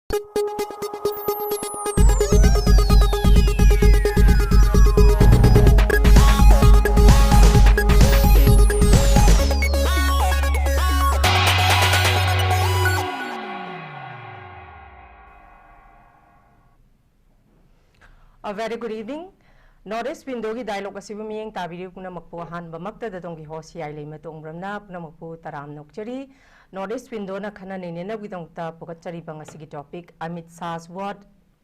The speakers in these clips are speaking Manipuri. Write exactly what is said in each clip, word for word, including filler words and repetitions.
A very good evening. North East Window ꯒꯤ dialogue ꯑꯁꯤꯕꯨ ꯃꯤꯠꯌꯦꯡ ꯇꯥꯕꯤꯔꯤꯕ ꯄꯨꯝꯅꯃꯛꯄꯨ ꯑꯍꯥꯟꯕꯃꯛꯇꯗ ꯑꯗꯣꯝꯒꯤ host ꯍꯤꯌꯥꯏ ꯂꯩꯃ ꯇꯣꯡꯕ꯭ꯔꯝꯅ ꯄꯨꯝꯅꯃꯛꯄꯨ ꯇꯔꯥꯝꯅ ꯑꯣꯛꯆꯔꯤ꯫ North East Window ꯅ ꯈꯟꯅ ꯅꯩꯅꯅꯕꯒꯤꯗꯃꯛꯇ ꯄꯨꯈꯠꯆꯔꯤꯕ ꯉꯁꯤꯒꯤ topic, Amit Shah's word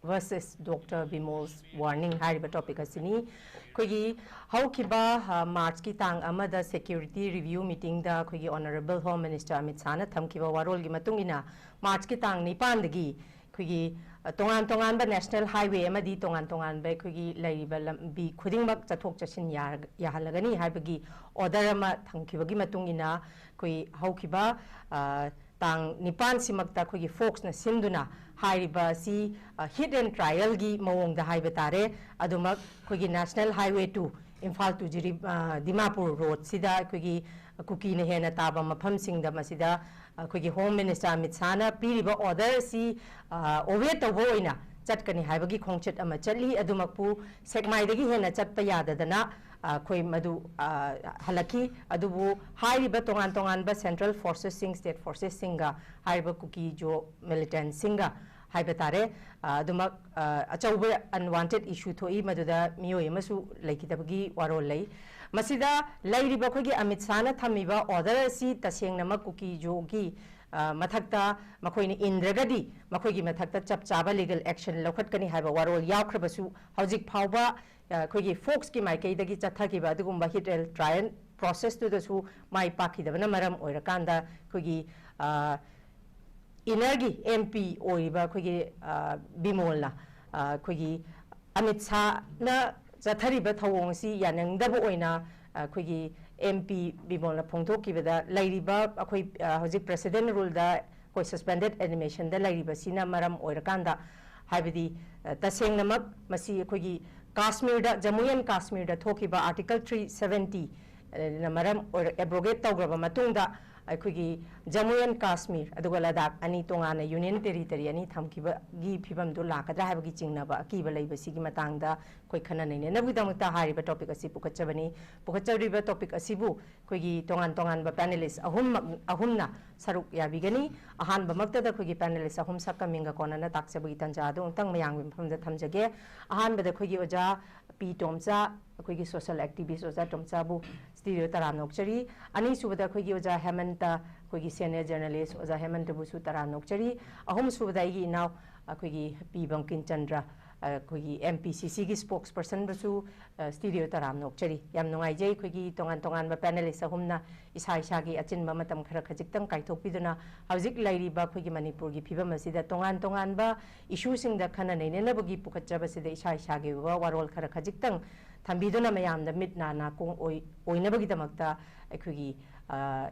versus Doctor Bimol's warning ꯍꯥꯏꯔꯤꯕ topic ꯑꯁꯤꯅꯤ꯫ ꯑꯩꯈꯣꯏꯒꯤ ꯍꯧꯈꯤꯕ, ꯑ, March ꯀꯤ ꯇꯥꯡ ꯑꯃꯗ security review meeting ꯗ ꯑꯩꯈꯣꯏꯒꯤ Honourable Home Minister Amit Shah ꯅ ꯊꯝꯈꯤꯕ ꯋꯥꯔꯣꯜꯒꯤ ꯃꯇꯨꯡ ꯏꯟꯅ, March ꯀꯤ ꯇꯥꯡ ꯅꯤꯄꯥꯟꯗꯒꯤ ꯑꯩꯈꯣꯏꯒꯤ, ꯑ, ꯇꯣꯉꯥꯟ ꯇꯣꯉꯥꯟꯕ national highway ꯑꯃꯗꯤ ꯇꯣꯉꯥꯟ ꯇꯣꯉꯥꯟꯕ ꯑꯩꯈꯣꯏꯒꯤ ꯂꯩꯔꯤꯕ ꯂꯝꯕꯤ ꯈꯨꯗꯤꯡꯃꯛ ꯆꯠꯊꯣꯛ ꯆꯠꯁꯤꯟ ꯌꯥꯔ-, ꯌꯥꯍꯜꯂꯒꯅꯤ ꯍꯥꯏꯕꯒꯤ order ꯑꯃ ꯊꯝꯈꯤꯕꯒꯤ ꯃꯇꯨꯡ ꯏꯟꯅ, ꯑꯩꯈꯣꯏ ꯍꯧꯈꯤꯕ, ꯑ, ꯇꯥꯡ ꯅꯤꯄꯥꯟꯁꯤꯃꯛꯇ ꯑꯩꯈꯣꯏꯒꯤ ꯐꯣꯛꯁꯅ ꯁꯤꯟꯗꯨꯅ ꯍꯥꯏꯔꯤꯕ ꯑꯁꯤ, ꯑ, hit and trial ꯒꯤ ꯃꯑꯣꯡꯗ ꯍꯥꯏꯕ ꯇꯥꯔꯦ꯫ ꯑꯗꯨꯃꯛ ꯑꯩꯈꯣꯏꯒꯤ National Highway two, Imphal to ꯖꯤꯔꯤ-, ꯑ, ꯗꯤꯃꯥꯄꯨꯔ ꯔꯣꯗꯁꯤꯗ ꯑꯩꯈꯣꯏꯒꯤ ꯀꯨꯀꯤꯅ ꯍꯦꯟꯅ ꯇꯥꯕ ꯃꯐꯝꯁꯤꯡꯗ ꯃꯁꯤꯗ ꯑꯩꯈꯣꯏꯒꯤ Home Minister ꯑꯃꯤꯠ ꯁꯥꯍꯅ ꯄꯤꯔꯤꯕ order ꯑꯁꯤ, ꯑ, obey ꯇꯧꯕ ꯑꯣꯏꯅ ꯆꯠꯀꯅꯤ ꯍꯥꯏꯕꯒꯤ ꯈꯣꯡꯆꯠ ꯑꯃ ꯆꯠꯂꯤ꯫ ꯑꯗꯨꯃꯛꯄꯨ ꯁꯦꯛꯃꯥꯏꯗꯒꯤ ꯍꯦꯟꯅ ꯆꯠꯄ ꯌꯥꯗꯗꯅ, ꯑ, ꯑꯩꯈꯣꯏ ꯃꯗꯨ, ꯑ, ꯍꯜꯂꯛꯈꯤ꯫ ꯑꯗꯨꯕꯨ ꯍꯥꯏꯔꯤꯕ ꯇꯣꯉꯥꯟ ꯇꯣꯉꯥꯟꯕ central forces ꯁꯤꯡ, state forces ꯁꯤꯡꯒ ꯍꯥꯏꯔꯤꯕ ꯀꯨꯀꯤꯖꯣ militant ꯁꯤꯡꯒ ꯍꯥꯏꯕ ꯇꯥꯔꯦ, ꯑ, ꯑꯗꯨꯃꯛ, ꯑ, ꯑꯆꯧꯕ unwanted issue ꯊꯣꯛꯏ, ꯃꯗꯨꯗ ꯃꯤꯑꯣꯏ ꯑꯃꯁꯨ ꯂꯩꯈꯤꯗꯕꯒꯤ ꯋꯥꯔꯣꯜ ꯂꯩ꯫ ꯃꯁꯤꯗ ꯂꯩꯔꯤꯕ ꯑꯩꯈꯣꯏꯒꯤ ꯑꯃꯤꯠ ꯁꯥꯍꯅ ꯊꯝꯃꯤꯕ order ꯑꯁꯤ ꯇꯁꯦꯡꯅꯃꯛ ꯀꯨꯀꯤꯖꯣꯒꯤ, ꯑ, ꯃꯊꯛꯇ ꯃꯈꯣꯏꯅ ꯏꯟꯗ꯭ꯔꯒꯗꯤ ꯃꯈꯣꯏꯒꯤ ꯃꯊꯛꯇ ꯆꯞ ꯆꯥꯕ legal action ꯂꯧꯈꯠꯀꯅꯤ ꯍꯥꯏꯕ ꯋꯥꯔꯣꯜ ꯌꯥꯎꯈ꯭ꯔꯕꯁꯨ, ꯍꯧꯖꯤꯛ ꯐꯥꯎꯕ, ꯑ, ꯑꯩꯈꯣꯏꯒꯤ ꯐꯣꯛꯁꯀꯤ ꯃꯥꯏꯀꯩꯗꯒꯤ ꯆꯠꯊꯈꯤꯕ ꯑꯗꯨꯒꯨꯝꯕ hit and trial process ꯇꯨꯗꯁꯨ ꯃꯥꯏ ꯄꯥꯛꯈꯤꯗꯕꯅ ꯃꯔꯝ ꯑꯣꯏꯔꯀꯥꯟꯗ ꯑꯩꯈꯣꯏꯒꯤ, ꯑ, ꯏꯟꯅꯔꯒꯤ M P ꯑꯣꯏꯔꯤꯕ ꯑꯩꯈꯣꯏꯒꯤ, ꯑ, ꯕꯤꯃꯣꯜꯅ, ꯑ, ꯑꯩꯈꯣꯏꯒꯤ ꯑꯃꯤꯠ ꯁꯥꯍꯅ ꯆꯠꯊꯔꯤꯕ ꯊꯧꯑꯣꯡ ꯑꯁꯤ ꯌꯥꯅꯤꯡꯗꯕ ꯑꯣꯏꯅ, ꯑ, ꯑꯩꯈꯣꯏꯒꯤ M P ꯕꯤꯃꯣꯜꯅ ꯐꯣꯡꯗꯣꯛꯈꯤꯕꯗ, ꯂꯩꯔꯤꯕ ꯑꯩꯈꯣꯏ, ꯑ, ꯍꯧꯖꯤꯛ president rule ꯗ ꯑꯩꯈꯣꯏ suspended animation ꯗ ꯂꯩꯔꯤꯕꯁꯤꯅ ꯃꯔꯝ ꯑꯣꯏꯔꯀꯥꯟꯗ, ꯍꯥꯏꯕꯗꯤ, ꯑ, ꯇꯁꯦꯡꯅꯃꯛ ꯃꯁꯤ ꯑꯩꯈꯣꯏꯒꯤ ꯀꯥꯁꯃꯤꯔꯗ, ꯖꯃꯨ and ꯀꯥꯁꯃꯤꯔꯗ ꯊꯣꯛꯈꯤꯕ Article three seventy ꯅ ꯃꯔꯝ ꯑꯣꯏꯔ-, abrogate ꯇꯧꯈ꯭ꯔꯕ ꯃꯇꯨꯡꯗ, ꯑꯩꯈꯣꯏꯒꯤ ꯖꯃꯨ ꯑꯦꯟ ꯀꯥꯁꯃꯤꯔ ꯑꯗꯨꯒ ꯂꯗꯥꯈ ꯑꯅꯤ ꯇꯣꯉꯥꯟꯅ ꯌꯨꯅꯤꯌꯟ ꯇꯦꯔꯤꯇꯔꯤ ꯑꯅꯤ ꯊꯝꯈꯤꯕꯒꯤ ꯐꯤꯕꯝꯗꯨ ꯂꯥꯛꯀꯗ꯭ꯔꯥ ꯍꯥꯏꯕꯒꯤ ꯆꯤꯡꯅꯕ ꯑꯀꯤꯕ ꯂꯩꯕꯁꯤꯒꯤ ꯃꯇꯥꯡꯗ ꯑꯩꯈꯣꯏ ꯈꯟꯅ ꯅꯩꯅꯅꯕꯒꯤꯗꯃꯛꯇ ꯍꯥꯏꯔꯤꯕ ꯇꯣꯄꯤꯛ ꯑꯁꯤ ꯄꯨꯈꯠꯆꯕꯅꯤ꯫ ꯄꯨꯈꯠꯆꯔꯤꯕ ꯇꯣꯄꯤꯛ ꯑꯁꯤꯕꯨ ꯑꯩꯈꯣꯏꯒꯤ ꯇꯣꯉꯥꯟ ꯇꯣꯉꯥꯟꯕ ꯄꯦꯅꯦꯂꯤꯁ ꯑꯍꯨꯝꯃꯛ, ꯑꯍꯨꯝꯅ ꯁꯔꯨꯛ ꯌꯥꯕꯤꯒꯅꯤ꯫ ꯑꯍꯥꯟꯕꯃꯛꯇꯗ ꯑꯩꯈꯣꯏꯒꯤ ꯄꯦꯅꯦꯂꯤꯁ ꯑꯍꯨꯝ ꯁꯛꯀ ꯃꯤꯡꯒ ꯀꯣꯟꯅꯅ ꯇꯥꯛꯆꯕꯒꯤ ꯇꯥꯟꯖꯥ ꯑꯗꯨ ꯑꯃꯨꯛꯇꯪ ꯃꯌꯥꯝꯒꯤ ꯃꯐꯝꯗ ꯊꯝꯖꯒꯦ꯫ ꯑꯍꯥꯟꯕꯗ ꯑꯩꯈꯣꯏꯒꯤ ꯑꯣꯖꯥ ꯄꯤ ꯇꯣꯝꯆꯥ, ꯑꯩꯈꯣꯏꯒꯤ ꯁꯣꯁꯤꯌꯦꯜ ꯑꯦꯛꯇꯤꯚꯤꯁ꯭ꯠ ꯑꯣꯖꯥ ꯇꯣꯝꯆꯥꯕꯨ ꯁ꯭ꯇꯨꯗꯤꯑꯣ ꯇꯔꯥꯝꯅ ꯑꯣꯛꯆꯔꯤ꯫ ꯑꯅꯤꯁꯨꯕꯗ ꯑꯩꯈꯣꯏꯒꯤ ꯑꯣꯖꯥ ꯍꯦꯃꯟꯇ, ꯑꯩꯈꯣꯏꯒꯤ ꯁꯦꯅꯤꯌꯔ ꯖꯔꯅꯦꯂꯤꯁ꯭ꯠ ꯑꯣꯖꯥ ꯍꯦꯃꯟꯇꯕꯨꯁꯨ ꯇꯔꯥꯝꯅ ꯑꯣꯛꯆꯔꯤ꯫ ꯑꯍꯨꯝꯁꯨꯕꯗ ꯑꯩꯒꯤ ꯏꯅꯥꯎ ꯑꯩꯈꯣꯏꯒꯤ ꯄꯤ ꯕꯪꯀꯤꯝ ꯆꯟꯗ꯭ꯔ, ꯑꯩꯈꯣꯏꯒꯤ ꯑꯦꯝ ꯄꯤ ꯁꯤ ꯁꯤꯒꯤ ꯁ꯭ꯄꯣꯛꯁ ꯄꯔꯁꯟꯕꯨꯁꯨ, ꯑ, ꯁ꯭ꯇꯨꯗꯤꯑꯣ ꯇꯔꯥꯝꯅ ꯑꯣꯛꯆꯔꯤ꯫ ꯌꯥꯝ ꯅꯨꯡꯉꯥꯏꯖꯩ ꯑꯩꯈꯣꯏꯒꯤ ꯇꯣꯉꯥꯟ ꯇꯣꯉꯥꯟꯕ ꯄꯦꯅꯦꯂꯤꯁ ꯑꯍꯨꯝꯅ ꯏꯁꯥ ꯏꯁꯥꯒꯤ ꯑꯆꯤꯟꯕ ꯃꯇꯝ ꯈꯔ ꯈꯖꯤꯛꯇꯪ ꯀꯥꯏꯊꯣꯛꯄꯤꯗꯨꯅ ꯍꯧꯖꯤꯛ ꯂꯩꯔꯤꯕ ꯑꯩꯈꯣꯏꯒꯤ ꯃꯅꯤꯄꯨꯔꯒꯤ ꯐꯤꯕꯝ ꯑꯁꯤꯗ ꯇꯣꯉꯥꯟ ꯇꯣꯉꯥꯟꯕ ꯏꯁꯨꯁꯤꯡꯗ ꯈꯟꯅ ꯅꯩꯅꯅꯕꯒꯤ ꯄꯨꯈꯠꯆꯕꯁꯤꯗ ꯏꯁꯥ ꯏꯁꯥꯒꯤ ꯑꯣꯏꯕ ꯋꯥꯔꯣꯜ ꯈꯔ ꯈꯖꯤꯛꯇꯪ ꯊꯝꯕꯤꯗꯨꯅ ꯃꯌꯥꯝꯗ ꯃꯤꯠ ꯅꯥ ꯅꯥꯀꯣꯡ ꯑꯣꯏ-, ꯑꯣꯏꯅꯕꯒꯤꯗꯃꯛꯇ ꯑꯩꯈꯣꯏꯒꯤ, ꯑ,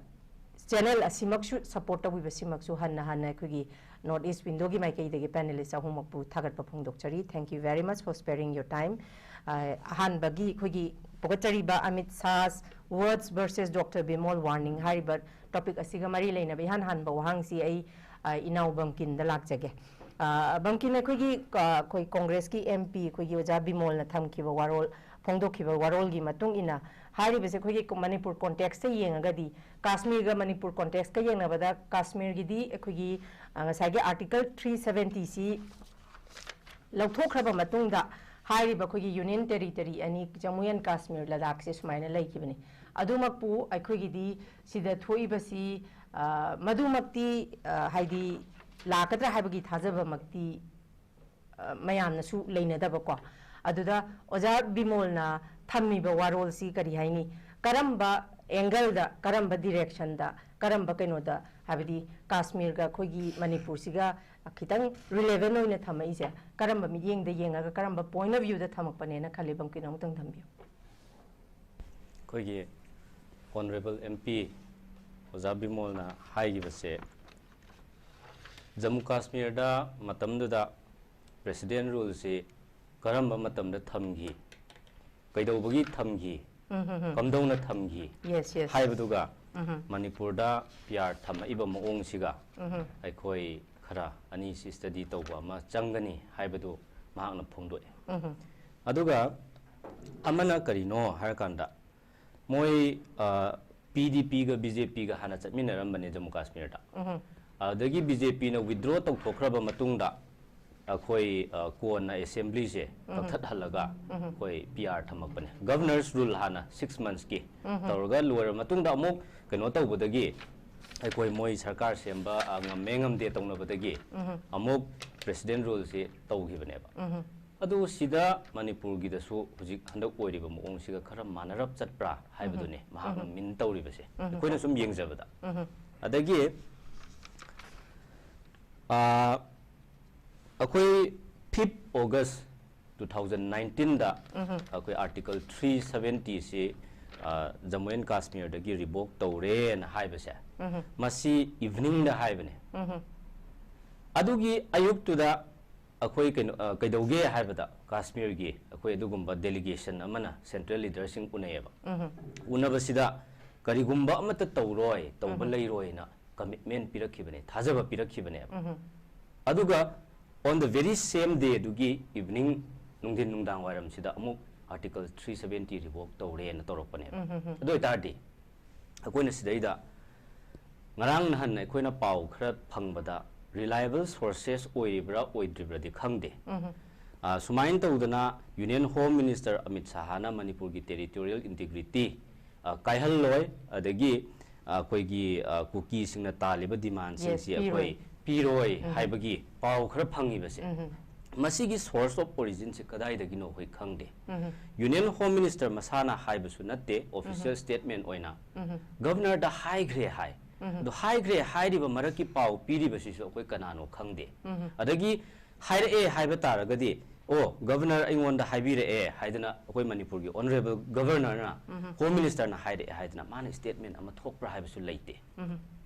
ꯆꯦꯅꯦꯜ ꯑꯁꯤꯃꯛꯁꯨ ꯁꯄꯣꯔꯠ ꯇꯧꯕꯤꯕꯁꯤꯃꯛꯁꯨ ꯍꯟꯅ ꯍꯟꯅ ꯑꯩꯈꯣꯏꯒꯤ ꯅꯣꯔꯠ ꯏꯁ꯭ꯠ ꯋꯤꯟꯗꯣꯒꯤ ꯃꯥꯏꯀꯩꯗꯒꯤ ꯄꯦꯅꯦꯂꯤꯁ ꯑꯍꯨꯝꯃꯛꯄꯨ ꯊꯥꯒꯠꯄ ꯐꯣꯡꯗꯣꯛꯆꯔꯤ꯫ Thank you very much for sparing your time. ꯑ, ꯑꯍꯥꯟꯕꯒꯤ ꯑꯩꯈꯣꯏꯒꯤ ꯄꯨꯈꯠꯆꯔꯤꯕ Amit Shah Words versus Doctor Bimol Warning ꯍꯥꯏꯔꯤꯕ ꯇꯣꯄꯤꯛ ꯑꯁꯤꯒ ꯃꯔꯤ ꯂꯩꯅꯕ ꯏꯍꯥꯟ ꯍꯥꯟꯕ ꯋꯥꯍꯪꯁꯤ ꯑꯩ, ꯑ, ꯏꯅꯥꯎ ꯕꯪꯀꯤꯝꯗ ꯂꯥꯛꯆꯒꯦ꯫ ꯑ, ꯕꯪꯀꯤꯝ, ꯑꯩꯈꯣꯏꯒꯤ, ꯑ, ꯑꯩꯈꯣꯏ ꯀꯣꯡꯒ꯭ꯔꯦꯁꯀꯤ ꯑꯦꯝ ꯄꯤ ꯑꯩꯈꯣꯏꯒꯤ ꯑꯣꯖꯥ ꯕꯤꯃꯣꯜꯅ ꯊꯝꯈꯤꯕ ꯋꯥꯔꯣꯜ, ꯐꯣꯡꯗꯣꯛꯈꯤꯕ ꯋꯥꯔꯣꯜꯒꯤ ꯃꯇꯨꯡ ꯏꯟꯅ ꯍꯥꯏꯔꯤꯕꯁꯦ ꯑꯩꯈꯣꯏꯒꯤ ꯃꯅꯤꯄꯨꯔ ꯀꯣꯟꯇꯦꯛꯁꯇ ꯌꯦꯡꯉꯒꯗꯤ ꯀꯥꯁꯃꯤꯔꯒ ꯃꯅꯤꯄꯨꯔ ꯀꯣꯟꯇꯦꯛꯁꯀ ꯌꯦꯡꯅꯕꯗ ꯀꯥꯁꯃꯤꯔꯒꯤꯗꯤ ꯑꯩꯈꯣꯏꯒꯤ, ꯑ, ꯉꯁꯥꯏꯒꯤ ꯑꯥꯔꯇꯤꯀꯜ ꯊ꯭ꯔꯤ ꯁꯚꯦꯟꯇꯤꯁꯤ ꯂꯧꯊꯣꯛꯈ꯭ꯔꯕ ꯃꯇꯨꯡꯗ ꯍꯥꯏꯔꯤꯕ ꯑꯩꯈꯣꯏꯒꯤ ꯌꯨꯅꯤꯌꯟ ꯇꯦꯔꯤꯇꯔꯤ ꯑꯅꯤ, ꯖꯃꯨ ꯑꯦꯟ ꯀꯥꯁꯃꯤꯔ, ꯂꯗꯥꯈꯁꯦ ꯁꯨꯃꯥꯏꯅ ꯂꯩꯈꯤꯕꯅꯤ꯫ ꯑꯗꯨꯃꯛꯄꯨ ꯑꯩꯈꯣꯏꯒꯤꯗꯤ ꯁꯤꯗ ꯊꯣꯛꯏꯕꯁꯤ, ꯑ, ꯃꯗꯨꯃꯛꯇꯤ, ꯑ, ꯍꯥꯏꯗꯤ ꯂꯥꯛꯀꯗ꯭ꯔꯥ ꯍꯥꯏꯕꯒꯤ ꯊꯥꯖꯕꯃꯛꯇꯤ, ꯑ, ꯃꯌꯥꯝꯅꯁꯨ ꯂꯩꯅꯗꯕꯀꯣ꯫ ꯑꯗꯨꯗ ꯑꯣꯖꯥ ꯕꯤꯃꯣꯜꯅ ꯊꯝꯃꯤꯕ ꯋꯥꯔꯣꯜꯁꯤ ꯀꯔꯤ ꯍꯥꯏꯅꯤ? ꯀꯔꯝꯕ ꯑꯦꯡꯒꯜꯗ, ꯀꯔꯝꯕ ꯗꯤꯔꯦꯛꯁꯟꯗ, ꯀꯔꯝꯕ ꯀꯩꯅꯣꯗ, ꯍꯥꯏꯕꯗꯤ ꯀꯥꯁꯃꯤꯔꯒ ꯑꯩꯈꯣꯏꯒꯤ ꯃꯅꯤꯄꯨꯔꯁꯤꯒ ꯈꯤꯇꯪ ꯔꯤꯂꯦꯚꯦꯟ ꯑꯣꯏꯅ ꯊꯝꯃꯛꯏꯁꯦ ꯀꯔꯝꯕ ꯃꯤꯠꯌꯦꯡꯗ ꯌꯦꯡꯉꯒ, ꯀꯔꯝꯕ ꯄꯣꯏꯟꯠ ꯑꯣꯐ ꯚ꯭ꯌꯨꯗ ꯊꯝꯃꯛꯄꯅꯦꯅ ꯈꯜꯂꯤ? ꯕꯪꯀꯤꯝꯅ ꯑꯃꯨꯛꯇꯪ ꯊꯝꯕꯤꯌꯨ꯫ ꯑꯩꯈꯣꯏꯒꯤ ꯑꯣꯅꯔꯦꯕꯜ ꯑꯦꯝ ꯄꯤ ꯑꯣꯖꯥ ꯕꯤꯃꯣꯜꯅ ꯍꯥꯏꯈꯤꯕꯁꯦ, ꯖꯝꯃꯨ ꯀꯥꯁꯃꯤꯔꯗ ꯃꯇꯝꯗꯨꯗ ꯄ꯭ꯔꯦꯁꯤꯗꯦꯟ ꯔꯨꯜꯁꯤ ꯀꯔꯝꯕ ꯃꯇꯝꯗ ꯊꯝꯈꯤ, ꯀꯩꯗꯧꯕꯒꯤ ꯊꯝꯈꯤ, ꯀꯝꯗꯧꯅ ꯊꯝꯈꯤ Yes, yes. ꯍꯥꯏꯕꯗꯨꯒ ꯎꯝꯍꯨꯝ꯫ ꯃꯅꯤꯄꯨꯔꯗ ꯄꯤ ꯑꯥꯔ ꯊꯝꯃꯛꯏꯕ ꯃꯑꯣꯡꯁꯤꯒ ꯎꯝꯍꯨꯝ꯫ ꯑꯩꯈꯣꯏ ꯈꯔ ꯑꯅꯤꯁꯤ ꯁ꯭ꯇꯗꯤ ꯇꯧꯕ ꯑꯃ ꯆꯪꯒꯅꯤ ꯍꯥꯏꯕꯗꯨ ꯃꯍꯥꯛꯅ ꯐꯣꯡꯗꯣꯛꯑꯦ꯫ ꯎꯝꯍꯨꯝ꯫ ꯑꯗꯨꯒ ꯑꯃꯅ ꯀꯔꯤꯅꯣ ꯍꯥꯏꯔꯀꯥꯟꯗ ꯃꯣꯏ ꯄꯤ ꯗꯤ ꯄꯤꯒ ꯕꯤ ꯖꯦ ꯄꯤꯒ ꯍꯥꯟꯅ ꯆꯠꯃꯤꯟꯅꯔꯝꯕꯅꯦ ꯖꯃꯨ ꯀꯥꯁꯃꯤꯔꯗ꯫ ꯎꯝꯍꯨꯝ꯫ ꯑꯗꯨꯗꯒꯤ ꯕꯤ ꯖꯦ ꯄꯤꯅ ꯋꯤꯗ꯭ꯔꯣ ꯇꯧꯊꯣꯛꯈ꯭ꯔꯕ ꯃꯇꯨꯡꯗ ꯑꯩꯈꯣꯏ ꯑ, ꯀꯣꯟꯅ ꯑꯦꯁꯦꯝꯕ꯭ꯂꯤꯁꯦ ꯎꯝꯍꯨꯝ꯫ ꯀꯛꯊꯠꯍꯜꯂꯒ ꯎꯝꯍꯨꯝ꯫ ꯑꯩꯈꯣꯏ ꯄꯤ ꯑꯥꯔ ꯊꯝꯃꯛꯄꯅꯦ꯫ ꯒꯚꯔꯅꯔꯁ ꯔꯨꯜ ꯍꯥꯟꯅ ꯁꯤꯛꯁ ꯃꯟꯁꯀꯤ ꯎꯝꯍꯨꯝ꯫ ꯇꯧꯔꯒ ꯂꯣꯏꯔꯕ ꯃꯇꯨꯡꯗ ꯑꯃꯨꯛ ꯀꯩꯅꯣ ꯇꯧꯕꯗꯒꯤ ꯑꯩꯈꯣꯏ ꯃꯣꯏ ꯁꯔꯀꯥꯔ ꯁꯦꯝꯕ ꯑ, ꯉꯝꯃꯦ ꯉꯝꯗꯦ ꯇꯧꯅꯕꯗꯒꯤ ꯎꯝꯍꯨꯝ꯫ ꯑꯃꯨꯛ ꯄ꯭ꯔꯦꯁꯤꯗꯦꯟ ꯔꯨꯜꯁꯤ ꯇꯧꯈꯤꯕꯅꯦꯕ꯫ ꯎꯝꯍꯨꯝ꯫ ꯑꯗꯨ ꯁꯤꯗ ꯃꯅꯤꯄꯨꯔꯒꯤꯗꯁꯨ ꯍꯧꯖꯤꯛ ꯍꯟꯗꯛ ꯑꯣꯏꯔꯤꯕ ꯃꯑꯣꯡꯁꯤꯒ ꯈꯔ ꯃꯥꯟꯅꯔꯞ ꯆꯠꯄ꯭ꯔꯥ ꯍꯥꯏꯕꯗꯨꯅꯤ ꯃꯍꯥꯛꯅ ꯎꯝꯍꯨꯝ꯫ ꯃꯤꯟ ꯇꯧꯔꯤꯕꯁꯦ꯫ ꯎꯝꯍꯨꯝ꯫ ꯑꯩꯈꯣꯏꯅ ꯁꯨꯝ ꯌꯦꯡꯖꯕꯗ꯫ ꯎꯝꯍꯨꯝ꯫ ꯑꯗꯒꯤ ꯑ, ꯑꯩꯈꯣꯏ ꯐꯤꯐ ꯑꯣꯒꯁ ꯇꯨ ꯊꯥꯎꯖꯟ ꯅꯥꯏꯟꯇꯤꯟꯗ ꯎꯝꯍꯨꯝ꯫ ꯑꯩꯈꯣꯏ ꯑꯥꯔꯇꯤꯀꯜ ꯊ꯭ꯔꯤ ꯁꯕꯦꯟꯇꯤꯁꯤ ꯖꯃꯨ ꯑꯦꯟ ꯀꯥꯁꯃꯤꯔꯗꯒꯤ ꯔꯤꯚꯣꯛ ꯇꯧꯔꯦꯅ ꯍꯥꯏꯕꯁꯦ ꯎꯝꯍꯨꯝ꯫ ꯃꯁꯤ ꯏꯚꯅꯤꯡꯗ ꯍꯥꯏꯕꯅꯦ꯫ ꯎꯝꯍꯨꯝ꯫ ꯑꯗꯨꯒꯤ ꯑꯌꯨꯛꯇꯨꯗ ꯑꯩꯈꯣꯏ ꯀꯩꯅꯣ ꯑ, ꯀꯩꯗꯧꯒꯦ ꯍꯥꯏꯕꯗ ꯀꯥꯁꯃꯤꯔꯒꯤ ꯑꯩꯈꯣꯏ ꯑꯗꯨꯒꯨꯝꯕ ꯗꯦꯂꯤꯒꯦꯁꯟ ꯑꯃꯅ ꯁꯦꯟꯇ꯭ꯔꯦꯜ ꯂꯤꯗꯔꯁꯤꯡ ꯎꯅꯩꯌꯦꯕ꯫ ꯎꯝꯍꯨꯝ꯫ ꯎꯅꯕꯁꯤꯗ ꯀꯔꯤꯒꯨꯝꯕ ꯑꯃꯠꯇ ꯇꯧꯔꯣꯏ, ꯇꯧꯕ ꯎꯝꯍꯨꯝ꯫ ꯂꯩꯔꯣꯏꯅ ꯀꯃꯤꯠꯃꯦꯟ ꯄꯤꯔꯛꯈꯤꯕꯅꯦ, ꯊꯥꯖꯕ ꯄꯤꯔꯛꯈꯤꯕꯅꯦꯕ꯫ ꯎꯝꯍꯨꯝ꯫ ꯑꯗꯨꯒ on the very same day ꯑꯗꯨꯒꯤ ꯏꯚꯅꯤꯡ, ꯅꯨꯡꯊꯤꯟ ꯅꯨꯡꯗꯥꯡ ꯋꯥꯏꯔꯝꯁꯤꯗ ꯑꯃꯨꯛ ꯑꯥꯔꯇꯤꯀꯜ ꯊ꯭ꯔꯤ ꯁꯕꯦꯟꯇꯤ ꯔꯤꯚꯣꯛ ꯇꯧꯔꯦꯅ ꯇꯧꯔꯛꯄꯅꯦꯕ꯫ ꯎꯝꯍꯨꯝ꯫ ꯑꯗꯨ ꯑꯣꯏꯇꯥꯔꯗꯤ ꯑꯩꯈꯣꯏꯅ ꯁꯤꯗꯩꯗ ꯉꯔꯥꯡ ꯅꯍꯥꯟ ꯑꯩꯈꯣꯏꯅ ꯄꯥꯎ ꯈꯔ ꯐꯪꯕꯗ ꯔꯤꯂꯥꯏꯕꯜ ꯁꯣꯔꯁꯦꯁ ꯑꯣꯏꯔꯤꯕ꯭ꯔꯥ ꯑꯣꯏꯗ꯭ꯔꯤꯕ꯭ꯔꯥꯗꯤ ꯈꯪꯗꯦ꯫ ꯎꯝꯍꯨꯝ꯫ ꯑ, ꯁꯨꯃꯥꯏꯅ ꯇꯧꯗꯅ ꯌꯨꯅꯤꯌꯟ ꯍꯣꯝ ꯃꯤꯅꯤꯁꯇꯔ ꯑꯃꯤꯠ ꯁꯥꯍꯅ ꯃꯅꯤꯄꯨꯔꯒꯤ ꯇꯦꯔꯤꯇꯣꯔꯤꯌꯦꯜ ꯏꯟꯇꯤꯒ꯭ꯔꯤꯇꯤ ꯑ, ꯀꯥꯏꯍꯜꯂꯣꯏ, ꯑꯗꯒꯤ ꯑ, ꯑꯩꯈꯣꯏꯒꯤ ꯑ, ꯀꯨꯀꯤꯁꯤꯡꯅ ꯇꯥꯜꯂꯤꯕ ꯗꯤꯃꯥꯟꯁꯤꯡꯁꯤ Yes, ꯑꯩꯈꯣꯏ ꯄꯤꯔꯣꯏ꯫ ꯄꯤꯔꯣꯏ ꯎꯝ꯫ ꯍꯥꯏꯕꯒꯤ ꯄꯥꯎ ꯈꯔ ꯐꯪꯉꯤꯕꯁꯦ, ꯎꯝ꯫ ꯃꯁꯤꯒꯤ ꯁꯣꯔꯁ ꯑꯣꯐ ꯑꯣꯔꯤꯖꯤꯟꯁꯤ ꯀꯗꯥꯏꯗꯒꯤꯅꯣ ꯑꯩꯈꯣꯏ ꯈꯪꯗꯦ꯫ ꯎꯝ꯫ ꯌꯨꯅꯤꯌꯟ ꯍꯣꯝ ꯃꯤꯅꯤꯁꯇꯔ ꯃꯁꯥꯅ ꯍꯥꯏꯕꯁꯨ ꯅꯠꯇꯦ, ꯑꯣꯐꯤꯁꯤꯌꯦꯜ ꯎꯝ꯫ ꯁ꯭ꯇꯦꯠꯃꯦꯟ ꯑꯣꯏꯅ ꯎꯝ꯫ ꯒꯚꯔꯅꯔꯗ ꯍꯥꯏꯈ꯭ꯔꯦ ꯍꯥꯏ꯫ ꯎꯝ꯫ ꯑꯗꯣ ꯍꯥꯏꯈ꯭ꯔꯦ ꯍꯥꯏꯔꯤꯕ ꯃꯔꯛꯀꯤ ꯄꯥꯎ ꯄꯤꯔꯤꯕꯁꯤꯁꯨ ꯑꯩꯈꯣꯏ ꯀꯅꯥꯅꯣ ꯈꯪꯗꯦ꯫ ꯎꯝ꯫ ꯑꯗꯒꯤ ꯍꯥꯏꯔꯛꯑꯦ ꯍꯥꯏꯕ ꯇꯥꯔꯒꯗꯤ, "ꯑꯣ, ꯒꯚꯔꯅꯔ ꯑꯩꯉꯣꯟꯗ ꯍꯥꯏꯕꯤꯔꯛꯑꯦ" ꯍꯥꯏꯗꯅ ꯑꯩꯈꯣꯏ ꯃꯅꯤꯄꯨꯔꯒꯤ ꯑꯣꯅꯔꯦꯕꯜ ꯒꯚꯔꯅꯔꯅ, ꯎꯝ꯫ ꯍꯣꯝ ꯃꯤꯅꯤꯁꯇꯔꯅ ꯍꯥꯏꯔꯛꯑꯦ ꯍꯥꯏꯗꯅ ꯃꯥꯅ ꯁ꯭ꯇꯦꯠꯃꯦꯟ ꯑꯃ ꯊꯣꯛꯄ꯭ꯔꯥ ꯍꯥꯏꯕꯁꯨ ꯂꯩꯇꯦ꯫ ꯎꯝ꯫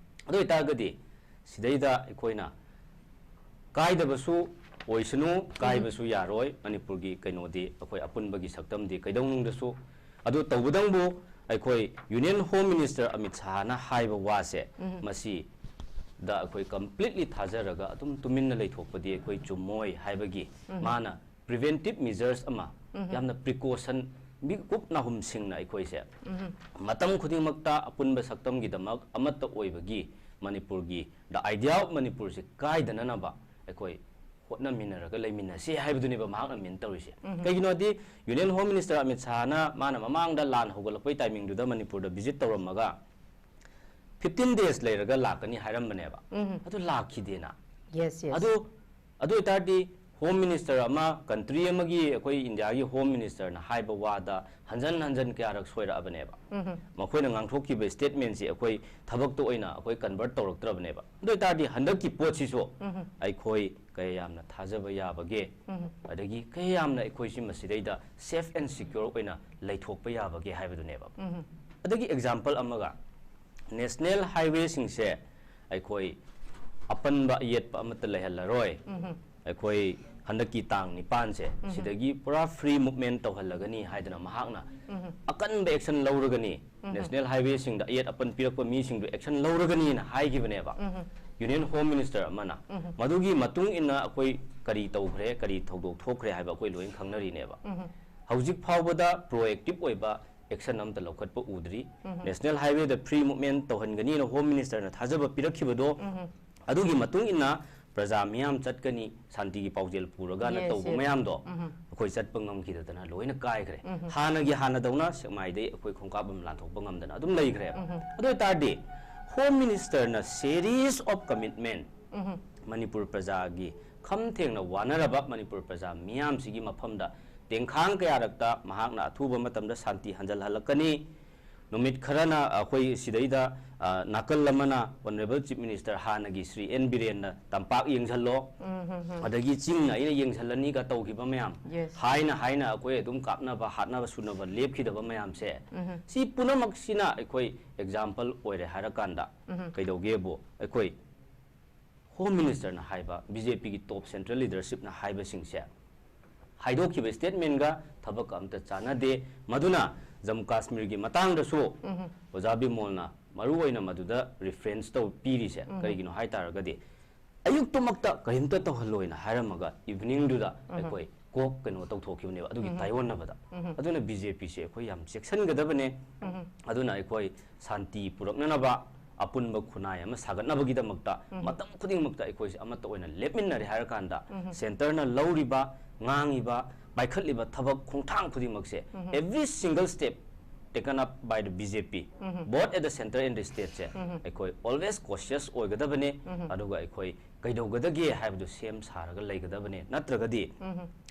ꯑꯗꯨ ꯑꯣꯏꯇꯥꯔꯒꯗꯤ ꯁꯤꯗꯩꯗ ꯑꯩꯈꯣꯏꯅ ꯀꯥꯏꯗꯕꯁꯨ ꯑꯣꯏꯁꯅꯨ, ꯀꯥꯏꯕꯁꯨ ꯌꯥꯔꯣꯏ꯫ ꯃꯅꯤꯄꯨꯔꯒꯤ ꯀꯩꯅꯣꯗꯤ, ꯑꯩꯈꯣꯏ ꯑꯄꯨꯟꯕꯒꯤ ꯁꯛꯇꯝꯗꯤ ꯀꯩꯗꯧꯅꯨꯡꯗꯁꯨ, ꯑꯗꯨ ꯇꯧꯕꯗꯪꯕꯨ ꯑꯩꯈꯣꯏ Union Home Minister ꯑꯃꯤꯠ ꯁꯥꯍꯅ ꯍꯥꯏꯕ ꯋꯥꯁꯦ, ꯃꯁꯤꯗ ꯑꯩꯈꯣꯏ completely ꯊꯥꯖꯔꯒ ꯑꯗꯨꯝ ꯇꯨꯃꯤꯟꯅ ꯂꯩꯊꯣꯛꯄꯗꯤ ꯑꯩꯈꯣꯏ ꯆꯨꯝꯃꯣꯏ ꯍꯥꯏꯕꯒꯤ ꯃꯥꯅ preventive measures ꯑꯃ, ꯌꯥꯝꯅ precaution, ꯃꯤꯀꯨꯞ ꯅꯥꯍꯨꯝꯁꯤꯡꯅ ꯑꯩꯈꯣꯏꯁꯦ ꯃꯇꯝ ꯈꯨꯗꯤꯡꯃꯛꯇ ꯑꯄꯨꯟꯕ ꯁꯛꯇꯝꯒꯤꯗꯃꯛ ꯑꯃꯠꯇ ꯑꯣꯏꯕꯒꯤ ꯃꯅꯤꯄꯨꯔꯒꯤ, the idea of ꯃꯅꯤꯄꯨꯔꯁꯦ ꯀꯥꯏꯗꯅꯅꯕ ꯑꯩꯈꯣꯏ ꯍꯣꯠꯅꯃꯤꯟꯅꯔꯒ ꯂꯩꯃꯤꯟꯅꯁꯤ ꯍꯥꯏꯕꯗꯨꯅꯦꯕ ꯃꯍꯥꯛꯅ mean ꯇꯧꯔꯤꯁꯦ꯫ ꯀꯩꯒꯤꯅꯣꯗꯤ Union Home Minister ꯑꯃꯤꯠ ꯁꯥꯍꯅ ꯃꯥꯅ ꯃꯃꯥꯡꯗ ꯂꯥꯟ ꯍꯧꯒꯠꯂꯛꯄꯩ timingꯗꯨꯗ ꯃꯅꯤꯄꯨꯔꯗ visit ꯇꯧꯔꯝꯃꯒ fifteen days ꯂꯩꯔꯒ ꯂꯥꯛꯀꯅꯤ ꯍꯥꯏꯔꯝꯕꯅꯦꯕ꯫ ꯑꯗꯨ ꯂꯥꯛꯈꯤꯗꯦꯅ꯫ Yes, yes. ꯑꯗꯨ, ꯑꯗꯨ ꯑꯣꯏꯇꯥꯔꯗꯤ Home Minister ꯑꯃ, country ꯑꯃꯒꯤ, ꯑꯩꯈꯣꯏ ꯏꯟꯗꯤꯌꯥꯒꯤ Home Ministerꯅ ꯍꯥꯏꯕ ꯋꯥꯗ ꯍꯟꯖꯟ ꯍꯟꯖꯟ ꯀꯌꯥꯔꯛ ꯁꯣꯏꯔꯛꯑꯕꯅꯦꯕ꯫ ꯃꯈꯣꯏꯅ ꯉꯥꯡꯊꯣꯛꯈꯤꯕ statementꯁꯤ ꯑꯩꯈꯣꯏ ꯊꯕꯛꯇ ꯑꯣꯏꯅ ꯑꯩꯈꯣꯏ convert ꯇꯧꯔꯛꯇ꯭ꯔꯕꯅꯦꯕ꯫ ꯑꯗꯨ ꯑꯣꯏꯇꯥꯔꯗꯤ ꯍꯟꯗꯛꯀꯤ ꯄꯣꯠꯁꯤꯁꯨ ꯑꯩꯈꯣꯏ ꯀꯌꯥ ꯌꯥꯝꯅ ꯊꯥꯖꯕ ꯌꯥꯕꯒꯦ, ꯑꯗꯒꯤ ꯀꯌꯥ ꯌꯥꯝꯅ ꯑꯩꯈꯣꯏꯁꯤ ꯃꯁꯤꯗꯩꯗ safe and secure ꯑꯣꯏꯅ ꯂꯩꯊꯣꯛꯄ ꯌꯥꯕꯒꯦ ꯍꯥꯏꯕꯗꯨꯅꯦꯕ꯫ ꯑꯗꯒꯤ example ꯑꯃꯒ, National Highwayꯁꯤꯡꯁꯦ ꯑꯩꯈꯣꯏ ꯑꯄꯟꯕ ꯑꯌꯦꯠꯄ ꯑꯃꯠꯇ ꯂꯩꯍꯜꯂꯔꯣꯏ꯫ ꯑꯩꯈꯣꯏ ꯍꯟꯗꯛꯀꯤ ꯇꯥꯡ ꯅꯤꯄꯥꯟꯁꯦ ꯁꯤꯗꯒꯤ ꯄꯨꯔꯥ free movement ꯇꯧꯍꯜꯂꯒꯅꯤ ꯍꯥꯏꯗꯅ ꯃꯍꯥꯛꯅ ꯑꯀꯟꯕ action ꯂꯧꯔꯒꯅꯤ, National Highwayꯁꯤꯡꯗ ꯑꯌꯦꯠ ꯑꯄꯟ ꯄꯤꯔꯛꯄ ꯃꯤꯁꯤꯡꯗꯨ action ꯂꯧꯔꯒꯅꯤꯅ ꯍꯥꯏꯈꯤꯕꯅꯦꯕ꯫ Union Home Minister ꯑꯃꯅ꯫ ꯃꯗꯨꯒꯤ ꯃꯇꯨꯡ ꯏꯟꯅ ꯑꯩꯈꯣꯏ ꯀꯔꯤ ꯇꯧꯈ꯭ꯔꯦ, ꯀꯔꯤ ꯊꯧꯗꯣꯛ ꯊꯣꯛꯈ꯭ꯔꯦ ꯍꯥꯏꯕ ꯑꯩꯈꯣꯏ ꯂꯣꯏꯅ ꯈꯪꯅꯔꯤꯅꯦꯕ꯫ ꯍꯧꯖꯤꯛ ꯐꯥꯎꯕꯗ proactive ꯑꯣꯏꯕ action ꯑꯃꯠꯇ ꯂꯧꯈꯠꯄ ꯎꯗ꯭ꯔꯤ꯫ National Highwayꯗ free movement ꯇꯧꯍꯟꯒꯅꯤꯅ Home Ministerꯅ ꯊꯥꯖꯕ ꯄꯤꯔꯛꯈꯤꯕꯗꯣ, ꯑꯗꯨꯒꯤ ꯃꯇꯨꯡ ꯏꯟꯅ ꯄ꯭ꯔꯖꯥ ꯃꯤꯌꯥꯝ ꯆꯠꯀꯅꯤ, ꯁꯥꯟꯇꯤꯒꯤ ꯄꯥꯎꯖꯦꯜ ꯄꯨꯔꯒꯅ Yes, ꯇꯧꯕ yes. ꯃꯌꯥꯝꯗꯣ ꯑꯩꯈꯣꯏ ꯆꯠꯄ ꯉꯝꯈꯤꯗꯗꯅ ꯂꯣꯏꯅ ꯀꯥꯏꯈ꯭ꯔꯦ꯫ ꯍꯥꯟꯅꯒꯤ ꯍꯥꯟꯅꯗꯧꯅ ꯁꯦꯛꯃꯥꯏꯗꯩ ꯑꯩꯈꯣꯏ ꯈꯣꯡꯀꯥꯞ ꯑꯃ ꯂꯥꯟꯊꯣꯛꯄ ꯉꯝꯗꯅ ꯑꯗꯨꯝ ꯂꯩꯈ꯭ꯔꯦꯕ꯫ ꯑꯗꯨ ꯑꯣꯏꯇꯥꯔꯗꯤ Home Ministerꯅ series of commitment, Manipur ꯄ꯭ꯔꯖꯥꯒꯤ ꯈꯝ ꯊꯦꯡꯅ ꯋꯥꯅꯔꯕ ꯃꯅꯤꯄꯨꯔ ꯄ꯭ꯔꯖꯥ ꯃꯤꯌꯥꯝꯁꯤꯒꯤ ꯃꯐꯝꯗ ꯇꯦꯡꯈꯥꯡ ꯀꯌꯥꯔꯛꯇ ꯃꯍꯥꯛꯅ ꯑꯊꯨꯕ ꯃꯇꯝꯗ ꯁꯥꯟꯇꯤ ꯍꯟꯖꯜꯍꯜꯂꯛꯀꯅꯤ, ꯅꯨꯃꯤꯠ ꯈꯔꯅ ꯑꯩꯈꯣꯏ ꯁꯤꯗꯩꯗ, ꯑ, ꯅꯥꯀꯜ ꯑꯃꯅ Honourable Chief Minister ꯍꯥꯟꯅꯒꯤ ꯁ꯭ꯔꯤ ꯑꯦꯟ ꯕꯤꯔꯦꯟꯅ ꯇꯝꯄꯥꯛ ꯌꯦꯡꯁꯜꯂꯣ, ꯑꯗꯒꯤ ꯆꯤꯡꯅ ꯑꯩꯅ ꯌꯦꯡꯁꯜꯂꯅꯤꯒ ꯇꯧꯈꯤꯕ ꯃꯌꯥꯝ, Yes. ꯍꯥꯏꯅ ꯍꯥꯏꯅ ꯑꯩꯈꯣꯏ ꯑꯗꯨꯝ ꯀꯥꯞꯅꯕ, ꯍꯥꯠꯅꯕ, ꯁꯨꯅꯕ ꯂꯦꯞꯈꯤꯗꯕ ꯃꯌꯥꯝꯁꯦ, ꯁꯤ ꯄꯨꯝꯅꯃꯛꯁꯤꯅ ꯑꯩꯈꯣꯏ example ꯑꯣꯏꯔꯦ ꯍꯥꯏꯔꯀꯥꯟꯗ ꯀꯩꯗꯧꯒꯦꯕꯨ, ꯑꯩꯈꯣꯏ Home Ministerꯅ ꯍꯥꯏꯕ, ꯕꯤ ꯖꯦ ꯄꯤꯒꯤ top central leadershipꯅ ꯍꯥꯏꯕꯁꯤꯡꯁꯦ ꯍꯥꯏꯗꯣꯛꯈꯤꯕ statement ꯒ ꯊꯕꯛ ꯑꯝꯇ ꯆꯥꯟꯅꯗꯦ꯫ ꯃꯗꯨꯅ ꯖꯝꯃꯨ ꯀꯥꯁꯃꯤꯔꯒꯤ ꯃꯇꯥꯡꯗꯁꯨ ꯑꯣꯖꯥ ꯕꯤꯃꯣꯜꯅ ꯃꯔꯨ ꯑꯣꯏꯅ ꯃꯗꯨꯗ reference ꯇꯧ ꯄꯤꯔꯤꯁꯦ ꯀꯔꯤꯒꯤꯅꯣ ꯍꯥꯏ ꯇꯥꯔꯒꯗꯤ, ꯑꯌꯨꯛꯇꯃꯛꯇ ꯀꯔꯤꯝꯇ ꯇꯧꯍꯜꯂꯣꯏꯅ ꯍꯥꯏꯔꯝꯃꯒ evening ꯗꯨꯗ ꯑꯩꯈꯣꯏ ꯀꯣꯛ ꯀꯩꯅꯣ ꯇꯧꯊꯣꯛꯈꯤꯕꯅꯦꯕ꯫ ꯑꯗꯨꯒꯤ ꯇꯥꯏꯑꯣꯟꯅꯕꯗ꯫ ꯑꯗꯨꯅ ꯕꯤ ꯖꯦ ꯄꯤꯁꯦ ꯑꯩꯈꯣꯏ ꯌꯥꯝ ꯆꯦꯛꯁꯤꯟꯒꯗꯕꯅꯦ꯫ ꯑꯗꯨꯅ ꯑꯩꯈꯣꯏ ꯁꯥꯟꯇꯤ ꯄꯨꯔꯛꯅꯅꯕ, ꯑꯄꯨꯟꯕ ꯈꯨꯟꯅꯥꯏ ꯑꯃ ꯁꯥꯒꯠꯅꯕꯒꯤꯗꯃꯛꯇ ꯃꯇꯝ ꯈꯨꯗꯤꯡꯃꯛꯇ ꯑꯩꯈꯣꯏꯁꯦ ꯑꯃꯠꯇ ꯑꯣꯏꯅ ꯂꯦꯞꯃꯤꯟꯅꯔꯦ ꯍꯥꯏꯔꯀꯥꯟꯗ, centre ꯅ ꯂꯧꯔꯤꯕ, ꯉꯥꯡꯉꯤꯕ, ꯄꯥꯏꯈꯠꯂꯤꯕ ꯊꯕꯛ ꯈꯣꯡꯊꯥꯡ ꯈꯨꯗꯤꯡꯃꯛꯁꯦ, every single step taken up by the B J P, both at the centre and the state ꯁꯦ ꯑꯩꯈꯣꯏ always cautious ꯑꯣꯏꯒꯗꯕꯅꯦ꯫ ꯑꯗꯨꯒ ꯑꯩꯈꯣꯏ ꯀꯩꯗꯧꯒꯗꯒꯦ ꯍꯥꯏꯕꯗꯨ ꯁꯦꯝ ꯁꯥꯔꯒ ꯂꯩꯒꯗꯕꯅꯦ꯫ ꯅꯠꯇ꯭ꯔꯒꯗꯤ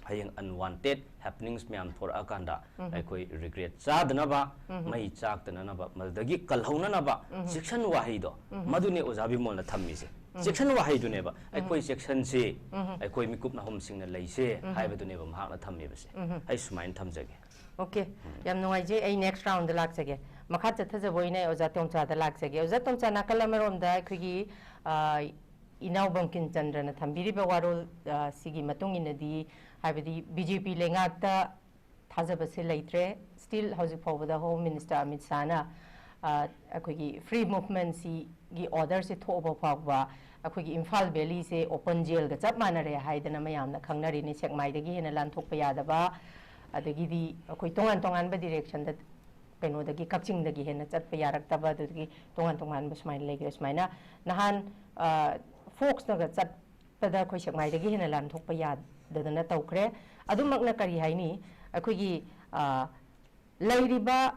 ꯍꯌꯦꯡ unwanted happenings ꯃꯌꯥꯝ ꯊꯣꯔꯛꯑꯀꯥꯟꯗ ꯑꯩꯈꯣꯏ regret ꯆꯥꯗꯅꯕ, ꯃꯩ ꯆꯥꯛꯇꯅꯅꯕ, ꯃꯗꯨꯗꯒꯤ ꯀꯜꯍꯧꯅꯅꯕ ꯆꯦꯛꯁꯤꯟ ꯋꯥꯍꯩꯗꯣ, ꯃꯗꯨꯅꯦ ꯑꯣꯖꯥ ꯕꯤꯃꯣꯜꯅ ꯊꯝꯃꯤꯁꯦ꯫ ꯆꯦꯛꯁꯤꯟ ꯋꯥꯍꯩꯗꯨꯅꯦꯕ, "ꯑꯩꯈꯣꯏ ꯆꯦꯛꯁꯤꯟꯁꯤ, ꯑꯩꯈꯣꯏ ꯃꯤꯀꯨꯞ ꯅꯥꯍꯨꯝꯁꯤꯡꯅ ꯂꯩꯁꯦ" ꯍꯥꯏꯕꯗꯨꯅꯦꯕ ꯃꯍꯥꯛꯅ ꯊꯝꯃꯤꯕꯁꯦ꯫ ꯑꯩ ꯁꯨꯃꯥꯏꯅ ꯊꯝꯖꯒꯦ꯫ ꯑꯣꯀꯦ, ꯌꯥꯝ ꯅꯨꯡꯉꯥꯏꯖꯩ꯫ ꯑꯩ next round ꯗ ꯂꯥꯛꯆꯒꯦ꯫ ꯃꯈꯥ ꯆꯠꯊꯖꯕ ꯑꯣꯏꯅ ꯑꯩ ꯑꯣꯖꯥ ꯇꯣꯝꯆꯥꯗ ꯂꯥꯛꯆꯒꯦ꯫ ꯑꯣꯖꯥ ꯇꯣꯝꯆꯥ, ꯅꯥꯀꯜ ꯑꯃꯔꯣꯝꯗ ꯑꯩꯈꯣꯏꯒꯤ, ꯑ, ꯏꯅꯥꯎ ꯕꯪꯀꯤꯝ ꯆꯟꯗ꯭ꯔꯅ ꯊꯝꯕꯤꯔꯤꯕ ꯋꯥꯔꯣꯜ, ꯑ, ꯁꯤꯒꯤ ꯃꯇꯨꯡ ꯏꯟꯅꯗꯤ, ꯍꯥꯏꯕꯗꯤ ꯕꯤ ꯖꯦ ꯄꯤ ꯂꯩꯉꯥꯛꯇ ꯊꯥꯖꯕꯁꯦ ꯂꯩꯇ꯭ꯔꯦ꯫ Still ꯍꯧꯖꯤꯛ ꯐꯥꯎꯕꯗ Home Minister ꯑꯃꯤꯠ ꯁꯥꯍꯅ, ꯑ, ꯑꯩꯈꯣꯏꯒꯤ free movement ꯁꯤꯒꯤ order ꯁꯦ ꯊꯣꯛꯑꯕ ꯐꯥꯎꯕ ꯑꯩꯈꯣꯏꯒꯤ ꯏꯝꯐꯥꯜ valley ꯁꯦ open jail ꯒ ꯆꯞ ꯃꯥꯟꯅꯔꯦ ꯍꯥꯏꯗꯅ ꯃꯌꯥꯝꯅ ꯈꯪꯅꯔꯤꯅꯤ꯫ ꯁꯦꯛꯃꯥꯏꯗꯒꯤ ꯍꯦꯟꯅ ꯂꯥꯟꯊꯣꯛꯄ ꯌꯥꯗꯕ, ꯑꯗꯒꯤꯗꯤ ꯑꯩꯈꯣꯏ ꯇꯣꯉꯥꯟ ꯇꯣꯉꯥꯟꯕ direction ꯗ, ꯀꯩꯅꯣꯗꯒꯤ, ꯀꯛꯆꯤꯡꯗꯒꯤ ꯍꯦꯟꯅ ꯆꯠꯄ ꯌꯥꯔꯛꯇꯕ, ꯑꯗꯨꯗꯒꯤ ꯇꯣꯉꯥꯟ ꯇꯣꯉꯥꯟꯕ ꯁꯨꯃꯥꯏꯅ ꯂꯩꯈ꯭ꯔꯦ꯫ ꯁꯨꯃꯥꯏꯅ ꯅꯍꯥꯟ, ꯑ, ꯐꯣꯛꯁꯅꯒ ꯆꯠꯄꯗ ꯑꯩꯈꯣꯏ ꯁꯦꯛꯃꯥꯏꯗꯒꯤ ꯍꯦꯟꯅ ꯂꯥꯟꯊꯣꯛꯄ ꯌꯥꯗꯗꯅ ꯇꯧꯈ꯭ꯔꯦ꯫ ꯑꯗꯨꯃꯛꯅ ꯀꯔꯤ ꯍꯥꯏꯅꯤ, ꯑꯩꯈꯣꯏꯒꯤ, ꯑ, ꯂꯩꯔꯤꯕ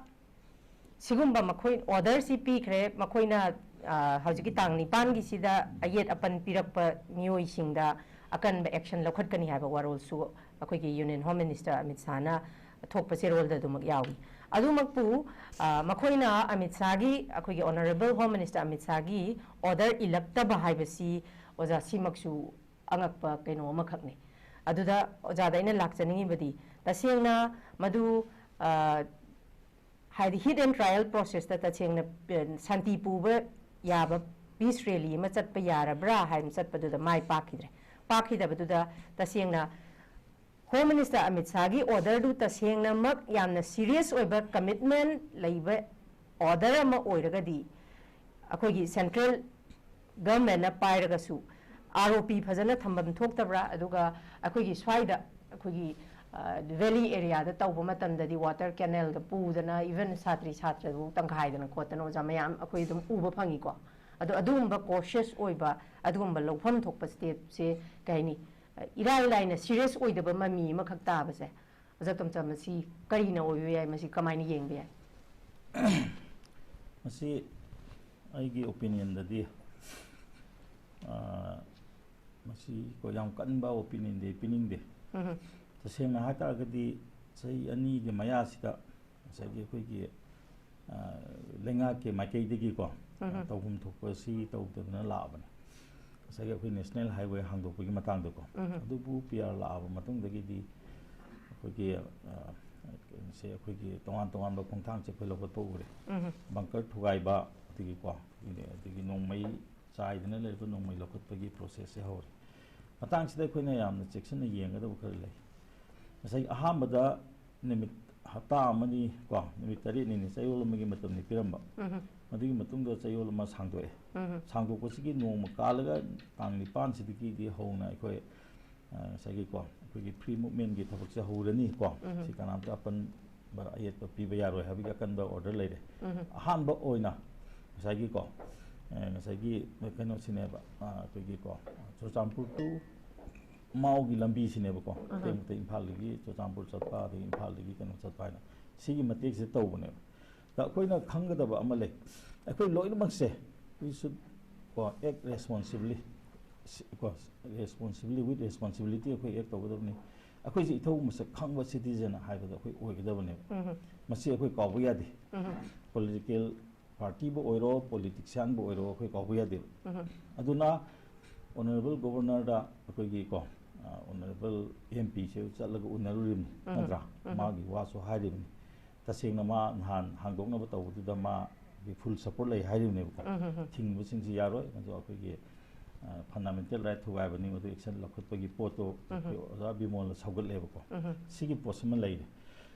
ꯁꯤꯒꯨꯝꯕ ꯃꯈꯣꯏ order ꯁꯤ ꯄꯤꯈ꯭ꯔꯦ, ꯃꯈꯣꯏꯅ, ꯑ, ꯍꯧꯖꯤꯛꯀꯤ ꯇꯥꯡ ꯅꯤꯄꯥꯟꯒꯤꯁꯤꯗ ꯑꯌꯦꯠ ꯑꯄꯟ ꯄꯤꯔꯛꯄ ꯃꯤꯑꯣꯏꯁꯤꯡꯗ ꯑꯀꯟꯕ action ꯂꯧꯈꯠꯀꯅꯤ ꯍꯥꯏꯕ ꯋꯥꯔꯣꯜꯁꯨ ꯑꯩꯈꯣꯏꯒꯤ Union Home Minister ꯑꯃꯤꯠ ꯁꯥꯍꯅ ꯊꯣꯛꯄ ꯆꯦꯔꯣꯜꯗ ꯑꯗꯨꯃꯛ ꯌꯥꯎꯏ꯫ ꯑꯗꯨꯃꯛꯄꯨ, ꯑ, ꯃꯈꯣꯏꯅ ꯑꯃꯤꯠ ꯁꯥꯍꯒꯤ, ꯑꯩꯈꯣꯏꯒꯤ Honourable Home Minister Amit ꯁꯥꯍꯒꯤ order ꯏꯜꯂꯛꯇꯕ ꯍꯥꯏꯕꯁꯤ, ꯑꯣꯖꯥ, ꯁꯤꯃꯛꯁꯨ ꯑꯉꯛꯄ ꯀꯩꯅꯣ ꯑꯃꯈꯛꯅꯤ꯫ ꯑꯗꯨꯗ ꯑꯣꯖꯥꯗ ꯑꯩꯅ ꯂꯥꯛꯆꯅꯤꯡꯉꯤꯕꯗꯤ, ꯇꯁꯦꯡꯅ ꯃꯗꯨ, ꯑ, ꯍꯥꯏꯗꯤ hit and trial process ꯇ ꯇꯁꯦꯡꯅ, ꯑ, ꯁꯥꯟꯇꯤ ꯄꯨꯕ ꯌꯥꯕ peace rally ꯑꯃ ꯆꯠꯄ ꯌꯥꯔꯕ꯭ꯔꯥ ꯍꯥꯏꯅ ꯆꯠꯄꯗꯨꯗ ꯃꯥꯏ ꯄꯥꯛꯈꯤꯗ꯭ꯔꯦ꯫ ꯄꯥꯛꯈꯤꯗꯕꯗꯨꯗ ꯇꯁꯦꯡꯅ ꯍꯣꯝ ꯃꯤꯅꯤꯁꯇꯔ ꯑꯃꯤꯠ ꯁꯥꯍꯒꯤ ꯑꯣꯔꯗꯔꯗꯨ ꯇꯁꯦꯡꯅꯃꯛ ꯌꯥꯝꯅ ꯁꯤꯔꯤꯌꯁ ꯑꯣꯏꯕ ꯀꯃꯤꯠꯃꯦꯟ ꯂꯩꯕ ꯑꯣꯔꯗꯔ ꯑꯃ ꯑꯣꯏꯔꯒꯗꯤ, ꯑꯩꯈꯣꯏꯒꯤ ꯁꯦꯟꯇ꯭ꯔꯦꯜ ꯒꯚꯔꯟꯃꯦꯟꯠꯅ ꯄꯥꯏꯔꯒꯁꯨ ꯑꯥꯔ ꯑꯣ ꯄꯤ ꯐꯖꯅ ꯊꯝꯐꯝ ꯊꯣꯛꯇꯕ꯭ꯔꯥ? ꯑꯗꯨꯒ ꯑꯩꯈꯣꯏꯒꯤ ꯁ꯭ꯋꯥꯏꯗ, ꯑꯩꯈꯣꯏꯒꯤ ꯚꯦꯂꯤ ꯑꯦꯔꯤꯌꯥꯗ ꯇꯧꯕ ꯃꯇꯝꯗꯗꯤ ꯋꯥꯇꯔ ꯀꯦꯅꯦꯜꯒ ꯄꯨꯗꯅ, ꯏꯚꯟ ꯁꯥꯇ꯭ꯔꯤ ꯁꯥꯇ꯭ꯔꯕꯨ ꯇꯪꯈꯥꯏꯗꯅ ꯈꯣꯠꯇꯅ ꯑꯣꯖꯥ ꯃꯌꯥꯝ ꯑꯩꯈꯣꯏ ꯑꯗꯨꯝ ꯎꯕ ꯐꯪꯉꯤꯀꯣ꯫ ꯑꯗꯣ ꯑꯗꯨꯒꯨꯝꯕ ꯀꯣꯁꯤꯌꯁ ꯑꯣꯏꯕ, ꯑꯗꯨꯒꯨꯝꯕ ꯂꯧꯐꯝ ꯊꯣꯛꯄ ꯁ꯭ꯇꯦꯞꯁꯦ, ꯀꯩ ꯍꯥꯏꯅꯤ, ꯏꯔꯥꯏ ꯂꯥꯏꯅ ꯁꯤꯔꯤꯌꯁ ꯑꯣꯏꯗꯕ ꯃꯃꯤ ꯑꯃꯈꯛ ꯇꯥꯕꯁꯦ, ꯑꯣꯖꯥ ꯇꯣꯝꯆꯥ, ꯃꯁꯤ ꯀꯔꯤꯅ ꯑꯣꯏꯕ ꯌꯥꯏ? ꯃꯁꯤ ꯀꯃꯥꯏꯅ ꯌꯦꯡꯕ ꯌꯥꯏ? ꯃꯁꯤ ꯑꯩꯒꯤ ꯑꯣꯄꯤꯅꯤꯌꯟꯗꯗꯤ, ꯑ, ꯃꯁꯤ ꯀꯣ, ꯌꯥꯝ ꯀꯟꯕ ꯑꯣꯄꯤꯅꯤꯌꯟꯗꯤ ꯄꯤꯅꯤꯡꯗꯦ꯫ ꯎꯝ꯫ ꯇꯁꯦꯡꯅ ꯍꯥꯏꯇꯥꯔꯒꯗꯤ, ꯆꯍꯤ ꯑꯅꯤꯒꯤ ꯃꯌꯥꯁꯤꯗ ꯉꯁꯥꯏꯒꯤ ꯑꯩꯈꯣꯏꯒꯤ, ꯑ, ꯂꯩꯉꯥꯛꯀꯤ ꯃꯥꯏꯀꯩꯗꯒꯤꯀꯣ, ꯎꯝ꯫ ꯇꯧꯐꯝ ꯊꯣꯛꯄ ꯁꯤ ꯇꯧꯗꯗꯅ ꯂꯥꯛꯑꯕꯅꯦ꯫ ꯉꯁꯥꯏꯒꯤ ꯑꯩꯈꯣꯏ ꯅꯦꯁꯅꯦꯜ ꯍꯥꯏꯋꯦ ꯍꯥꯡꯗꯣꯛꯄꯒꯤ ꯃꯇꯥꯡꯗꯀꯣ, ꯎꯝ꯫ ꯑꯗꯨꯕꯨ ꯄꯤ ꯑꯥꯔ ꯂꯥꯛꯑꯕ ꯃꯇꯨꯡꯗꯒꯤꯗꯤ ꯑꯩꯈꯣꯏꯒꯤ, ꯑ, ꯁꯦ ꯑꯩꯈꯣꯏꯒꯤ ꯇꯣꯉꯥꯟ ꯇꯣꯉꯥꯟꯕ ꯈꯣꯡꯊꯥꯡꯁꯦ ꯑꯩꯈꯣꯏ ꯂꯧꯈꯠꯄ ꯎꯔꯦ꯫ ꯎꯝ꯫ ꯕꯪꯀꯔ ꯊꯨꯒꯥꯏꯕ, ꯑꯗꯒꯤꯀꯣ, ꯑꯗꯒꯤ ꯅꯣꯡꯃꯩ ꯆꯥꯏꯗꯅ ꯂꯩꯔꯤꯕ ꯅꯣꯡꯃꯩ ꯂꯧꯈꯠꯄꯒꯤ ꯄ꯭ꯔꯣꯁꯦꯁꯁꯦ ꯍꯧꯔꯦ꯫ ꯃꯇꯥꯡꯁꯤꯗ ꯑꯩꯈꯣꯏꯅ ꯌꯥꯝꯅ ꯆꯦꯛꯁꯤꯟꯅ ꯌꯦꯡꯒꯗꯕ ꯈꯔ ꯂꯩ꯫ ꯉꯁꯥꯏꯒꯤ ꯑꯍꯥꯟꯕꯗ ꯅꯨꯃꯤꯠ ꯍꯞꯇꯥ ꯑꯃꯅꯤ ꯀꯣ, ꯅꯨꯃꯤꯠ ꯇꯔꯦꯠꯅꯤꯅꯤ ꯆꯌꯣꯜ ꯑꯃꯒꯤ ꯃꯇꯝꯅꯤ ꯄꯤꯔꯝꯕ꯫ ꯎꯝ꯫ ꯃꯗꯨꯒꯤ ꯃꯇꯨꯡꯗ ꯆꯌꯣꯜ ꯑꯃ ꯁꯥꯡꯗꯣꯛꯑꯦ꯫ ꯎꯝ꯫ ꯁꯥꯡꯗꯣꯛꯄꯁꯤꯒꯤ ꯅꯣꯡꯃ ꯀꯥꯜꯂꯒ ꯇꯥꯡ ꯅꯤꯄꯥꯟꯁꯤꯗꯒꯤꯗꯤ ꯍꯧꯅ ꯑꯩꯈꯣꯏ, ꯑ, ꯉꯁꯥꯏꯒꯤꯀꯣ, ꯑꯩꯈꯣꯏꯒꯤ ꯐ꯭ꯔꯤ ꯃꯨꯚꯃꯦꯟꯒꯤ ꯊꯕꯛꯁꯦ ꯍꯧꯔꯅꯤ ꯀꯣ꯫ ꯎꯝ꯫ ꯁꯤ ꯀꯅꯥꯝꯇ ꯑꯄꯟꯕ ꯑꯌꯦꯠꯄ ꯄꯤꯕ ꯌꯥꯔꯣꯏ ꯍꯥꯏꯕꯒꯤ ꯑꯀꯟꯕ ꯑꯣꯔꯗꯔ ꯂꯩꯔꯦ꯫ ꯎꯝ꯫ ꯑꯍꯥꯟꯕ ꯑꯣꯏꯅ ꯉꯁꯥꯏꯒꯤꯀꯣ, ꯑ, ꯉꯁꯥꯏꯒꯤ ꯀꯩꯅꯣꯁꯤꯅꯦꯕ, ꯑ, ꯑꯩꯈꯣꯏꯒꯤꯀꯣ, ꯆꯨꯔꯆꯥꯟꯄꯨꯔ to ꯃꯥꯎꯒꯤ ꯂꯝꯕꯤꯁꯤꯅꯦꯕꯀꯣ꯫ ꯎꯝ꯫ ꯑꯇꯩ ꯃꯇꯩ ꯏꯝꯐꯥꯜꯗꯒꯤ ꯆꯨꯔꯆꯥꯟꯄꯨꯔ ꯆꯠꯄ, ꯑꯗꯒꯤ ꯏꯝꯐꯥꯜꯗꯒꯤ ꯀꯩꯅꯣ ꯆꯠꯄ ꯍꯥꯏꯅ ꯁꯤꯒꯤ ꯃꯇꯦꯛꯁꯤꯗ ꯇꯧꯕꯅꯦꯕ꯫ ꯑꯗ ꯑꯩꯈꯣꯏꯅ ꯈꯪꯒꯗꯕ ꯑꯃ ꯂꯩ, ꯑꯩꯈꯣꯏ ꯂꯣꯏꯅꯃꯛꯁꯦ, we should ꯀꯣ, act responsibly, ꯀꯣ, responsibly, with responsibility ꯑꯩꯈꯣꯏ ꯑꯦꯛ ꯇꯧꯒꯗꯕꯅꯤ꯫ ꯑꯩꯈꯣꯏꯁꯦ ꯏꯊꯧ ꯃꯁꯛ ꯈꯪꯕ ꯁꯤꯇꯤꯖꯟ ꯍꯥꯏꯕꯗꯣ ꯑꯩꯈꯣꯏ ꯑꯣꯏꯒꯗꯕꯅꯦꯕ꯫ ꯎꯝ꯫ ꯃꯁꯤ ꯑꯩꯈꯣꯏ ꯀꯥꯎꯕ ꯌꯥꯗꯦ꯫ ꯎꯝ꯫ ꯄꯣꯂꯤꯇꯤꯀꯦꯜ ꯄꯥꯔꯇꯤꯕꯨ ꯑꯣꯏꯔꯣ, ꯄꯣꯂꯤꯇꯤꯛꯁꯤꯌꯥꯟꯕꯨ ꯑꯣꯏꯔꯣ, ꯑꯩꯈꯣꯏ ꯀꯥꯎꯕ ꯌꯥꯗꯦꯕ꯫ ꯎꯝ꯫ ꯑꯗꯨꯅ ꯑꯣꯅꯔꯦꯕꯜ ꯒꯣꯕꯔꯅꯔꯗ ꯑꯩꯈꯣꯏꯒꯤ ꯀꯣ, ꯑ, ꯑꯣꯅꯔꯦꯕꯜ ꯑꯦꯝ ꯄꯤꯁꯦ ꯆꯠꯂꯒ ꯎꯅꯔꯨꯔꯤꯕꯅꯤ, ꯎꯝ꯫ ꯅꯠꯇ꯭ꯔꯥ? ꯎꯝ꯫ ꯃꯥꯒꯤ ꯋꯥꯁꯨ ꯍꯥꯏꯔꯤꯕꯅꯤ꯫ ꯇꯁꯦꯡꯅ ꯃꯥ ꯅꯍꯥꯟ ꯍꯥꯡꯗꯣꯛꯅꯕ ꯇꯧꯕꯗꯨꯗ ꯃꯥꯒꯤ ꯐꯨꯜ ꯁꯄꯣꯔꯠ ꯂꯩ ꯍꯥꯏꯔꯤꯕꯅꯦꯕꯀꯣ꯫ ꯎꯝ, ꯎꯝ, ꯎꯝ꯫ ꯊꯤꯡꯕꯁꯤꯡꯁꯤ ꯌꯥꯔꯣꯏ, ꯑꯗꯣ ꯑꯩꯈꯣꯏꯒꯤ, ꯐꯟꯗꯥꯃꯦꯟꯇꯦꯜ ꯔꯥꯏꯠ ꯊꯨꯒꯥꯏꯕꯅꯤ, ꯃꯗꯨ ꯑꯦꯛꯁꯟ ꯂꯧꯈꯠꯄꯒꯤ ꯄꯣꯠꯇꯣ ꯑꯩꯈꯣꯏ ꯑꯣꯖꯥ ꯕꯤꯃꯣꯜꯅ ꯁꯧꯒꯠꯂꯦꯕꯀꯣ꯫ ꯁꯤꯒꯤ ꯄꯣꯠꯁꯤꯃ ꯂꯩꯔꯦ꯫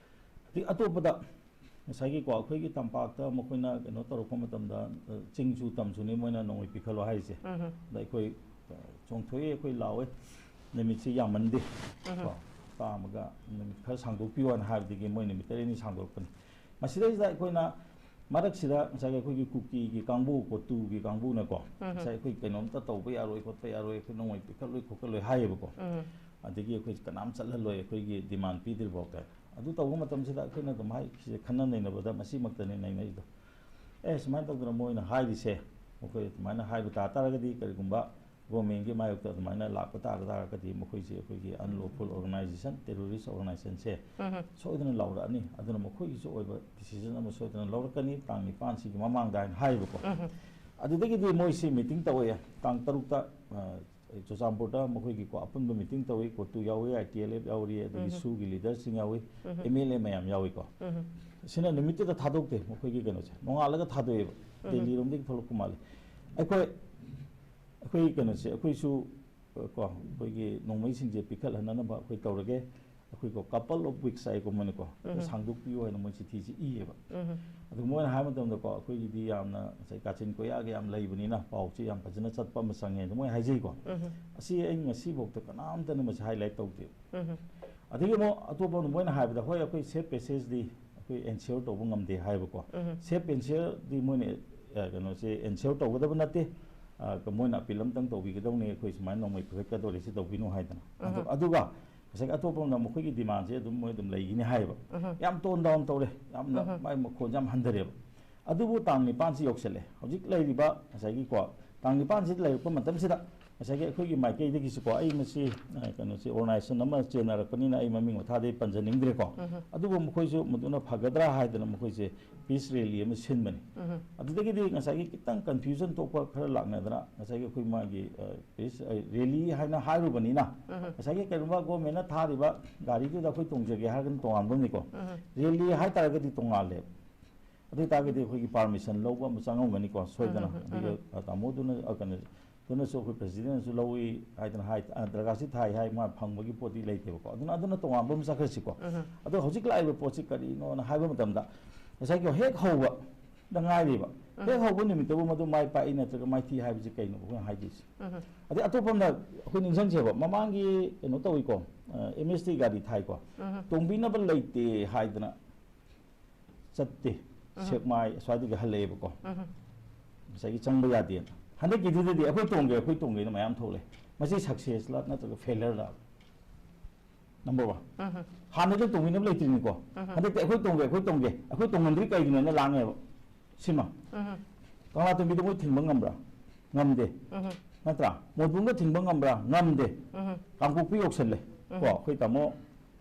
ꯑꯗꯩ ꯑꯇꯣꯞꯄꯗ ꯉꯁꯥꯏꯒꯤꯀꯣ, ꯑꯩꯈꯣꯏꯒꯤ ꯇꯝꯄꯥꯛꯇ ꯃꯈꯣꯏꯅ ꯀꯩꯅꯣ ꯇꯧꯔꯛꯄ ꯃꯇꯝꯗ, ꯑ, ꯆꯤꯡꯁꯨ ꯇꯝꯁꯨꯅꯤ ꯃꯣꯏꯅ ꯅꯣꯡꯃꯩ ꯄꯤꯈꯠꯂꯣ ꯍꯥꯏꯔꯤꯁꯦ꯫ ꯑꯗ ꯑꯩꯈꯣꯏ, ꯑ, ꯆꯣꯡꯊꯣꯛꯏ, ꯑꯩꯈꯣꯏ ꯂꯥꯎꯋꯦ꯫ ꯅꯨꯃꯤꯠꯁꯤ ꯌꯥꯝꯃꯟꯗꯦ꯫ ꯀꯣ, ꯍꯞꯇꯥ ꯑꯃꯒ ꯅꯨꯃꯤꯠ ꯈꯔ ꯁꯥꯡꯗꯣꯛꯄꯤꯌꯣꯅ ꯍꯥꯏꯕꯗꯒꯤ ꯃꯣꯏ ꯅꯨꯃꯤꯠ ꯇꯔꯦꯠꯅꯤ ꯁꯥꯡꯗꯣꯔꯛꯄꯅꯤ꯫ ꯃꯁꯤꯗꯩꯁꯤꯗ ꯑꯩꯈꯣꯏꯅ ꯃꯔꯛꯁꯤꯗ ꯉꯁꯥꯏꯒꯤ ꯑꯩꯈꯣꯏꯒꯤ ꯀꯨꯀꯤꯒꯤ ꯀꯥꯡꯕꯨ, ꯀꯣꯇꯨꯒꯤ ꯀꯥꯡꯕꯨꯅꯀꯣ, ꯉꯁꯥꯏ ꯑꯩꯈꯣꯏ ꯀꯩꯅꯣꯝꯇ ꯇꯧꯕ ꯌꯥꯔꯣꯏ, ꯈꯣꯠꯄ ꯌꯥꯔꯣꯏ, ꯑꯩꯈꯣꯏ ꯅꯣꯡꯃꯩ ꯄꯤꯈꯠꯂꯣꯏ, ꯈꯣꯠꯀꯠꯂꯣꯏ ꯍꯥꯏꯌꯦꯕꯀꯣ꯫ ꯑꯗꯒꯤ ꯑꯩꯈꯣꯏ ꯀꯅꯥꯝ ꯆꯠꯍꯜꯂꯣꯏ, ꯑꯩꯈꯣꯏꯒꯤ ꯗꯤꯃꯥꯟ ꯄꯤꯗ꯭ꯔꯤꯐꯥꯎ ꯀꯥꯏꯅ꯫ ꯑꯗꯨ ꯇꯧꯕ ꯃꯇꯝꯁꯤꯗ ꯑꯩꯈꯣꯏꯅ ꯑꯗꯨꯝ ꯍꯥꯏ, ꯁꯤꯁꯦ ꯈꯟꯅ ꯅꯩꯅꯕꯗ ꯃꯁꯤꯃꯛꯇꯅꯤ ꯅꯩꯅꯔꯤꯗꯣ꯫ ꯑꯦ, ꯁꯨꯃꯥꯏꯅ ꯇꯧꯗꯅ ꯃꯣꯏꯅ ꯍꯥꯏꯔꯤꯁꯦ, ꯃꯈꯣꯏ ꯑꯗꯨꯃꯥꯏꯅ ꯍꯥꯏꯕ ꯇꯥ ꯇꯥꯔꯒꯗꯤ, ꯀꯔꯤꯒꯨꯝꯕ ꯒꯣꯔꯃꯦꯟꯒꯤ ꯃꯥꯌꯣꯛꯇ ꯑꯗꯨꯃꯥꯏꯅ ꯂꯥꯛꯄ ꯇꯥꯔ ꯇꯥꯔꯒꯗꯤ, ꯃꯈꯣꯏꯁꯦ ꯑꯩꯈꯣꯏꯒꯤ unlawful organization, terrorist organizationꯁꯦ ꯁꯣꯏꯗꯅ ꯂꯥꯎꯔꯛꯑꯅꯤ꯫ ꯑꯗꯨꯅ ꯃꯈꯣꯏꯒꯤꯁꯨ ꯑꯣꯏꯕ decision ꯑꯃ ꯁꯣꯏꯗꯅ ꯂꯧꯔꯛꯀꯅꯤ ꯇꯥꯡ ꯅꯤꯄꯥꯟꯁꯤꯒꯤ ꯃꯃꯥꯡꯗ ꯍꯥꯏꯅ ꯍꯥꯏꯌꯦꯕꯀꯣ꯫ ꯑꯗꯨꯗꯒꯤꯗꯤ ꯃꯣꯏꯁꯤ meeting ꯇꯧꯋꯦ ꯇꯥꯡ ꯇꯔꯨꯛꯇ, ꯑ, ꯆꯨꯔꯆꯥꯟꯄꯨꯔꯗ ꯃꯈꯣꯏꯒꯤꯀꯣ ꯑꯄꯨꯟꯕ meeting ꯇꯧꯋꯤ, ꯀꯣꯇꯨ ꯌꯥꯎꯋꯤ, ꯑꯥꯏ ꯇꯤ ꯑꯦꯜ ꯑꯦꯐ ꯌꯥꯎꯔꯤ, ꯑꯗꯒꯤ ꯁꯨꯒꯤ leaderꯁꯤꯡ ꯌꯥꯎꯋꯤ, ꯑꯦꯝ ꯑꯦꯜ ꯑꯦ ꯃꯌꯥꯝ ꯌꯥꯎꯋꯤꯀꯣ꯫ ꯁꯤꯅ ꯅꯨꯃꯤꯠꯇꯨꯗ ꯊꯥꯗꯣꯛꯇꯦ ꯃꯈꯣꯏꯒꯤ ꯀꯩꯅꯣꯁꯦ, ꯅꯣꯡꯉꯥꯜꯂꯒ ꯊꯥꯗꯣꯛꯑꯦꯕ꯫ ꯗꯦꯜꯂꯤꯔꯣꯝꯗꯒꯤ ꯊꯣꯛꯂꯛꯄ ꯃꯥꯜꯂꯦ꯫ ꯑꯩꯈꯣꯏ, ꯑꯩꯈꯣꯏ ꯀꯩꯅꯣꯁꯦ, ꯑꯩꯈꯣꯏꯁꯨ, ꯑ, ꯀꯣ, ꯑꯩꯈꯣꯏꯒꯤ ꯅꯣꯡꯃꯩꯁꯤꯡꯁꯦ ꯄꯤꯈꯠꯍꯟꯅꯅꯕ ꯑꯩꯈꯣꯏ ꯇꯧꯔꯒꯦ꯫ ꯑꯩꯈꯣꯏꯀꯣ, couple of weeks ꯍꯥꯏꯀꯣ ꯃꯣꯏꯅꯀꯣ, ꯁꯥꯡꯗꯣꯛꯄꯤꯌꯨ ꯍꯥꯏꯅ ꯃꯣꯏ ꯆꯤꯊꯤꯁꯤ ꯏꯌꯦꯕ꯫ ꯑꯗꯨ ꯃꯣꯏꯅ ꯍꯥꯏꯕ ꯃꯇꯝꯗꯀꯣ, ꯑꯩꯈꯣꯏꯒꯤꯗꯤ ꯌꯥꯝꯅ ꯉꯁꯥꯏ ꯀꯥꯆꯤꯟ ꯀꯣꯌꯥꯒ ꯌꯥꯝ ꯂꯩꯕꯅꯤꯅ ꯄꯥꯎꯁꯦ ꯌꯥꯝ ꯐꯖꯅ ꯆꯠꯄ ꯑꯃ ꯆꯪꯉꯦ ꯑꯗꯨ ꯃꯣꯏ ꯍꯥꯏꯖꯩꯀꯣ꯫ ꯑꯁꯤ ꯑꯩ ꯉꯁꯤꯐꯥꯎꯗ ꯀꯅꯥꯝꯇꯅ ꯃꯁꯤ highlight ꯇꯧꯗꯦ꯫ ꯑꯗꯒꯤ ꯑꯃꯨꯛ ꯑꯇꯣꯞꯄ ꯑꯃꯅ ꯃꯣꯏꯅ ꯍꯥꯏꯕꯗ, ꯍꯣꯏ, ꯑꯩꯈꯣꯏ safe passageꯗꯤ ꯑꯩꯈꯣꯏ ensure ꯇꯧꯕ ꯉꯝꯗꯦ ꯍꯥꯏꯕꯀꯣ꯫ Safe passageꯗꯤ ꯃꯣꯏꯅ, ꯑ, ꯀꯩꯅꯣꯁꯦ ensure ꯇꯧꯒꯗꯕ ꯅꯠꯇꯦ꯫ ꯑ, ꯃꯣꯏꯅ appeal ꯑꯝꯇꯪ ꯇꯧꯕꯤꯒꯗꯧꯅꯤ, ꯑꯩꯈꯣꯏ ꯁꯨꯃꯥꯏꯅ ꯅꯣꯡꯃꯩ ꯄꯤꯈꯠꯀꯗꯧꯔꯦ, ꯁꯤ ꯇꯧꯕꯤꯅꯨ ꯍꯥꯏꯗꯅ꯫ ꯑꯗꯨ-, ꯑꯗꯨꯒ ꯉꯁꯥꯏꯒꯤ ꯑꯇꯣꯞꯄ ꯑꯃꯅ ꯃꯈꯣꯏꯒꯤ demandꯁꯦ ꯑꯗꯨꯝ ꯃꯣꯏ ꯑꯗꯨꯝ ꯂꯩꯒꯤꯅꯤ ꯍꯥꯏꯌꯦꯕ꯫ ꯌꯥꯝ tone down ꯇꯧꯔꯦ, ꯌꯥꯝꯅ ꯃꯥꯏ ꯃꯈꯣꯟꯁꯦ ꯌꯥꯝ ꯍꯟꯊꯔꯦꯕ꯫ ꯑꯗꯨꯕꯨ ꯇꯥꯡ ꯅꯤꯄꯥꯟꯁꯤ ꯌꯧꯁꯜꯂꯦ꯫ ꯍꯧꯖꯤꯛ ꯂꯩꯔꯤꯕ ꯉꯁꯥꯏꯒꯤꯀꯣ, ꯇꯥꯡ ꯅꯤꯄꯥꯟꯁꯤꯗ ꯂꯩꯔꯛꯄ ꯃꯇꯝꯁꯤꯗ ꯉꯁꯥꯏꯒꯤ ꯑꯩꯈꯣꯏꯒꯤ ꯃꯥꯏꯀꯩꯗꯒꯤꯁꯨꯀꯣ, ꯑꯩ ꯃꯁꯤ, ꯑ, ꯀꯩꯅꯣꯁꯤ organization ꯑꯃ ꯆꯦꯟꯅꯔꯛꯄꯅꯤꯅ ꯑꯩ ꯃꯃꯤꯡ ꯃꯊꯥꯗꯤ ꯄꯟꯖꯅꯤꯡꯗ꯭ꯔꯦꯀꯣ꯫ ꯑꯗꯨꯕꯨ ꯃꯈꯣꯏꯁꯨ ꯃꯗꯨꯅ ꯐꯒꯗ꯭ꯔꯥ ꯍꯥꯏꯗꯅ ꯃꯈꯣꯏꯁꯦ peace rally ꯑꯃ ꯁꯤꯟꯕꯅꯤ꯫ ꯑꯗꯨꯗꯒꯤꯗꯤ ꯉꯁꯥꯏꯒꯤ ꯈꯤꯇꯪ confusion ꯊꯣꯛꯄ ꯈꯔ ꯂꯥꯛꯅꯗꯅ ꯉꯁꯥꯏꯒꯤ ꯑꯩꯈꯣꯏ ꯃꯥꯒꯤ, ꯑ, peace, ꯑ, rally ꯍꯥꯏꯅ ꯍꯥꯏꯔꯨꯕꯅꯤꯅ ꯉꯁꯥꯏꯒꯤ ꯀꯩꯒꯨꯝꯕ governmentꯅ ꯊꯥꯔꯤꯕ ꯒꯥꯔꯤꯗꯨꯗ ꯑꯩꯈꯣꯏ ꯇꯣꯡꯖꯒꯦ ꯍꯥꯏꯔꯒꯅ ꯇꯣꯉꯥꯟꯕ ꯑꯃꯅꯤꯀꯣ꯫ Rally ꯍꯥꯏꯇꯥꯔꯒꯗꯤ ꯇꯣꯉꯥꯜꯂꯦꯕ꯫ ꯑꯗꯨ ꯑꯣꯏꯇꯥꯔꯒꯗꯤ ꯑꯩꯈꯣꯏꯒꯤ permission ꯂꯧꯕ ꯑꯃ ꯆꯪꯉꯝꯒꯅꯤꯀꯣ, ꯁꯣꯏꯗꯅ꯫ ꯑꯗꯨꯒ, ꯑ, ꯇꯥꯃꯣꯗꯨꯅ, ꯑ, ꯀꯩꯅꯣ, ꯑꯗꯨꯅꯁꯨ ꯑꯩꯈꯣꯏ ꯄ꯭ꯔꯦꯁꯤꯗꯦꯟꯅꯁꯨ ꯂꯧꯏ ꯍꯥꯏꯗꯅ ꯍꯥꯏ, ꯑ, ꯗꯔꯒꯥꯁꯤ ꯊꯥꯏ ꯍꯥꯏ, ꯃꯥ ꯐꯪꯕꯒꯤ ꯄꯣꯠꯇꯤ ꯂꯩꯇꯦꯕꯀꯣ꯫ ꯑꯗꯨꯅ, ꯑꯗꯨꯅ ꯇꯣꯉꯥꯟꯕ ꯑꯃ ꯆꯠꯈ꯭ꯔꯁꯤꯀꯣ꯫ ꯑꯗꯣ ꯍꯧꯖꯤꯛ ꯂꯥꯛꯏꯕ ꯄꯣꯠꯁꯤ ꯀꯔꯤꯅꯣꯅ ꯍꯥꯏꯕ ꯃꯇꯝꯗ, ꯉꯁꯥꯏꯒꯤ ꯍꯦꯛ ꯍꯧꯕꯗ ꯉꯥꯏꯔꯤꯕ, ꯍꯦꯛ ꯍꯧꯕ ꯅꯨꯃꯤꯠꯇꯕꯨ ꯃꯗꯨ ꯃꯥꯏ ꯄꯥꯛꯏ ꯅꯠꯇ꯭ꯔꯒ ꯃꯥꯏꯊꯤ ꯍꯥꯏꯕꯁꯤ ꯀꯩꯅꯣ ꯑꯩꯈꯣꯏꯅ ꯍꯥꯏꯗꯣꯏꯁꯦ? ꯑꯗꯩ ꯑꯇꯣꯞꯄ ꯑꯃꯅ ꯑꯩꯈꯣꯏ ꯅꯤꯡꯁꯤꯡꯁꯦꯕ, ꯃꯃꯥꯡꯒꯤ ꯀꯩꯅꯣ ꯇꯧꯏꯀꯣ, ꯑꯦꯝ ꯑꯦꯁ ꯇꯤ ꯒꯥꯔꯤ ꯊꯥꯏꯀꯣ, ꯇꯣꯡꯕꯤꯅꯕ ꯂꯩꯇꯦ ꯍꯥꯏꯗꯅ ꯆꯠꯇꯦ꯫ ꯁꯦꯛꯃꯥꯏ ꯑꯁ꯭ꯋꯥꯏꯗꯒꯤ ꯍꯜꯂꯛꯑꯦꯕꯀꯣ꯫ ꯉꯁꯥꯏꯒꯤ ꯆꯪꯕ ꯌꯥꯗꯦꯅ꯫ ꯍꯟꯗꯛꯀꯤꯗꯨꯗꯗꯤ ꯑꯩꯈꯣꯏ ꯇꯣꯡꯒꯦ, ꯑꯩꯈꯣꯏ ꯇꯣꯡꯒꯦꯅ ꯃꯌꯥꯝ ꯊꯣꯛꯂꯛꯑꯦ꯫ ꯃꯁꯤ ꯁꯛꯁꯦꯁꯂ ꯅꯠꯇ꯭ꯔꯒ ꯐꯦꯂꯔꯂ? Number one. ꯍꯥꯟꯅꯗꯤ ꯇꯣꯡꯕꯤꯅꯕ ꯂꯩꯇ꯭ꯔꯤꯅꯤꯀꯣ꯫ ꯍꯟꯗꯛꯇꯤ "ꯑꯩꯈꯣꯏ ꯇꯣꯡꯒꯦ, ꯑꯩꯈꯣꯏ ꯇꯣꯡꯒꯦ, ꯑꯩꯈꯣꯏ ꯇꯣꯡꯍꯟꯗ꯭ꯔꯤ ꯀꯩꯒꯤꯅꯣꯅ" ꯂꯥꯡꯉꯦꯕ꯫ ꯁꯤꯃ꯫ ꯀꯪꯂꯥꯇꯣꯝꯕꯤꯗ ꯃꯣꯏ ꯊꯤꯡꯕ ꯉꯝꯕ꯭ꯔꯥ? ꯉꯝꯗꯦ꯫ ꯅꯠꯇ꯭ꯔꯥ? ꯃꯣꯏꯕꯨꯡꯗ ꯊꯤꯡꯕ ꯉꯝꯕ꯭ꯔꯥ? ꯉꯝꯗꯦ꯫ ꯀꯥꯡꯄꯣꯛꯄꯤ ꯌꯧꯁꯜꯂꯦ꯫ ꯀꯣ, ꯑꯩꯈꯣꯏ ꯇꯥꯃꯣ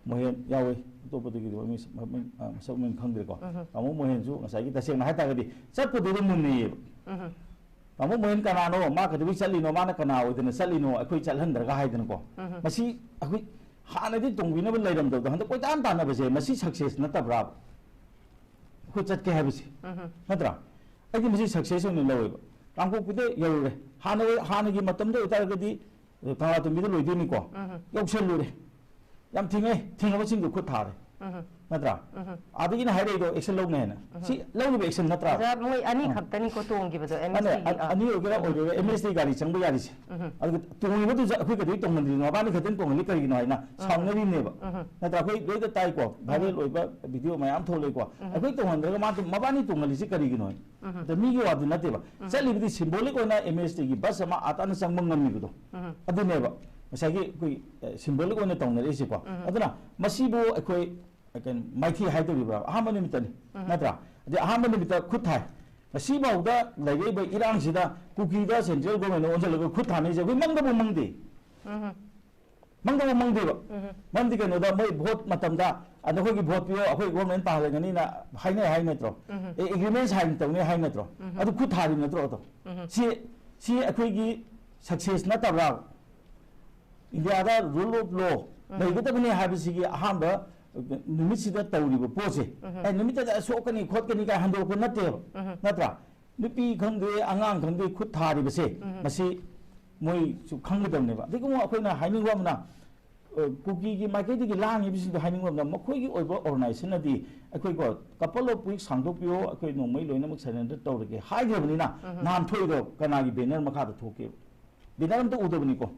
ꯃꯣꯍꯦꯟ ꯌꯥꯎꯏ꯫ ꯑꯇꯣꯞꯄꯗꯒꯤꯗꯤ ꯃꯃꯤꯡ, ꯃꯃꯤꯡ, ꯑ, ꯃꯁꯛ ꯃꯃꯤꯡ ꯈꯪꯗ꯭ꯔꯦꯀꯣ꯫ ꯇꯥꯃꯣ ꯃꯣꯍꯦꯟꯁꯨ ꯉꯁꯥꯏꯒꯤ, ꯇꯁꯦꯡꯅ ꯍꯥꯏꯇꯥꯔꯒꯗꯤ, ꯆꯠꯄꯗꯨꯗ ꯃꯨꯟꯅꯩꯌꯦꯕ꯫ ꯇꯥꯃꯣ ꯃꯣꯍꯦꯟ ꯀꯅꯥꯅꯣ? ꯃꯥ ꯀꯩꯗꯧꯕꯩ ꯆꯠꯂꯤꯅꯣ? ꯃꯥꯅ ꯀꯅꯥ ꯑꯣꯏꯗꯅ ꯆꯠꯂꯤꯅꯣ? ꯑꯩꯈꯣꯏ ꯆꯠꯍꯟꯗ꯭ꯔꯒ ꯍꯥꯏꯗꯅꯀꯣ꯫ ꯃꯁꯤ ꯑꯩꯈꯣꯏ ꯍꯥꯟꯅꯗꯤ ꯇꯣꯡꯕꯤꯅꯕ ꯂꯩꯔꯝꯗꯕꯗꯣ ꯍꯟꯗꯛ ꯀꯣꯏꯇꯥꯟ ꯇꯥꯟꯅꯕꯁꯦ, ꯃꯁꯤ ꯁꯛꯁꯦꯁ ꯅꯠꯇꯕ꯭ꯔꯥꯕ? ꯑꯩꯈꯣꯏ ꯆꯠꯀꯦ ꯍꯥꯏꯕꯁꯦ꯫ ꯅꯠꯇ꯭ꯔꯥ? ꯑꯩꯗꯤ ꯃꯁꯤ ꯁꯛꯁꯦꯁ ꯑꯣꯏꯅ ꯂꯧꯋꯦꯕ꯫ ꯀꯥꯡꯄꯣꯛꯄꯤꯗ ꯌꯧꯔꯨꯔꯦ꯫ ꯍꯥꯟꯅ, ꯍꯥꯟꯅꯒꯤ ꯃꯇꯝꯗ ꯑꯣꯏꯇꯥꯔꯒꯗꯤ ꯀꯪꯂꯥꯇꯣꯝꯕꯤꯗ ꯂꯣꯏꯗꯣꯏꯅꯤꯀꯣ꯫ ꯌꯧꯁꯜꯂꯨꯔꯦ꯫ ꯌꯥꯝ ꯊꯤꯡꯉꯦ, ꯊꯤꯡꯉꯕꯁꯤꯡꯗꯣ ꯈꯨꯠ ꯊꯥꯔꯦ꯫ ꯅꯠꯇ꯭ꯔꯥ? ꯑꯗꯒꯤꯅ ꯍꯥꯏꯔꯛꯏꯗꯣ ꯑꯦꯛꯁꯟ ꯂꯧꯅꯦ ꯍꯥꯏꯅ꯫ ꯁꯤ ꯂꯧꯔꯤꯕ ꯑꯦꯛꯁꯟ ꯅꯠꯇ꯭ꯔꯥ? ꯑꯣꯖꯥ, ꯃꯣꯏ ꯑꯅꯤ ꯈꯛꯇꯅꯤꯀꯣ ꯇꯣꯡꯈꯤꯕꯗꯣ, ꯑꯦꯝ ꯑꯦꯁ ꯇꯤꯒꯤ꯫ ꯑꯅꯤ ꯑꯣꯏꯒꯦꯔꯥ ꯑꯣꯏꯔꯣꯏꯒꯦꯔꯥ, ꯑꯦꯝ ꯑꯦꯁ ꯇꯤ ꯒꯥꯔꯤ ꯆꯪꯕ ꯌꯥꯔꯤꯁꯦ꯫ ꯑꯗꯨꯒ ꯇꯣꯡꯉꯤꯕꯗꯨꯁꯨ ꯑꯩꯈꯣꯏ ꯀꯩꯗꯧꯕꯩ ꯇꯣꯡꯍꯟꯗ꯭ꯔꯤꯅꯣ? ꯃꯕꯥꯅꯤ ꯈꯛꯇꯪ ꯇꯣꯡꯍꯜꯂꯤ ꯀꯔꯤꯒꯤꯅꯣ ꯍꯥꯏꯅ ꯁꯥꯎꯅꯔꯤꯅꯦꯕ꯫ ꯅꯠꯇ꯭ꯔꯥ? ꯑꯩꯈꯣꯏ ꯂꯣꯏꯅ ꯇꯥꯏꯀꯣ, ꯚꯥꯏꯔꯦꯜ ꯑꯣꯏꯕ ꯚꯤꯗꯤꯑꯣ ꯃꯌꯥꯝ ꯊꯣꯛꯂꯛꯏꯀꯣ꯫ ꯑꯩꯈꯣꯏ ꯇꯣꯡꯍꯟꯗ꯭ꯔꯒ ꯃꯥ ꯇꯣꯡ-, ꯃꯕꯥꯅꯤ ꯇꯣꯡꯍꯜꯂꯤꯁꯦ ꯀꯔꯤꯒꯤꯅꯣ? ꯑꯗ ꯃꯤꯒꯤ ꯋꯥꯗꯨ ꯅꯠꯇꯦꯕ꯫ ꯆꯠꯂꯤꯕꯗꯤ ꯁꯤꯝꯕꯣꯂꯤꯛ ꯑꯣꯏꯅ ꯑꯦꯝ ꯑꯦꯁ ꯇꯤꯒꯤ ꯕꯁ ꯑꯃ ꯑꯥ ꯇꯥꯅ ꯆꯪꯕ ꯉꯝꯃꯤꯕꯗꯣ꯫ ꯑꯗꯨꯅꯦꯕ ꯉꯁꯥꯏꯒꯤ ꯑꯩꯈꯣꯏ, ꯑ, ꯁꯤꯝꯕꯣꯂꯤꯛ ꯑꯣꯏꯅ ꯇꯧꯅꯔꯛꯏꯁꯦꯀꯣ꯫ ꯑꯗꯨꯅ ꯃꯁꯤꯕꯨ ꯑꯩꯈꯣꯏ, ꯑ, ꯀꯩꯅꯣ, ꯃꯥꯏꯊꯤ ꯍꯥꯏꯗꯣꯔꯤꯕ꯭ꯔꯥ? ꯑꯍꯥꯟꯕ ꯅꯨꯃꯤꯠꯇꯅꯤ, ꯅꯠꯇ꯭ꯔꯥ? ꯑꯗꯩ ꯑꯍꯥꯟꯕ ꯅꯨꯃꯤꯠꯇ ꯈꯨꯠ ꯊꯥꯏ꯫ ꯉꯁꯤꯐꯥꯎꯗ ꯂꯩꯔꯛꯏꯕ ꯏꯔꯥꯡꯁꯤꯗ ꯀꯨꯀꯤꯗ ꯁꯦꯟꯇ꯭ꯔꯦꯜ ꯒꯣꯔꯃꯦꯟꯅ ꯑꯣꯟꯁꯤꯜꯂꯒ ꯈꯨꯠ ꯊꯥꯅꯔꯤꯁꯦ ꯑꯩꯈꯣꯏ ꯃꯪꯗꯕꯨ ꯃꯪꯗꯦ꯫ ꯃꯪꯗꯕꯨ ꯃꯪꯗꯦꯕ꯫ ꯃꯔꯝꯗꯤ ꯀꯩꯅꯣꯗ ꯃꯣꯏ ꯚꯣꯠ ꯃꯇꯝꯗ, "ꯑꯗ ꯑꯩꯈꯣꯏꯒꯤ ꯚꯣꯠ ꯄꯤꯌꯣ, ꯑꯩꯈꯣꯏ ꯒꯣꯔꯃꯦꯟ ꯇꯥꯍꯜꯂꯒꯅꯤꯅ" ꯍꯥꯏꯅꯩ ꯍꯥꯏ ꯅꯠꯇ꯭ꯔꯣ? ꯑꯦ, ꯑꯦꯒ꯭ꯔꯤꯃꯦꯟ ꯁꯥꯏꯟ ꯇꯧꯅꯤ ꯍꯥꯏ ꯅꯠꯇ꯭ꯔꯣ? ꯑꯗꯨ ꯈꯨꯠ ꯊꯥꯔꯤ ꯅꯠꯇ꯭ꯔꯣ ꯑꯗꯣ? ꯁꯤ, ꯁꯤ ꯑꯩꯈꯣꯏꯒꯤ ꯁꯛꯁꯦꯁ ꯅꯠꯇꯕ꯭ꯔꯥ? ꯏꯟꯗꯤꯌꯥꯗ ꯔꯨꯜ ꯑꯣꯐ ꯂꯣ ꯂꯩꯒꯗꯕꯅꯤ ꯍꯥꯏꯕꯁꯤꯒꯤ ꯑꯍꯥꯟꯕ ꯅꯨꯃꯤꯠꯁꯤꯗ ꯇꯧꯔꯤꯕ ꯄꯣꯠꯁꯦ, ꯑꯦ, ꯅꯨꯃꯤꯠꯇꯗ ꯁꯣꯛꯀꯅꯤ ꯈꯣꯠꯀꯅꯤ ꯀꯥꯏ ꯍꯟꯗꯣꯔꯛꯄ ꯅꯠꯇꯦꯕ꯫ ꯅꯠꯇ꯭ꯔꯥ? ꯅꯨꯄꯤ ꯈꯪꯗꯦ, ꯑꯉꯥꯡ ꯈꯪꯗꯦ, ꯈꯨꯠ ꯊꯥꯔꯤꯕꯁꯦ, ꯃꯁꯤ ꯃꯣꯏꯁꯨ ꯈꯪꯒꯗꯕꯅꯦꯕ꯫ ꯑꯗꯒꯤ ꯑꯃꯨꯛ ꯑꯩꯈꯣꯏꯅ ꯍꯥꯏꯅꯤꯡꯕ ꯑꯃꯅ, ꯑ, ꯀꯨꯀꯤꯒꯤ ꯃꯥꯏꯀꯩꯗꯒꯤ ꯂꯥꯡꯉꯤꯕꯁꯤꯡꯗꯣ ꯍꯥꯏꯅꯤꯡꯕ ꯑꯃꯅ, ꯃꯈꯣꯏꯒꯤ ꯑꯣꯏꯕ organization ꯅꯗꯤ ꯑꯩꯈꯣꯏꯀꯣ, couple of weeks ꯁꯥꯡꯗꯣꯛꯄꯤꯌꯣ, ꯑꯩꯈꯣꯏ ꯅꯣꯡꯃꯩ ꯂꯣꯏꯅꯃꯛ surrender ꯇꯧꯔꯒꯦ ꯍꯥꯏꯈ꯭ꯔꯕꯅꯤꯅ, ꯅꯍꯥꯟ ꯊꯣꯛꯏꯗꯣ ꯀꯅꯥꯒꯤ banner ꯃꯈꯥꯗ ꯊꯣꯛꯀꯦꯕ? Banner ꯑꯝꯇ ꯎꯗꯕꯅꯤꯀꯣ꯫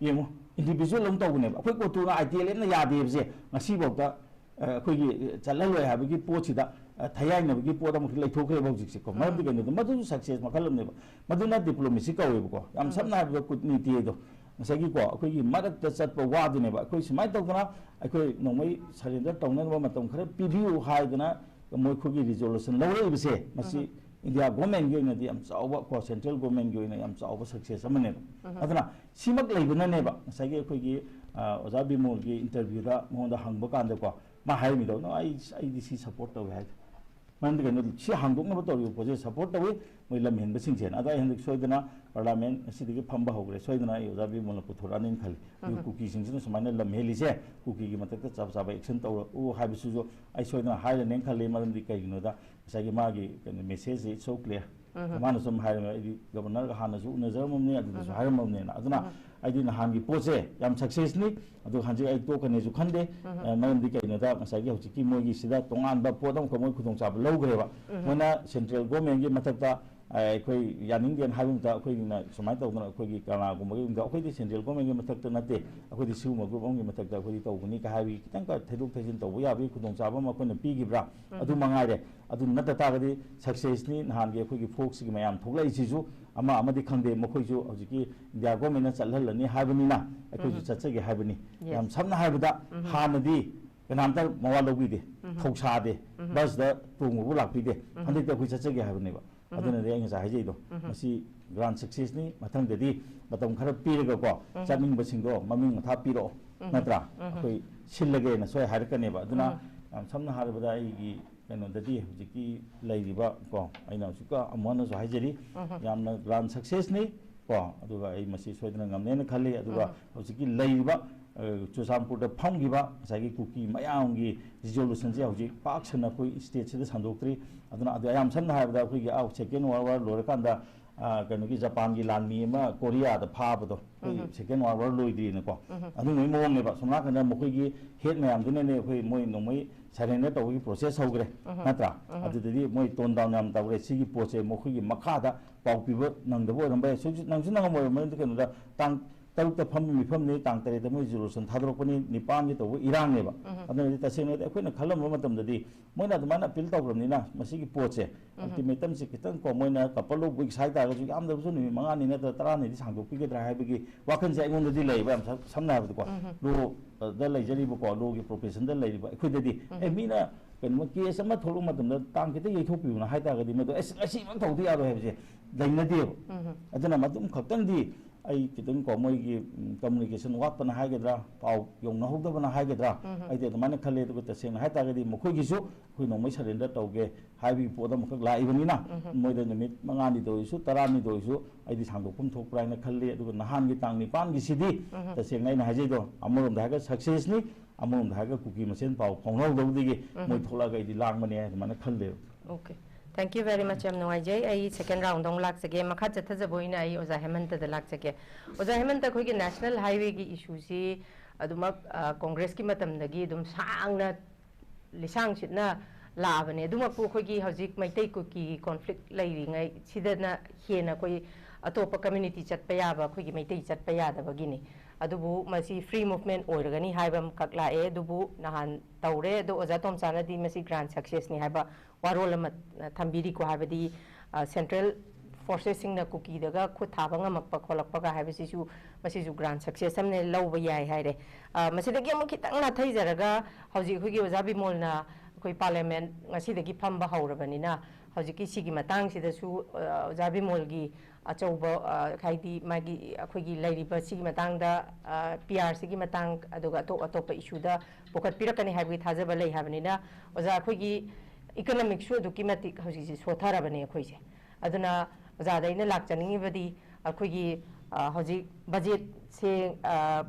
ꯌꯦꯡꯉꯨ, individual ꯑꯃ ꯇꯧꯕꯅꯦꯕ꯫ ꯑꯩꯈꯣꯏ ꯀꯣꯇꯨꯅ I T L F ꯅ ꯌꯥꯗꯦ ꯍꯥꯏꯕꯁꯦ ꯉꯁꯤꯐꯥꯎꯗ, ꯑ, ꯑꯩꯈꯣꯏꯒꯤ ꯆꯠꯍꯜꯂꯣꯏ ꯍꯥꯏꯕꯒꯤ ꯄꯣꯠꯁꯤꯗ, ꯑ, ꯊꯌꯥꯏꯅꯕꯒꯤ ꯄꯣꯠ ꯑꯃꯈꯛ ꯂꯩꯊꯣꯛꯈ꯭ꯔꯦꯕ ꯍꯧꯖꯤꯛꯁꯦꯀꯣ꯫ ꯃꯔꯝꯗꯤ ꯀꯩꯅꯣꯗ, ꯃꯗꯨꯁꯨ success ꯃꯈꯜ ꯑꯃꯅꯦꯕ꯫ ꯃꯗꯨꯅ diplomacy ꯀꯧꯋꯦꯕꯀꯣ꯫ ꯌꯥꯝ ꯁꯝꯅ ꯍꯥꯏꯔꯕꯗ ꯀꯨꯠꯅꯤꯇꯤ ꯍꯥꯏꯗꯣ, ꯉꯁꯥꯏꯒꯤꯀꯣ, ꯑꯩꯈꯣꯏꯒꯤ ꯃꯔꯛꯇ ꯆꯠꯄ ꯋꯥꯗꯨꯅꯦꯕ꯫ ꯑꯩꯈꯣꯏ ꯁꯨꯃꯥꯏꯅ ꯇꯧꯗꯅ, ꯑꯩꯈꯣꯏ ꯅꯣꯡꯃꯩ surrender ꯇꯧꯅꯅꯕ ꯃꯇꯝ ꯈꯔ ꯄꯤꯕꯤꯌꯨ ꯍꯥꯏꯗꯅ ꯃꯣꯏ ꯑꯩꯈꯣꯏꯒꯤ resolution ꯂꯧꯔꯛꯏꯕꯁꯦ, ꯃꯁꯤ India government ꯀꯤ ꯑꯣꯏꯅꯗꯤ ꯌꯥꯝ ꯆꯥꯎꯕ ꯀꯣ, central government ꯀꯤ ꯑꯣꯏꯅ ꯌꯥꯝ ꯆꯥꯎꯕ success ꯑꯃꯅꯦꯕ꯫ ꯑꯗꯨꯅ ꯁꯤꯃꯛ ꯂꯩꯕꯅꯅꯦꯕ ꯉꯁꯥꯏꯒꯤ ꯑꯩꯈꯣꯏꯒꯤ, ꯑ, ꯑꯣꯖꯥ ꯕꯤꯃꯣꯜꯒꯤ interview ꯗ ꯃꯉꯣꯟꯗ ꯍꯪꯕ ꯀꯥꯟꯗꯀꯣ, ꯃꯥ ꯍꯥꯏꯔꯝꯃꯤꯗꯣ, "No, ꯑꯩ, ꯑꯩꯗꯤ ꯁꯤ support ꯇꯧꯋꯦ" ꯍꯥꯏꯗꯣ꯫ ꯃꯔꯝꯗꯤ ꯀꯩꯅꯣ, ꯁꯤ ꯍꯥꯡꯗꯣꯛꯅꯕ ꯇꯧꯔꯤꯕ ꯄꯣꯠꯁꯦ support ꯇꯧꯋꯤ ꯃꯣꯏ ꯂꯝ ꯍꯦꯟꯕꯁꯤꯡꯁꯦꯅ꯫ ꯑꯗꯣ ꯑꯩ ꯍꯟꯗꯛ ꯁꯣꯏꯗꯅ parliament ꯉꯁꯤꯗꯒꯤ ꯐꯝꯕ ꯍꯧꯈ꯭ꯔꯦ, ꯁꯣꯏꯗꯅ ꯑꯩ ꯑꯣꯖꯥ ꯕꯤꯃꯣꯜꯅ ꯄꯨꯊꯣꯔꯛꯑꯅꯤꯅ ꯈꯜꯂꯤ꯫ ꯑꯗꯨꯒ ꯀꯨꯀꯤꯁꯤꯡꯁꯤꯅ ꯁꯨꯃꯥꯏꯅ ꯂꯝ ꯍꯦꯜꯂꯤꯁꯦ, ꯀꯨꯀꯤꯒꯤ ꯃꯊꯛꯇ ꯆꯞ ꯆꯥꯕ action ꯇꯧꯔꯛꯎ ꯍꯥꯏꯕꯁꯤꯁꯨ ꯑꯩ ꯁꯣꯏꯗꯅ ꯍꯥꯏꯔꯅꯦꯅ ꯈꯜꯂꯤ꯫ ꯃꯔꯝꯗꯤ ꯀꯩꯒꯤꯅꯣꯗ, ꯉꯁꯥꯏꯒꯤ ꯃꯥꯒꯤ ꯀꯩꯅꯣ message ꯁꯤ so clear꯫ ꯃꯥꯅ ꯁꯨꯝ ꯍꯥꯏꯔꯝꯃꯦ, "ꯑꯩꯗꯤ ꯒꯕꯔꯅꯔꯒ ꯍꯥꯟꯅꯁꯨ ꯎꯅꯖꯔꯝꯃꯕꯅꯤ, ꯑꯗꯨꯗꯁꯨ ꯍꯥꯏꯔꯝꯃꯕꯅꯤꯅ"꯫ ꯑꯗꯨꯅ ꯑꯩꯗꯤ ꯅꯍꯥꯟꯒꯤ ꯄꯣꯠꯁꯦ ꯌꯥꯝ success ꯅꯤ꯫ ꯑꯗꯨꯒ ꯍꯧꯖꯤꯛ ꯑꯩ ꯇꯣꯛꯀꯅꯤꯁꯨ ꯈꯟꯗꯦ꯫ ꯑ, ꯃꯔꯝꯗꯤ ꯀꯩꯒꯤꯅꯣꯗ, ꯉꯁꯥꯏꯒꯤ ꯍꯧꯖꯤꯛꯀꯤ ꯃꯣꯏꯒꯤ ꯁꯤꯗ ꯇꯣꯉꯥꯟꯕ ꯄꯣꯠ ꯑꯃꯈꯛ ꯃꯣꯏ ꯈꯨꯗꯣꯡꯆꯥꯕ ꯂꯧꯈ꯭ꯔꯦꯕ꯫ ꯃꯣꯏꯅ central government ꯀꯤ ꯃꯊꯛꯇ, ꯑ, ꯑꯩꯈꯣꯏ ꯌꯥꯅꯤꯡꯗꯦꯅ ꯍꯥꯏꯕ ꯃꯇꯝꯗ, ꯑꯩꯈꯣꯏꯅ ꯁꯨꯃꯥꯏꯅ ꯇꯧꯗꯅ ꯑꯩꯈꯣꯏꯒꯤ ꯀꯅꯥꯒꯨꯝꯕꯒꯤ ꯃꯊꯛꯇ, ꯑꯩꯈꯣꯏꯗꯤ central government ꯀꯤ ꯃꯊꯛꯇ ꯅꯠꯇꯦ, ꯑꯩꯈꯣꯏꯗꯤ ꯁꯤꯒꯨꯝꯕ group ꯑꯃꯒꯤ ꯃꯊꯛꯇ ꯑꯩꯈꯣꯏꯗꯤ ꯇꯧꯕꯅꯤ ꯀ ꯍꯥꯏꯕꯒꯤ ꯈꯤꯇꯪ ꯊꯩꯗꯣꯛ ꯊꯩꯖꯤꯟ ꯇꯧꯕ ꯌꯥꯕꯒꯤ ꯈꯨꯗꯣꯡꯆꯥꯕ ꯑꯃ ꯑꯩꯈꯣꯏꯅ ꯄꯤꯈꯤꯕ꯭ꯔꯥ? ꯑꯗꯨ ꯃꯉꯥꯏꯔꯦ꯫ ꯑꯗꯨ ꯅꯠꯇ ꯇꯥꯔꯒꯗꯤ success ꯅꯤ꯫ ꯅꯍꯥꯟꯒꯤ ꯑꯩꯈꯣꯏꯒꯤ ꯐꯣꯛꯁꯤꯒꯤ ꯃꯌꯥꯝ ꯊꯣꯛꯂꯛꯏꯁꯤꯁꯨ ꯑꯃ ꯑꯃꯗꯤ ꯈꯪꯗꯦ, ꯃꯈꯣꯏꯁꯨ ꯍꯧꯖꯤꯛꯀꯤ India government ꯅ ꯆꯠꯍꯜꯂꯅꯤ ꯍꯥꯏꯕꯅꯤꯅ ꯑꯩꯈꯣꯏꯁꯨ ꯆꯠꯆꯒꯦ ꯍꯥꯏꯕꯅꯤ꯫ ꯌꯥꯝ ꯁꯝꯅ ꯍꯥꯏꯔꯕꯗ, ꯍꯥꯟꯅꯗꯤ ꯀꯅꯥꯝꯇ ꯃꯋꯥ ꯂꯧꯕꯤꯗꯦ, ꯊꯧꯁꯥꯗꯦ, ꯕꯁꯇ ꯇꯣꯡꯕꯕꯨ ꯂꯥꯛꯄꯤꯗꯦ꯫ ꯍꯟꯗꯛꯇꯤ ꯑꯩꯈꯣꯏ ꯆꯠꯆꯒꯦ ꯍꯥꯏꯕꯅꯦꯕ꯫ ꯑꯗꯨꯅꯗꯤ ꯑꯩ ꯉꯁꯥꯏ ꯍꯥꯏꯖꯩꯗꯣ, ꯃꯁꯤ grand success ꯅꯤ꯫ ꯃꯊꯪꯗꯗꯤ ꯃꯇꯝ ꯈꯔ ꯄꯤꯔꯒꯀꯣ, ꯆꯠꯅꯤꯡꯕꯁꯤꯡꯗꯣ ꯃꯃꯤꯡ ꯃꯊꯥ ꯄꯤꯔꯛꯑꯣ, ꯅꯠꯇ꯭ꯔꯥ? ꯑꯩꯈꯣꯏ ꯁꯤꯜꯂꯒꯦꯅ ꯁꯣꯏ ꯍꯥꯏꯔꯛꯀꯅꯦꯕ꯫ ꯑꯗꯨꯅ ꯌꯥꯝ ꯁꯝꯅ ꯍꯥꯏꯔꯕꯗ, ꯑꯩꯒꯤ ꯀꯩꯅꯣꯗꯗꯤ ꯍꯧꯖꯤꯛꯀꯤ ꯂꯩꯔꯤꯕ ꯀꯣ, ꯑꯩꯅ ꯍꯧꯖꯤꯛꯀ ꯑꯃꯨꯛ ꯍꯟꯅꯁꯨ ꯍꯥꯏꯖꯔꯤ, ꯌꯥꯝꯅ grand success ꯅꯤ ꯀꯣ꯫ ꯑꯗꯨꯒ ꯑꯩ ꯃꯁꯤ ꯁꯣꯏꯗꯅ ꯉꯝꯅꯦꯅ ꯈꯜꯂꯤ꯫ ꯑꯗꯨꯒ ꯍꯧꯖꯤꯛꯀꯤ ꯂꯩꯔꯤꯕ, ꯑ, ꯆꯨꯔꯆꯥꯟꯄꯨꯔꯗ ꯐꯝꯈꯤꯕ ꯉꯁꯥꯏꯒꯤ ꯀꯨꯀꯤ ꯃꯌꯥꯝꯒꯤ resolution ꯁꯦ ꯍꯧꯖꯤꯛ ꯄꯥꯛ ꯁꯟꯅ ꯑꯩꯈꯣꯏ state ꯁꯤꯗ ꯁꯟꯗꯣꯛꯇ꯭ꯔꯤ꯫ ꯑꯗꯨꯅ ꯑꯗꯨ ꯌꯥꯝ ꯁꯝꯅ ꯍꯥꯏꯔꯕꯗ, ꯑꯩꯈꯣꯏꯒꯤ ꯑꯥ second world war ꯂꯣꯏꯔꯀꯥꯟꯗ ꯑ, ꯀꯩꯅꯣꯒꯤ ꯖꯄꯥꯟꯒꯤ ꯂꯥꯟꯃꯤ ꯑꯃ ꯀꯣꯔꯤꯌꯥꯗ ꯐꯥꯕꯗꯣ, ꯑꯩꯈꯣꯏ second world war ꯂꯣꯏꯗ꯭ꯔꯤꯅꯀꯣ, ꯑꯗꯨꯝꯕꯒꯤ ꯃꯑꯣꯡꯅꯦꯕ꯫ ꯁꯣꯝ ꯅꯥꯀꯟꯗ ꯃꯈꯣꯏꯒꯤ head ꯃꯌꯥꯝꯗꯨꯅꯅꯦ ꯑꯩꯈꯣꯏ ꯃꯣꯏ ꯅꯣꯡꯃꯩ surrender ꯇꯧꯕꯒꯤ process ꯍꯧꯈ꯭ꯔꯦ, ꯅꯠꯇ꯭ꯔꯥ? ꯑꯗꯨꯗꯗꯤ ꯃꯣꯏ tone down ꯌꯥꯝ ꯇꯧꯔꯦ꯫ ꯁꯤꯒꯤ ꯄꯣꯠꯁꯦ ꯃꯈꯣꯏꯒꯤ ꯃꯈꯥꯗ ꯄꯥꯎ ꯄꯤꯕ ꯅꯪꯗꯕ ꯑꯣꯏꯔꯝꯕ ꯌꯥꯏ꯫ ꯁꯨꯝ ꯅꯪꯁꯨ ꯅꯪꯉꯝꯃꯣꯏꯕ, ꯃꯔꯝꯗꯤ ꯀꯩꯅꯣꯗ ꯇꯥꯡ ꯇꯔꯨꯛꯇ ꯐꯝꯕ ꯃꯤꯐꯝꯅꯤ, ꯇꯥꯡ ꯇꯔꯦꯠꯇ ꯃꯣꯏ resolution ꯊꯥꯗꯣꯔꯛꯄꯅꯤ, ꯅꯤꯄꯥꯟꯒꯤ ꯇꯧꯕ ꯏꯔꯥꯡꯅꯦꯕ꯫ ꯑꯗꯨꯅꯗꯤ ꯇꯁꯦꯡꯅꯗꯤ ꯑꯩꯈꯣꯏꯅ ꯈꯜꯂꯝꯕ ꯃꯇꯝꯗꯗꯤ ꯃꯣꯏꯅ ꯑꯗꯨꯃꯥꯏꯅ appeal ꯇꯧꯈ꯭ꯔꯕꯅꯤꯅ ꯃꯁꯤꯒꯤ ꯄꯣꯠꯁꯦ, ultimatumꯁꯦ ꯈꯤꯇꯪ ꯀꯣ, ꯃꯣꯏꯅ couple of weeks ꯍꯥꯏꯇꯥꯔꯒꯁꯨ, ꯌꯥꯝꯗ꯭ꯔꯕꯁꯨ ꯅꯨꯃꯤꯠ ꯃꯉꯥꯅꯤ ꯅꯠꯇ꯭ꯔꯒ ꯇꯔꯥꯅꯤꯗꯤ ꯁꯥꯡꯗꯣꯛꯄꯤꯒꯗ꯭ꯔꯥ ꯍꯥꯏꯕꯒꯤ ꯋꯥꯈꯜꯁꯦ ꯑꯩꯉꯣꯟꯗꯗꯤ ꯂꯩꯕ, ꯌꯥꯝ ꯁꯝ-, ꯁꯝꯅ ꯍꯥꯏꯔꯕꯗꯀꯣ, lawꯗ ꯂꯩꯖꯔꯤꯕꯀꯣ, lawꯒꯤ professionꯗ ꯂꯩꯔꯤꯕ ꯑꯩꯈꯣꯏꯗꯗꯤ, ꯑꯦ, ꯃꯤꯅ ꯀꯩꯅꯣ case ꯑꯃ ꯊꯣꯛꯂꯛꯄ ꯃꯇꯝꯗ ꯇꯥꯡ ꯈꯤꯇꯪ ꯌꯩꯊꯣꯛꯄꯤꯌꯨꯅ ꯍꯥꯏꯇꯥꯔꯒꯗꯤ, ꯃꯗꯨ ꯑꯁ ꯉꯁꯤꯃꯛ ꯇꯧꯗ ꯌꯥꯔꯣꯏ ꯍꯥꯏꯕꯁꯦ ꯂꯩꯅꯗꯦꯕ꯫ ꯑꯗꯨꯅ ꯃꯗꯨꯝ ꯈꯛꯇꯪꯗꯤ ꯑꯩ ꯈꯤꯇꯪ ꯀꯣ, ꯃꯣꯏꯒꯤ, ꯎꯝ, communication ꯋꯥꯠꯄꯅ ꯍꯥꯏꯒꯗ꯭ꯔꯥ, ꯄꯥꯎ ꯌꯧꯅꯍꯧꯗꯕꯅ ꯍꯥꯏꯒꯗ꯭ꯔꯥ, ꯑꯩꯗꯤ ꯑꯗꯨꯃꯥꯏꯅ ꯈꯜꯂꯦ꯫ ꯑꯗꯨꯒ ꯇꯁꯦꯡꯅ ꯍꯥꯏꯇꯥꯔꯒꯗꯤ ꯃꯈꯣꯏꯒꯤꯁꯨ ꯑꯩꯈꯣꯏ ꯅꯣꯡꯃꯩ surrender ꯇꯧꯒꯦ ꯍꯥꯏꯕꯒꯤ ꯄꯣꯠ ꯑꯃꯈꯛ ꯂꯥꯛꯏꯕꯅꯤꯅ, ꯃꯣꯏꯗ ꯅꯨꯃꯤꯠ ꯃꯉꯥꯅꯤꯗ ꯑꯣꯏꯔꯁꯨ, ꯇꯔꯥꯅꯤꯗ ꯑꯣꯏꯔꯁꯨ, ꯑꯩꯗꯤ ꯁꯥꯡꯗꯣꯛꯐꯝ ꯊꯣꯛꯄ꯭ꯔꯥ ꯍꯥꯏꯅ ꯈꯜꯂꯤ꯫ ꯑꯗꯨꯒ ꯅꯍꯥꯟꯒꯤ ꯇꯥꯡ ꯅꯤꯄꯥꯟꯒꯤꯁꯤꯗꯤ ꯇꯁꯦꯡꯅ ꯑꯩꯅ ꯍꯥꯏꯖꯩꯗꯣ, ꯑꯃꯔꯣꯝꯗ ꯍꯥꯏꯔꯒ successꯅꯤ, ꯑꯃꯔꯣꯝꯗ ꯍꯥꯏꯔꯒ ꯀꯨꯀꯤ ꯃꯁꯦꯟ ꯄꯥꯎ ꯐꯥꯎꯅꯍꯧꯗꯕꯗꯒꯤ ꯃꯣꯏ ꯊꯣꯛꯂꯛꯑꯒ ꯑꯩꯗꯤ ꯂꯥꯡꯕꯅꯦ ꯑꯗꯨꯃꯥꯏꯅ ꯈꯜꯂꯦꯕ꯫ Okay, thank you very much, ꯌꯥꯝ ꯅꯨꯡꯉꯥꯏꯖꯩ꯫ ꯑꯩ second roundꯗ ꯑꯃꯨꯛ ꯂꯥꯛꯆꯒꯦ꯫ ꯃꯈꯥ ꯆꯠꯊꯖꯕ ꯑꯣꯏꯅ ꯑꯩ ꯑꯣꯖꯥ ꯍꯦꯃꯟꯇꯗ ꯂꯥꯛꯆꯒꯦ꯫ ꯑꯣꯖꯥ ꯍꯦꯃꯟꯇ, ꯑꯩꯈꯣꯏꯒꯤ national highwayꯒꯤ issueꯁꯤ ꯑꯗꯨꯃꯛ, ꯑ, Congressꯀꯤ ꯃꯇꯝꯗꯒꯤ ꯑꯗꯨꯝ ꯁꯥꯡꯅ ꯂꯤꯁꯥꯡ ꯁꯤꯠꯅ ꯂꯥꯛꯑꯕꯅꯦ꯫ ꯑꯗꯨꯃꯛꯄꯨ ꯑꯩꯈꯣꯏꯒꯤ ꯍꯧꯖꯤꯛ ꯃꯩꯇꯩ ꯀꯨꯀꯤꯒꯤ conflict ꯂꯩꯔꯤꯉꯩ ꯁꯤꯗꯅ ꯍꯦꯟꯅ ꯑꯩꯈꯣꯏ ꯑꯇꯣꯞꯄ community ꯆꯠꯄ ꯌꯥꯕ, ꯑꯩꯈꯣꯏꯒꯤ ꯃꯩꯇꯩ ꯆꯠꯄ ꯌꯥꯗꯕꯒꯤꯅꯤ꯫ ꯑꯗꯨꯕꯨ ꯃꯁꯤ free movement ꯑꯣꯏꯔꯒꯅꯤ ꯍꯥꯏꯕ ꯑꯃꯈꯛ ꯂꯥꯛꯑꯦ꯫ ꯑꯗꯨꯕꯨ ꯅꯍꯥꯟ ꯇꯧꯔꯦ꯫ ꯑꯗꯣ ꯑꯣꯖꯥ ꯇꯣꯝꯆꯥꯅꯗꯤ ꯃꯁꯤ grand successꯅꯤ ꯍꯥꯏꯕ ꯋꯥꯔꯣꯜ ꯑꯃ, ꯑ, ꯊꯝꯕꯤꯔꯤꯀꯣ꯫ ꯍꯥꯏꯕꯗꯤ, ꯑ, central forcesꯁꯤꯡꯅ ꯀꯨꯀꯤꯗꯒ ꯈꯨꯠ ꯊꯥꯕ ꯉꯝꯃꯛꯄ ꯈꯣꯠꯂꯛꯄꯒ ꯍꯥꯏꯕꯁꯤꯁꯨ, ꯃꯁꯤꯁꯨ grand success ꯑꯃꯅ ꯂꯧꯕ ꯌꯥꯏ ꯍꯥꯏꯔꯦ꯫ ꯑ, ꯃꯁꯤꯗꯒꯤ ꯑꯃꯨꯛ ꯈꯤꯇꯪ ꯅꯥꯊꯩꯖꯔꯒ, ꯍꯧꯖꯤꯛ ꯑꯩꯈꯣꯏꯒꯤ ꯑꯣꯖꯥ ꯕꯤꯃꯣꯜꯅ ꯑꯩꯈꯣꯏ parliament ꯉꯁꯤꯗꯒꯤ ꯐꯝꯕ ꯍꯧꯔꯕꯅꯤꯅ, ꯍꯧꯖꯤꯛꯀꯤ ꯁꯤꯒꯤ ꯃꯇꯥꯡꯁꯤꯗꯁꯨ, ꯑ, ꯑꯣꯖꯥ ꯕꯤꯃꯣꯜꯒꯤ ꯑꯆꯧꯕ, ꯑ, ꯍꯥꯏꯗꯤ ꯃꯥꯒꯤ ꯑꯩꯈꯣꯏꯒꯤ ꯂꯩꯔꯤꯕ ꯁꯤꯒꯤ ꯃꯇꯥꯡꯗ, ꯑ, PRꯁꯤꯒꯤ ꯃꯇꯥꯡ, ꯑꯗꯨꯒ ꯑꯇꯣꯞ ꯑꯇꯣꯞꯄ issueꯗ ꯄꯨꯈꯠꯄꯤꯔꯛꯀꯅꯤ ꯍꯥꯏꯕꯒꯤ ꯊꯥꯖꯕ ꯂꯩ ꯍꯥꯏꯕꯅꯤꯅ, ꯑꯣꯖꯥ, ꯑꯩꯈꯣꯏꯒꯤ economicꯁꯨ ꯑꯗꯨꯛꯀꯤ ꯃꯇꯤꯛ ꯍꯧꯖꯤꯛꯁꯦ ꯁꯣꯊꯔꯕꯅꯦ ꯑꯩꯈꯣꯏꯁꯦ꯫ ꯑꯗꯨꯅ ꯑꯣꯖꯥꯗ ꯑꯩꯅ ꯂꯥꯛꯆꯅꯤꯡꯉꯤꯕꯗꯤ, ꯑꯩꯈꯣꯏꯒꯤ, ꯑ, ꯍꯧꯖꯤꯛ budgetꯁꯦ, ꯑ,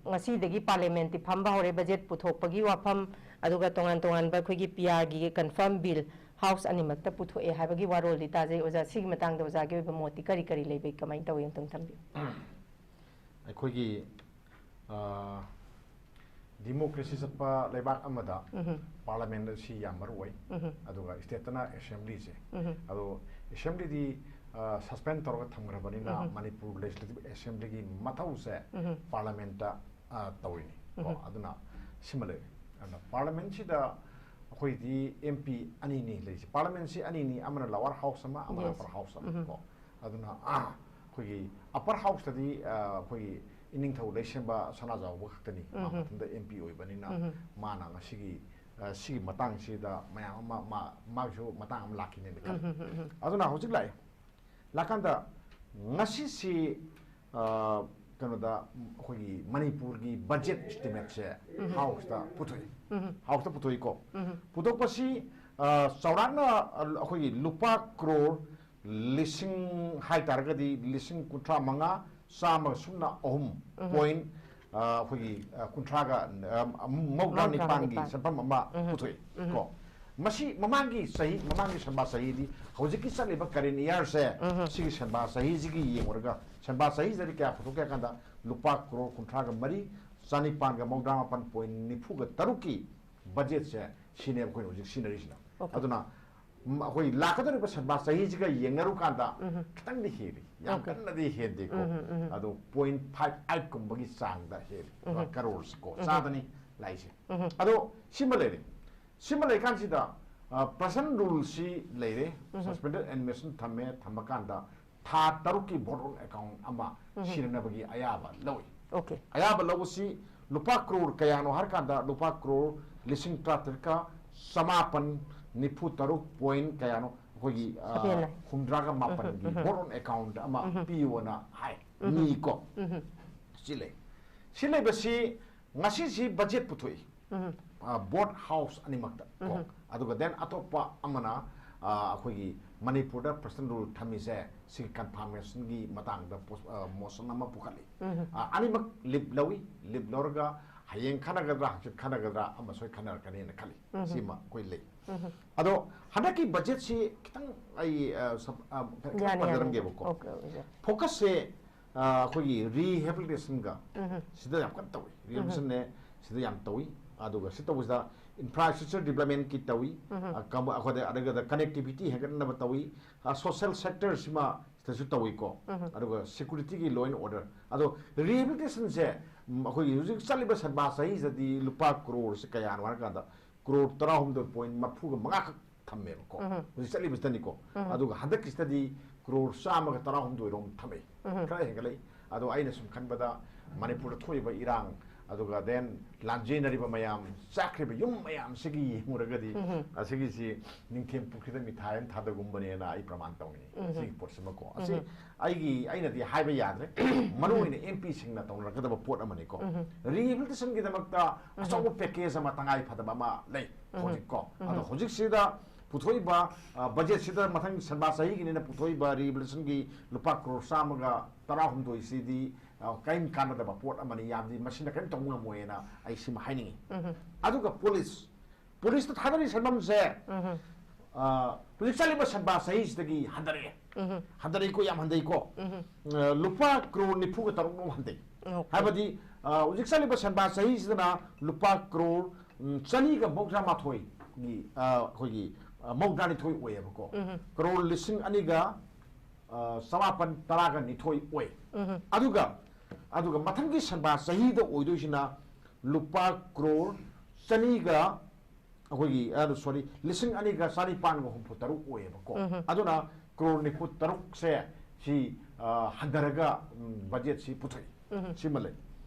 ꯉꯁꯤꯗꯒꯤ parliamentꯇꯤ ꯐꯝꯕ ꯍꯧꯔꯦ, budget ꯄꯨꯊꯣꯛꯄꯒꯤ ꯋꯥꯐꯝ, ꯑꯗꯨꯒ ꯇꯣꯉꯥꯟ ꯇꯣꯉꯥꯟꯕ ꯑꯩꯈꯣꯏꯒꯤ PRꯒꯤ confirm bill, ꯍꯥꯎꯁ ꯑꯅꯤꯃꯛꯇ ꯄꯨꯊꯣꯛꯑꯦ ꯍꯥꯏꯕꯒꯤ ꯋꯥꯔꯣꯜꯗꯤ ꯇꯥꯖꯩ꯫ ꯑꯣꯖꯥ, ꯁꯤꯒꯤ ꯃꯇꯥꯡꯗ ꯑꯣꯖꯥꯒꯤ ꯑꯣꯏꯕ ꯃꯣꯠꯇꯤ ꯀꯔꯤ ꯀꯔꯤ ꯂꯩꯕꯒꯦ, ꯀꯃꯥꯏꯅ ꯇꯧꯏ, ꯑꯝꯇꯪ ꯊꯝꯕꯤꯌꯨ꯫ ꯑꯩꯈꯣꯏꯒꯤ ꯗꯤꯃꯣꯀ꯭ꯔꯦꯁꯤ ꯆꯠꯄ ꯂꯩꯕꯥꯛ ꯑꯃꯗ ꯄꯥꯔꯂꯃꯦꯟ ꯑꯁꯤ ꯌꯥꯝ ꯃꯔꯨ ꯑꯣꯏ꯫ ꯑꯗꯨꯒ ꯁ꯭ꯇꯦꯠꯇꯅ ꯑꯦꯁꯦꯝꯕ꯭ꯂꯤꯁꯦ꯫ ꯑꯗꯣ ꯑꯦꯁꯦꯝꯕ꯭ꯂꯤꯗꯤ ꯁꯁꯄꯦꯟ ꯇꯧꯔꯒ ꯊꯝꯈ꯭ꯔꯕꯅꯤꯅ ꯃꯅꯤꯄꯨꯔ ꯂꯦꯖꯤꯁꯂꯦꯇꯤꯚ ꯑꯦꯁꯦꯝꯕ꯭ꯂꯤꯒꯤ ꯃꯊꯧꯁꯦ ꯄꯥꯔꯂꯃꯦꯟꯇ ꯇꯧꯔꯤꯅꯤ ꯀꯣ꯫ ꯑꯗꯨꯅ ꯁꯤꯃ ꯂꯩꯔꯦ꯫ ꯑꯗꯨꯅ ꯄꯥꯔꯂꯃꯦꯟꯁꯤꯗ ꯑꯩꯈꯣꯏꯗꯤ ꯑꯦꯝ ꯄꯤ ꯑꯅꯤꯅꯤ ꯂꯩꯁꯦ꯫ ꯄꯥꯔꯂꯃꯦꯟꯁꯤ ꯑꯅꯤꯅꯤ, ꯑꯃꯅ ꯂꯋꯥꯔ ꯍꯥꯎꯁ ꯑꯃ, ꯑꯃꯅ ꯑꯄꯔ ꯍꯥꯎꯁ ꯑꯃ ꯀꯣ꯫ ꯑꯗꯨꯅ ꯑꯩꯈꯣꯏꯒꯤ ꯑꯄꯔ ꯍꯥꯎꯁꯇꯗꯤ ꯑꯩꯈꯣꯏꯒꯤ ꯏꯅꯤꯡꯊꯧ ꯂꯩꯁꯦꯝꯕ ꯁꯅꯥꯖꯥꯎꯕ ꯈꯛꯇꯅꯤ꯫ ꯃꯥ ꯃꯊꯟꯇ ꯑꯦꯝ ꯄꯤ ꯑꯣꯏꯕꯅꯤꯅ ꯃꯥꯅ ꯉꯁꯤꯒꯤ ꯁꯤꯒꯤ ꯃꯇꯥꯡꯁꯤꯗ ꯃꯌꯥꯝ ꯑꯃ ꯃꯥ ꯃꯥꯒꯤꯁꯨ ꯃꯇꯥꯡ ꯑꯃ ꯂꯥꯛꯈꯤꯅꯦꯅ ꯈꯜꯂꯤ꯫ ꯑꯗꯨꯅ ꯍꯧꯖꯤꯛ ꯂꯥꯛꯑꯦ꯫ ꯂꯥꯛꯀꯥꯟꯗ ꯉꯁꯤꯁꯤ ꯀꯩꯅꯣꯗ ꯑꯩꯈꯣꯏꯒꯤ ꯃꯅꯤꯄꯨꯔꯒꯤ ꯕꯖꯦꯠ ꯏꯁꯇꯤꯃꯦꯠꯁꯦ ꯍꯥꯎꯁꯇ ꯄꯨꯊꯣꯛꯏ꯫ ꯍꯥꯎꯁꯇ ꯄꯨꯊꯣꯛꯏꯀꯣ꯫ ꯄꯨꯊꯣꯛꯄꯁꯤ ꯆꯥꯎꯔꯥꯛꯅ ꯑꯩꯈꯣꯏꯒꯤ ꯂꯨꯄꯥ ꯀ꯭ꯔꯣꯔ ꯂꯤꯁꯤꯡ ꯍꯥꯏꯇꯥꯔꯒꯗꯤ ꯂꯤꯁꯤꯡ ꯀꯨꯟꯊ꯭ꯔꯥ ꯃꯉꯥ ꯆꯥꯝꯃꯒ ꯁꯨꯞꯅ ꯑꯍꯨꯝ ꯄꯣꯏꯟ ꯑꯩꯈꯣꯏꯒꯤ ꯀꯨꯟꯊ꯭ꯔꯥꯒ ꯃꯧꯗ꯭ꯔꯥ ꯅꯤꯄꯥꯟꯒꯤ ꯁꯦꯟꯐꯝ ꯑꯃ ꯄꯨꯊꯣꯛꯏ ꯀꯣ꯫ ꯃꯁꯤ ꯃꯃꯥꯡꯒꯤ ꯆꯍꯤ, ꯃꯃꯥꯡꯒꯤ ꯁꯦꯟꯕꯥ ꯆꯍꯤꯗꯤ ꯍꯧꯖꯤꯛꯀꯤ ꯆꯠꯂꯤꯕ ꯀꯔꯦꯟ ꯏꯌꯥꯔꯁꯦ ꯁꯤꯒꯤ ꯁꯦꯟꯕꯥ ꯆꯍꯤꯁꯤꯒꯤ ꯌꯦꯡꯉꯨꯔꯒ ꯁꯦꯟꯕꯥ ꯆꯍꯤꯁꯤꯗꯗꯤ ꯀꯌꯥ ꯄꯨꯊꯣꯛꯀꯦ ꯍꯥꯏ ꯀꯥꯟꯗ ꯂꯨꯄꯥ ꯀ꯭ꯔꯣꯔ ꯀꯨꯟꯊ꯭ꯔꯥꯒ ꯃꯔꯤ ꯆꯥꯅꯤꯄꯥꯟꯒ ꯃꯧꯗ꯭ꯔꯥ ꯃꯥꯄꯟ ꯄꯣꯏꯟ ꯅꯤꯐꯨꯒ ꯇꯔꯨꯛꯀꯤ ꯕꯖꯦꯠꯁꯦ ꯁꯤꯅꯦꯕ ꯑꯩꯈꯣꯏꯅ ꯍꯧꯖꯤꯛ ꯁꯤꯖꯤꯟꯅꯔꯤꯁꯤꯅ꯫ ꯑꯗꯨꯅ ꯑꯩꯈꯣꯏ ꯂꯥꯛꯀꯗꯧꯔꯤꯕ ꯁꯦꯟꯕꯥ ꯆꯍꯤꯁꯤꯒ ꯌꯦꯡꯅꯔꯨꯀꯥꯟꯗ ꯈꯤꯇꯪꯗꯤ ꯍꯦꯜꯂꯤ, ꯌꯥꯝ ꯀꯟꯅꯗꯤ ꯍꯦꯟꯗꯦꯀꯣ꯫ ꯑꯗꯣ ꯄꯣꯏꯟ ꯐꯥꯏꯚ ꯑꯥꯏꯠ ꯀꯨꯝꯕꯒꯤ ꯆꯥꯡꯗ ꯍꯦꯜꯂꯤ꯫ ꯀꯔꯣꯔꯁ ꯀꯣ, ꯆꯥꯗꯅꯤ ꯂꯥꯛꯏꯁꯦ꯫ ꯑꯗꯣ ꯁꯤꯃ ꯂꯩꯔꯦ꯫ ꯁꯤꯃ ꯂꯩꯀꯥꯟꯁꯤꯗ ꯄ꯭ꯔꯁꯟ ꯔꯨꯜꯁꯤ ꯂꯩꯔꯦ꯫ ꯁꯁꯄꯦꯟꯗꯦꯗ ꯑꯦꯅꯤꯃꯦꯁꯟ ꯊꯝꯃꯦ, ꯊꯝꯃꯀꯥꯟꯗ ꯊꯥ ꯇꯔꯨꯛꯀꯤ ꯚꯣꯠ ꯑꯣꯟ ꯑꯦꯀꯥꯎꯟ ꯑꯃ ꯁꯤꯟꯅꯅꯕꯒꯤ ꯑꯌꯥꯕ ꯂꯧꯏ꯫ ꯑꯣꯀꯦ꯫ ꯑꯌꯥꯕ ꯂꯧꯕꯁꯤ ꯂꯨꯄꯥ ꯀ꯭ꯔꯣꯔ ꯀꯌꯥꯅꯣ ꯍꯥꯏꯔꯀꯥꯟꯗ ꯂꯨꯄꯥ ꯀ꯭ꯔꯣꯔ ꯂꯤꯁꯤꯡ ꯇꯔꯥꯇꯔꯦꯠꯀ ꯆꯃꯥꯄꯟ ꯅꯤꯐꯨ ꯇꯔꯨꯛ ꯄꯣꯏꯟ ꯀꯌꯥꯅꯣ ꯑꯩꯈꯣꯏꯒꯤ ꯍꯥꯞꯄꯦꯟꯅ꯫ ꯍꯨꯝꯗ꯭ꯔꯥꯒ ꯃꯥꯄꯟꯒꯤ ꯚꯣꯠ ꯑꯣꯟ ꯑꯦꯀꯥꯎꯟ ꯑꯃ ꯄꯤꯌꯣꯅ ꯍꯥꯏ꯫ ꯃꯤ ꯀꯣ꯫ ꯁꯤ ꯂꯩ꯫ ꯁꯤ ꯂꯩꯕꯁꯤ ꯉꯁꯤꯁꯤ ꯕꯖꯦꯠ ꯄꯨꯊꯣꯛꯏ꯫ ꯕꯣꯠ ꯍꯥꯎꯁ ꯑꯅꯤꯃꯛꯇ ꯀꯣ꯫ ꯑꯗꯨꯒ ꯗꯦꯟ ꯑꯇꯣꯞꯄ ꯑꯃꯅ ꯑꯩꯈꯣꯏꯒꯤ ꯃꯅꯤꯄꯨꯔꯗ ꯄ꯭ꯔꯁꯟ ꯔꯨꯜ ꯊꯝꯃꯤꯁꯦ ꯁꯤꯒꯤ ꯀꯟꯐꯥꯔꯃꯦꯁꯟꯒꯤ ꯃꯇꯥꯡꯗ ꯃꯣꯁꯟ ꯑꯃ ꯄꯨꯈꯠꯂꯤ꯫ ꯑꯅꯤꯃꯛ ꯂꯤꯞ ꯂꯧꯏ꯫ ꯂꯤꯞ ꯂꯧꯔꯒ ꯍꯌꯦꯡ ꯈꯟꯅꯒꯗ꯭ꯔꯥ, ꯍꯪꯆꯤꯠ ꯈꯟꯅꯒꯗ꯭ꯔꯥ, ꯑꯃ ꯁꯣꯏ ꯈꯟꯅꯔꯛꯀꯅꯤꯅ ꯈꯜꯂꯤ꯫ ꯁꯤꯃ ꯑꯩꯈꯣꯏ ꯂꯩ꯫ ꯑꯗꯣ ꯍꯟꯗꯛꯀꯤ ꯕꯖꯦꯠꯁꯤ ꯈꯤꯇꯪ ꯑꯩ, ꯑ, ꯁꯕ-, ꯑ, ꯈꯤꯇꯪ ꯌꯥꯅꯤ, ꯌꯥꯅꯤ꯫ ꯄꯟꯖꯔꯝꯒꯦꯕꯀꯣ꯫ Okay, okay, sir. Focus ꯁꯦ, ꯑ, ꯑꯩꯈꯣꯏꯒꯤ rehabilitation ꯒ ꯁꯤꯗ ꯌꯥꯝ ꯀꯟꯅ ꯇꯧꯏ꯫ Rehabilitation ꯅꯦ ꯁꯤꯗ ꯌꯥꯝ ꯇꯧꯏ꯫ ꯑꯗꯨꯒ ꯁꯤ ꯇꯧꯕꯁꯤꯗ infrastructure development ꯀꯤ ꯇꯧꯏ꯫ ꯑ, ꯀꯝ-, ꯑꯩꯈꯣꯏꯗ ꯑꯗꯨꯒ connectivity ꯍꯦꯟꯒꯠꯅꯕ ꯇꯧꯏ꯫ ꯑ, social sector ꯁꯤꯃ ꯁꯤꯗꯁꯨ ꯇꯧꯏꯀꯣ꯫ ꯑꯗꯨꯒ security ꯒꯤ law and order꯫ ꯑꯗꯣ rehabilitation ꯁꯦ, ꯎꯝ, ꯑꯩꯈꯣꯏꯒꯤ ꯍꯧꯖꯤꯛ ꯆꯠꯂꯤꯕ ꯁꯟꯕꯥ ꯆꯍꯤꯁꯤꯗꯗꯤ ꯂꯨꯄꯥ ꯀ꯭ꯔꯣꯔꯁꯦ ꯀꯌꯥꯅꯣ ꯍꯥꯏꯔꯀꯥꯟꯗ ꯀ꯭ꯔꯣꯔ ꯇꯔꯥꯍꯨꯝꯗꯣꯏ ꯄꯣꯏꯟ ꯃꯔꯤꯐꯨ ꯃꯉꯥ ꯈꯛ ꯊꯝꯃꯦꯕꯀꯣ꯫ ꯍꯧꯖꯤꯛ ꯆꯠꯂꯤꯕꯁꯤꯗꯅꯤꯀꯣ꯫ ꯑꯗꯨꯒ ꯍꯟꯗꯛꯀꯤꯁꯤꯗꯗꯤ ꯀ꯭ꯔꯣꯔ ꯆꯥꯝꯃꯒ ꯇꯔꯥꯍꯨꯝꯗꯣꯏ ꯔꯣꯝ ꯊꯝꯃꯦ꯫ ꯈꯔ ꯍꯦꯟꯒꯠꯂꯛꯏ꯫ ꯑꯗꯣ ꯑꯩꯅ ꯁꯨꯝ ꯈꯟꯕꯗ ꯃꯅꯤꯄꯨꯔꯗ ꯊꯣꯛꯏꯕ ꯏꯔꯥꯡ, ꯑꯗꯨꯒ then ꯂꯥꯟꯖꯦꯟꯅꯔꯤꯕ ꯃꯌꯥꯝ, ꯆꯥꯈ꯭ꯔꯤꯕ ꯌꯨꯝ ꯃꯌꯥꯝꯁꯤꯒꯤ ꯌꯦꯡꯉꯨꯔꯒꯗꯤ ꯑꯁꯤꯒꯤꯁꯤ ꯅꯤꯡꯊꯦꯝ ꯄꯨꯈ꯭ꯔꯤꯗ ꯃꯤꯊꯥꯏ ꯑꯃ ꯊꯥꯗꯒꯨꯝꯕꯅꯦꯅ ꯑꯩ ꯄ꯭ꯔꯃꯥꯟ ꯇꯧꯅꯤꯡꯉꯤ꯫ ꯑꯁꯤꯒꯤ ꯄꯣꯠꯁꯤꯃꯀꯣ꯫ ꯑꯁꯤ ꯑꯩꯒꯤ, ꯑꯩꯅꯗꯤ ꯍꯥꯏꯕ ꯌꯥꯗ꯭ꯔꯦ꯫ ꯃꯔꯨ ꯑꯣꯏꯅ M P ꯁꯤꯡꯅ ꯇꯧꯅꯔꯛꯀꯗꯕ ꯄꯣꯠ ꯑꯃꯅꯤꯀꯣ꯫ Rehabilitation ꯒꯤꯗꯃꯛꯇ ꯑꯆꯧꯕ package ꯑꯃ ꯇꯉꯥꯏ ꯐꯗꯕ ꯑꯃ ꯂꯩ ꯍꯧꯖꯤꯛꯀꯣ꯫ ꯑꯗꯣ ꯍꯧꯖꯤꯛꯁꯤꯗ ꯄꯨꯊꯣꯛꯏꯕ, ꯑ, ꯕꯖꯦꯠꯁꯤꯗ ꯃꯊꯪ ꯁꯟꯕꯥ ꯆꯍꯤꯒꯤꯅꯤꯅ ꯄꯨꯊꯣꯛꯏꯕ rehabilitation ꯒꯤ ꯂꯨꯄꯥ ꯀ꯭ꯔꯣꯔ ꯆꯥꯝꯃꯒ ꯇꯔꯥꯍꯨꯝꯗꯣꯏꯁꯤꯗꯤ, ꯑ, ꯀꯔꯤꯝ ꯀꯥꯟꯅꯗꯕ ꯄꯣꯠ ꯑꯃꯅꯤ, ꯌꯥꯝꯗꯤ ꯃꯁꯤꯅ ꯀꯔꯤꯝ ꯇꯧꯕ ꯉꯝꯃꯣꯏꯅ ꯑꯩ ꯁꯤꯃ ꯍꯥꯏꯅꯤꯡꯉꯤ꯫ ꯑꯗꯨꯒ ꯄꯨꯂꯤꯁ, ꯄꯨꯂꯤꯁꯇ ꯊꯥꯗꯔꯤ ꯁꯦꯟꯐꯝꯁꯦ, ꯑ, ꯍꯧꯖꯤꯛ ꯆꯠꯂꯤꯕ ꯁꯟꯕꯥ ꯆꯍꯤꯁꯤꯗꯒꯤ ꯍꯟꯊꯔꯛꯑꯦ꯫ ꯍꯟꯊꯔꯛꯏꯀꯣ, ꯌꯥꯝ ꯍꯟꯊꯩꯀꯣ꯫ ꯑ, ꯂꯨꯄꯥ ꯀ꯭ꯔꯣꯔ ꯅꯤꯐꯨꯒ ꯇꯔꯨꯛ ꯂꯣꯝ ꯍꯟꯊꯩ꯫ Okay. ꯍꯥꯏꯕꯗꯤ, ꯑ, ꯍꯧꯖꯤꯛ ꯆꯠꯂꯤꯕ ꯁꯟꯕꯥ ꯆꯍꯤꯁꯤꯗꯅ ꯂꯨꯄꯥ ꯀ꯭ꯔꯣꯔ, ꯎꯝ, ꯆꯅꯤꯒ ꯃꯧꯗ꯭ꯔꯥ ꯃꯥꯊꯣꯏꯒꯤ, ꯑ, ꯑꯩꯈꯣꯏꯒꯤ, ꯑ, ꯃꯧꯗ꯭ꯔꯥ ꯅꯤꯊꯣꯏ ꯑꯣꯏꯌꯦꯕꯀꯣ꯫ ꯀ꯭ꯔꯣꯔ ꯂꯤꯁꯤꯡ ꯑꯅꯤꯒ, ꯑ, ꯆꯃꯥꯄꯟ ꯇꯔꯥꯒ ꯅꯤꯊꯣꯏ ꯑꯣꯏ꯫ ꯑꯗꯨꯒ, ꯑꯗꯨꯒ ꯃꯊꯪꯒꯤ ꯁꯟꯕꯥ ꯆꯍꯤꯗ ꯑꯣꯏꯗꯣꯏꯁꯤꯅ ꯂꯨꯄꯥ ꯀ꯭ꯔꯣꯔ ꯆꯅꯤꯒ, ꯑꯩꯈꯣꯏꯒꯤ, ꯑ, sorry, ꯂꯤꯁꯤꯡ ꯑꯅꯤꯒ ꯆꯅꯤꯄꯥꯟꯒ ꯍꯨꯝꯐꯨ ꯇꯔꯨꯛ ꯑꯣꯏꯌꯦꯕꯀꯣ꯫ ꯑꯗꯨꯅ ꯀ꯭ꯔꯣꯔ ꯅꯤꯐꯨ ꯇꯔꯨꯛꯁꯦ ꯁꯤ, ꯑ, ꯍꯟꯊꯔꯒ, ꯎꯝ, ꯕꯖꯦꯠꯁꯤ ꯄꯨꯊꯣꯛꯏ꯫ ꯁꯤꯃ ꯂꯩ꯫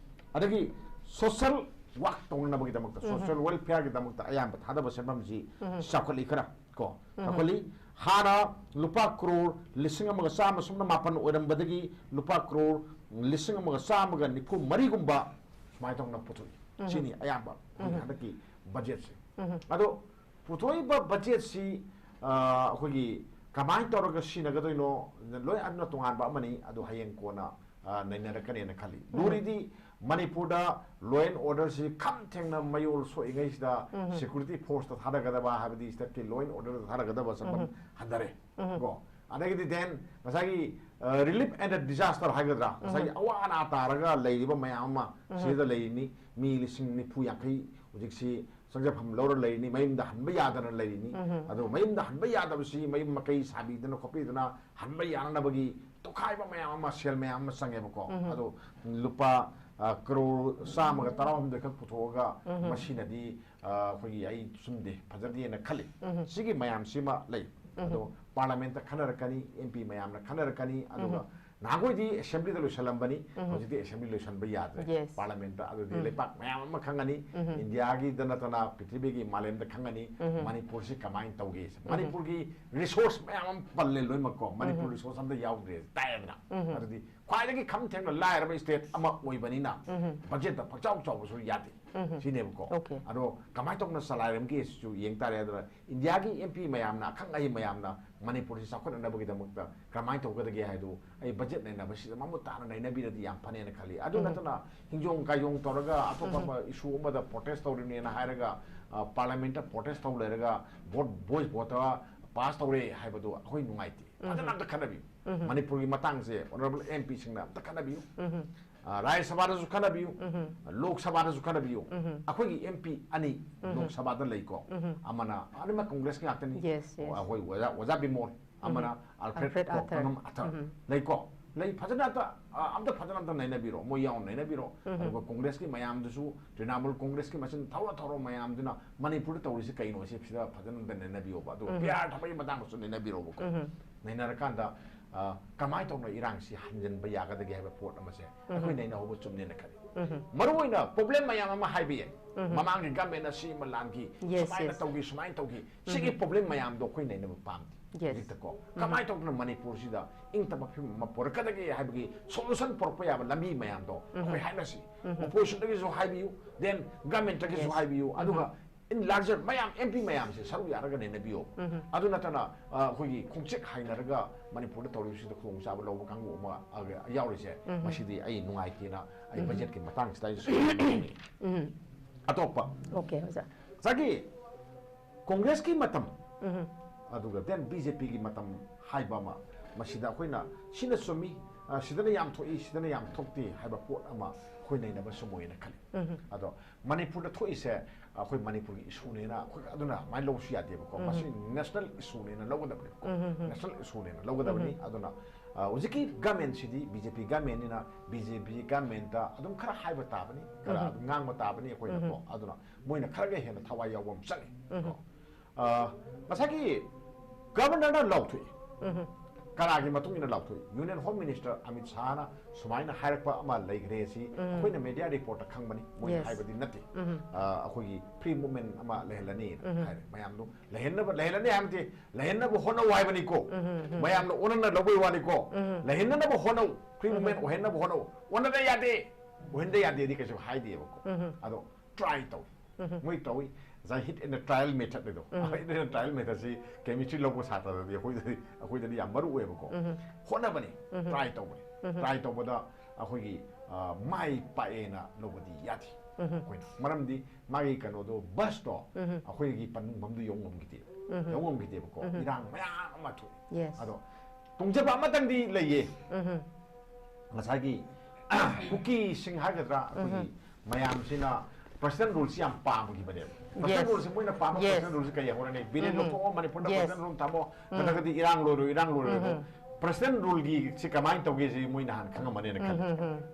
ꯑꯗꯒꯤ social work ꯇꯧꯅꯅꯕꯒꯤꯗꯃꯛꯇ, social welfare ꯒꯤꯗꯃꯛꯇ ꯑꯌꯥꯝꯕ ꯊꯥꯗꯕ ꯁꯦꯟꯐꯝꯁꯤ ꯆꯥꯎꯈꯠꯂꯤ ꯈꯔ ꯀꯣ꯫ ꯆꯥꯎꯈꯠꯂꯤ꯫ ꯍꯥꯟꯅ ꯂꯨꯄꯥ ꯀ꯭ꯔꯣꯔ ꯂꯤꯁꯤꯡ ꯑꯃꯒ ꯆꯥꯝꯃ ꯁꯨꯞꯅ ꯃꯥꯄꯟ ꯑꯣꯏꯔꯝꯕꯗꯒꯤ ꯂꯨꯄꯥ ꯀ꯭ꯔꯣꯔ ꯂꯤꯁꯤꯡ ꯑꯃꯒ ꯆꯥꯝꯃꯒ ꯅꯤꯐꯨ ꯃꯔꯤꯒꯨꯝꯕ ꯁꯨꯃꯥꯏꯅ ꯇꯧꯅ ꯄꯨꯊꯣꯛꯏ꯫ ꯁꯤꯅꯤ ꯑꯌꯥꯝꯕ ꯑꯩꯈꯣꯏꯒꯤ ꯍꯟꯗꯛꯀꯤ ꯕꯖꯦꯠꯁꯤ꯫ ꯑꯗꯣ ꯄꯨꯊꯣꯛꯏꯕ ꯕꯖꯦꯠꯁꯤ, ꯑ, ꯑꯩꯈꯣꯏꯒꯤ ꯀꯃꯥꯏꯅ ꯇꯧꯔꯒ ꯁꯤꯖꯤꯟꯅꯒꯗꯣꯏꯅꯣ, ꯂꯣꯏ ꯑꯗꯨꯅ ꯇꯣꯉꯥꯟꯕ ꯑꯃꯅꯤ꯫ ꯑꯗꯣ ꯍꯌꯦꯡ ꯀꯣꯟꯅ, ꯑ, ꯅꯩꯅꯔꯛꯀꯅꯦꯅ ꯈꯜꯂꯤ꯫ ꯂꯨꯔꯤꯗꯤ ꯃꯅꯤꯄꯨꯔꯗ law and order ꯁꯤ ꯈꯝ ꯊꯦꯡꯅ ꯃꯌꯣꯜ ꯁꯣꯛꯏꯉꯩꯁꯤꯗ security force ꯇ ꯊꯥꯗꯒꯗꯕ, ꯍꯥꯏꯕꯗꯤ state ꯀꯤ law and order ꯗ ꯊꯥꯗꯒꯗꯕ ꯆꯠꯐꯝ ꯍꯟꯊꯔꯦ꯫ ꯀꯣ, ꯑꯗꯒꯤꯗꯤ then ꯉꯁꯥꯏꯒꯤ, ꯑ, relief and disaster ꯍꯥꯏꯒꯗ꯭ꯔꯥ, ꯉꯁꯥꯏꯒꯤ ꯑꯋꯥ ꯑꯅꯥ ꯇꯥꯔꯒ ꯂꯩꯔꯤꯕ ꯃꯌꯥꯝ ꯑꯃ ꯁꯤꯗ ꯂꯩꯔꯤꯅꯤ꯫ ꯃꯤ ꯂꯤꯁꯤꯡ ꯅꯤꯐꯨ ꯌꯥꯡꯈꯩ ꯍꯧꯖꯤꯛꯁꯤ ꯆꯪꯖꯐꯝ ꯂꯧꯔ ꯂꯩꯔꯤꯅꯤ, ꯃꯌꯨꯝꯗ ꯍꯟꯕ ꯌꯥꯗꯅ ꯂꯩꯔꯤꯅꯤ꯫ ꯑꯗꯣ ꯃꯌꯨꯝꯗ ꯍꯟꯕ ꯌꯥꯗꯕꯁꯤ ꯃꯌꯨꯝ ꯃꯀꯩ ꯁꯥꯕꯤꯗꯅ ꯈꯣꯠꯄꯤꯗꯅ ꯍꯟꯕ ꯌꯥꯅꯅꯕꯒꯤ ꯇꯣꯈꯥꯏꯕ ꯃꯌꯥꯝ ꯑꯃ, ꯁꯦꯜ ꯃꯌꯥꯝ ꯑꯃ ꯆꯪꯉꯦꯕꯀꯣ꯫ ꯑꯗꯣ ꯂꯨꯄꯥ, ꯑ, ꯀꯔꯣꯔ ꯆꯥꯝꯃꯒ ꯇꯔꯥꯍꯨꯝꯗꯣꯏ ꯈꯛ ꯄꯨꯊꯣꯛꯑꯒ ꯃꯁꯤꯅꯗꯤ, ꯑ, ꯑꯩꯈꯣꯏꯒꯤ, ꯑꯩ ꯁꯨꯝꯗꯤ ꯐꯖꯗꯦꯅ ꯈꯜꯂꯤ꯫ ꯁꯤꯒꯤ ꯃꯌꯥꯝꯁꯤꯃ ꯂꯩ꯫ ꯑꯗꯣ ꯄꯥꯔꯂꯥꯃꯦꯟꯠꯇ ꯈꯟꯅꯔꯛꯀꯅꯤ, ꯑꯦꯝ ꯄꯤ ꯃꯌꯥꯝꯅ ꯈꯟꯅꯔꯛꯀꯅꯤ, ꯑꯗꯨꯒ ꯅꯍꯥꯟꯈꯣꯏꯗꯤ ꯑꯦꯁꯦꯝꯕ꯭ꯂꯤꯗ ꯂꯣꯏꯁꯜꯂꯝꯕꯅꯤ, ꯍꯧꯖꯤꯛꯇꯤ ꯑꯦꯁꯦꯝꯕ꯭ꯂꯤ ꯂꯣꯏꯁꯟꯕ ꯌꯥꯗ꯭ꯔꯦ꯫ Yes. ꯄꯥꯔꯂꯥꯃꯦꯟꯠꯇ ꯑꯗꯨꯗꯤ ꯂꯩꯄꯥꯛ ꯃꯌꯥꯝ ꯑꯃ ꯈꯪꯉꯅꯤ, ꯏꯟꯗꯤꯌꯥꯒꯤꯗ ꯅꯠꯇꯅ ꯄ꯭ꯔꯤꯊꯤꯕꯤꯒꯤ ꯃꯥꯂꯦꯝꯗ ꯈꯪꯉꯅꯤ꯫ ꯃꯅꯤꯄꯨꯔꯁꯤ ꯀꯃꯥꯏꯅ ꯇꯧꯒꯦ? ꯃꯅꯤꯄꯨꯔꯒꯤ ꯔꯤꯁꯣꯔꯁ ꯃꯌꯥꯝ ꯑꯃ ꯄꯜꯂꯦ ꯂꯣꯏꯅꯃꯛꯀꯣ, ꯃꯅꯤꯄꯨꯔ ꯔꯤꯁꯣꯔꯁ ꯑꯝꯇ ꯌꯥꯎꯗ꯭ꯔꯦ ꯇꯥꯏꯗꯅ꯫ ꯑꯗꯨꯗꯤ ꯈ꯭ꯋꯥꯏꯗꯒꯤ ꯈꯝ ꯊꯦꯡꯅ ꯂꯥꯏꯔꯕ ꯁ꯭ꯇꯦꯠ ꯑꯃ ꯑꯣꯏꯕꯅꯤꯅ ꯕꯖꯦꯠꯇ ꯄꯪꯆꯥꯎ ꯆꯥꯎꯕꯁꯨ ꯌꯥꯗꯦ꯫ ꯁꯤꯅꯦꯕꯀꯣ꯫ Okay. ꯑꯗꯣ ꯀꯃꯥꯏꯅ ꯇꯧꯅ ꯆꯂꯥꯏꯔꯝꯒꯦ ꯁꯤꯁꯨ ꯌꯦꯡ ꯇꯥꯔꯦ꯫ ꯑꯗꯨꯅ ꯏꯟꯗꯤꯌꯥꯒꯤ ꯑꯦꯝ ꯄꯤ ꯃꯌꯥꯝꯅ, ꯑꯈꯪ ꯑꯍꯩ ꯃꯌꯥꯝꯅ ꯃꯅꯤꯄꯨꯔꯁꯤ ꯆꯥꯎꯈꯠꯅꯅꯕꯒꯤꯗꯃꯛꯇ ꯀꯃꯥꯏꯅ ꯇꯧꯒꯗꯒꯦ ꯍꯥꯏꯗꯨ ꯑꯩ ꯕꯖꯦꯠ ꯅꯩꯅꯕꯁꯤꯗ ꯃꯃꯨꯠ ꯇꯥꯅ ꯅꯩꯅꯕꯤꯔꯗꯤ ꯌꯥꯝ ꯐꯅꯦꯅ ꯈꯜꯂꯤ꯫ ꯑꯗꯨ ꯅꯠꯇꯅ ꯍꯤꯡꯖꯣꯡ ꯀꯥꯏꯖꯣꯡ ꯇꯧꯔꯒ ꯑꯇꯣꯞꯄ ꯏꯁꯨ ꯑꯃꯗ ꯄ꯭ꯔꯣꯇꯦꯁ ꯇꯧꯔꯤꯕꯅꯦꯅ ꯍꯥꯏꯔꯒ, ꯑ, ꯄꯥꯔꯂꯥꯃꯦꯟꯠꯇ ꯄ꯭ꯔꯣꯇꯦꯁ ꯇꯧ ꯂꯩꯔꯒ ꯚꯣꯠ, ꯚꯣꯏꯁ ꯚꯣꯠꯇ ꯄꯥꯁ ꯇꯧꯔꯦ ꯍꯥꯏꯕꯗꯨ ꯑꯩꯈꯣꯏ ꯅꯨꯡꯉꯥꯏꯇꯦ꯫ ꯐꯖꯅ ꯑꯝꯇ ꯈꯟꯅꯕꯤꯌꯨ꯫ ꯃꯅꯤꯄꯨꯔꯒꯤ ꯃꯇꯥꯡꯁꯦ ꯑꯣꯅꯔꯦꯕꯜ ꯑꯦꯝ ꯄꯤꯁꯤꯡꯅ ꯑꯝꯇ ꯈꯟꯅꯕꯤꯌꯨ꯫ ꯑ, ꯔꯥꯖ꯭ꯌ ꯁꯚꯥꯗꯁꯨ ꯈꯟꯅꯕꯤꯌꯨ, ꯂꯣꯛ ꯁꯚꯥꯗꯁꯨ ꯈꯟꯅꯕꯤꯌꯨ꯫ ꯑꯩꯈꯣꯏꯒꯤ ꯑꯦꯝ ꯄꯤ ꯑꯅꯤ ꯂꯣꯛ ꯁꯚꯥꯗ ꯂꯩꯀꯣ꯫ ꯑꯃꯅ, ꯑꯅꯤꯃꯛ ꯀꯣꯡꯒ꯭ꯔꯦꯁꯀꯤ ꯉꯥꯛꯇꯅꯤ꯫ Yes, yes. ꯑꯩꯈꯣꯏ ꯑꯣꯖꯥ, ꯑꯣꯖꯥ ꯕꯤꯃꯣꯜ, ꯑꯃꯅ ꯑꯜꯐ꯭ꯔꯦꯗ ꯑꯜꯐ꯭ꯔꯦꯗ ꯀꯣ, ꯑꯊꯔ꯫ ꯀꯣꯡꯉꯝ ꯑꯊꯔ ꯂꯩꯀꯣ꯫ ꯂꯩ, ꯐꯖꯅ ꯑꯝꯇ, ꯑ, ꯑꯝꯇ ꯐꯖꯅ ꯑꯝꯇ ꯅꯩꯅꯕꯤꯔꯣ, ꯃꯣꯏ ꯌꯥꯎꯅ ꯅꯩꯅꯕꯤꯔꯣ꯫ ꯑꯗꯨꯒ ꯀꯣꯡꯒ꯭ꯔꯦꯁꯀꯤ ꯃꯌꯥꯝꯗꯨꯁꯨ, ꯇ꯭ꯔꯤꯅꯥꯃꯨꯜ ꯀꯣꯡꯒ꯭ꯔꯦꯁꯀꯤ ꯃꯆꯤꯟ ꯊꯧꯔ ꯊꯧꯔ ꯃꯌꯥꯝꯗꯨꯅ ꯃꯅꯤꯄꯨꯔꯗ ꯇꯧꯔꯤꯁꯤ ꯀꯩꯅꯣ ꯁꯤ ꯁꯤꯗ ꯐꯖꯅ ꯑꯝꯇ ꯅꯩꯅꯕꯤꯌꯣꯕ꯫ ꯑꯗꯨꯒ ꯄꯤ ꯑꯥꯔ ꯊꯕꯛꯀꯤ ꯃꯇꯥꯡꯗꯁꯨ ꯅꯩꯅꯕꯤꯔꯣꯕꯀꯣ꯫ ꯅꯩꯅꯔꯀꯥꯟꯗ, ꯑ, ꯀꯃꯥꯏꯅ ꯇꯧꯅ ꯏꯔꯥꯡꯁꯤ ꯍꯟꯖꯤꯟꯕ ꯌꯥꯒꯗꯒꯦ ꯍꯥꯏꯕ ꯄꯣꯠ ꯑꯃꯁꯦ ꯑꯩꯈꯣꯏ ꯅꯩꯅꯍꯧꯕ ꯆꯨꯝꯅꯦꯅ ꯈꯜꯂꯤ꯫ ꯃꯔꯨꯑꯣꯏꯅ ꯄ꯭ꯔꯣꯕ꯭ꯂꯦꯝ ꯃꯌꯥꯝ ꯑꯃ ꯍꯥꯏꯕ ꯌꯥꯏ꯫ ꯃꯃꯥꯡꯒꯤ ꯒꯃꯦꯟꯅ ꯁꯤ ꯑꯃ ꯂꯥꯟꯈꯤ, yes, ꯁꯨꯃꯥꯏꯅ yes. ꯇꯧꯈꯤ, ꯁꯨꯃꯥꯏꯅ ꯇꯧꯈꯤ꯫ ꯁꯤꯒꯤ ꯄ꯭ꯔꯣꯕ꯭ꯂꯦꯝ ꯃꯌꯥꯝꯗꯣ ꯑꯩꯈꯣꯏ ꯅꯩꯅꯕ ꯄꯥꯝꯗꯦ꯫ Yes. ꯍꯧꯖꯤꯛꯇꯀꯣ ꯀꯃꯥꯏꯅ ꯇꯧꯗꯅ ꯃꯅꯤꯄꯨꯔꯁꯤꯗ ꯏꯪ ꯇꯞꯄ ꯐꯤꯕꯝ ꯑꯃ ꯄꯨꯔꯛꯀꯗꯒꯦ ꯍꯥꯏꯕꯒꯤ ꯁꯣꯂꯨꯁꯟ ꯄꯨꯔꯛꯄ ꯌꯥꯕ ꯂꯝꯕꯤ ꯃꯌꯥꯝꯗꯣ ꯑꯩꯈꯣꯏ ꯍꯥꯏꯅꯁꯤ꯫ ꯑꯣꯄꯣꯖꯤꯁꯟꯗꯒꯤꯁꯨ ꯍꯥꯏꯕꯤꯌꯨ, ꯗꯦꯟ ꯒꯃꯦꯟꯇꯒꯤꯁꯨ, yes, ꯍꯥꯏꯕꯤꯌꯨ, ꯑꯗꯨꯒ in larger ꯃꯌꯥꯝ, M P ꯃꯌꯥꯝꯁꯦ ꯁꯔꯨꯛ ꯌꯥꯔꯒ ꯅꯩꯅꯕꯤꯌꯣ꯫ ꯑꯗꯨ ꯅꯠꯇꯅ, ꯑ, ꯑꯩꯈꯣꯏꯒꯤ ꯈꯣꯡꯆꯦꯛ ꯍꯥꯏꯅꯔꯒ ꯃꯅꯤꯄꯨꯔꯗ ꯇꯧꯔꯤꯕꯁꯤꯗ ꯈꯨꯗꯣꯡꯆꯥꯕ ꯂꯧꯕ ꯀꯥꯡꯕꯨ ꯑꯃ, ꯑ, ꯌꯥꯎꯔꯤꯁꯦ, ꯃꯁꯤꯗꯤ ꯑꯩ ꯅꯨꯡꯉꯥꯏꯇꯦꯅ ꯑꯩ ꯕꯖꯦꯠꯀꯤ ꯃꯇꯥꯡꯁꯤꯗ ꯑꯩ ꯁꯨꯝ ꯍꯥꯏꯅꯤꯡꯉꯤ꯫ ꯑꯇꯣꯞꯄ, ꯑꯣꯀꯦ, ꯑꯣꯖꯥ꯫ ꯉꯁꯥꯏꯒꯤ ꯀꯣꯡꯒ꯭ꯔꯦꯁꯀꯤ ꯃꯇꯝ, ꯑꯗꯨꯒ then B J P ꯒꯤ ꯃꯇꯝ ꯍꯥꯏꯕ ꯑꯃ, ꯃꯁꯤꯗ ꯑꯩꯈꯣꯏꯅ ꯁꯤꯅ ꯆꯨꯝꯃꯤ, ꯑ, ꯁꯤꯗꯅ ꯌꯥꯝ ꯊꯣꯛꯏ, ꯁꯤꯗꯅ ꯌꯥꯝ ꯊꯣꯛꯇꯦ ꯍꯥꯏꯕ ꯄꯣꯠ ꯑꯃ ꯑꯩꯈꯣꯏ ꯅꯩꯅꯕ ꯆꯨꯝꯃꯣꯏꯅ ꯈꯜꯂꯤ꯫ ꯑꯗꯣ ꯃꯅꯤꯄꯨꯔꯗ ꯊꯣꯛꯏꯁꯦ ꯑꯩꯈꯣꯏ ꯃꯅꯤꯄꯨꯔꯒꯤ ꯏꯁꯨꯅꯦꯅ ꯑꯩꯈꯣꯏ ꯑꯗꯨꯅ ꯑꯗꯨꯃꯥꯏꯅ ꯂꯧꯕꯁꯨ ꯌꯥꯗꯦꯕꯀꯣ꯫ ꯃꯁꯤ ꯅꯦꯁꯅꯦꯜ ꯏꯁꯨꯅꯦꯅ ꯂꯧꯒꯗꯕꯅꯦꯕꯀꯣ꯫ ꯅꯦꯁꯅꯦꯜ ꯏꯁꯨꯅꯦꯅ ꯂꯧꯒꯗꯕꯅꯤ꯫ ꯑꯗꯨꯅ, ꯑ, ꯍꯧꯖꯤꯛꯀꯤ ꯒꯃꯦꯟꯁꯤꯗꯤ B J P ꯒꯃꯦꯟꯅꯤꯅ, B J P ꯒꯃꯦꯟꯗ ꯑꯗꯨꯝ ꯈꯔ ꯍꯥꯏꯕ ꯇꯥꯕꯅꯤ, ꯈꯔ ꯑꯗꯨꯝ ꯉꯥꯡꯕ ꯇꯥꯕꯅꯤ ꯑꯩꯈꯣꯏꯅꯀꯣ꯫ ꯑꯗꯨꯅ ꯃꯣꯏꯅ ꯈꯔꯒ ꯍꯦꯟꯅ ꯊꯋꯥꯏ ꯌꯥꯎꯕ ꯑꯃ ꯆꯪꯉꯤ꯫ ꯀꯣ꯫ ꯑ, ꯉꯁꯥꯏꯒꯤ ꯒꯕꯔꯅꯔꯅ ꯂꯥꯎꯊꯣꯛꯏ꯫ ꯀꯅꯥꯒꯤ ꯃꯇꯨꯡ ꯏꯟꯅ ꯂꯥꯎꯊꯣꯛꯏ? Union Home Minister Amit Shahꯅ ꯁꯨꯃꯥꯏꯅ ꯍꯥꯏꯔꯛꯄ ꯑꯃ ꯂꯩꯈ꯭ꯔꯦ꯫ ꯁꯤ ꯑꯩꯈꯣꯏꯅ media reportꯇ ꯈꯪꯕꯅꯤ, ꯃꯣꯏꯅ ꯍꯥꯏꯕꯗꯤ ꯅꯠꯇꯦ꯫ ꯑ, ꯑꯩꯈꯣꯏꯒꯤ free movement ꯑꯃ ꯂꯩꯍꯜꯂꯅꯤꯅ ꯍꯥꯏꯔꯦ꯫ ꯃꯌꯥꯝꯗꯣ ꯂꯩꯍꯟꯅꯕ, ꯂꯩꯍꯜꯂꯅꯤ ꯍꯥꯏꯕꯗꯤ ꯂꯩꯍꯟꯅꯕ ꯍꯣꯠꯅꯧ ꯍꯥꯏꯕꯅꯤꯀꯣ꯫ ꯃꯌꯥꯝꯅ ꯑꯣꯟꯅꯅ ꯂꯧꯕꯩ ꯋꯥꯅꯤꯀꯣ꯫ ꯂꯩꯍꯟꯅꯕ ꯍꯣꯠꯅꯧ, free movement ꯑꯣꯏꯍꯟꯅꯕ ꯍꯣꯠꯅꯧ꯫ ꯑꯣꯟꯅꯗ ꯌꯥꯗꯦ, ꯑꯣꯏꯍꯟꯗ ꯌꯥꯗꯦꯗꯤ ꯀꯩꯁꯨ ꯍꯥꯏꯗꯦꯕꯀꯣ꯫ ꯑꯗꯣ try ꯇꯧꯏ꯫ ꯃꯣꯏ ꯇꯧꯏ꯫ ꯉꯁꯥꯏ hit and trial method ꯍꯥꯏꯗꯣ, hit and trial methodꯁꯤ chemistry ꯂꯧꯕ ꯁꯥꯇ꯭ꯔꯗꯗꯤ ꯑꯩꯈꯣꯏꯗꯗꯤ, ꯑꯩꯈꯣꯏꯗꯗꯤ ꯌꯥꯝ ꯃꯔꯨ ꯑꯣꯏꯌꯦꯕꯀꯣ꯫ ꯍꯣꯠꯅꯕꯅꯤ, try ꯇꯧꯕꯅꯤ꯫ Try ꯇꯧꯕꯗ ꯑꯩꯈꯣꯏꯒꯤ, ꯑ, ꯃꯥꯏ ꯄꯥꯛꯑꯦꯅ ꯂꯧꯕꯗꯤ ꯌꯥꯗꯦ ꯑꯩꯈꯣꯏꯅ꯫ ꯃꯔꯝꯗꯤ ꯃꯥꯒꯤ ꯀꯩꯅꯣꯗꯣ, busꯇꯣ ꯑꯩꯈꯣꯏꯒꯤ ꯄꯟꯐꯝꯗꯨ ꯌꯧ ꯉꯝꯈꯤꯗꯦꯕ꯫ ꯌꯧ ꯉꯝꯈꯤꯗꯦꯕꯀꯣ꯫ ꯏꯔꯥꯡ ꯃꯌꯥꯝ ꯑꯃ ꯊꯣꯛꯏ꯫ ꯑꯗꯣ ꯇꯨꯡꯖꯕ ꯑꯃꯇꯪꯗꯤ ꯂꯩꯌꯦ꯫ ꯉꯁꯥꯏꯒꯤ ꯀꯨꯀꯤꯁꯤꯡ ꯍꯥꯏꯒꯗ꯭ꯔꯥ, ꯑꯩꯈꯣꯏꯒꯤ ꯃꯌꯥꯝꯁꯤꯅ President Ruleꯁꯤ ꯌꯥꯝ ꯄꯥꯝꯈꯤꯕꯅꯦꯕ꯫ President Ruleꯁꯤ ꯃꯣꯏꯅ ꯄꯥꯝꯕ President Ruleꯁꯤ ꯀꯩ ꯍꯧꯔꯅꯤ? Bill ꯂꯧꯊꯣꯛꯑꯣ, ꯃꯅꯤꯄꯨꯔꯗ President Rule ꯊꯝꯃꯣ, ꯅꯠꯇ꯭ꯔꯒꯗꯤ ꯏꯔꯥꯡ ꯂꯣꯏꯔꯣꯏ, ꯏꯔꯥꯡ ꯂꯣꯏꯔꯣꯏ ꯑꯗꯣ꯫ President Ruleꯒꯤ ꯁꯤ ꯀꯃꯥꯏꯅ ꯇꯧꯒꯦꯁꯤ ꯃꯣꯏ ꯅꯍꯥꯟ ꯈꯪꯉꯝꯃꯅꯦꯅ ꯈꯜꯂꯤ꯫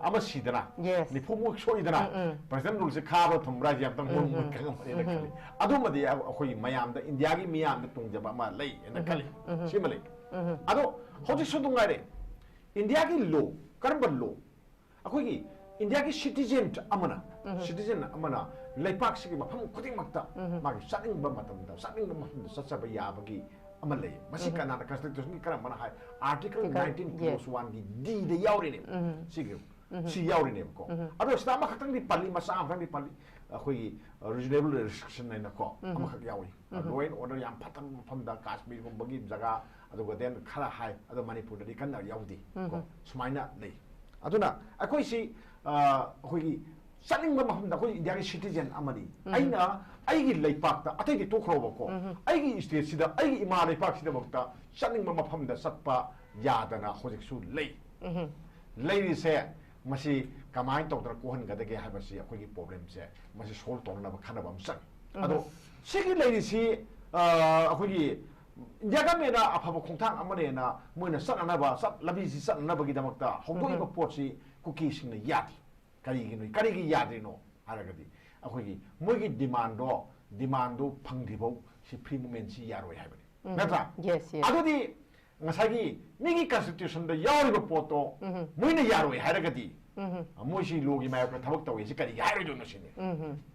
ꯑꯃ ꯁꯤꯗꯅ, ꯅꯤꯐꯨꯃꯨꯛ ꯁꯣꯛꯏꯗꯅ, President Ruleꯁꯤ ꯈꯥꯕ ꯊꯝꯕ꯭ꯔꯥ ꯍꯥꯏꯁꯦ ꯑꯝꯇꯪ ꯃꯣꯏ, ꯃꯣꯏ ꯈꯪꯉꯝꯃꯅꯦꯅ ꯈꯜꯂꯤ꯫ ꯑꯗꯨꯃꯗꯤ ꯑꯩꯈꯣꯏ ꯃꯌꯥꯝꯗ, ꯏꯟꯗꯤꯌꯥꯒꯤ ꯃꯤꯌꯥꯝꯗ ꯇꯣꯡꯖꯕ ꯑꯃ ꯂꯩ ꯍꯥꯏꯅ ꯈꯜꯂꯤ꯫ ꯁꯤꯃ ꯂꯩ꯫ ꯑꯗꯣ ꯍꯧꯖꯤꯛꯁꯨ ꯑꯗꯨꯝ ꯉꯥꯏꯔꯦ꯫ ꯏꯟꯗꯤꯌꯥꯒꯤ law, ꯀꯔꯝꯕ law? ꯑꯩꯈꯣꯏꯒꯤ ꯏꯟꯗꯤꯌꯥꯒꯤ citizen ꯑꯃꯅ, citizen ꯑꯃꯅ ꯂꯩꯄꯥꯛꯁꯤꯒꯤ ꯃꯐꯝ ꯈꯨꯗꯤꯡꯃꯛꯇ ꯃꯥꯒꯤ ꯆꯠꯅꯤꯡꯕ ꯃꯇꯝꯗ, ꯆꯠꯅꯤꯡꯕ ꯃꯐꯝꯗ ꯆꯠꯆꯕ ꯌꯥꯕꯒꯤ ꯑꯃ ꯂꯩ꯫ ꯃꯁꯤ ꯀꯅꯥꯅ, Constitutionꯒꯤ ꯀꯔꯝꯕꯅ ꯍꯥꯏ? Article nineteen clause oneꯒꯤ Dꯗ ꯌꯥꯎꯔꯤꯅꯦ꯫ ꯁꯤꯒꯤ ꯁꯤ ꯌꯥꯎꯔꯤꯅꯦꯕꯀꯣ꯫ ꯑꯗꯣ ꯁꯤꯗ ꯑꯃꯈꯛꯇꯪꯗꯤ ꯄꯜꯂꯤ, ꯃꯆꯥ ꯑꯃꯈꯛꯇꯪꯗꯤ ꯄꯜꯂꯤ, ꯑꯩꯈꯣꯏꯒꯤ ꯔꯤꯖꯅꯦꯕꯜ ꯔꯦꯁꯇ꯭ꯔꯤꯛꯁꯟ ꯍꯥꯏꯅꯀꯣ꯫ ꯑꯃꯈꯛ ꯌꯥꯎꯏ꯫ ꯂꯣ ꯑꯦꯟ ꯑꯣꯔꯗꯔ ꯌꯥꯝ ꯐꯠꯇꯕ ꯃꯐꯝꯗ, ꯀꯥꯁꯃꯤꯔꯒꯨꯝꯕꯒꯤ ꯖꯒꯥ, ꯑꯗꯨꯒ ꯗꯦꯟ ꯈꯔ ꯍꯥꯏ, ꯑꯗꯣ ꯃꯅꯤꯄꯨꯔꯗꯗꯤ ꯀꯟꯅ ꯌꯥꯎꯗꯦ ꯀꯣ꯫ ꯁꯨꯃꯥꯏꯅ ꯂꯩ꯫ ꯑꯗꯨꯅ ꯑꯩꯈꯣꯏꯁꯤ, ꯑ, ꯑꯩꯈꯣꯏꯒꯤ ꯆꯠꯅꯤꯡꯕ ꯃꯐꯝꯗ, ꯑꯩꯈꯣꯏ ꯏꯟꯗꯤꯌꯥꯒꯤ ꯁꯤꯇꯤꯖꯦꯟ ꯑꯃꯅꯤ꯫ ꯑꯩꯅ ꯑꯩꯒꯤ ꯂꯩꯄꯥꯛꯇ, ꯑꯇꯩꯗꯤ ꯇꯣꯛꯈ꯭ꯔꯣꯕꯀꯣ, ꯑꯩꯒꯤ ꯁ꯭ꯇꯦꯠꯁꯤꯗ, ꯑꯩꯒꯤ ꯏꯃꯥ ꯂꯩꯄꯥꯛꯁꯤꯗꯃꯛꯇ ꯆꯠꯅꯤꯡꯕ ꯃꯐꯝꯗ ꯆꯠꯄ ꯌꯥꯗꯅ ꯍꯧꯖꯤꯛꯁꯨ ꯂꯩ꯫ ꯂꯩꯔꯤꯁꯦ ꯃꯁꯤ ꯀꯃꯥꯏꯅ ꯇꯧꯗꯅ ꯀꯣꯛꯍꯟꯒꯗꯒꯦ ꯍꯥꯏꯕꯁꯤ, ꯑꯩꯈꯣꯏꯒꯤ ꯄ꯭ꯔꯣꯕ꯭ꯂꯦꯝꯁꯦ ꯃꯁꯤ ꯁꯣꯜꯕ ꯇꯧꯅꯅꯕ ꯈꯟꯅꯕ ꯑꯃ ꯆꯪꯉꯤ꯫ ꯑꯗꯣ ꯁꯤꯒꯤ ꯂꯩꯔꯤꯁꯤ, ꯑ, ꯑꯩꯈꯣꯏꯒꯤ ꯏꯟꯗꯤꯌꯥ ꯒꯃꯦꯟꯅ ꯑꯐꯕ ꯈꯣꯡꯊꯥꯡ ꯑꯃꯅꯦꯅ ꯃꯣꯏꯅ ꯆꯠꯅꯅꯕ, ꯆꯠ-, ꯂꯝꯕꯤꯁꯤ ꯆꯠꯅꯅꯕꯒꯤꯗꯃꯛꯇ ꯍꯧꯗꯣꯛꯏꯕ ꯄꯣꯠꯁꯤ ꯀꯨꯀꯤꯁꯤꯡꯅ ꯌꯥꯗꯦ꯫ ꯀꯔꯤꯒꯤꯅꯣ, ꯀꯔꯤꯒꯤ ꯌꯥꯗ꯭ꯔꯤꯅꯣ ꯍꯥꯏꯔꯒꯗꯤ, ꯑꯩꯈꯣꯏꯒꯤ ꯃꯣꯏꯒꯤ ꯗꯤꯃꯥꯟꯗꯣ, ꯗꯤꯃꯥꯟꯗꯣ ꯐꯪꯗ꯭ꯔꯤꯐꯥꯎ ꯁꯤ ꯐ꯭ꯔꯤ ꯃꯨꯚꯃꯦꯟꯁꯤ ꯌꯥꯔꯣꯏ ꯍꯥꯏꯕꯅꯤ꯫ ꯅꯠꯇ꯭ꯔꯥ? Yes, yes. ꯑꯗꯨꯗꯤ ꯉꯁꯥꯏꯒꯤ ꯃꯤꯒꯤ ꯀꯟꯁꯇꯤꯇ꯭ꯌꯨꯁꯟꯗ ꯌꯥꯎꯔꯤꯕ ꯄꯣꯠꯇꯣ ꯃꯣꯏꯅ ꯌꯥꯔꯣꯏ ꯍꯥꯏꯔꯒꯗꯤ, ꯃꯣꯏꯁꯤ ꯂꯣꯒꯤ ꯃꯥꯌꯣꯛꯇ ꯊꯕꯛ ꯇꯧꯋꯦ, ꯁꯤ ꯀꯔꯤꯒꯤ ꯍꯥꯏꯔꯣꯏꯗꯣꯏꯅꯣ ꯁꯤꯅꯤ꯫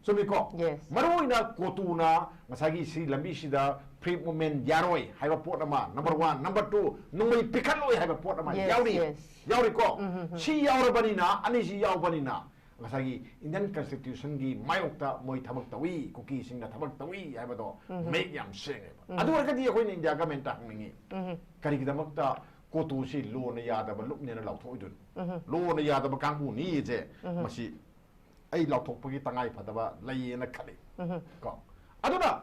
ꯆꯨꯝꯃꯤꯀꯣ? Yes. ꯃꯔꯨꯑꯣꯏꯅ ꯀꯣꯇꯨꯅ ꯉꯁꯥꯏꯒꯤ ꯁꯤ ꯂꯝꯕꯤꯁꯤꯗ ꯐ꯭ꯔꯤ ꯃꯨꯚꯃꯦꯟ ꯌꯥꯔꯣꯏ ꯍꯥꯏꯕ ꯄꯣꯠ ꯑꯃ, ꯅꯝꯕꯔ ꯋꯥꯟ꯫ ꯅꯝꯕꯔ ꯇꯨ, ꯅꯣꯡꯃꯩ ꯄꯤꯈꯠꯂꯣꯏ ꯍꯥꯏꯕ ꯄꯣꯠ ꯑꯃ Yes, ꯌꯥꯎꯔꯤ꯫ yes. ꯌꯥꯎꯔꯤꯀꯣ? ꯁꯤ ꯌꯥꯎꯔꯕꯅꯤꯅ, ꯑꯅꯤꯁꯤ ꯌꯥꯎꯕꯅꯤꯅ, ꯉꯁꯥꯏꯒꯤ ꯏꯟꯗꯤꯌꯟ ꯀꯟꯁꯇꯤꯇ꯭ꯌꯨꯁꯟꯒꯤ ꯃꯥꯌꯣꯛꯇ ꯃꯣꯏ ꯊꯕꯛ ꯇꯧꯏ, ꯀꯨꯀꯤꯁꯤꯡꯅ ꯊꯕꯛ ꯇꯧꯏ ꯍꯥꯏꯕꯗꯣ ꯃꯌꯦꯛ ꯌꯥꯝ ꯁꯦꯡꯉꯦꯕ꯫ ꯑꯗꯨ ꯑꯣꯏꯔꯒꯗꯤ ꯑꯩꯈꯣꯏꯅ ꯏꯟꯗꯤꯌꯥ ꯒꯃꯦꯟꯇ ꯍꯪꯅꯤꯡꯉꯤ, ꯀꯔꯤꯒꯤꯗꯃꯛꯇ ꯀꯣꯇꯨꯁꯤ ꯂꯣꯅ ꯌꯥꯗꯕ ꯂꯨꯞꯅꯦꯅ ꯂꯥꯎꯊꯣꯛꯑꯣꯏꯗꯣꯏꯅꯣ? ꯂꯣꯅ ꯌꯥꯗꯕ ꯀꯥꯡꯕꯨꯅꯤꯁꯦ, ꯃꯁꯤ ꯑꯩ ꯂꯥꯎꯊꯣꯛꯄꯒꯤ ꯇꯉꯥꯏ ꯐꯗꯕ ꯂꯩꯌꯦꯅ ꯈꯜꯂꯤ꯫ ꯀꯣ? ꯑꯗꯨꯅ,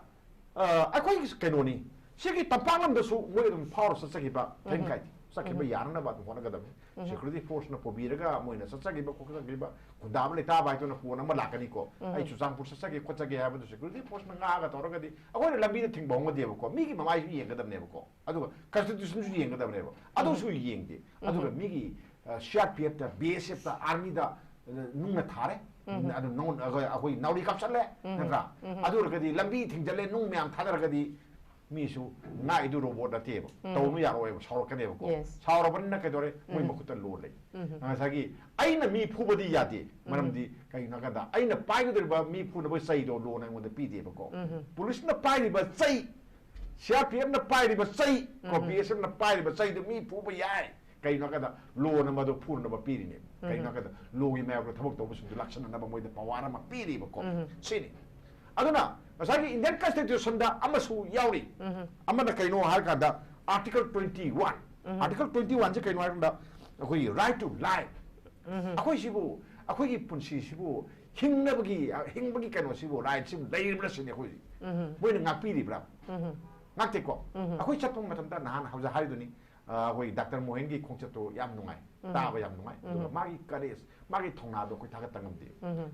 ꯑ, ꯑꯩꯈꯣꯏꯒꯤ ꯀꯩꯅꯣꯅꯤ, ꯁꯤꯒꯤ ꯇꯝꯄꯥꯛ ꯂꯝꯗꯁꯨ ꯃꯣꯏ ꯑꯗꯨꯝ ꯐꯥꯎꯔ ꯆꯠꯆꯈꯤꯕ ꯀꯔꯤꯝ ꯀꯥꯏꯗꯦ꯫ ꯆꯠꯈꯤꯕ ꯌꯥꯅꯅꯕ ꯑꯗꯨꯝ ꯍꯣꯠꯅꯒꯗꯕꯅꯤ꯫ ꯁꯦꯀ꯭ꯌꯨꯔꯤꯇꯤ ꯐꯣꯔꯁꯅ ꯄꯨꯕꯤꯔꯒ ꯃꯣꯏꯅ ꯆꯠꯆꯈꯤꯕ ꯈꯣꯠꯆꯈꯤꯕ, ꯈꯨꯟꯗꯥꯕ ꯂꯩꯇꯥꯕ ꯍꯥꯏꯗꯨꯅ ꯀꯣꯟꯅ ꯑꯃ ꯂꯥꯛꯀꯅꯤꯀꯣ꯫ ꯑꯩ ꯆꯨꯔꯆꯥꯟꯄꯨꯔ ꯆꯠꯆꯒꯦ ꯈꯣꯠꯆꯒꯦ ꯍꯥꯏꯕꯗꯨ ꯁꯦꯀ꯭ꯌꯨꯔꯤꯇꯤ ꯐꯣꯔꯁꯅ ꯉꯥꯛꯑꯒ ꯇꯧꯔꯒꯗꯤ ꯑꯩꯈꯣꯏꯅ ꯂꯝꯕꯤꯗ ꯊꯤꯡꯕ ꯍꯧꯒꯗꯦꯕꯀꯣ꯫ ꯃꯤꯒꯤ ꯃꯃꯥꯏꯁꯨ ꯌꯦꯡꯒꯗꯕꯅꯦꯕꯀꯣ꯫ ꯑꯗꯨꯒ ꯀꯟꯁꯇꯤꯇ꯭ꯌꯨꯁꯟꯁꯨ ꯌꯦꯡꯒꯗꯕꯅꯦꯕ꯫ ꯑꯗꯨꯁꯨ ꯌꯦꯡꯗꯦ꯫ ꯑꯗꯨꯒ ꯃꯤꯒꯤ, ꯑ, ꯁꯤ ꯑꯥꯔ ꯄꯤ ꯑꯦꯐꯇ, ꯕꯤ ꯑꯦꯁ ꯑꯦꯐꯇ, ꯑꯥꯔꯃꯤꯗ, ꯑ, ꯅꯨꯡꯅ ꯊꯥꯔꯦ꯫ ꯑꯗꯨ ꯅꯉꯣꯟ-, ꯑꯩꯈꯣꯏ, ꯑꯩꯈꯣꯏ ꯅꯥꯎꯔꯤ ꯀꯥꯞꯁꯜꯂꯦ, ꯅꯠꯇ꯭ꯔꯥ? ꯑꯗꯨ ꯑꯣꯏꯔꯒꯗꯤ ꯂꯝꯕꯤ ꯊꯤꯡꯖꯜꯂꯦ, ꯅꯨꯡ ꯃꯌꯥꯝ ꯊꯥꯗꯔꯒꯗꯤ ꯃꯤꯁꯨ ꯉꯥꯛꯏꯗꯨ ꯔꯣꯕꯣꯠ ꯅꯠꯇꯦꯕ꯫ ꯇꯧꯕ ꯌꯥꯔꯣꯏꯕ, ꯁꯥꯎꯔꯛꯀꯅꯦꯕꯀꯣ꯫ Yes. ꯁꯥꯎꯔꯕꯅꯤꯅ ꯀꯩꯗꯧꯔꯦ? ꯃꯣꯏ ꯃꯈꯨꯠꯇ ꯂꯣ ꯂꯩ꯫ ꯉꯁꯥꯏꯒꯤ ꯑꯩꯅ ꯃꯤ ꯐꯨꯕꯗꯤ ꯌꯥꯗꯦ꯫ ꯃꯔꯝꯗꯤ ꯀꯩꯒꯤꯅꯣ ꯍꯥꯏ ꯀꯥꯟꯗ ꯑꯩꯅ ꯄꯥꯏꯒꯗꯧꯔꯤꯕ ꯃꯤ ꯐꯨꯅꯕ ꯆꯩꯗꯣ ꯂꯣꯅ ꯑꯩꯉꯣꯟꯗ ꯄꯤꯗꯦꯕꯀꯣ꯫ ꯄꯨꯂꯤꯁꯅ ꯄꯥꯏꯔꯤꯕ ꯆꯩ, ꯁꯤ ꯑꯥꯔ ꯄꯤ ꯑꯦꯐꯅ ꯄꯥꯏꯔꯤꯕ ꯆꯩ, ꯀꯣ, ꯕꯤ ꯑꯦꯁ ꯑꯦꯐꯅ ꯄꯥꯏꯔꯤꯕ ꯆꯩꯗꯣ ꯃꯤ ꯐꯨꯕ ꯌꯥꯏ꯫ ꯀꯩꯅꯣ ꯍꯥꯏꯔꯀꯥꯟꯗ ꯂꯣꯅ ꯃꯗꯨ ꯐꯨꯅꯅꯕ ꯄꯤꯔꯤꯅꯦ꯫ ꯀꯩꯅꯣ ꯍꯥꯏꯔꯀꯥꯟꯗ ꯂꯣꯒꯤ ꯃꯥꯌꯣꯛꯇ ꯊꯕꯛ ꯇꯧꯕꯁꯤꯡꯗꯨ ꯂꯥꯛꯁꯟꯅꯅꯕ ꯃꯣꯏꯗ ꯄꯋꯥꯔ ꯑꯃ ꯄꯤꯔꯤꯕꯀꯣ꯫ ꯁꯤꯅꯤ꯫ ꯑꯗꯨꯅ ꯉꯁꯥꯏꯒꯤ ꯏꯟꯗꯤꯌꯟ ꯀꯟꯁꯇꯤꯇ꯭ꯌꯨꯁꯟꯗ ꯑꯃꯁꯨ ꯌꯥꯎꯔꯤ꯫ ꯑꯃꯅ ꯀꯩꯅꯣ ꯍꯥꯏꯔꯀꯥꯟꯗ, article twenty one. Article twenty ꯋꯥꯟꯁꯦ ꯀꯩꯅꯣ ꯍꯥꯏꯔꯀꯥꯟꯗ, ꯑꯩꯈꯣꯏꯒꯤ ꯔꯥꯏꯠ ꯇꯨ ꯂꯥꯏꯐ꯫ ꯑꯩꯈꯣꯏꯁꯤꯕꯨ, ꯑꯩꯈꯣꯏꯒꯤ ꯄꯨꯟꯁꯤꯁꯤꯕꯨ ꯍꯤꯡꯅꯕꯒꯤ, ꯍꯤꯡꯕꯒꯤ ꯀꯩꯅꯣꯁꯤꯕꯨ, ꯔꯥꯏꯠꯁꯤꯕꯨ ꯂꯩꯔꯤꯕ꯭ꯔꯥ ꯁꯤꯅꯤ ꯑꯩꯈꯣꯏ꯫ ꯃꯣꯏꯅ ꯉꯥꯛꯄꯤꯔꯤꯕ꯭ꯔꯥ? ꯉꯥꯛꯇꯦꯀꯣ꯫ ꯑꯩꯈꯣꯏ ꯆꯠꯄ ꯃꯇꯝꯗ ꯅꯍꯥꯟ ꯍꯧꯖꯤꯛ ꯍꯥꯏꯗꯨꯅꯤ, ꯑ, ꯑꯩꯈꯣꯏ ꯗꯥꯛꯇꯔ ꯃꯣꯍꯦꯟꯒꯤ ꯈꯣꯡꯆꯠꯇꯣ ꯌꯥꯝ ꯅꯨꯡꯉꯥꯏ, ꯇꯥꯕ ꯌꯥꯝ ꯅꯨꯡꯉꯥꯏ꯫ ꯑꯗꯨꯒ ꯃꯥꯒꯤ ꯀꯔꯦꯖ, ꯃꯥꯒꯤ ꯊꯧꯅꯥꯗꯣ ꯑꯩꯈꯣꯏ ꯊꯥꯒꯠꯇ ꯉꯝꯗꯦ꯫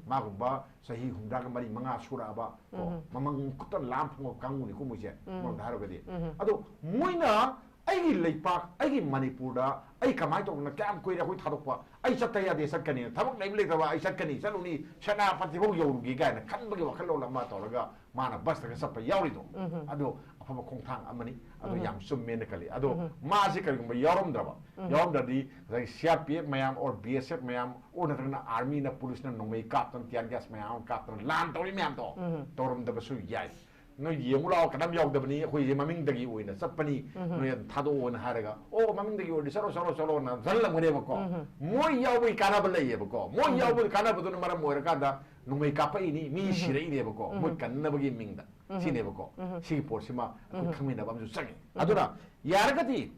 ꯃꯥꯒꯨꯝꯕ ꯆꯍꯤ ꯍꯨꯝꯗ꯭ꯔꯥꯒ ꯃꯔꯤ, ꯃꯉꯥ ꯁꯨꯔꯛꯑꯕ, ꯀꯣ, ꯃꯃꯪ ꯈꯨꯠꯇ ꯂꯥꯝ ꯐꯪꯕ ꯀꯥꯡꯕꯨꯅꯤꯀꯣ ꯃꯣꯏꯁꯦ, ꯃꯔꯣꯝꯗ ꯍꯥꯏꯔꯒꯗꯤ꯫ ꯑꯗꯣ ꯃꯣꯏꯅ ꯑꯩꯒꯤ ꯂꯩꯄꯥꯛ, ꯑꯩꯒꯤ ꯃꯅꯤꯄꯨꯔꯗ ꯑꯩ ꯀꯃꯥꯏꯅ ꯇꯧꯗꯅ, ꯀꯌꯥꯝ ꯀꯨꯏꯔꯦ ꯑꯩꯈꯣꯏ ꯊꯥꯗꯣꯛꯄ? ꯑꯩ ꯆꯠꯇ ꯌꯥꯗꯦ, ꯆꯠꯀꯅꯤ꯫ ꯊꯕꯛ ꯂꯩꯕ ꯂꯩꯇꯕ ꯑꯩ ꯆꯠꯀꯅꯤ, ꯆꯠꯂꯨꯅꯤ, ꯁꯦꯅꯥꯄꯇꯤꯐꯥꯎ ꯌꯧꯔꯨꯒꯦ ꯀꯥꯏꯅ ꯈꯟꯕꯒꯤ ꯋꯥꯈꯜꯂꯣꯟ ꯑꯃ ꯇꯧꯔꯒ ꯃꯥꯅ ꯕꯁꯇꯒ ꯆꯠꯄ ꯌꯥꯎꯔꯤꯗꯣ, ꯑꯗꯣ ꯑꯐꯕ ꯈꯣꯡꯊꯥꯡ ꯑꯃꯅꯤ꯫ ꯑꯗꯣ ꯌꯥꯝ ꯆꯨꯝꯃꯦꯅ ꯈꯜꯂꯤ꯫ ꯑꯗꯣ ꯃꯥꯁꯦ ꯀꯔꯤꯒꯨꯝꯕ ꯌꯥꯎꯔꯝꯗ꯭ꯔꯕ, ꯌꯥꯎꯔꯝꯗ꯭ꯔꯗꯤ ꯉꯁꯥꯏꯒꯤ ꯁꯤ ꯑꯥꯔ ꯄꯤ ꯑꯦꯐ ꯃꯌꯥꯝ, ꯑꯣꯔ ꯕꯤ ꯑꯦꯁ ꯑꯦꯐ ꯃꯌꯥꯝ, ꯑꯣꯔ ꯅꯠꯇ꯭ꯔꯒꯅ ꯑꯥꯔꯃꯤꯅ, ꯄꯨꯂꯤꯁꯅ ꯅꯣꯡꯃꯩ ꯀꯥꯞꯇꯅ, ꯇꯤꯌꯥꯔ ꯒ꯭ꯌꯥꯁ ꯃꯌꯥꯝ ꯑꯃ ꯀꯥꯞꯇꯅ ꯂꯥꯟ ꯇꯧꯔꯤ ꯃꯌꯥꯝꯗꯣ ꯇꯧꯔꯝꯗꯕꯁꯨ ꯌꯥꯏ꯫ ꯅꯣꯏ ꯌꯦꯡꯉꯨ ꯂꯥꯛꯑꯣ, ꯀꯅꯥꯝ ꯌꯥꯎꯗꯕꯅꯤ, ꯑꯩꯈꯣꯏꯁꯦ ꯃꯃꯤꯡꯗꯒꯤ ꯑꯣꯏꯅ ꯆꯠꯄꯅꯤ, ꯅꯣꯏ ꯑꯗꯨꯝ ꯊꯥꯗꯣꯛꯑꯣꯅ ꯍꯥꯏꯔꯒ, "ꯑꯣ, ꯃꯃꯤꯡꯗꯒꯤ ꯑꯣꯏꯔꯗꯤ ꯆꯠꯂꯣ, ꯆꯠꯂꯣ, ꯆꯠꯂꯣꯅ" ꯆꯠꯍꯜꯂꯝꯒꯅꯦꯕꯀꯣ꯫ ꯃꯣꯏ ꯌꯥꯎꯕꯒꯤ ꯀꯥꯟꯅꯕ ꯂꯩꯌꯦꯕꯀꯣ꯫ ꯃꯣꯏ ꯌꯥꯎꯕꯒꯤ ꯀꯥꯟꯅꯕꯗꯨꯅ ꯃꯔꯝ ꯑꯣꯏꯔꯀꯥꯟꯗ ꯅꯣꯡꯃꯩ ꯀꯥꯞꯄꯛꯏꯅꯤ, ꯃꯤ ꯁꯤꯔꯛꯏꯅꯦꯕꯀꯣ, ꯃꯣꯏ ꯀꯟꯅꯕꯒꯤ ꯃꯤꯡꯗ꯫ ꯁꯤꯅꯦꯕꯀꯣ꯫ ꯁꯤꯒꯤ ꯄꯣꯠꯁꯤꯃ ꯑꯩꯈꯣꯏ ꯈꯪꯃꯤꯟꯅꯕ ꯑꯃꯁꯨ ꯆꯪꯉꯤ꯫ ꯑꯗꯨꯅ ꯌꯥꯔꯒꯗꯤ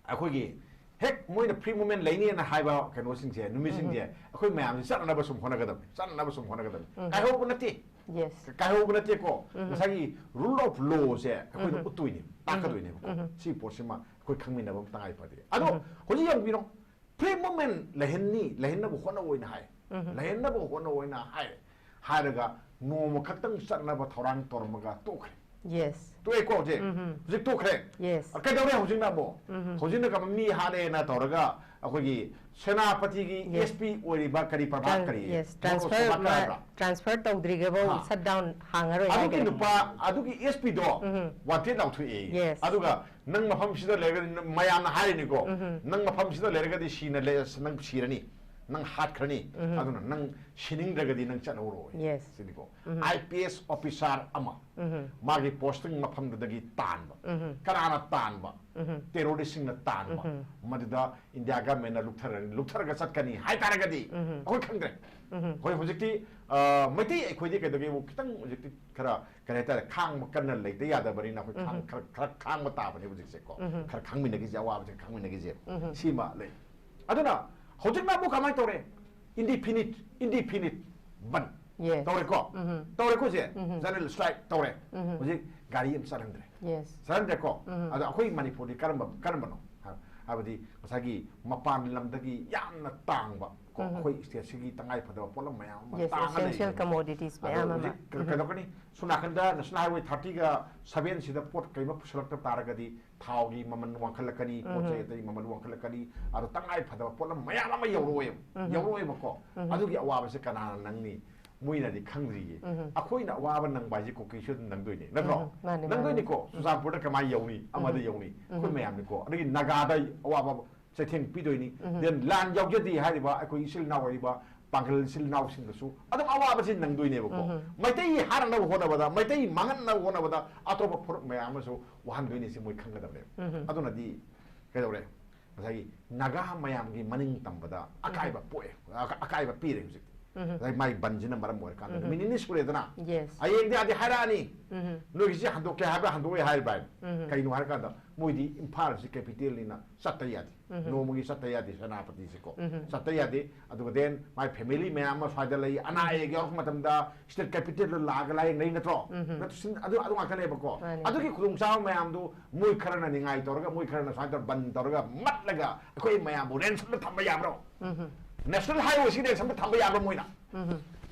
ꯑꯩꯈꯣꯏꯒꯤ ꯍꯦꯛ ꯃꯣꯏꯅ ꯐ꯭ꯔꯤ ꯃꯨꯚꯃꯦꯟ ꯂꯩꯅꯤꯅ ꯍꯥꯏꯕ ꯀꯩꯅꯣꯁꯤꯡꯁꯦ, ꯅꯨꯃꯤꯠꯁꯤꯡꯁꯦ, ꯑꯩꯈꯣꯏ ꯃꯌꯥꯝꯁꯦ ꯆꯠꯅꯅꯕ ꯁꯨꯝ ꯍꯣꯠꯅꯒꯗꯕꯅꯤ, ꯆꯠꯅꯅꯕ ꯁꯨꯝ ꯍꯣꯠꯅꯒꯗꯕꯅꯤ꯫ ꯀꯥꯏꯍꯧꯕ ꯅꯠꯇꯦ꯫ ꯌꯦꯁ꯫ ꯀꯥꯏꯍꯧꯕ ꯅꯠꯇꯦꯀꯣ꯫ ꯉꯁꯥꯏꯒꯤ ꯔꯨꯜ ꯑꯣꯐ ꯂꯣꯁꯦ ꯑꯩꯈꯣꯏꯅ ꯎꯠꯇꯣꯏꯅꯦ, ꯇꯥꯛꯀꯗꯣꯏꯅꯦꯕꯀꯣ꯫ ꯁꯤꯒꯤ ꯄꯣꯠꯁꯤꯃ ꯑꯩꯈꯣꯏ ꯈꯪꯃꯤꯟꯅꯕ ꯑꯃ ꯇꯉꯥꯏ ꯐꯗꯦ꯫ ꯑꯗꯣ ꯍꯧꯖꯤꯛ ꯌꯦꯡꯕꯤꯔꯣ, ꯐ꯭ꯔꯤ ꯃꯨꯚꯃꯦꯟ ꯂꯩꯍꯟꯅꯤ, ꯂꯩꯍꯟꯅꯕ ꯍꯣꯠꯅꯧ ꯍꯥꯏꯅ ꯍꯥꯏ꯫ ꯂꯩꯍꯟꯅꯕ ꯍꯣꯠꯅꯧ ꯍꯥꯏꯅ ꯍꯥꯏ꯫ ꯍꯥꯏꯔꯒ ꯅꯣꯡꯃ ꯈꯛꯇꯪ ꯆꯠꯅꯕ ꯊꯧꯔꯥꯡ ꯇꯧꯔꯝꯃꯒ ꯇꯣꯛꯈ꯭ꯔꯦ꯫ ꯌꯦꯁ꯫ ꯇꯣꯛꯑꯦꯀꯣ ꯍꯧꯖꯤꯛ? ꯍꯧꯖꯤꯛ ꯇꯣꯛꯈ꯭ꯔꯦ꯫ ꯌꯦꯁ꯫ ꯑ, ꯀꯩꯗꯧꯔꯦ ꯍꯧꯖꯤꯛꯅ ꯑꯃꯨꯛ? ꯍꯧꯖꯤꯛꯅ ꯀꯃ-, ꯃꯤ ꯍꯥꯠꯂꯦꯅ ꯇꯧꯔꯒ ꯑꯩꯈꯣꯏꯒꯤ ꯁꯦꯅꯥꯄꯇꯤꯒꯤ ꯌꯦꯁ꯫ ꯑꯦꯁ ꯄꯤ ꯑꯣꯏꯔꯤꯕ ꯀꯔꯤ ꯄ꯭ꯔꯚꯥ-, ꯀꯔꯤ? ꯌꯦꯁ꯫ ꯃꯣꯔꯣꯛ ꯇ꯭ꯔꯥꯟꯁꯐꯔ ꯁꯣꯕꯥꯀꯔ ꯍꯥꯏꯕ꯭ꯔꯥ? ꯇ꯭ꯔꯥꯟꯁꯐꯔ ꯇꯧꯗ꯭ꯔꯤꯒꯕꯧ ꯍꯥ꯫ ꯁꯠ ꯗꯥꯎꯟ ꯍꯥꯡꯉꯔꯣꯏ ꯑꯗꯨꯒꯤ ꯍꯥꯏꯈ꯭ꯔꯦ꯫ ꯅꯨꯄꯥ, ꯑꯗꯨꯒꯤ ꯑꯦꯁ ꯄꯤꯗꯣ ꯋꯥꯟꯇꯦꯠ ꯂꯥꯎꯊꯣꯛꯑꯦ꯫ ꯌꯦꯁ꯫ ꯑꯗꯨꯒ ꯅꯪ ꯃꯐꯝꯁꯤꯗ ꯂꯩꯔꯒꯗꯤ ꯅꯪ, ꯃꯌꯥꯝꯅ ꯍꯥꯏꯔꯤꯅꯤꯀꯣ, "ꯅꯪ ꯃꯐꯝꯁꯤꯗ ꯂꯩꯔꯒꯗꯤ ꯁꯤꯅ ꯂꯩ-, ꯅꯪ ꯁꯤꯔꯅꯤ, ꯅꯪ ꯍꯥꯠꯈ꯭ꯔꯅꯤ, ꯑꯗꯨꯅ ꯅꯪ ꯁꯤꯅꯤꯡꯗ꯭ꯔꯒꯗꯤ ꯅꯪ ꯆꯠꯍꯧꯔꯣ꯫ Yes. ꯁꯤꯅꯤꯀꯣ, I P S officer ꯑꯃ ꯃꯥꯒꯤ ꯄꯣꯁꯇꯤꯡ ꯃꯐꯝꯗꯨꯗꯒꯤ ꯇꯥꯟꯕ꯫ ꯎꯝ. ꯀꯅꯥꯅ ꯇꯥꯟꯕ? ꯎꯝ. ꯇꯦꯔꯣꯔꯤꯁ꯭ꯠꯁꯤꯡꯅ ꯇꯥꯟꯕ꯫ ꯎꯝ. ꯃꯗꯨꯗ ꯏꯟꯗꯤꯌꯥ ꯒꯃꯦꯟꯅ ꯂꯨꯞꯊꯔ-, ꯂꯨꯞꯊꯔꯒ ꯆꯠꯀꯅꯤ ꯍꯥꯏꯇꯥꯔꯒꯗꯤ ꯎꯝ. ꯑꯩꯈꯣꯏ ꯈꯪꯗ꯭ꯔꯦ꯫ ꯎꯝ. ꯍꯣꯏ, ꯍꯧꯖꯤꯛꯇꯤ, ꯑ, ꯃꯩꯇꯩ ꯑꯩꯈꯣꯏꯗꯤ ꯀꯩꯗꯧꯒꯦꯕꯨ ꯈꯤꯇꯪ ꯍꯧꯖꯤꯛꯇꯤ ꯈꯔ, ꯀꯔꯤ ꯍꯥꯏꯇꯥꯔꯦ, ꯈꯥꯡꯕ ꯀꯟꯅ ꯂꯩꯇ ꯌꯥꯗꯕꯅꯤꯅ ꯑꯩꯈꯣꯏ ꯈꯥꯡ-, ꯎꯝ. ꯈꯔ, ꯈꯔ ꯈꯥꯡꯕ ꯇꯥꯕꯅꯦ ꯍꯧꯖꯤꯛꯁꯦꯀꯣ꯫ ꯎꯝ. ꯈꯔ ꯈꯥꯡꯃꯤꯟꯅꯈꯤꯁꯦ, ꯑꯋꯥꯕꯁꯦ ꯈꯥꯡꯃꯤꯟꯅꯈꯤꯁꯦ꯫ ꯎꯝ. ꯁꯤꯃ ꯂꯩ꯫ ꯑꯗꯨꯅ ꯍꯧꯖꯤꯛꯅ ꯑꯃꯨꯛ ꯀꯃꯥꯏꯅ ꯇꯧꯔꯦ? Indefinite, indefinite ꯕꯟ Yes. ꯇꯧꯔꯦꯀꯣ? ꯎꯝ. ꯇꯧꯔꯦꯀꯣ ꯁꯦ? ꯎꯝ. General strike ꯇꯧꯔꯦ꯫ ꯎꯝ. ꯍꯧꯖꯤꯛ ꯒꯥꯔꯤ ꯑꯃ ꯆꯠꯍꯟꯗ꯭ꯔꯦ꯫ Yes. ꯆꯠꯍꯟꯗ꯭ꯔꯦꯀꯣ? ꯎꯝ. ꯑꯗꯣ ꯑꯩꯈꯣꯏ ꯃꯅꯤꯄꯨꯔꯗꯤ ꯀꯔꯝꯕ, ꯀꯔꯝꯕꯅꯣ? ꯍꯥꯏꯕꯗꯤ ꯉꯁꯥꯏꯒꯤ ꯃꯄꯥꯟ ꯂꯝꯗꯒꯤ ꯌꯥꯝꯅ ꯇꯥꯡꯕ ꯀꯣ, ꯎꯝ. ꯑꯩꯈꯣꯏ ꯁ꯭ꯇꯦꯠꯁꯤꯒꯤ ꯇꯉꯥꯏ ꯐꯗꯕ ꯄꯣꯠꯂꯝ ꯃꯌꯥꯝ ꯑꯃ Yes, ꯇꯥꯡꯉ essential ꯂꯩꯔꯦ꯫ commodities ꯑꯗꯣ ꯃꯌꯥꯝ ꯑꯃ. ꯍꯧꯖꯤꯛ ꯀ-, ꯎꯝ. ꯀꯩꯗꯧꯔꯛꯀꯅꯤ? ꯁꯣꯝ ꯅꯥꯀꯟꯗ National Highway thirty-ꯒ seven-ꯁꯤꯗ ꯄꯣꯠ ꯀꯩꯃ ꯄꯨꯁꯜꯂꯛꯇ ꯇꯥꯔꯒꯗꯤ ꯊꯥꯎꯒꯤ ꯃꯃꯜ ꯋꯥꯡꯈꯠꯂꯛꯀꯅꯤ, ꯄꯣꯠ ꯆꯩ ꯎꯝ. ꯑꯇꯩ ꯃꯃꯜ ꯋꯥꯡꯈꯠꯂꯛꯀꯅꯤ, ꯑꯗꯣ ꯇꯉꯥꯏ ꯐꯗꯕ ꯄꯣꯠꯂꯝ ꯃꯌꯥꯝ ꯑꯃ ꯌꯧꯔꯛꯑꯣꯏꯕ, ꯎꯝ. ꯌꯧꯔꯛꯑꯣꯏꯕꯀꯣ꯫ ꯎꯝ. ꯑꯗꯨꯒꯤ ꯑꯋꯥꯕꯁꯦ ꯀꯅꯥꯅ ꯅꯪꯅꯤ? ꯃꯣꯏꯅꯗꯤ ꯈꯪꯗ꯭ꯔꯤꯌꯦ꯫ ꯎꯝ. ꯑꯩꯈꯣꯏꯅ ꯑꯋꯥꯕ ꯅꯪꯕ ꯍꯥꯏꯁꯦ ꯀꯨꯀꯤꯁꯨ ꯑꯗꯨꯝ ꯅꯪꯗꯣꯏꯅꯦ, ꯅꯠꯇ꯭ꯔꯣ? ꯎꯝ. ꯃꯥꯅꯦ, ꯃꯥꯅꯦ. ꯅꯪꯗꯣꯏꯅꯤꯀꯣ, ꯎꯝ. ꯆꯨꯔꯆꯥꯟꯄꯨꯔꯗ ꯀꯃꯥꯏꯅ ꯌꯧꯅꯤ? ꯑꯃꯗ ꯎꯝ. ꯌꯧꯅꯤ, ꯑꯩꯈꯣꯏ ꯎꯝ. ꯃꯌꯥꯝꯅꯤꯀꯣ꯫ ꯑꯗꯒꯤ ꯅꯥꯒꯥꯗ ꯑꯋꯥꯕ ꯆꯩꯊꯦꯡ ꯄꯤꯗꯣꯏꯅꯤ꯫ ꯎꯝ. Then ꯂꯥꯟ ꯌꯥꯎꯖꯗꯦ ꯍꯥꯏꯔꯤꯕ ꯑꯩꯈꯣꯏ ꯏꯆꯤꯜ ꯏꯅꯥꯎ ꯑꯣꯏꯔꯤꯕ ꯄꯥꯡꯒꯜ ꯏꯆꯤꯜ ꯏꯅꯥꯎꯁꯤꯡꯗꯁꯨ ꯑꯗꯨꯝ ꯑꯋꯥꯕꯁꯤ ꯅꯪꯗꯣꯏꯅꯦꯕꯀꯣ꯫ ꯎꯝ. ꯃꯩꯇꯩ ꯍꯥꯠꯅꯕ ꯍꯣꯠꯅꯕꯗ, ꯃꯩꯇꯩ ꯃꯥꯡꯍꯟꯅꯕ ꯍꯣꯠꯅꯕꯗ ꯑꯇꯣꯞꯄ ꯐꯨꯔꯨꯞ ꯃꯌꯥꯝ ꯑꯃꯁꯨ ꯋꯥꯍꯟꯗꯣꯏꯅꯤ, ꯁꯤ ꯃꯣꯏ ꯈꯪꯒꯗꯕꯅꯦꯕ꯫ ꯎꯝ. ꯑꯗꯨꯅꯗꯤ ꯀꯩꯗꯧꯔꯦ? ꯉꯁꯥꯏꯒꯤ ꯅꯥꯒꯥ ꯃꯌꯥꯝꯒꯤ ꯃꯅꯤꯡ ꯇꯝꯕꯗ ꯑꯀꯥꯏꯕ ꯄꯣꯛꯑꯦ, ꯑꯀꯥ-, ꯑꯀꯥꯏꯕ ꯄꯤꯔꯦ ꯍꯧꯖꯤꯛꯇꯤ꯫ ꯎꯝ. ꯉꯁꯥꯏ ꯃꯥꯏ ꯕꯟꯁꯤꯅ ꯃꯔꯝ ꯑꯣꯏꯔꯀꯥꯟꯗ ꯎꯝ. ꯅꯨꯃꯤꯠ ꯅꯤꯅꯤ ꯁꯨꯔꯦꯗꯅ, Yes. ꯍꯌꯦꯡꯗꯤ ꯑꯗꯤ ꯍꯥꯏꯔꯛꯑꯅꯤ, ꯎꯝ. ꯅꯣꯏꯒꯤꯁꯤ ꯍꯟꯗꯣꯛꯀꯦ ꯍꯥꯏꯕ꯭ꯔꯥ ꯍꯟꯗꯣꯛꯑꯣꯏ ꯍꯥꯏꯔꯤꯕ꯭ꯔꯥ ꯍꯥꯏꯅ꯫ ꯎꯝ. ꯀꯩꯅꯣ ꯍꯥꯏꯔꯀꯥꯟꯗ ꯃꯣꯏꯗꯤ ꯏꯝꯐꯥꯜꯁꯤ ꯀꯦꯄꯤꯇꯦꯜꯅꯤꯅ ꯆꯠꯇ ꯌꯥꯗꯦ, ꯎꯝ. ꯅꯣꯡꯃꯒꯤ ꯆꯠꯇ ꯌꯥꯗꯦ ꯁꯦꯅꯥꯄꯇꯤꯁꯤꯀꯣ, ꯎꯝ. ꯆꯠꯇ ꯌꯥꯗꯦ꯫ ꯑꯗꯨꯒ then ꯃꯥꯏ ꯐꯦꯃꯤꯂꯤ ꯃꯌꯥꯝ ꯑꯃ ꯁ꯭ꯋꯥꯏꯗ ꯂꯩ, ꯑꯅꯥ ꯑꯌꯦꯛ ꯌꯥꯎꯔꯛꯄ ꯃꯇꯝꯗ ꯁ꯭ꯇꯦꯠ ꯀꯦꯄꯤꯇꯦꯜꯗ ꯂꯥꯛꯑꯒ ꯂꯥꯏꯌꯦꯡꯅꯩ ꯅꯠꯇ꯭ꯔꯣ? ꯎꯝ. ꯅꯠꯇ꯭ꯔ ꯁꯤꯟ-, ꯑꯗꯨ, ꯑꯗꯨ ꯉꯥꯛꯇꯅꯦꯕꯀꯣ꯫ ꯃꯥꯅꯦ. ꯑꯗꯨꯒꯤ ꯈꯨꯗꯣꯡꯆꯥꯕ ꯃꯌꯥꯝꯗꯨ ꯃꯣꯏ ꯈꯔꯅ ꯅꯤꯡꯉꯥꯏ ꯇꯧꯔꯒ, ꯃꯣꯏ ꯈꯔꯅ ꯁꯨꯃꯥꯏꯅ ꯇꯧꯔ ꯕꯟ ꯇꯧꯔꯒ ꯃꯠꯂꯒ ꯑꯩꯈꯣꯏ ꯃꯌꯥꯝꯕꯨ ꯔꯦꯟꯁꯝꯗ ꯊꯝꯕ ꯌꯥꯕ꯭ꯔꯣ? ꯎꯝ. National Highway ꯁꯤ ꯔꯦꯟꯁꯝꯗ ꯊꯝꯕ ꯌꯥꯕ꯭ꯔꯣ ꯃꯣꯏꯅ? ꯎꯝ.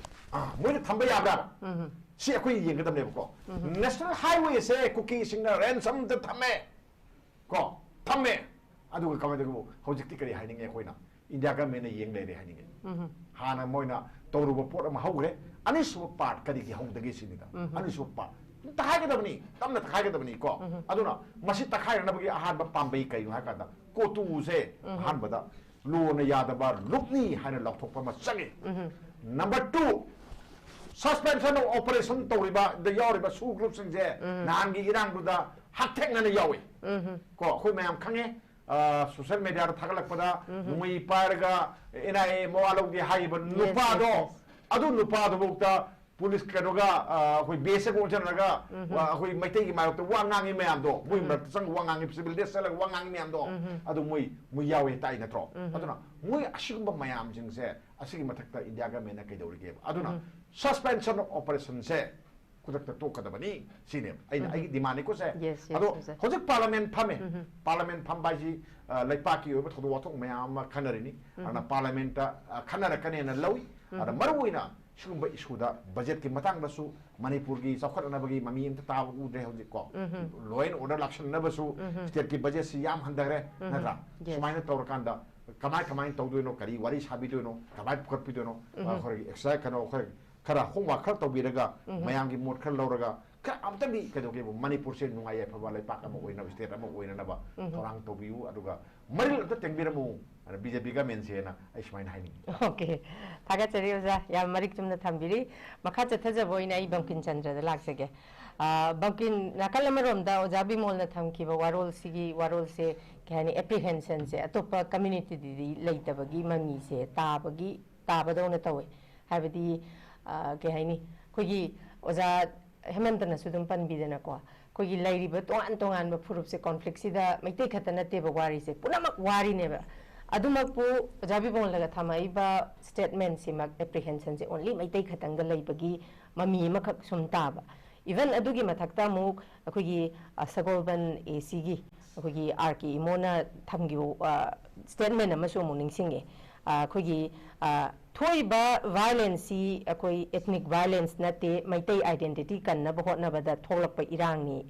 ꯑꯥ, ꯃꯣꯏꯅ ꯊꯝꯕ ꯌꯥꯕ꯭ꯔꯥ? ꯎꯝ. ꯁꯤ ꯑꯩꯈꯣꯏ ꯌꯦꯡꯒꯗꯕꯅꯦꯕꯀꯣ꯫ ꯎꯝ. National Highway ꯁꯦ ꯀꯨꯀꯤꯁꯤꯡꯅ ꯔꯦꯟꯁꯝꯗ ꯊꯝꯃꯦ ꯀꯣ, ꯊꯝꯃꯦ꯫ ꯑꯗꯨꯒ ꯀꯃꯥꯏꯅ ꯇꯧꯕ? ꯍꯧꯖꯤꯛꯇꯤ ꯀꯔꯤ ꯍꯥꯏꯅꯤꯡꯉꯦ ꯑꯩꯈꯣꯏꯅ? ꯏꯟꯗꯤꯌꯥ ꯒꯃꯦꯟꯅ ꯌꯦꯡ ꯂꯩꯔꯦ ꯍꯥꯏꯅꯤꯡꯉꯦ꯫ ꯎꯝ. ꯍꯥꯟꯅ ꯃꯣꯏꯅ ꯇꯧꯔꯨꯕ ꯄꯣꯠ ꯑꯃ ꯍꯧꯈ꯭ꯔꯦ, ꯑꯅꯤꯁꯨꯕ ꯄꯥꯔꯠ ꯀꯔꯤꯒꯤ ꯍꯧꯗꯒꯦ ꯁꯤꯅꯤꯗ꯫ ꯎꯝ. ꯑꯅꯤꯁꯨꯕ ꯄꯥꯔꯠ ꯇꯛꯈꯥꯏꯒꯗꯕꯅꯤ, ꯇꯞꯅ ꯇꯛꯈꯥꯏꯒꯗꯕꯅꯤ ꯀꯣ꯫ ꯎꯝ. ꯑꯗꯨꯅ ꯃꯁꯤ ꯇꯛꯈꯥꯏꯅꯅꯕꯒꯤ ꯑꯍꯥꯟꯕ ꯄꯥꯝꯕꯩ ꯀꯩꯅꯣ ꯍꯥꯏ ꯀꯥꯟꯗ, ꯀꯣꯇꯨꯁꯦ ꯎꯝ. ꯑꯍꯥꯟꯕꯗ ꯂꯣꯅ ꯌꯥꯗꯕ ꯂꯨꯞꯅꯤ ꯍꯥꯏꯅ ꯂꯥꯎꯊꯣꯛꯄ ꯑꯃ ꯆꯪꯉꯤ꯫ Number two, suspension of operation ꯇꯧꯔꯤꯕ, ꯗ ꯌꯥꯎꯔꯤꯕ ꯁꯨ ꯒ꯭ꯔꯨꯞꯁꯤꯡꯁꯦ ꯅꯍꯥꯟꯒꯤ ꯏꯔꯥꯡꯗꯨꯗ ꯍꯛꯊꯦꯡꯅꯅ ꯌꯥꯎꯏ꯫ ꯀꯣ, ꯑꯩꯈꯣꯏ ꯃꯌꯥꯝ ꯈꯪꯉꯦ, ꯁꯣꯁꯤꯌꯦꯜ ꯃꯦꯗꯤꯌꯥꯗ ꯊꯥꯒꯠꯂꯛꯄꯗ ꯅꯣꯡꯃꯩ ꯄꯥꯏꯔꯒ ꯑꯦꯟ ꯑꯥꯏ ꯑꯦ ꯃꯋꯥ ꯂꯧꯗꯦ ꯍꯥꯏꯔꯤꯕ ꯅꯨꯄꯥꯗꯣ, yes, yes. ꯑꯗꯨ ꯅꯨꯄꯥꯗꯨꯐꯥꯎꯗ ꯄꯨꯂꯤꯁ ꯀꯩꯅꯣꯒ, ꯑ, ꯑꯩꯈꯣꯏ ꯕꯦꯁꯀ ꯑꯣꯟꯁꯤꯟꯅꯔꯒ, ꯋꯥ-, ꯑꯩꯈꯣꯏ ꯃꯩꯇꯩꯒꯤ ꯃꯥꯌꯣꯛꯇ ꯋꯥ ꯉꯥꯡꯉꯤ ꯃꯌꯥꯝꯗꯣ, ꯃꯣꯏ ꯃꯔꯛꯇ ꯆꯪꯉꯒ ꯋꯥ ꯉꯥꯡꯉꯤ, ꯁꯤꯚꯤꯜ ꯗ꯭ꯔꯦꯁ ꯆꯠꯂꯒ ꯋꯥ ꯉꯥꯡꯉꯤ ꯃꯌꯥꯝꯗꯣ, ꯑꯗꯨ ꯃꯣꯏ, ꯃꯣꯏ ꯌꯥꯎꯋꯦ ꯇꯥꯛꯏ ꯅꯠꯇ꯭ꯔꯣ? ꯑꯗꯨꯅ ꯃꯣꯏ ꯑꯁꯤꯒꯨꯝꯕ ꯃꯌꯥꯝꯁꯤꯡꯁꯦ, ꯑꯁꯤꯒꯤ ꯃꯊꯛꯇ ꯏꯟꯗꯤꯌꯥ ꯒꯃꯦꯟꯅ ꯀꯩꯗꯧꯔꯤꯒꯦꯕ? ꯑꯗꯨꯅ suspension of operation ꯁꯦ ꯈꯨꯗꯛꯇ ꯇꯣꯛꯀꯗꯕꯅꯤ ꯁꯤꯅꯦꯕ ꯑꯩꯅ, ꯑꯩꯒꯤ ꯗꯤꯃꯥꯟꯅꯤꯀꯣ ꯁꯦ꯫ Yes, yes, ꯑꯗꯣ ꯁꯦ꯫ ꯍꯧꯖꯤꯛ ꯄꯥꯔꯂꯃꯦꯟ ꯐꯝꯃꯦ꯫ ꯄꯥꯔꯂꯃꯦꯟ ꯐꯝꯕ ꯍꯥꯏꯁꯤ, ꯑ, ꯂꯩꯄꯥꯛꯀꯤ ꯑꯣꯏꯕ ꯊꯧꯗꯣꯛ ꯋꯥꯊꯣꯛ ꯃꯌꯥꯝ ꯑꯃ ꯈꯟꯅꯔꯤꯅꯤ꯫ ꯑꯗꯨꯅ ꯄꯥꯔꯂꯃꯦꯟꯇ, ꯑ, ꯈꯟꯅꯔꯛꯀꯅꯦꯅ ꯂꯧꯏ꯫ ꯑꯗ ꯃꯔꯨ ꯑꯣꯏꯅ ꯁꯤꯒꯨꯝꯕ ꯏꯁꯨꯗ, ꯕꯖꯦꯠꯀꯤ ꯃꯇꯥꯡꯗꯁꯨ ꯃꯅꯤꯄꯨꯔꯒꯤ ꯆꯥꯎꯈꯠꯅꯅꯕꯒꯤ ꯃꯃꯤ ꯑꯝꯇ ꯇꯥꯕ ꯎꯗ꯭ꯔꯦ ꯍꯧꯖꯤꯛ ꯀꯣ꯫ Law and order ꯂꯥꯛꯁꯟꯅꯕꯁꯨ ꯁ꯭ꯇꯦꯠꯀꯤ ꯕꯖꯦꯠꯁꯤ ꯌꯥꯝ ꯍꯟꯊꯈ꯭ꯔꯦ, ꯅꯠꯇ꯭ꯔꯥ? Yes. ꯁꯨꯃꯥꯏꯅ ꯇꯧꯔꯀꯥꯟꯗ ꯀꯃꯥꯏ, ꯀꯃꯥꯏꯅ ꯇꯧꯗꯣꯏꯅꯣ, ꯀꯔꯤ ꯋꯥꯔꯤ ꯁꯥꯕꯤꯗꯣꯏꯅꯣ, ꯀꯃꯥꯏꯅ ꯄꯨꯈꯠꯄꯤꯗꯣꯏꯅꯣ? ꯑꯩꯈꯣꯏꯒꯤ ꯑꯦꯛꯁꯔꯁꯥꯏꯁ ꯀꯩꯅꯣ, ꯑꯩꯈꯣꯏ ꯈꯔ homework ꯈꯔ ꯇꯧꯕꯤꯔꯒ, ꯃꯌꯥꯝꯒꯤ ꯃꯣꯠ ꯈꯔ ꯂꯧꯔꯒ, ꯈꯔ ꯑꯝꯇꯪꯗꯤ ꯀꯩꯗꯧꯒꯦꯕꯨ, ꯃꯅꯤꯄꯨꯔꯁꯦ ꯅꯨꯡꯉꯥꯏ ꯌꯥꯏꯐꯕ ꯂꯩꯄꯥꯛ ꯑꯃ ꯑꯣꯏꯅꯕ, ꯁ꯭ꯇꯦꯠ ꯑꯃ ꯑꯣꯏꯅꯅꯕ ꯊꯧꯔꯥꯡ ꯇꯧꯕꯤꯌꯨ, ꯑꯗꯨꯒ ꯃꯔꯤꯜ ꯑꯝꯇ ꯇꯦꯡꯕꯤꯔꯝꯃꯨ, ꯑꯗ ꯕꯤ ꯖꯦ ꯄꯤ ꯒꯃꯦꯟꯁꯦꯅ ꯑꯩ ꯁꯨꯃꯥꯏꯅ ꯍꯥꯏꯅꯤꯡꯉꯤ꯫ Okay, ꯊꯥꯒꯠꯆꯔꯤ ꯑꯣꯖꯥ, ꯌꯥꯝ ꯃꯔꯤꯛ ꯆꯨꯝꯅ ꯊꯝꯕꯤꯔꯤ꯫ ꯃꯈꯥ ꯆꯠꯊꯖꯕ ꯑꯣꯏꯅ ꯑꯩ ꯕꯪꯀꯤꯝ ꯆꯟꯗ꯭ꯔꯗ ꯂꯥꯛꯆꯒꯦ꯫ ꯑ, ꯕꯪꯀꯤꯝ, ꯅꯥꯀꯜ ꯑꯃꯔꯣꯝꯗ ꯑꯣꯖꯥ ꯕꯤꯃꯣꯜꯅ ꯊꯝꯈꯤꯕ ꯋꯥꯔꯣꯜꯁꯤꯒꯤ, ꯋꯥꯔꯣꯜꯁꯦ ꯀꯩ ꯍꯥꯏꯅꯤ, apprehension ꯁꯦ ꯑꯇꯣꯞꯄ community ꯗꯗꯤ ꯂꯩꯇꯕꯒꯤ ꯃꯃꯤꯁꯦ ꯇꯥꯕꯒꯤ, ꯇꯥꯕꯗꯧꯅ ꯇꯧꯋꯦ꯫ ꯍꯥꯏꯕꯗꯤ, ꯑ, ꯀꯩ ꯍꯥꯏꯅꯤ, ꯑꯩꯈꯣꯏꯒꯤ ꯑꯣꯖꯥ ꯍꯦꯃꯟꯇꯅꯁꯨ ꯑꯗꯨꯝ ꯄꯟꯕꯤꯗꯅꯀꯣ, ꯑꯩꯈꯣꯏꯒꯤ ꯂꯩꯔꯤꯕ ꯇꯣꯉꯥꯟ ꯇꯣꯉꯥꯟꯕ ꯐꯨꯔꯨꯞꯁꯦ, conflict ꯁꯤꯗ ꯃꯩꯇꯩ ꯈꯛꯇ ꯅꯠꯇꯦꯕ ꯋꯥꯔꯤꯁꯦ, ꯄꯨꯝꯅꯃꯛ ꯋꯥꯔꯤꯅꯦꯕ꯫ ꯑꯗꯨꯃꯛꯄꯨ ꯑꯣꯖꯥ ꯕꯤꯃꯣꯜꯅꯒ ꯊꯝꯃꯛꯏꯕ statement ꯁꯤꯃꯛ, apprehension ꯁꯦ only ꯃꯩꯇꯩ ꯈꯛꯇꯪꯗ ꯂꯩꯕꯒꯤ ꯃꯃꯤ ꯑꯃꯈꯛ ꯁꯨꯝ ꯇꯥꯕ꯫ Even ꯑꯗꯨꯒꯤ ꯃꯊꯛꯇ ꯑꯃꯨꯛ ꯑꯩꯈꯣꯏꯒꯤ, ꯑ, ꯁꯒꯣꯜꯕꯟ ꯑꯦ ꯁꯤꯒꯤ ꯑꯩꯈꯣꯏꯒꯤ ꯑꯥꯔ ꯀꯦ ꯏꯃꯣꯅ ꯊꯝꯈꯤꯕ, ꯑ, statement ꯑꯃꯁꯨ ꯑꯃꯨꯛ ꯅꯤꯡꯁꯤꯡꯉꯦ꯫ ꯑ, ꯑꯩꯈꯣꯏꯒꯤ, ꯑ, ꯊꯣꯛꯏꯕ violence ꯁꯤ ꯑꯩꯈꯣꯏ ethnic violence ꯅꯠꯇꯦ, ꯃꯩꯇꯩ identity ꯀꯟꯅꯕ ꯍꯣꯠꯅꯕꯗ ꯊꯣꯛꯂꯛꯄ ꯏꯔꯥꯡꯅꯤ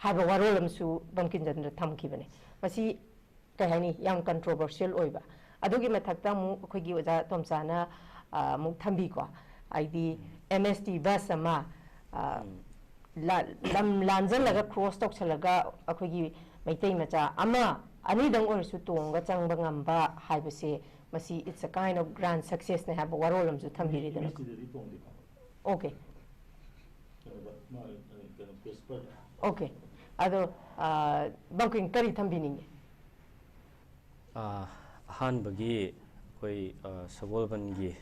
ꯍꯥꯏꯕ ꯋꯥꯔꯣꯜ ꯑꯃꯁꯨ ꯕꯪꯀꯤꯝ ꯆꯟꯗ꯭ꯔ ꯊꯝꯈꯤꯕꯅꯦ꯫ ꯃꯁꯤ ꯀꯩ ꯍꯥꯏꯅꯤ, ꯌꯥꯝ controversial ꯑꯣꯏꯕ꯫ ꯑꯗꯨꯒꯤ ꯃꯊꯛꯇ ꯑꯃꯨꯛ ꯑꯩꯈꯣꯏꯒꯤ ꯑꯣꯖꯥ ꯇꯣꯝꯆꯥꯅ, ꯑ, ꯑꯃꯨꯛ ꯊꯝꯕꯤꯀꯣ, ꯍꯥꯏꯗꯤ ꯑꯦꯝ ꯑꯦꯁ ꯇꯤ ꯕꯁ ꯑꯃ, ꯑ, ꯂ-, ꯂꯝ ꯂꯥꯟꯖꯜꯂꯒ cross ꯇꯧꯁꯜꯂꯒ ꯑꯩꯈꯣꯏꯒꯤ ꯃꯩꯇꯩ ꯃꯆꯥ ꯑꯃ ꯑꯅꯤꯗꯪ ꯑꯣꯏꯔꯁꯨ ꯇꯣꯡꯉꯒ ꯆꯪꯕ ꯉꯝꯕ ꯍꯥꯏꯕꯁꯦ, ꯃꯁꯤ it's a kind of grand success ꯅꯦ ꯍꯥꯏꯕ ꯋꯥꯔꯣꯜ ꯑꯃꯁꯨ ꯊꯝꯕꯤꯔꯤꯗꯅ꯫ ꯁꯤꯗꯗꯤ ꯇꯣꯡꯗꯦ꯫ Okay. ꯀꯩꯅꯣ ꯀ꯭ꯔꯤꯁꯄꯔ꯫ Okay. ꯑꯗꯣ ꯕꯪꯀꯤꯡ ꯀꯔꯤ ꯊꯝꯕꯤꯅꯤꯡꯉꯤ? ꯑꯍꯥꯟꯕꯒꯤ ꯑꯩꯈꯣꯏ ꯁꯒꯣꯜꯕꯟꯒꯤ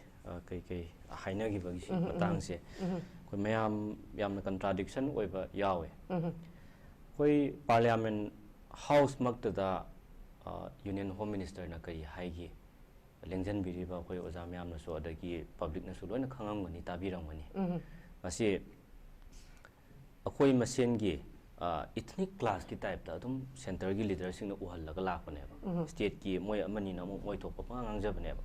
ꯀꯩꯀꯩ ꯍꯥꯏꯅꯈꯤꯕꯒꯤ ꯃꯇꯥꯡꯁꯦ ꯑꯩꯈꯣꯏ ꯃꯌꯥꯝ ꯌꯥꯝꯅ ꯀꯟꯇ꯭ꯔꯥꯗꯤꯛꯁꯟ ꯑꯣꯏꯕ ꯌꯥꯎꯋꯦ꯫ ꯑꯩꯈꯣꯏ ꯄꯥꯔꯂꯤꯌꯥꯃꯦꯟ ꯍꯥꯎꯁꯃꯛꯇꯗ ꯌꯨꯅꯤꯌꯟ ꯍꯣꯝ ꯃꯤꯅꯤꯁꯇꯔꯅ ꯀꯔꯤ ꯍꯥꯏꯒꯦ? ꯂꯦꯡꯖꯟꯕꯤꯔꯤꯕ ꯑꯩꯈꯣꯏ ꯑꯣꯖꯥ ꯃꯌꯥꯝꯅꯁꯨ ꯑꯗꯒꯤ ꯄꯕ꯭ꯂꯤꯛꯅꯁꯨ ꯂꯣꯏꯅ ꯈꯪꯉꯝꯒꯅꯤ, ꯇꯥꯕꯤꯔꯝꯒꯅꯤ꯫ ꯃꯁꯤ ꯑꯩꯈꯣꯏ ꯃꯁꯦꯟꯒꯤ ꯏꯊꯅꯤꯛ ꯀ꯭ꯂꯥꯁꯀꯤ ꯇꯥꯏꯞꯇ ꯑꯗꯨꯝ ꯁꯦꯟꯇꯔꯒꯤ ꯂꯤꯗꯔꯁꯤꯡꯅ ꯎꯍꯜꯂꯒ ꯂꯥꯛꯄꯅꯦꯕ꯫ ꯁ꯭ꯇꯦꯠꯀꯤ ꯃꯣꯏ ꯑꯃꯅꯤꯅ ꯑꯃꯨꯛ ꯃꯣꯏ ꯊꯣꯛꯄ ꯄꯉꯥꯡ ꯉꯥꯡꯖꯕꯅꯦꯕ꯫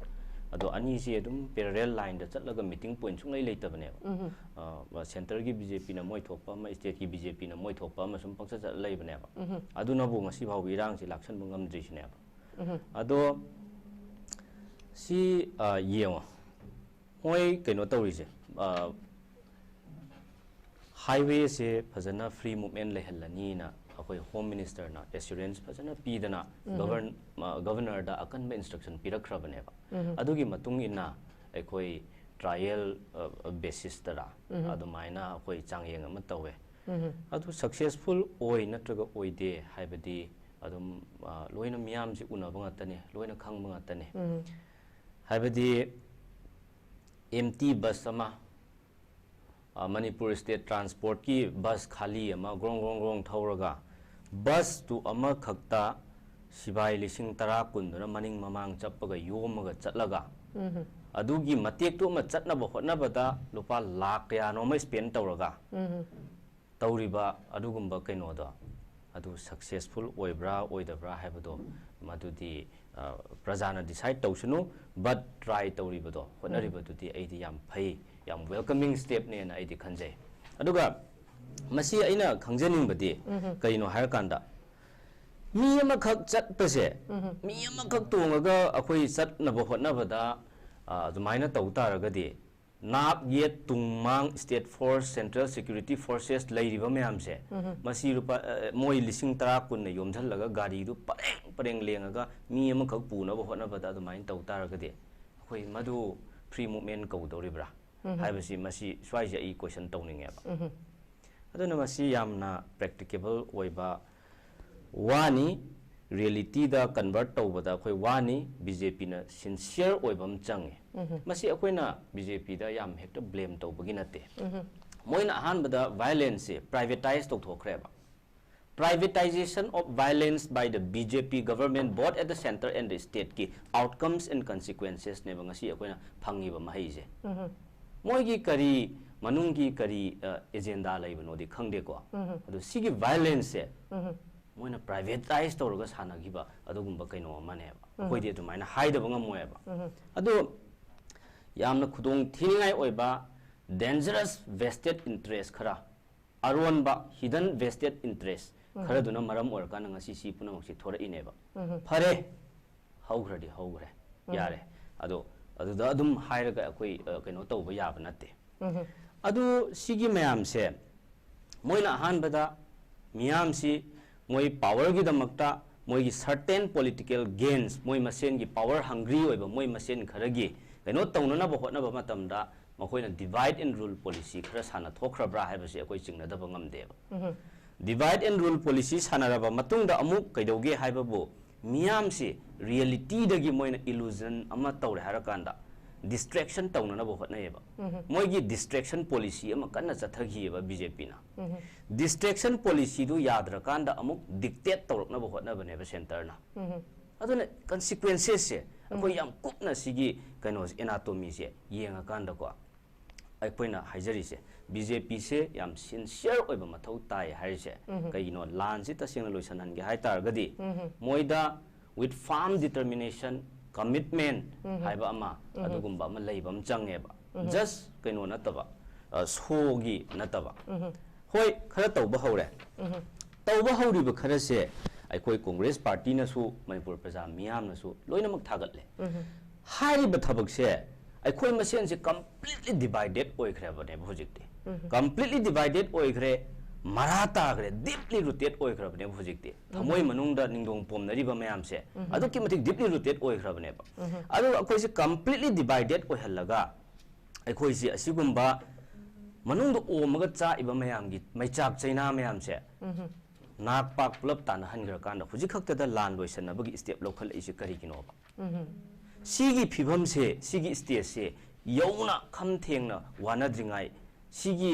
ꯑꯗꯣ ꯑꯅꯤꯁꯤ ꯑꯗꯨꯝ ꯄꯦꯔꯦꯔꯦꯜ ꯂꯥꯏꯟꯗ ꯆꯠꯂꯒ ꯃꯤꯇꯤꯡ ꯄꯣꯏꯟꯠ ꯁꯨꯡꯂꯩ ꯂꯩꯇꯕꯅꯦꯕ꯫ ꯁꯦꯟꯇꯔꯒꯤ ꯕꯤ ꯖꯦ ꯄꯤꯅ ꯃꯣꯏ ꯊꯣꯛꯄ ꯑꯃ, ꯁ꯭ꯇꯦꯠꯀꯤ ꯕꯤ ꯖꯦ ꯄꯤꯅ ꯃꯣꯏ ꯊꯣꯛꯄ ꯑꯃ ꯁꯨꯝ ꯄꯪꯆꯠ ꯆꯠꯂ ꯂꯩꯕꯅꯦꯕ꯫ ꯑꯗꯨꯅꯕꯨ ꯉꯁꯤ ꯐꯥꯎꯕ ꯏꯔꯥꯡꯁꯤ ꯂꯥꯛꯁꯟꯕ ꯉꯝꯗ꯭ꯔꯤꯁꯤꯅꯦꯕ꯫ ꯑꯗꯣ ꯁꯤ ꯌꯦꯡꯉꯣ, ꯃꯣꯏ ꯀꯩꯅꯣ ꯇꯧꯔꯤꯁꯦ, ꯍꯥꯏꯋꯦꯁꯦ ꯐꯖꯅ ꯐ꯭ꯔꯤ ꯃꯨꯞꯃꯦꯟ ꯂꯩꯍꯜꯂꯅꯤꯅ ꯑꯩꯈꯣꯏ ꯍꯣꯝ ꯃꯤꯅꯤꯁꯇꯔꯅ ꯑꯦꯁꯨꯔꯦꯟꯁ ꯐꯖꯅ ꯄꯤꯗꯅ ꯒꯚꯔꯟ ꯒꯚꯔꯅꯔꯗ ꯑꯀꯟꯕ ꯏꯟꯁꯇ꯭ꯔꯛꯁꯟ ꯄꯤꯔꯛꯈ꯭ꯔꯕꯅꯦꯕ꯫ ꯑꯗꯨꯒꯤ ꯃꯇꯨꯡ ꯏꯟꯅ ꯑꯩꯈꯣꯏ ꯇ꯭ꯔꯥꯏꯌꯦꯜ ꯕꯦꯁꯤꯁꯇꯔꯥ ꯑꯗꯨꯃꯥꯏꯅ ꯑꯩꯈꯣꯏ ꯆꯥꯡꯌꯦꯡ ꯑꯃ ꯇꯧꯋꯦ꯫ ꯑꯗꯨ ꯁꯛꯁꯦꯁꯐꯨꯜ ꯑꯣꯏ ꯅꯠꯇ꯭ꯔꯒ ꯑꯣꯏꯗꯦ ꯍꯥꯏꯕꯗꯤ ꯑꯗꯨꯝ ꯂꯣꯏꯅ ꯃꯤꯌꯥꯝꯁꯤ ꯎꯅꯕ ꯉꯥꯛꯇꯅꯦ, ꯂꯣꯏꯅ ꯈꯪꯕ ꯉꯥꯛꯇꯅꯦ꯫ ꯍꯥꯏꯕꯗꯤ ꯑꯦꯝꯇꯤ ꯕꯁ ꯑꯃ, ꯃꯅꯤꯄꯨꯔ ꯁ꯭ꯇꯦꯠ ꯇ꯭ꯔꯥꯟꯁꯄꯣꯔꯠꯀꯤ ꯕꯁ ꯈꯥꯂꯤ ꯑꯃ ꯒ꯭ꯔꯣꯡ ꯒ꯭ꯔꯣꯡ ꯒ꯭ꯔꯣꯡ ꯊꯧꯔꯒ ꯕꯁꯇꯨ ꯑꯃꯈꯛꯇ ꯁꯤꯕꯥꯏ ꯂꯤꯁꯤꯡ ꯇꯔꯥ ꯀꯨꯟꯗꯨꯅ ꯃꯅꯤꯡ ꯃꯃꯥꯡ ꯆꯞꯄꯒ ꯌꯣꯝꯃꯒ ꯆꯠꯂꯒ ꯑꯗꯨꯒꯤ ꯃꯇꯦꯛꯇꯨ ꯑꯃ ꯆꯠꯅꯕ ꯍꯣꯠꯅꯕꯗ ꯂꯨꯄꯥ ꯂꯥꯈ ꯀꯌꯥꯅꯣ ꯑꯃ ꯁ꯭ꯄꯦꯟ ꯇꯧꯔꯒ ꯇꯧꯔꯤꯕ ꯑꯗꯨꯒꯨꯝꯕ ꯀꯩꯅꯣꯗꯣ ꯑꯗꯨ ꯁꯛꯁꯦꯁꯐꯨꯜ ꯑꯣꯏꯕ꯭ꯔꯥ ꯑꯣꯏꯗꯕ꯭ꯔꯥ ꯍꯥꯏꯕꯗꯣ ꯃꯗꯨꯗꯤ ꯄ꯭ꯔꯖꯥꯅ ꯗꯤꯁꯥꯏꯠ ꯇꯧꯁꯅꯨ꯫ ꯕꯠ ꯇ꯭ꯔꯥꯏ ꯇꯧꯔꯤꯕꯗꯣ, ꯍꯣꯠꯅꯔꯤꯕꯗꯨꯗꯤ ꯑꯩꯗꯤ ꯌꯥꯝ ꯐꯩ, ꯌꯥꯝ ꯋꯦꯜꯀꯃꯤꯡ ꯁ꯭ꯇꯦꯞꯅꯦꯅ ꯑꯩꯗꯤ ꯈꯟꯖꯩ꯫ ꯑꯗꯨꯒ ꯃꯁꯤ ꯑꯩꯅ ꯈꯪꯖꯅꯤꯡꯕꯗꯤ ꯀꯩꯅꯣ ꯍꯥꯏꯔꯀꯥꯟꯗ ꯃꯤ ꯑꯃꯈꯛ ꯆꯠꯄꯁꯦ, ꯃꯤ ꯑꯃꯈꯛ ꯇꯣꯡꯉꯒ ꯑꯩꯈꯣꯏ ꯆꯠꯅꯕ ꯍꯣꯠꯅꯕꯗ ꯑꯗꯨꯃꯥꯏꯅ ꯇꯧ ꯇꯥꯔꯒꯗꯤ ꯅꯥꯛ ꯌꯦꯠ ꯇꯨꯡ ꯃꯥꯡ state force, central security forces ꯂꯩꯔꯤꯕ ꯃꯌꯥꯝꯁꯦ, ꯃꯁꯤ ꯂꯨꯄꯥ, ꯑ, ꯃꯣꯏ ꯂꯤꯁꯤꯡ ꯇꯔꯥ ꯀꯨꯟꯅ ꯌꯣꯝꯁꯤꯜꯂꯒ ꯒꯥꯔꯤꯗꯨ ꯄꯔꯦꯡ ꯄꯔꯦꯡ ꯂꯦꯡꯉꯒ ꯃꯤ ꯑꯃꯈꯛ ꯄꯨꯅꯕ ꯍꯣꯠꯅꯕꯗ ꯑꯗꯨꯃꯥꯏꯅ ꯇꯧ ꯇꯥꯔꯒꯗꯤ ꯑꯩꯈꯣꯏ ꯃꯗꯨ free movement ꯀꯧꯗꯧꯔꯤꯕ꯭ꯔꯥ ꯍꯥꯏꯕꯁꯤ, ꯃꯁꯤ ꯁ꯭ꯋꯥꯏꯁꯦ ꯑꯩ question ꯇꯧꯅꯤꯡꯉꯦꯕ꯫ ꯑꯗꯨꯅ ꯃꯁꯤ ꯌꯥꯝꯅ practicable ꯑꯣꯏꯕ ꯋꯥꯅꯤ꯫ Reality ꯗ convert ꯇꯧꯕꯗ ꯑꯩꯈꯣꯏ ꯋꯥꯅꯤ꯫ ꯕꯤ ꯖꯦ ꯄꯤꯅ sincere ꯑꯣꯏꯕ ꯑꯃ ꯆꯪꯉꯤ꯫ ꯃꯁꯤ ꯑꯩꯈꯣꯏꯅ ꯕꯤ ꯖꯦ ꯄꯤꯗ ꯌꯥꯝ ꯍꯦꯛꯇ blame ꯇꯧꯕꯒꯤ ꯅꯠꯇꯦ꯫ ꯃꯣꯏꯅ ꯑꯍꯥꯟꯕꯗ violence say privatize ꯇꯧꯊꯣꯛꯈ꯭ꯔꯦꯕ꯫ Privatization of violence by the B J P government, both at the centre and the state ꯀꯤ outcomes and consequences ꯅꯦꯕ ꯉꯁꯤ ꯑꯩꯈꯣꯏꯅ ꯐꯪꯉꯤꯕ ꯃꯍꯩꯁꯦ꯫ ꯃꯣꯏꯒꯤ ꯀꯔꯤ, ꯃꯅꯨꯡꯒꯤ ꯀꯔꯤ, ꯑ, agenda ꯂꯩꯕꯅꯣꯗꯤ ꯈꯪꯗꯦꯀꯣ꯫ ꯑꯗꯣ ꯁꯤꯒꯤ violence ꯁꯦ ꯃꯣꯏꯅ privatize ꯇꯧꯔꯒ ꯁꯥꯟꯅꯈꯤꯕ ꯑꯗꯨꯒꯨꯝꯕ ꯀꯩꯅꯣ ꯑꯃꯅꯦꯕ꯫ ꯑꯩꯈꯣꯏꯗꯤ ꯑꯗꯨꯃꯥꯏꯅ ꯍꯥꯏꯗꯕ ꯉꯝꯃꯣꯏꯕ꯫ ꯑꯗꯣ ꯌꯥꯝꯅ ꯈꯨꯗꯣꯡ ꯊꯤꯅꯤꯡꯉꯥꯏ ꯑꯣꯏꯕ dangerous vested interest ꯈꯔ, ꯑꯔꯣꯟꯕ hidden vested interest ꯈꯔꯗꯨꯅ ꯃꯔꯝ ꯑꯣꯏꯔꯀꯥꯟꯗ ꯉꯁꯤ ꯁꯤ ꯄꯨꯝꯅꯃꯛꯁꯤ ꯊꯣꯔꯛꯏꯅꯦꯕ꯫ ꯐꯔꯦ, ꯍꯧꯈ꯭ꯔꯗꯤ ꯍꯧꯈ꯭ꯔꯦ, ꯌꯥꯔꯦ꯫ ꯑꯗꯣ ꯑꯗꯨꯗ ꯑꯗꯨꯝ ꯍꯥꯏꯔꯒ ꯑꯩꯈꯣꯏ, ꯑ, ꯀꯩꯅꯣ ꯇꯧꯕ ꯌꯥꯕ ꯅꯠꯇꯦ꯫ ꯑꯗꯨ ꯁꯤꯒꯤ ꯃꯌꯥꯝꯁꯦ ꯃꯣꯏꯅ ꯑꯍꯥꯟꯕꯗ ꯃꯤꯌꯥꯝꯁꯤ ꯃꯣꯏ power ꯒꯤꯗꯃꯛꯇ ꯃꯣꯏꯒꯤ certain political gains, ꯃꯣꯏ ꯃꯁꯦꯟꯒꯤ power hungry ꯑꯣꯏꯕ ꯃꯣꯏ ꯃꯁꯦꯟ ꯈꯔꯒꯤ ꯀꯩꯅꯣ ꯇꯧꯅꯅꯕ ꯍꯣꯠꯅꯕ ꯃꯇꯝꯗ ꯃꯈꯣꯏꯅ divide and rule policy ꯈꯔ ꯁꯥꯟꯅꯊꯣꯛꯈ꯭ꯔꯕ꯭ꯔꯥ ꯍꯥꯏꯕꯁꯤ ꯑꯩꯈꯣꯏ ꯆꯤꯡꯅꯗꯕ ꯉꯝꯗꯦꯕ꯫ Divide and rule policy ꯁꯥꯟꯅꯔꯕ ꯃꯇꯨꯡꯗ ꯑꯃꯨꯛ ꯀꯩꯗꯧꯒꯦ ꯍꯥꯏꯕꯕꯨ, ꯃꯤꯌꯥꯝꯁꯤ reality ꯗꯒꯤ ꯃꯣꯏꯅ illusion ꯑꯃ ꯇꯧꯔꯦ ꯍꯥꯏꯔꯀꯥꯟꯗ distraction ꯇꯧꯅꯅꯕ ꯍꯣꯠꯅꯩꯌꯦꯕ꯫ ꯃꯣꯏꯒꯤ distraction policy ꯑꯃ ꯀꯟꯅ ꯆꯠꯊꯈꯤꯑꯕ ꯕꯤ ꯖꯦ ꯄꯤꯅ꯫ Distraction policy ꯗꯨ ꯌꯥꯗ꯭ꯔꯀꯥꯟꯗ ꯑꯃꯨꯛ dictate ꯇꯧꯔꯛꯅꯕ ꯍꯣꯠꯅꯕꯅꯦꯕ centre ꯅ꯫ ꯑꯗꯨꯅ consequences ꯁꯦ ꯑꯩꯈꯣꯏ ꯌꯥꯝ ꯀꯨꯞꯅ ꯁꯤꯒꯤ ꯀꯩꯅꯣꯁꯦ, anatomy ꯁꯦ ꯌꯦꯡꯉꯀꯥꯟꯗꯀꯣ, ꯑꯩꯈꯣꯏꯅ ꯍꯥꯏꯖꯔꯤꯁꯦ, ꯕꯤ ꯖꯦ ꯄꯤ ꯁꯦ ꯌꯥꯝ sincere ꯑꯣꯏꯕ ꯃꯊꯧ ꯇꯥꯏ ꯍꯥꯏꯔꯤꯁꯦ ꯀꯩꯒꯤꯅꯣ? ꯂꯥꯟꯁꯤ ꯇꯁꯦꯡꯅ ꯂꯣꯏꯁꯤꯟꯍꯟꯒꯦ ꯍꯥꯏ ꯇꯥꯔꯒꯗꯤ ꯃꯣꯏꯗ with firm determination, commitment ꯍꯥꯏꯕ ꯑꯃ, ꯑꯗꯨꯒꯨꯝꯕ ꯑꯃ ꯂꯩꯕ ꯑꯃ ꯆꯪꯉꯦꯕ꯫ Just ꯀꯩꯅꯣ ꯅꯠꯇꯕ, ꯑ, show ꯒꯤ ꯅꯠꯇꯕ꯫ ꯍꯣꯏ, ꯈꯔ ꯇꯧꯕ ꯍꯧꯔꯦ꯫ ꯇꯧꯕ ꯍꯧꯔꯤꯕ ꯈꯔꯁꯦ ꯑꯩꯈꯣꯏ Congress party ꯅꯁꯨ, ꯃꯅꯤꯄꯨꯔ ꯄ꯭ꯔꯖꯥ ꯃꯤꯌꯥꯝꯅꯁꯨ ꯂꯣꯏꯅꯃꯛ ꯊꯥꯒꯠꯂꯦ꯫ ꯍꯥꯏꯔꯤꯕ ꯊꯕꯛꯁꯦ ꯑꯩꯈꯣꯏ ꯃꯁꯦꯟꯁꯦ completely divided ꯑꯣꯏꯈ꯭ꯔꯕꯅꯦꯕ ꯍꯧꯖꯤꯛꯇꯤ꯫ Completely divided ꯑꯣꯏꯈ꯭ꯔꯦ, ꯃꯔꯥ ꯇꯥꯈ꯭ꯔꯦ, deeply rooted ꯑꯣꯏꯈ꯭ꯔꯕꯅꯦꯕ ꯍꯧꯖꯤꯛꯇꯤ꯫ ꯊꯃꯣꯏ ꯃꯅꯨꯡꯗ ꯅꯤꯡꯗꯣꯡ ꯄꯣꯝꯅꯔꯤꯕ ꯃꯌꯥꯝꯁꯦ ꯑꯗꯨꯛꯀꯤ ꯃꯇꯤꯛ deeply rooted ꯑꯣꯏꯈ꯭ꯔꯕꯅꯦꯕ꯫ ꯑꯗꯨꯒ ꯑꯩꯈꯣꯏꯁꯦ completely divided ꯑꯣꯏꯍꯜꯂꯒ ꯑꯩꯈꯣꯏꯁꯦ ꯑꯁꯤꯒꯨꯝꯕ ꯃꯅꯨꯡꯗ ꯑꯣꯝꯃꯒ ꯆꯥꯛꯏꯕ ꯃꯌꯥꯝꯒꯤ ꯃꯩꯆꯥꯛ ꯆꯩꯅꯥ ꯃꯌꯥꯝꯁꯦ ꯅꯥꯛ ꯄꯥꯛ ꯄꯨꯂꯞ ꯇꯥꯟꯅꯍꯟꯈ꯭ꯔꯀꯥꯟꯗ ꯍꯧꯖꯤꯛ ꯈꯛꯇꯗ ꯂꯥꯟ ꯂꯣꯏꯁꯟꯅꯕꯒꯤ step ꯂꯧꯈꯠꯂꯛꯏꯁꯦ ꯀꯔꯤꯒꯤꯅꯣꯕ? ꯁꯤꯒꯤ ꯐꯤꯕꯝꯁꯦ, ꯁꯤꯒꯤ stageꯁꯦ ꯌꯧꯅ ꯈꯝ ꯊꯦꯡꯅ ꯋꯥꯅꯗ꯭ꯔꯤꯉꯩ, ꯁꯤꯒꯤ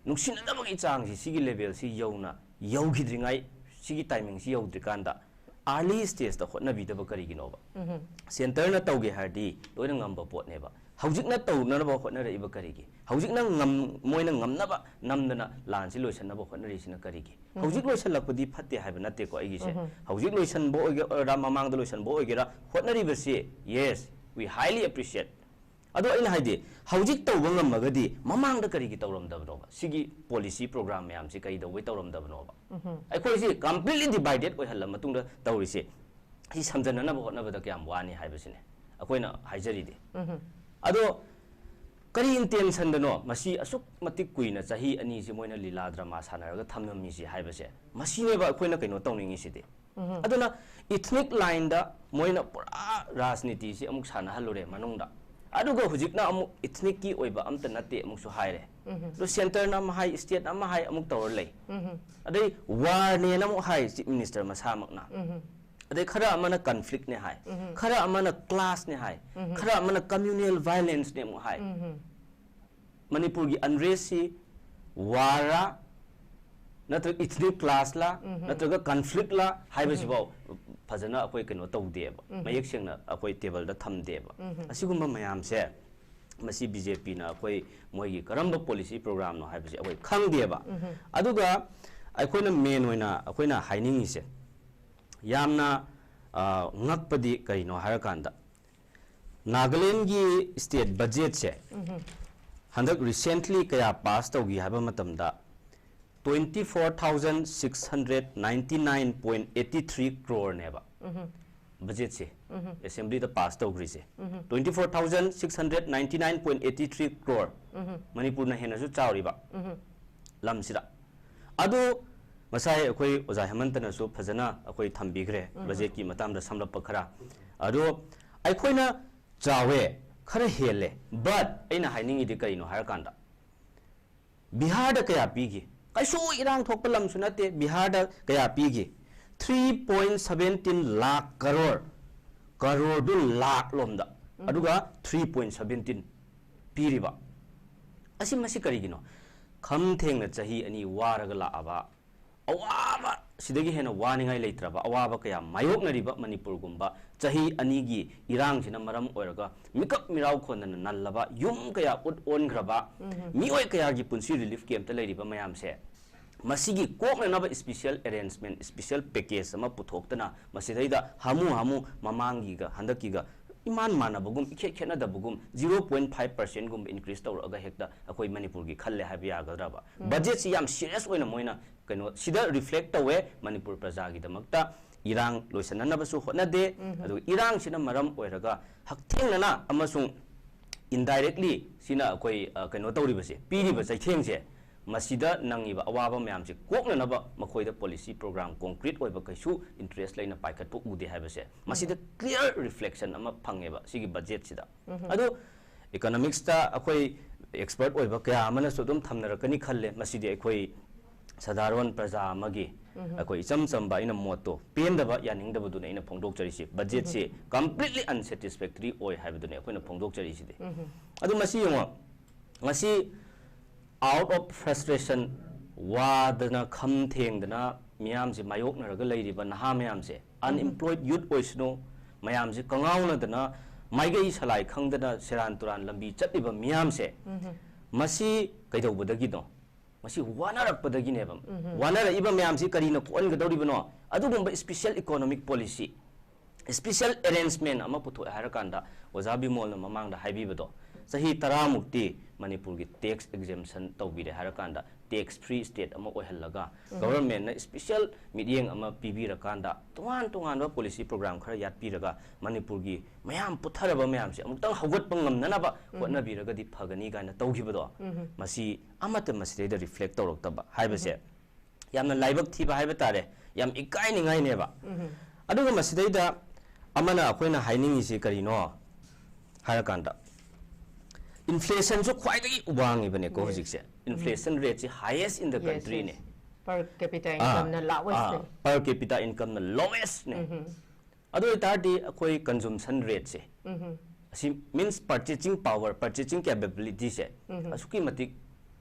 ꯅꯨꯡꯁꯤꯅꯗꯕꯒꯤ ꯆꯥꯡꯁꯤ, ꯁꯤꯒꯤ levelꯁꯤ ꯌꯧꯅ ꯌꯧꯈꯤꯗ꯭ꯔꯤꯉꯩ, ꯁꯤꯒꯤ timingꯁꯤ ꯌꯧꯗ꯭ꯔꯤꯀꯥꯟꯗ early stageꯇ ꯍꯣꯠꯅꯕꯤꯗꯕ ꯀꯔꯤꯒꯤꯅꯣꯕ? Centreꯅ ꯇꯧꯒꯦ ꯍꯥꯏꯔꯗꯤ ꯂꯣꯏꯅ ꯉꯝꯕ ꯄꯣꯠꯅꯦꯕ꯫ ꯍꯧꯖꯤꯛꯅ ꯇꯧꯅꯅꯕ ꯍꯣꯠꯅꯔꯛꯏꯕ ꯀꯔꯤꯒꯤ? ꯍꯧꯖꯤꯛꯅ ꯉꯝ-, ꯃꯣꯏꯅ ꯉꯝꯅꯕ ꯅꯝꯗꯅ ꯂꯥꯟꯁꯤ ꯂꯣꯏꯁꯤꯟꯅꯕ ꯍꯣꯠꯅꯔꯤꯁꯤꯅ ꯀꯔꯤꯒꯤ? ꯍꯧꯖꯤꯛ ꯂꯣꯏꯁꯤꯜꯂꯛꯄꯗꯤ ꯐꯠꯇꯦ ꯍꯥꯏꯕ ꯅꯠꯇꯦꯀꯣ ꯑꯩꯒꯤꯁꯦ꯫ ꯍꯧꯖꯤꯛ ꯂꯣꯏꯁꯤꯟꯕ ꯑꯣꯏꯒꯦꯔꯥ, ꯃꯃꯥꯡꯗ ꯂꯣꯏꯁꯤꯟꯕ ꯑꯣꯏꯒꯦꯔꯥ, ꯍꯣꯠꯅꯔꯤꯕꯁꯤ, yes, we highly appreciate꯫ ꯑꯗꯣ ꯑꯩꯅ ꯍꯥꯏꯗꯤ, ꯍꯧꯖꯤꯛ ꯇꯧꯕ ꯉꯝꯃꯒꯗꯤ ꯃꯃꯥꯡꯗ ꯀꯔꯤꯒꯤ ꯇꯧꯔꯝꯗꯕꯅꯣꯕ? ꯁꯤꯒꯤ policy program ꯃꯌꯥꯝꯁꯤ ꯀꯩꯗꯧꯕꯩ ꯇꯧꯔꯝꯗꯕꯅꯣꯕ? ꯑꯩꯈꯣꯏꯁꯤ completely divided ꯑꯣꯏꯍꯜꯂ ꯃꯇꯨꯡꯗ ꯇꯧꯔꯤꯁꯦ, ꯁꯤ ꯁꯝꯖꯟꯅꯅꯕ ꯍꯣꯠꯅꯕꯗ ꯀꯌꯥꯝ ꯋꯥꯅꯤ ꯍꯥꯏꯕꯁꯤꯅꯦ ꯑꯩꯈꯣꯏꯅ ꯍꯥꯏꯖꯔꯤꯗꯤ꯫ ꯑꯗꯣ ꯀꯔꯤ intentionꯗꯅꯣ ꯃꯁꯤ ꯑꯁꯨꯛ ꯃꯇꯤꯛ ꯀꯨꯏꯅ ꯆꯍꯤ ꯑꯅꯤꯁꯤ ꯃꯣꯏꯅ ꯂꯤꯂꯥ drama ꯁꯥꯟꯅꯔꯒ ꯊꯝꯂꯝꯃꯤꯁꯤ ꯍꯥꯏꯕꯁꯦ, ꯃꯁꯤꯅꯦꯕ ꯑꯩꯈꯣꯏꯅ ꯀꯩꯅꯣ ꯇꯧꯅꯤꯡꯉꯤꯁꯤꯗꯤ꯫ ꯑꯗꯨꯅ ethnic lineꯗ ꯃꯣꯏꯅ ꯄꯨꯔꯥ ꯔꯥꯖꯅꯤꯇꯤꯁꯤ ꯑꯃꯨꯛ ꯁꯥꯟꯅꯍꯜꯂꯨꯔꯦ ꯃꯅꯨꯡꯗ꯫ ꯑꯗꯨꯒ ꯍꯧꯖꯤꯛꯅ ꯑꯃꯨꯛ ethnicꯀꯤ ꯑꯣꯏꯕ ꯑꯝꯇ ꯅꯠꯇꯦ ꯑꯃꯨꯛꯁꯨ ꯍꯥꯏꯔꯦ꯫ ꯑꯗꯨ centreꯅ ꯑꯃ ꯍꯥꯏ, stateꯅ ꯑꯃ ꯍꯥꯏ, ꯑꯃꯨꯛ ꯇꯧꯔ ꯂꯩ꯫ ꯑꯗꯩ warꯅꯦꯅ ꯑꯃꯨꯛ ꯍꯥꯏ chief minister ꯃꯁꯥꯃꯛꯅ꯫ ꯑꯗꯩ ꯈꯔ ꯑꯃꯅ conflictꯅꯦ ꯍꯥꯏ, ꯈꯔ ꯑꯃꯅ clashꯅꯦ ꯍꯥꯏ, ꯈꯔ ꯑꯃꯅ communal violenceꯅꯦ ꯑꯃꯨꯛ ꯍꯥꯏ꯫ ꯃꯅꯤꯄꯨꯔꯒꯤ unrestꯁꯤ warꯔꯥ, ꯅꯠꯇ꯭ꯔꯒ ethnic clashꯂꯥ, ꯅꯠꯇ꯭ꯒ conflictꯂꯥ ꯍꯥꯏꯕꯁꯤꯐꯥꯎ ꯐꯖꯅ ꯑꯩꯈꯣꯏ ꯀꯩꯅꯣ ꯇꯧꯗꯦꯕ, ꯃꯌꯦꯛ ꯁꯦꯡꯅ ꯑꯩꯈꯣꯏ tableꯗ ꯊꯝꯗꯦꯕ꯫ ꯑꯁꯤꯒꯨꯝꯕ ꯃꯌꯥꯝꯁꯦ, ꯃꯁꯤ BJPꯅ ꯑꯩꯈꯣꯏ ꯃꯣꯏꯒꯤ ꯀꯔꯝꯕ policy programꯅꯣ ꯍꯥꯏꯕꯁꯦ ꯑꯩꯈꯣꯏ ꯈꯪꯗꯦꯕ꯫ ꯑꯗꯨꯒ ꯑꯩꯈꯣꯏꯅ main ꯑꯣꯏꯅ ꯑꯩꯈꯣꯏꯅ ꯍꯥꯏꯅꯤꯡꯉꯤꯁꯦ, ꯌꯥꯝꯅ, ꯑ, ꯉꯛꯄꯗꯤ ꯀꯔꯤꯅꯣ ꯍꯥꯏꯔꯀꯥꯟꯗ, ꯅꯥꯒꯥꯂꯦꯟꯒꯤ state budgetꯁꯦ ꯍꯟꯗꯛ recently ꯀꯌꯥ pass ꯇꯧꯈꯤ ꯍꯥꯏꯕ ꯃꯇꯝꯗ, twenty four thousand six hundred ninety nine point eighty three croreꯅꯦꯕ꯫ ꯕꯖꯦꯠꯁꯦ ꯑꯦꯁꯦꯝꯕ꯭ꯂꯤꯗ ꯄꯥꯁ ꯇꯧꯈ꯭ꯔꯤꯁꯦ twenty four thousand six hundred ninety nine point eighty three crore, ꯃꯅꯤꯄꯨꯔꯅ ꯍꯦꯟꯅꯁꯨ ꯆꯥꯎꯔꯤꯕ ꯂꯝꯁꯤꯗ꯫ ꯑꯗꯨ ꯉꯁꯥꯏ ꯑꯩꯈꯣꯏ ꯑꯣꯖꯥ ꯍꯦꯃꯟꯇꯅꯁꯨ ꯐꯖꯅ ꯑꯩꯈꯣꯏ ꯊꯝꯕꯤꯈ꯭ꯔꯦ ꯕꯖꯦꯠꯀꯤ ꯃꯇꯥꯡꯗ ꯁꯝꯂꯞꯄ ꯈꯔ꯫ ꯑꯗꯣ ꯑꯩꯈꯣꯏꯅ ꯆꯥꯎꯋꯦ, ꯈꯔ ꯍꯦꯜꯂꯦ, but ꯑꯩꯅ ꯍꯥꯏꯅꯤꯡꯉꯤꯗꯤ ꯀꯔꯤꯅꯣ ꯍꯥꯏꯔꯀꯥꯟꯗ, ꯕꯤꯍꯥꯔꯗ ꯀꯌꯥ ꯄꯤꯒꯦ? ꯀꯩꯁꯨ ꯏꯔꯥꯡ ꯊꯣꯛꯄ ꯂꯝꯁꯨ ꯅꯠꯇꯦ꯫ ꯕꯤꯍꯥꯔꯗ ꯀꯌꯥ ꯄꯤꯒꯦ? Three point seventeen lakh crore꯫ ꯀꯔꯣꯔꯗꯨ ꯂꯥꯛ ꯂꯣꯝꯗ, ꯑꯗꯨꯒ three point seventeen ꯄꯤꯔꯤꯕ ꯑꯁꯤ, ꯃꯁꯤ ꯀꯔꯤꯒꯤꯅꯣ? ꯈꯝ ꯊꯦꯡꯅ ꯆꯍꯤ ꯑꯅꯤ ꯋꯥꯔꯒ ꯂꯥꯛꯑꯕ, ꯑꯋꯥꯕ ꯁꯤꯗꯒꯤ ꯍꯦꯟꯅ ꯋꯥꯅꯤꯡꯉꯥꯏ ꯂꯩꯇ꯭ꯔꯕ ꯑꯋꯥꯕ ꯀꯌꯥ ꯃꯥꯌꯣꯛꯅꯔꯤꯕ ꯃꯅꯤꯄꯨꯔꯒꯨꯝꯕ, ꯆꯍꯤ ꯑꯅꯤꯒꯤ ꯏꯔꯥꯡꯁꯤꯅ ꯃꯔꯝ ꯑꯣꯏꯔꯒ ꯃꯤꯀꯞ ꯃꯤꯔꯥꯎ ꯈꯣꯟꯗꯅ ꯅꯜꯂꯕ, ꯌꯨꯝ ꯀꯌꯥ ꯎꯠ ꯑꯣꯟꯈ꯭ꯔꯕ, ꯃꯤꯑꯣꯏ ꯀꯌꯥꯒꯤ ꯄꯨꯟꯁꯤ relief camp ꯇ ꯂꯩꯔꯤꯕ ꯃꯌꯥꯝꯁꯦ, ꯃꯁꯤꯒꯤ ꯀꯣꯛꯅꯅꯕ special arrangement, special package ꯑꯃ ꯄꯨꯊꯣꯛꯇꯅ, ꯃꯁꯤꯗꯩꯗ ꯍꯥꯃꯨ ꯍꯥꯃꯨ ꯃꯃꯥꯡꯒꯤꯒ ꯍꯟꯗꯛꯀꯤꯒ ꯏꯃꯥꯟ ꯃꯥꯟꯅꯕꯒꯨꯝ, ꯏꯈꯦꯠ ꯈꯦꯠꯅꯗꯕꯒꯨꯝ, zero point five percent ꯒꯨꯝꯕ increase ꯇꯧꯔꯛꯑꯒ ꯍꯦꯛꯇ ꯑꯩꯈꯣꯏ ꯃꯅꯤꯄꯨꯔꯒꯤ ꯈꯜꯂꯦ ꯍꯥꯏꯕ ꯌꯥꯒꯗ꯭ꯔꯕ? ꯕꯖꯦꯠꯁꯤ ꯌꯥꯝ serious ꯑꯣꯏꯅ ꯃꯣꯏꯅ ꯀꯩꯅꯣ ꯁꯤꯗ reflect ꯇꯧꯋꯦ꯫ ꯃꯅꯤꯄꯨꯔ ꯄ꯭ꯔꯖꯥꯒꯤꯗꯃꯛꯇ ꯏꯔꯥꯡ ꯂꯣꯏꯁꯤꯟꯅꯅꯕꯁꯨ ꯍꯣꯠꯅꯗꯦ, ꯑꯗꯨꯒ ꯏꯔꯥꯡꯁꯤꯅ ꯃꯔꯝ ꯑꯣꯏꯔꯒ ꯍꯛꯊꯦꯡꯅꯅ ꯑꯃꯁꯨꯡ indirectly ꯁꯤꯅ ꯑꯩꯈꯣꯏ, ꯑ, ꯀꯩꯅꯣ ꯇꯧꯔꯤꯕꯁꯦ, ꯄꯤꯔꯤꯕ ꯆꯩꯊꯦꯡꯁꯦ, ꯃꯁꯤꯗ ꯅꯪꯉꯤꯕ ꯑꯋꯥꯕ ꯃꯌꯥꯝꯁꯦ ꯀꯣꯛꯅꯅꯕ ꯃꯈꯣꯏꯗ policy program concrete ꯑꯣꯏꯕ ꯀꯩꯁꯨ interest ꯂꯩꯅ ꯄꯥꯏꯈꯠꯄ ꯎꯗꯦ ꯍꯥꯏꯕꯁꯦ, ꯃꯁꯤꯗ clear reflection ꯑꯃ ꯐꯪꯉꯦꯕ ꯁꯤꯒꯤ ꯕꯖꯦꯠꯁꯤꯗ꯫ ꯑꯗꯨ economics ꯇ ꯑꯩꯈꯣꯏ expert ꯑꯣꯏꯕ ꯀꯌꯥ ꯑꯃꯅꯁꯨ ꯑꯗꯨꯝ ꯊꯝꯅꯔꯛꯀꯅꯤ ꯈꯜꯂꯦ꯫ ꯃꯁꯤꯗꯤ ꯑꯩꯈꯣꯏ ꯁꯙꯥꯔꯣꯟ ꯄ꯭ꯔꯖꯥ ꯑꯃꯒꯤ ꯑꯩꯈꯣꯏ ꯏꯆꯝ ꯆꯝꯕ ꯑꯩꯅ ꯃꯣꯠꯇꯣ, ꯄꯦꯟꯗꯕ, ꯌꯥꯅꯤꯡꯗꯕꯗꯨꯅ ꯑꯩꯅ ꯐꯣꯡꯗꯣꯛꯆꯔꯤꯁꯤ꯫ ꯕꯖꯦꯠꯁꯤ completely unsatisfactory ꯑꯣꯏ ꯍꯥꯏꯕꯗꯨꯅꯤ ꯑꯩꯈꯣꯏꯅ ꯐꯣꯡꯗꯣꯛꯆꯔꯤꯁꯤꯗꯤ꯫ ꯑꯗꯨ ꯃꯁꯤ ꯌꯦꯡꯉꯣ, ꯉꯁꯤ out of frustration, ꯋꯥꯗꯅ ꯈꯝ ꯊꯦꯡꯗꯅ ꯃꯤꯌꯥꯝꯁꯦ ꯃꯥꯌꯣꯛꯅꯔꯒ ꯂꯩꯔꯤꯕ ꯅꯍꯥ ꯃꯌꯥꯝꯁꯦ, unemployed youth ꯑꯣꯏꯁꯅꯨ, ꯃꯌꯥꯝꯁꯦ ꯀꯉꯥꯎꯅꯗꯅ ꯃꯥꯏꯀꯩ ꯁꯂꯥꯏ ꯈꯪꯗꯅ ꯁꯦꯔꯥꯟ ꯇꯨꯔꯥꯟ ꯂꯝꯕꯤ ꯆꯠꯂꯤꯕ ꯃꯤꯌꯥꯝꯁꯦ, ꯃꯁꯤ ꯀꯩꯗꯧꯕꯗꯒꯤꯅꯣ? ꯃꯁꯤ ꯋꯥꯅꯔꯛꯄꯗꯒꯤꯅꯦꯕ꯫ ꯋꯥꯅꯔꯛꯏꯕ ꯃꯌꯥꯝꯁꯤ ꯀꯔꯤꯅ ꯀꯣꯛꯍꯟꯒꯗꯧꯔꯤꯕꯅꯣ? ꯑꯗꯨꯒꯨꯝꯕ special economic policy, special arrangement ꯑꯃ ꯄꯨꯊꯣꯛꯑꯦ ꯍꯥꯏꯔꯀꯥꯟꯗ, ꯑꯣꯖꯥ ꯕꯤꯃꯣꯜꯅ ꯃꯃꯥꯡꯗ ꯍꯥꯏꯕꯤꯕꯗꯣ, ꯆꯍꯤ ꯇꯔꯥꯃꯨꯛꯇꯤ ꯃꯅꯤꯄꯨꯔꯒꯤ tax exemption ꯇꯧꯕꯤꯔꯦ ꯍꯥꯏꯔꯀꯥꯟꯗ tax free state ꯑꯃ ꯑꯣꯏꯍꯜꯂꯒ, governmentꯅ special ꯃꯤꯠꯌꯦꯡ ꯑꯃ ꯄꯤꯕꯤꯔꯀꯥꯟꯗ, ꯇꯣꯉꯥꯟ ꯇꯣꯉꯥꯟꯕ policy program ꯈꯔ ꯌꯥꯠꯄꯤꯔꯒ ꯃꯅꯤꯄꯨꯔꯒꯤ ꯃꯌꯥꯝ ꯄꯨꯊꯔꯕ ꯃꯌꯥꯝꯁꯦ ꯑꯃꯨꯛꯇꯪ ꯍꯧꯒꯠꯄ ꯉꯝꯅꯅꯕ ꯍꯣꯠꯅꯕꯤꯔꯒꯗꯤ ꯐꯒꯅꯤ ꯀꯥꯏꯅ ꯇꯧꯈꯤꯕꯗꯣ, ꯃꯁꯤ ꯑꯃꯠꯇ ꯃꯁꯤꯗꯩꯗ reflect ꯇꯧꯔꯛꯇꯕ ꯍꯥꯏꯕꯁꯦ ꯌꯥꯝꯅ ꯂꯥꯏꯕꯛ ꯊꯤꯕ ꯍꯥꯏꯕ ꯇꯥꯔꯦ, ꯌꯥꯝ ꯏꯀꯥꯏꯅꯤꯡꯉꯥꯏꯅꯦꯕ꯫ ꯑꯗꯨꯒ ꯃꯁꯤꯗꯩꯗ ꯑꯃꯅ ꯑꯩꯈꯣꯏꯅ ꯍꯥꯏꯅꯤꯡꯉꯤꯁꯤ ꯀꯔꯤꯅꯣ ꯍꯥꯏꯔꯀꯥꯟꯗ, inflationꯁꯨ ꯈ꯭ꯋꯥꯏꯗꯒꯤ ꯋꯥꯡꯉꯤꯕꯅꯦꯀꯣ ꯍꯧꯖꯤꯛꯁꯦ꯫ Inflation rateꯁꯤ highest in the countryꯅꯦ꯫ Per capita incomeꯅ lowestꯅꯦ꯫ Per capita incomeꯅ lowestꯅꯦ꯫ ꯑꯗꯨ ꯑꯣꯏꯇꯥꯔꯗꯤ ꯑꯩꯈꯣꯏ consumption rateꯁꯦ, ꯑꯁꯤ means purchasing power, purchasing capabilityꯁꯦ ꯑꯁꯨꯛꯀꯤ ꯃꯇꯤꯛ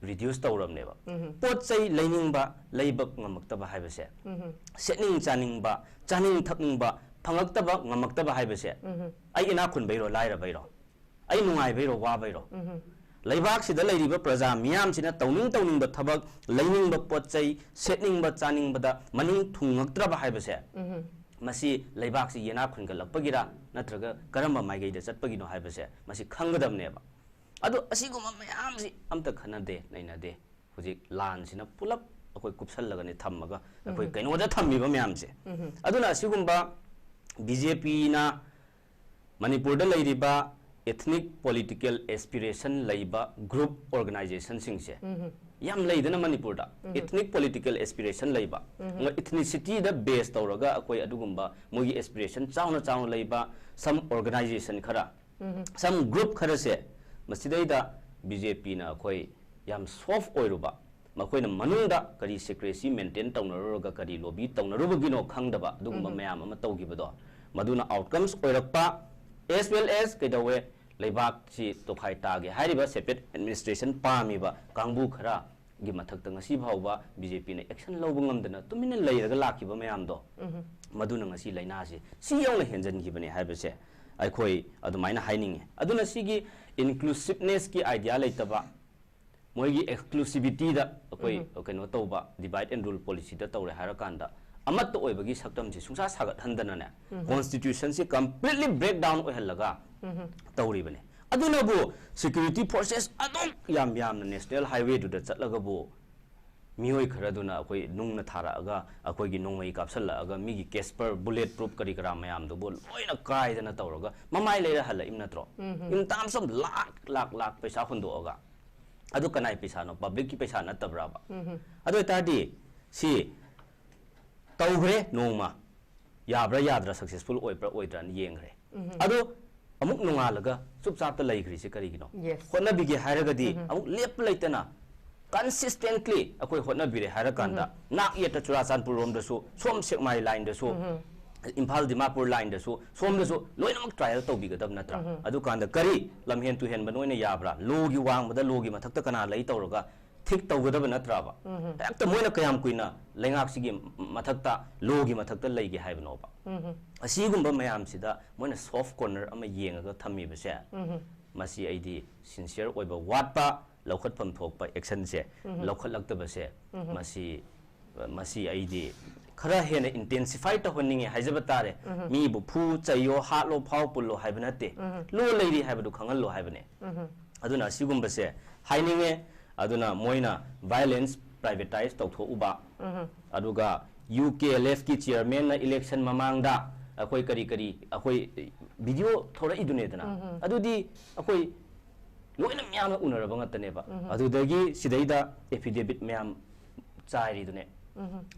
reduce ꯇꯧꯔꯕꯅꯦꯕ꯫ ꯄꯣꯠ ꯆꯩ ꯂꯩꯅꯤꯡꯕ, ꯂꯩꯕ ꯉꯝꯃꯛꯇꯕ ꯍꯥꯏꯕꯁꯦ, ꯁꯦꯠꯅꯤꯡ ꯆꯥꯅꯤꯡꯕ, ꯆꯥꯅꯤꯡ ꯊꯛꯅꯤꯡꯕ ꯐꯪꯉꯛꯇꯕ ꯉꯝꯃꯛꯇꯕ ꯍꯥꯏꯕꯁꯦ, ꯑꯩ ꯏꯅꯥꯛ ꯈꯨꯟꯕꯩꯔꯣ, ꯂꯥꯏꯔꯕꯩꯔꯣ? ꯑꯩ ꯅꯨꯡꯉꯥꯏꯕꯩꯔꯣ, ꯋꯥꯕꯩꯔꯣ? ꯂꯩꯕꯥꯛꯁꯤꯗ ꯂꯩꯔꯤꯕ ꯄ꯭ꯔꯖꯥ ꯃꯤꯌꯥꯝꯁꯤꯅ ꯇꯧꯅꯤꯡ ꯇꯧꯅꯤꯡꯕ ꯊꯕꯛ, ꯂꯩꯅꯤꯡꯕ ꯄꯣꯠ ꯆꯩ, ꯁꯦꯠꯅꯤꯡꯕ ꯆꯥꯅꯤꯡꯕꯗ ꯃꯅꯤꯡ ꯊꯨꯡꯉꯛꯇ꯭ꯔꯕ ꯍꯥꯏꯕꯁꯦ, ꯃꯁꯤ ꯂꯩꯕꯥꯛꯁꯤ ꯌꯦꯅꯥ ꯈꯨꯟꯒꯠꯂꯛꯄꯒꯤꯔ ꯅꯠꯇ꯭ꯔꯒ ꯀꯔꯝꯕ ꯃꯥꯏꯀꯩꯗ ꯆꯠꯄꯒꯤꯅꯣ ꯍꯥꯏꯕꯁꯦ ꯃꯁꯤ ꯈꯪꯒꯗꯕꯅꯦꯕ꯫ ꯑꯗꯣ ꯑꯁꯤꯒꯨꯝꯕ ꯃꯌꯥꯝꯁꯤ ꯑꯝꯇ ꯈꯟꯅꯗꯦ, ꯅꯩꯅꯗꯦ꯫ ꯍꯧꯖꯤꯛ ꯂꯥꯟꯁꯤꯅ ꯄꯨꯂꯞ ꯑꯩꯈꯣꯏ ꯀꯨꯞꯁꯜꯂꯒꯅꯦ ꯊꯝꯃꯒ ꯑꯩꯈꯣꯏ ꯀꯩꯅꯣꯗ ꯊꯝꯃꯤꯕ ꯃꯌꯥꯝꯁꯦ꯫ ꯑꯗꯨꯅ ꯑꯁꯤꯒꯨꯝꯕ BJPꯅ ꯃꯅꯤꯄꯨꯔꯗ ꯂꯩꯔꯤꯕ ethnic political aspiration ꯂꯩꯕ group organizationꯁꯤꯡꯁꯦ ꯌꯥꯝ ꯂꯩꯗꯅ ꯃꯅꯤꯄꯨꯔꯗ꯫ Ethnic political aspiration ꯂꯩꯕ, ethnicity ꯗ base ꯇꯧꯔꯒ ꯑꯩꯈꯣꯏ ꯑꯗꯨꯒꯨꯝꯕ ꯃꯣꯏꯒꯤ aspiration ꯆꯥꯎꯅ ꯆꯥꯎꯅ ꯂꯩꯕ some organization ꯈꯔ, some group ꯈꯔꯁꯦ, ꯃꯁꯤꯗꯩꯗ BJPꯅ ꯑꯩꯈꯣꯏ ꯌꯥꯝ soft ꯑꯣꯏꯔꯨꯕ, ꯃꯈꯣꯏꯅ ꯃꯅꯨꯡꯗ ꯀꯔꯤ secrecy maintain ꯇꯧꯅꯔꯨꯔꯒ ꯀꯔꯤ lobby ꯇꯧꯅꯔꯨꯕꯒꯤꯅꯣ ꯈꯪꯗꯕ ꯑꯗꯨꯒꯨꯝꯕ ꯃꯌꯥꯝ ꯑꯃ ꯇꯧꯈꯤꯕꯗꯣ, ꯃꯗꯨꯅ outcomes ꯑꯣꯏꯔꯛꯄ, as well as ꯀꯩꯗꯧꯋꯦ, ꯂꯩꯕꯥꯛꯁꯤ ꯇꯣꯈꯥꯏ ꯇꯥꯒꯦ ꯍꯥꯏꯔꯤꯕ separate administration ꯄꯥꯝꯃꯤꯕ ꯀꯥꯡꯕꯨ ꯈꯔꯒꯤ ꯃꯊꯛꯇ ꯉꯁꯤ ꯐꯥꯎꯕ BJPꯅ action ꯂꯧꯕ ꯉꯝꯗꯅ ꯇꯨꯃꯤꯟꯅ ꯂꯩꯔꯒ ꯂꯥꯛꯈꯤꯕ ꯃꯌꯥꯝꯗꯣ, ꯃꯗꯨꯅ ꯉꯁꯤ ꯂꯥꯏꯅꯥꯁꯤ ꯁꯤ ꯌꯧꯅ ꯍꯦꯟꯖꯟꯈꯤꯕꯅꯦ ꯍꯥꯏꯕꯁꯦ ꯑꯩꯈꯣꯏ ꯑꯗꯨꯃꯥꯏꯅ ꯍꯥꯏꯅꯤꯡꯉꯤ꯫ ꯑꯗꯨꯅ ꯁꯤꯒꯤ inclusiveness ꯀꯤ idea ꯂꯩꯇꯕ, ꯃꯣꯏꯒꯤ exclusivity ꯗ ꯑꯩꯈꯣꯏ ꯀꯩꯅꯣ ꯇꯧꯕ, divide and rule policy ꯗ ꯇꯧꯔꯦ ꯍꯥꯏꯔꯀꯥꯟꯗ ꯑꯃꯠꯇ ꯑꯣꯏꯕꯒꯤ ꯁꯛꯇꯝꯁꯤ ꯁꯨꯡꯁꯥ ꯁꯥꯒꯠꯍꯟꯗꯅꯅꯦ, constitution ꯁꯤ completely break down ꯑꯣꯏꯍꯜꯂꯒ ꯇꯧꯔꯤꯕꯅꯦ꯫ ꯑꯗꯨꯅꯕꯨ security forces ꯑꯗꯨꯛ ꯌꯥꯝ ꯌꯥꯝꯅ national highwayꯗꯨꯗ ꯆꯠꯂꯒꯕꯨ ꯃꯤꯑꯣꯏ ꯈꯔꯗꯨꯅ ꯑꯩꯈꯣꯏ ꯅꯨꯡꯅ ꯊꯥꯔꯛꯑꯒ, ꯑꯩꯈꯣꯏꯒꯤ ꯅꯣꯡꯃꯩ ꯀꯥꯞꯁꯜꯂꯛꯑꯒ, ꯃꯤꯒꯤ Casper bullet proof ꯀꯔꯤ ꯀꯔꯥ ꯃꯌꯥꯝꯗꯨꯕꯨ ꯂꯣꯏꯅ ꯀꯥꯏꯗꯅ ꯇꯧꯔꯒ ꯃꯃꯥꯏ ꯂꯩꯔ ꯍꯜꯂꯛꯏꯕ ꯅꯠꯇ꯭ꯔꯣ? In terms of ꯂꯥꯛ ꯂꯥꯛ ꯂꯥꯛ ꯄꯩꯁꯥ ꯍꯨꯟꯗꯣꯛꯑꯒ꯫ ꯑꯗꯨ ꯀꯅꯥꯏ ꯄꯩꯁꯥꯅꯣ? Publicꯀꯤ ꯄꯩꯁꯥ ꯅꯠꯇꯕ꯭ꯔꯕ? ꯑꯗꯨ ꯑꯣꯏꯇꯥꯔꯗꯤ ꯁꯤ ꯇꯧꯈ꯭ꯔꯦ ꯅꯣꯡꯃ, ꯌꯥꯕ꯭ꯔꯥ ꯌꯥꯗ꯭ꯔꯥ, successful ꯑꯣꯏꯕ꯭ꯔꯥ ꯑꯣꯏꯗ꯭ꯔꯥꯅ ꯌꯦꯡꯈ꯭ꯔꯦ꯫ ꯑꯗꯣ ꯑꯃꯨꯛ ꯅꯣꯡꯉꯥꯜꯂꯒ ꯆꯨꯞ ꯆꯥꯞꯇ ꯂꯩꯈ꯭ꯔꯤꯁꯦ ꯀꯔꯤꯒꯤꯅꯣ? Yes. ꯍꯣꯠꯅꯕꯤꯒꯦ ꯍꯥꯏꯔꯒꯗꯤ ꯑꯃꯨꯛ ꯂꯦꯞꯄ ꯂꯩꯇꯅ consistently ꯑꯩꯈꯣꯏ ꯍꯣꯠꯅꯕꯤꯔꯦ ꯍꯥꯏꯔꯀꯥꯟꯗ, ꯅꯥꯛ ꯌꯦꯠꯇ ꯆꯨꯔꯥꯆꯥꯟꯄꯨꯔ ꯔꯣꯝꯗꯁꯨ, ꯁꯣꯝ ꯁꯦꯛꯃꯥꯏ ꯂꯥꯏꯟꯗꯁꯨ, ꯏꯝꯐꯥꯜ ꯗꯤꯃꯥꯄꯨꯔ ꯂꯥꯏꯟꯗꯁꯨ, ꯁꯣꯝꯗꯁꯨ ꯂꯣꯏꯅꯃꯛ trial ꯇꯧꯕꯤꯒꯗꯕ ꯅꯠꯇ꯭ꯔꯥ? ꯑꯗꯨꯀꯥꯟꯗ ꯀꯔꯤ ꯂꯝꯍꯦꯟ ꯇꯨꯍꯦꯟꯕ ꯅꯣꯏꯅ ꯌꯥꯕ꯭ꯔꯥ? Lawꯒꯤ ꯋꯥꯡꯃꯗ, lawꯒꯤ ꯃꯊꯛꯇ ꯀꯅꯥ ꯂꯩ ꯇꯧꯔꯒ ꯊꯤꯛ ꯇꯧꯒꯗꯕ ꯅꯠꯇ꯭ꯔꯕ? ꯍꯦꯛꯇ ꯃꯣꯏꯅ ꯀꯌꯥꯝ ꯀꯨꯏꯅ ꯂꯩꯉꯥꯛꯁꯤꯒꯤ ꯃꯊꯛꯇ, lawꯒꯤ ꯃꯊꯛꯇ ꯂꯩꯒꯦ ꯍꯥꯏꯕꯅꯣꯕ? ꯑꯁꯤꯒꯨꯝꯕ ꯃꯌꯥꯝꯁꯤꯗ ꯃꯣꯏꯅ soft corner ꯑꯃ ꯌꯦꯡꯉꯒ ꯊꯝꯃꯤꯕꯁꯦ, ꯃꯁꯤ ꯑꯩꯗꯤ sincere ꯑꯣꯏꯕ ꯋꯥꯠꯄ, ꯂꯧꯈꯠꯐꯝ ꯊꯣꯛꯄ actionꯁꯦ ꯂꯧꯈꯠꯂꯛꯇꯕꯁꯦ, ꯃꯁꯤ, ꯃꯁꯤ ꯑꯩꯗꯤ ꯈꯔ ꯍꯦꯟꯅ intensify ꯇꯧꯍꯟꯅꯤꯡꯉꯦ ꯍꯥꯏꯖꯕ ꯇꯥꯔꯦ꯫ ꯃꯤꯕꯨ ꯐꯨ ꯆꯩꯌꯣ, ꯍꯥꯠꯂꯣ, ꯐꯥꯎ ꯄꯨꯜꯂꯣ ꯍꯥꯏꯕ ꯅꯠꯇꯦ꯫ Law ꯂꯩꯔꯤ ꯍꯥꯏꯕꯗꯨ ꯈꯪꯍꯜꯂꯣ ꯍꯥꯏꯕꯅꯦ꯫ ꯑꯗꯨꯅ ꯑꯁꯤꯒꯨꯝꯕꯁꯦ ꯍꯥꯏꯅꯤꯡꯉꯦ꯫ ꯑꯗꯨꯅ ꯃꯣꯏꯅ violence privatize ꯇꯧꯊꯣꯛꯎꯕ, ꯑꯗꯨꯒ UKLFꯀꯤ chairmanꯅ election ꯃꯃꯥꯡꯗ ꯑꯩꯈꯣꯏ ꯀꯔꯤ ꯀꯔꯤ, ꯑꯩꯈꯣꯏ video ꯊꯣꯔꯛꯏꯗꯨꯅꯦꯗꯅ, ꯑꯗꯨꯗꯤ ꯑꯩꯈꯣꯏ ꯂꯣꯏꯅ ꯃꯌꯥꯝꯅ ꯎꯅꯔꯕ ꯉꯥꯛꯇꯅꯦꯕ꯫ ꯑꯗꯨꯗꯒꯤ ꯁꯤꯗꯩꯗ affidavit ꯃꯌꯥꯝ ꯆꯥꯏꯔꯤꯗꯨꯅꯦ,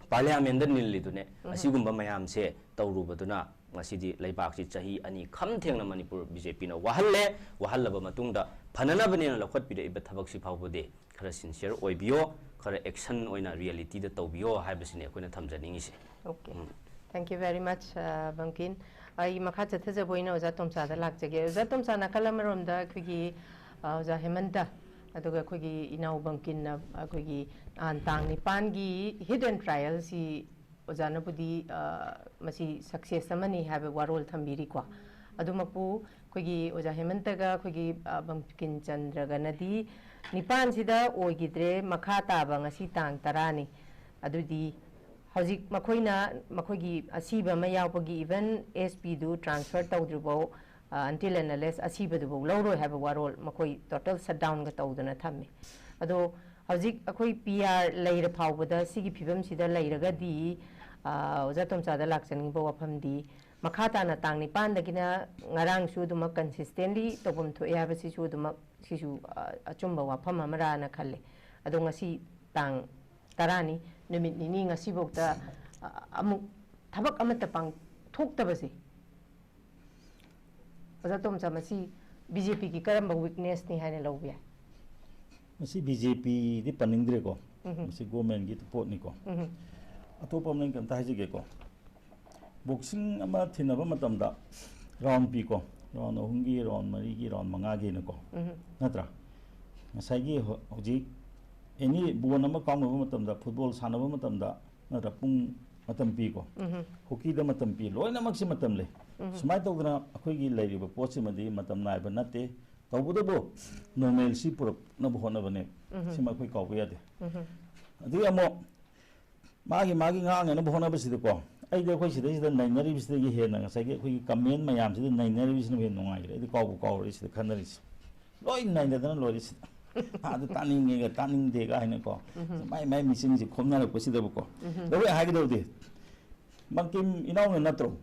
parliamentꯗ ꯅꯤꯜꯂꯤꯗꯨꯅꯦ꯫ ꯑꯁꯤꯒꯨꯝꯕ ꯃꯌꯥꯝꯁꯦ ꯇꯧꯔꯨꯕꯗꯨꯅ ꯉꯁꯤꯗꯤ ꯂꯩꯕꯥꯛꯁꯤ ꯆꯍꯤ ꯑꯅꯤ ꯈꯝ ꯊꯦꯡꯅ ꯃꯅꯤꯄꯨꯔ BJPꯅ ꯋꯥꯍꯜꯂꯦ꯫ ꯋꯥꯍꯜꯂꯕ ꯃꯇꯨꯡꯗ ꯐꯅꯅꯕꯅꯦꯅ ꯂꯧꯈꯠꯄꯤꯔꯛꯏꯕ ꯊꯕꯛꯁꯤ ꯐꯥꯎꯕꯗꯤ ꯈꯔ sincere ꯑꯣꯏꯕꯤꯌꯣ, ꯈꯔ action ꯑꯣꯏꯅ realityꯗ ꯇꯧꯕꯤꯌꯣ ꯍꯥꯏꯕꯁꯤꯅꯤ ꯑꯩꯈꯣꯏꯅ ꯊꯝꯖꯅꯤꯡꯉꯤꯁꯦ꯫ Okay. Thank you very much, uh, ꯕꯪꯀꯤꯟ꯫ ꯑꯩ ꯃꯈꯥ ꯆꯠꯊꯖꯕ ꯑꯣꯏꯅ ꯑꯣꯖꯥ ꯇꯣꯝꯆꯥꯗ ꯂꯥꯛꯆꯒꯦ꯫ ꯑꯣꯖꯥ ꯇꯣꯝꯆꯥ, ꯅꯥꯀꯜ ꯑꯃꯔꯣꯝꯗ ꯑꯩꯈꯣꯏꯒꯤ, ꯑ, ꯑꯣꯖꯥ ꯍꯦꯃꯟꯇ, ꯑꯗꯨꯒ ꯑꯩꯈꯣꯏꯒꯤ ꯏꯅꯥꯎ ꯕꯪꯀꯤꯟꯅ ꯑꯩꯈꯣꯏꯒꯤ ꯅꯍꯥꯟ ꯇꯥꯡ ꯅꯤꯄꯥꯟꯒꯤ hit and trialꯁꯤ ꯑꯣꯖꯥꯅꯕꯨꯗꯤ, ꯑ, ꯃꯁꯤ success ꯑꯃꯅꯤ ꯍꯥꯏꯕ ꯋꯥꯔꯣꯜ ꯊꯝꯕꯤꯔꯤꯀꯣ꯫ ꯑꯗꯨꯃꯛꯄꯨ ꯑꯩꯈꯣꯏꯒꯤ ꯑꯣꯖꯥ ꯍꯦꯃꯟꯇꯒ ꯑꯩꯈꯣꯏꯒꯤ, ꯑ, ꯕꯪꯀꯤꯝ ꯆꯟꯗ꯭ꯔꯒꯅꯗꯤ ꯅꯤꯄꯥꯟꯁꯤꯗ ꯑꯣꯏꯈꯤꯗ꯭ꯔꯦ, ꯃꯈꯥ ꯇꯥꯕ ꯉꯁꯤ ꯇꯥꯡ ꯇꯔꯥꯅꯤ꯫ ꯑꯗꯨꯗꯤ ꯍꯧꯖꯤꯛ ꯃꯈꯣꯏꯅ, ꯃꯈꯣꯏꯒꯤ ꯑꯁꯤꯕ ꯑꯃ ꯌꯥꯎꯕꯒꯤ even SPꯗꯨ transfer ꯇꯧꯗ꯭ꯔꯤꯐꯥꯎ ꯑ, until and unless ꯑꯁꯤꯕꯗꯨꯐꯥꯎ ꯂꯧꯔꯣꯏ ꯍꯥꯏꯕ ꯋꯥꯔꯣꯜ ꯃꯈꯣꯏ total shutdownꯒ ꯇꯧꯗꯅ ꯊꯝꯃꯤ꯫ ꯑꯗꯣ ꯍꯧꯖꯤꯛ ꯑꯩꯈꯣꯏ P R ꯂꯩꯔ ꯐꯥꯎꯕꯗ ꯁꯤꯒꯤ ꯐꯤꯕꯝꯁꯤꯗ ꯂꯩꯔꯒꯗꯤ, ꯑ, ꯑꯣꯖꯥ ꯇꯣꯝꯆꯥꯗ ꯂꯥꯛꯆꯅꯤꯡꯕ ꯋꯥꯐꯝꯗꯤ, ꯃꯈꯥ ꯇꯥꯅ ꯇꯥꯡ ꯅꯤꯄꯥꯟꯗꯒꯤꯅ ꯉꯔꯥꯡꯁꯨ ꯑꯗꯨꯃꯛ consistently ꯇꯧꯐꯝ ꯊꯣꯛꯑꯦ ꯍꯥꯏꯕꯁꯤꯁꯨ ꯑꯗꯨꯃꯛ, ꯁꯤꯁꯨ, ꯑ, ꯑꯆꯨꯝꯕ ꯋꯥꯐꯝ ꯑꯃꯔꯥꯅ ꯈꯜꯂꯦ꯫ ꯑꯗꯣ ꯉꯁꯤ ꯇꯥꯡ ꯇꯔꯥꯅꯤ, ꯅꯨꯃꯤꯠ ꯅꯤꯅꯤ, ꯉꯁꯤꯐꯥꯎꯗ, ꯑ, ꯑꯃꯨꯛ ꯊꯕꯛ ꯑꯃꯠꯇ ꯄꯥꯡꯊꯣꯛꯇꯕꯁꯦ, ꯑꯣꯖꯥ ꯇꯣꯝꯆꯥ, ꯃꯁꯤ BJPꯒꯤ ꯀꯔꯝꯕ weaknessꯅꯤ ꯍꯥꯏꯅ ꯂꯧꯕ ꯌꯥꯏ? ꯃꯁꯤ BJPꯗꯤ ꯄꯟꯅꯤꯡꯗ꯭ꯔꯦꯀꯣ꯫ ꯎꯝꯍꯨꯝ꯫ ꯃꯁꯤ governmentꯀꯤ ꯄꯣꯠꯅꯤꯀꯣ꯫ ꯎꯝꯍꯨꯝ꯫ ꯑꯇꯣꯞꯄ ꯑꯃꯅ ꯑꯩ ꯀꯩꯝꯇ ꯍꯥꯏꯖꯒꯦꯀꯣ꯫ Boxing ꯑꯃ ꯊꯤꯟꯅꯕ ꯃꯇꯝꯗ round ꯄꯤꯀꯣ, round ꯑꯍꯨꯝꯒꯤ, round ꯃꯔꯤꯒꯤ, round ꯃꯉꯥꯒꯤꯅꯀꯣ꯫ ꯎꯝꯍꯨꯝ꯫ ꯅꯠꯇ꯭ꯔꯥ? ꯉꯁꯥꯏꯒꯤ ꯍꯧ-, ꯍꯧꯖꯤꯛ any ball ꯑꯃ ꯀꯥꯎꯅꯕ ꯃꯇꯝꯗ, football ꯁꯥꯟꯅꯕ ꯃꯇꯝꯗ, ꯅꯠꯇ꯭ꯔꯥ, ꯄꯨꯡ ꯃꯇꯝ ꯄꯤꯀꯣ꯫ ꯎꯝꯍꯨꯝ꯫ Hockeyꯗ ꯃꯇꯝ ꯄꯤ, ꯂꯣꯏꯅꯃꯛꯁꯤ ꯃꯇꯝ ꯂꯩ꯫ ꯎꯝꯍꯨꯝ꯫ ꯁꯨꯃꯥꯏꯅ ꯇꯧꯗꯅ ꯑꯩꯈꯣꯏꯒꯤ ꯂꯩꯔꯤꯕ ꯄꯣꯠꯁꯤꯃꯗꯤ ꯃꯇꯝ ꯅꯥꯏꯕ ꯅꯠꯇꯦ꯫ ꯇꯧꯕꯇꯕꯨ normalcy ꯄꯨꯔꯛꯅꯕ ꯍꯣꯠꯅꯕꯅꯦ꯫ ꯎꯝꯍꯨꯝ꯫ ꯁꯤꯃ ꯑꯩꯈꯣꯏ ꯀꯥꯎꯕ ꯌꯥꯗꯦ꯫ ꯎꯝꯍꯨꯝ꯫ ꯑꯗꯨꯒꯤ ꯑꯃꯨꯛ ꯃꯥꯒꯤ ꯃꯥꯒꯤ ꯉꯥꯡꯅꯅꯕ ꯍꯣꯠꯅꯕꯁꯤꯗꯀꯣ, ꯑꯩꯗꯤ ꯑꯩꯈꯣꯏ ꯁꯤꯗꯩꯁꯤꯗ ꯅꯩꯅꯔꯤꯕꯁꯤꯗꯒꯤ ꯍꯦꯟꯅ ꯉꯁꯥꯏꯒꯤ ꯑꯩꯈꯣꯏꯒꯤ comment ꯃꯌꯥꯝꯁꯤꯗ ꯅꯩꯅꯔꯤꯕꯁꯤꯅ ꯍꯦꯟꯅ ꯅꯨꯡꯉꯥꯏꯈ꯭ꯔꯦ꯫ ꯑꯩꯗꯤ ꯀꯥꯎꯕꯨ ꯀꯥꯎꯔꯦ ꯁꯤꯗ ꯈꯟꯅꯔꯤꯁꯦ꯫ ꯂꯣꯏ ꯅꯩꯅꯗꯅ ꯂꯣꯏꯔꯦ ꯁꯤꯗ꯫ ꯑꯗꯨ ꯇꯥꯅꯤꯡꯉꯦꯒ ꯇꯥꯅꯤꯡꯗꯦꯒ ꯍꯥꯏꯅꯀꯣ꯫ ꯎꯝꯍꯨꯝ꯫ ꯃꯥꯏ ꯃꯥꯏ ꯃꯤꯆꯤꯟꯁꯤ ꯈꯣꯝꯅꯔꯛꯄꯁꯤꯗꯕꯨꯀꯣ꯫ ꯎꯝꯍꯨꯝ꯫ ꯑꯗꯨ ꯑꯩ ꯍꯥꯏꯒꯗꯧꯗꯤ, ꯃꯪꯀꯤꯝ ꯏꯅꯥꯎꯅ ꯅꯠꯇ꯭ꯔꯣ?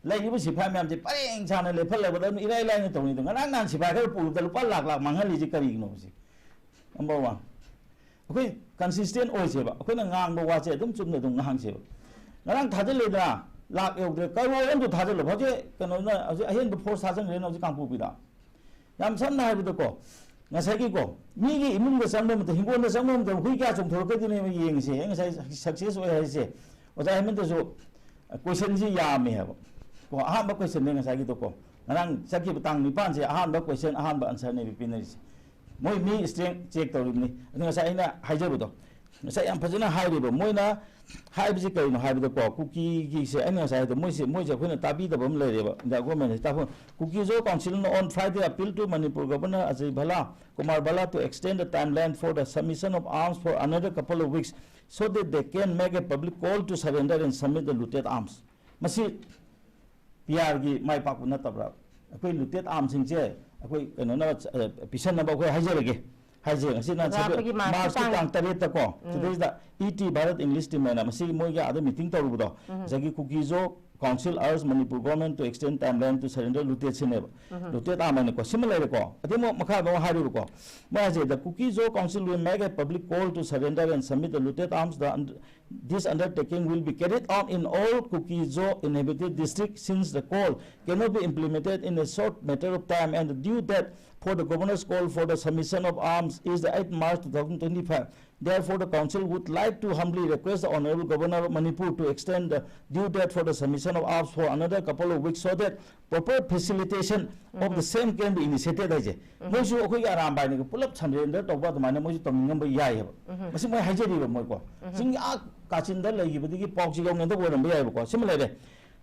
ꯂꯩꯔꯤꯕ ꯁꯤꯐꯥꯏ ꯃꯌꯥꯝꯁꯦ ꯄꯔꯦꯡ ꯁꯥꯅ ꯂꯦꯞꯍꯜꯂꯕꯗ ꯑꯗꯨꯝ ꯏꯔꯥꯏ ꯂꯥꯏꯅ ꯇꯧꯅꯤꯗꯣ꯫ ꯉꯔꯥꯡ ꯅꯍꯥꯟ ꯁꯤꯐꯥꯏ ꯈꯔ ꯄꯨꯕꯗ ꯂꯨꯄꯥ ꯂꯥꯛ ꯂꯥꯛ ꯃꯥꯡꯍꯜꯂꯤꯁꯦ ꯀꯔꯤꯒꯤꯅꯣ ꯍꯧꯖꯤꯛ? Number one꯫ ꯑꯩꯈꯣꯏ consistent ꯑꯣꯏꯁꯦꯕ꯫ ꯑꯩꯈꯣꯏꯅ ꯉꯥꯡꯕ ꯋꯥꯁꯦ ꯑꯗꯨꯝ ꯆꯨꯝꯅ ꯑꯗꯨꯝ ꯉꯥꯡꯁꯦꯕ꯫ ꯉꯔꯥꯡ ꯊꯥꯖꯤꯜꯂꯦꯗꯅ, ꯂꯥꯛ ꯌꯧꯗ꯭ꯔꯦ, ꯀꯔꯣꯔ ꯑꯃꯁꯨ ꯊꯥꯖꯤꯜꯂꯕ꯫ ꯍꯧꯖꯤꯛ ꯀꯩꯅꯣꯅ ꯍꯧꯖꯤꯛ ꯑꯍꯦꯟꯕ force ꯊꯥꯖꯤꯟꯈ꯭ꯔꯦꯅ ꯍꯧꯖꯤꯛ ꯀꯥꯡꯄꯣꯛꯄꯤꯗ꯫ ꯌꯥꯝ ꯁꯝꯅ ꯍꯥꯏꯕꯗꯀꯣ, ꯉꯁꯥꯏꯒꯤꯀꯣ, ꯃꯤꯒꯤ ꯏꯃꯨꯡꯗ ꯆꯪꯕ ꯃꯇꯝꯗ, ꯍꯤꯡꯒꯣꯜꯗ ꯆꯪꯕ ꯃꯇꯝꯗ ꯍꯨꯏ ꯀꯌꯥ ꯆꯣꯡꯊꯣꯔꯛꯀꯗꯣꯏꯅꯦꯕ ꯌꯦꯡꯉꯤꯁꯦ꯫ ꯑꯩ ꯉꯁꯥꯏ success ꯑꯣꯏ ꯍꯥꯏꯁꯦ, ꯑꯣꯖꯥ ꯍꯦꯃꯟꯇꯁꯨ questionꯁꯤ ꯌꯥꯝꯃꯦ ꯍꯥꯏꯕ꯫ ꯀꯣ, ꯑꯍꯥꯟꯕ questionꯅꯦ ꯉꯁꯥꯏꯒꯤꯗꯣꯀꯣ꯫ ꯉꯔꯥꯡ ꯆꯠꯈꯤꯕ ꯇꯥꯡ ꯅꯤꯄꯥꯟꯁꯦ ꯑꯍꯥꯟꯕ question, ꯑꯍꯥꯟꯕ answerꯅꯦꯕ ꯄꯤꯅꯔꯤꯁꯦ꯫ ꯃꯣꯏ ꯃꯤ strength check ꯇꯧꯔꯤꯕꯅꯤ꯫ ꯑꯗꯨ ꯉꯁꯥꯏ ꯑꯩꯅ ꯍꯥꯏꯖꯕꯗꯣ, ꯉꯁꯥꯏ ꯌꯥꯝ ꯐꯖꯅ ꯍꯥꯏꯔꯤꯕ꯫ ꯃꯣꯏꯅ ꯍꯥꯏꯕꯁꯤ ꯀꯔꯤꯅꯣ ꯍꯥꯏꯕꯗꯀꯣ, ꯀꯨꯀꯤꯒꯤꯁꯦ ꯑꯩꯅ ꯉꯁꯥꯏ ꯍꯥꯏꯕꯗꯣ, ꯃꯣꯏꯁꯦ, ꯃꯣꯏꯁꯦ ꯑꯩꯈꯣꯏꯅ ꯇꯥꯕꯤꯗꯕ ꯑꯃ ꯂꯩꯔꯦꯕ꯫ India government ꯇꯥꯛꯐꯝ, Kuki Zo Council on Friday appeal to Manipur Governor Ajay Bhalla, Kumar Bhalla to extend the timeline for the submission of arms for another couple of weeks so that they can make a public call to surrender and submit the looted arms. ꯃꯁꯤ P Rꯒꯤ ꯃꯥꯏ ꯄꯥꯛꯄ ꯅꯠꯇꯕ꯭ꯔꯥ? ꯑꯩꯈꯣꯏ ꯂꯨꯇꯦꯠ ꯑꯥꯔꯝꯁꯤꯡꯁꯦ ꯑꯩꯈꯣꯏ ꯀꯩꯅꯣꯅ, ꯑ, ꯄꯤꯁꯟꯅꯕ ꯑꯩꯈꯣꯏ ꯍꯥꯏꯖꯔꯒꯦ꯫ ꯍꯥꯏꯁꯦ ꯉꯁꯤꯅ ꯑꯣꯖꯥ, ꯑꯩꯈꯣꯏꯒꯤ ꯃꯥꯔꯆꯀꯤ ꯃꯥꯔꯆꯀꯤ ꯇꯥꯡ ꯇꯥꯡ ꯇꯔꯦꯠꯇꯀꯣ, ꯎꯝ꯫ ꯁꯤꯗꯩꯁꯤꯗ E T Bharat English team ꯍꯥꯏꯅ ꯃꯁꯤ ꯃꯣꯏꯒꯤ ꯑꯥꯗ ꯃꯤꯇꯤꯡ ꯇꯧꯔꯨꯕꯗꯣ, ꯎꯝ꯫ ꯉꯁꯥꯏꯒꯤ ꯀꯨꯀꯤꯖꯣ Council urge Manipur government to extend timeline to surrender ꯂꯨꯇꯦꯠꯁꯤꯅꯦꯕ꯫ ꯎꯝ꯫ ꯂꯨꯇꯦꯠ ꯑꯥꯔꯝ ꯍꯥꯏꯅꯀꯣ, ꯁꯤꯃ ꯂꯩꯔꯦꯀꯣ꯫ ꯑꯗꯩ ꯑꯃꯨꯛ ꯃꯈꯥꯗ ꯑꯃꯨꯛ ꯍꯥꯏꯔꯤꯕꯀꯣ, ꯃꯣꯏ ꯍꯥꯏꯁꯦ, "The Kuki-Zo Council will make a public call to surrender and submit the looted arms. The un-, this undertaking will be carried out in all Kuki-Zo inhabited districts, since the call cannot be implemented in a short matter of time, and the due date for the governor's call for the submission of arms is the eighth March two thousand twenty-five. Therefore, the council would like to humbly request the Honorable Governor of Manipur to extend the due date for the submission of arms for another couple of weeks, so that proper facilitation of the same can be initiated" ꯍꯥꯏꯁꯦ꯫ ꯎꯝ꯫ ꯃꯣꯏꯁꯨ ꯑꯩꯈꯣꯏꯒꯤ ꯑꯔꯥꯝꯕꯥꯏꯅꯒ ꯄꯨꯂꯞ ꯁꯔꯦꯟꯗꯔ ꯇꯧꯕ ꯑꯗꯨꯃꯥꯏꯅ ꯃꯣꯏꯁꯨ ꯇꯧꯅꯤꯡꯉꯝꯕ ꯌꯥꯏꯑꯕ꯫ ꯎꯝ꯫ ꯃꯁꯤ ꯃꯣꯏ ꯍꯥꯏꯖꯔꯤꯕ ꯃꯣꯏꯀꯣ꯫ ꯎꯝ꯫ ꯆꯤꯡ ꯑꯥ ꯀꯥꯆꯤꯟꯗ ꯂꯩꯈꯤꯕꯗꯒꯤ ꯄꯥꯎꯁꯤ ꯌꯧꯅꯗꯕ ꯑꯣꯏꯔꯝꯕ ꯌꯥꯏꯕꯀꯣ꯫ ꯁꯤꯃ ꯂꯩꯔꯦ꯫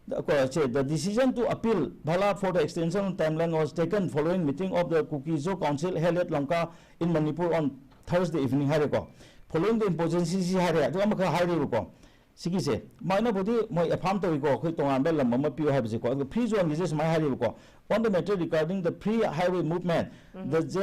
ꯀꯣ, ꯁꯦ, "The decision to appeal Bhala for the extension of timeline was taken following meeting of the Kuki-Zo Council held at Lamka in Manipur on Thursday evening" ꯍꯥꯏꯔꯦꯀꯣ꯫ "Following the imposition" ꯁꯤ ꯍꯥꯏꯔꯦ, ꯑꯗꯨꯒ ꯑꯃꯈꯛ ꯍꯥꯏꯔꯦꯕꯀꯣ꯫ ꯁꯤꯒꯤꯁꯦ ꯁꯨꯃꯥꯏꯅꯕꯨꯗꯤ ꯃꯣꯏ ꯑꯦꯐꯥꯝ ꯇꯧꯏꯀꯣ, ꯑꯩꯈꯣꯏ ꯇꯣꯉꯥꯟꯕ ꯂꯝ ꯑꯃ ꯄꯤꯌꯨ ꯍꯥꯏꯕꯁꯦꯀꯣ꯫ ꯑꯗꯨꯒ free zoneꯒꯤꯁꯦ ꯁꯨꯃꯥꯏꯅ ꯍꯥꯏꯔꯦꯕꯀꯣ, "On the matter regarding the free highway movement, the Z,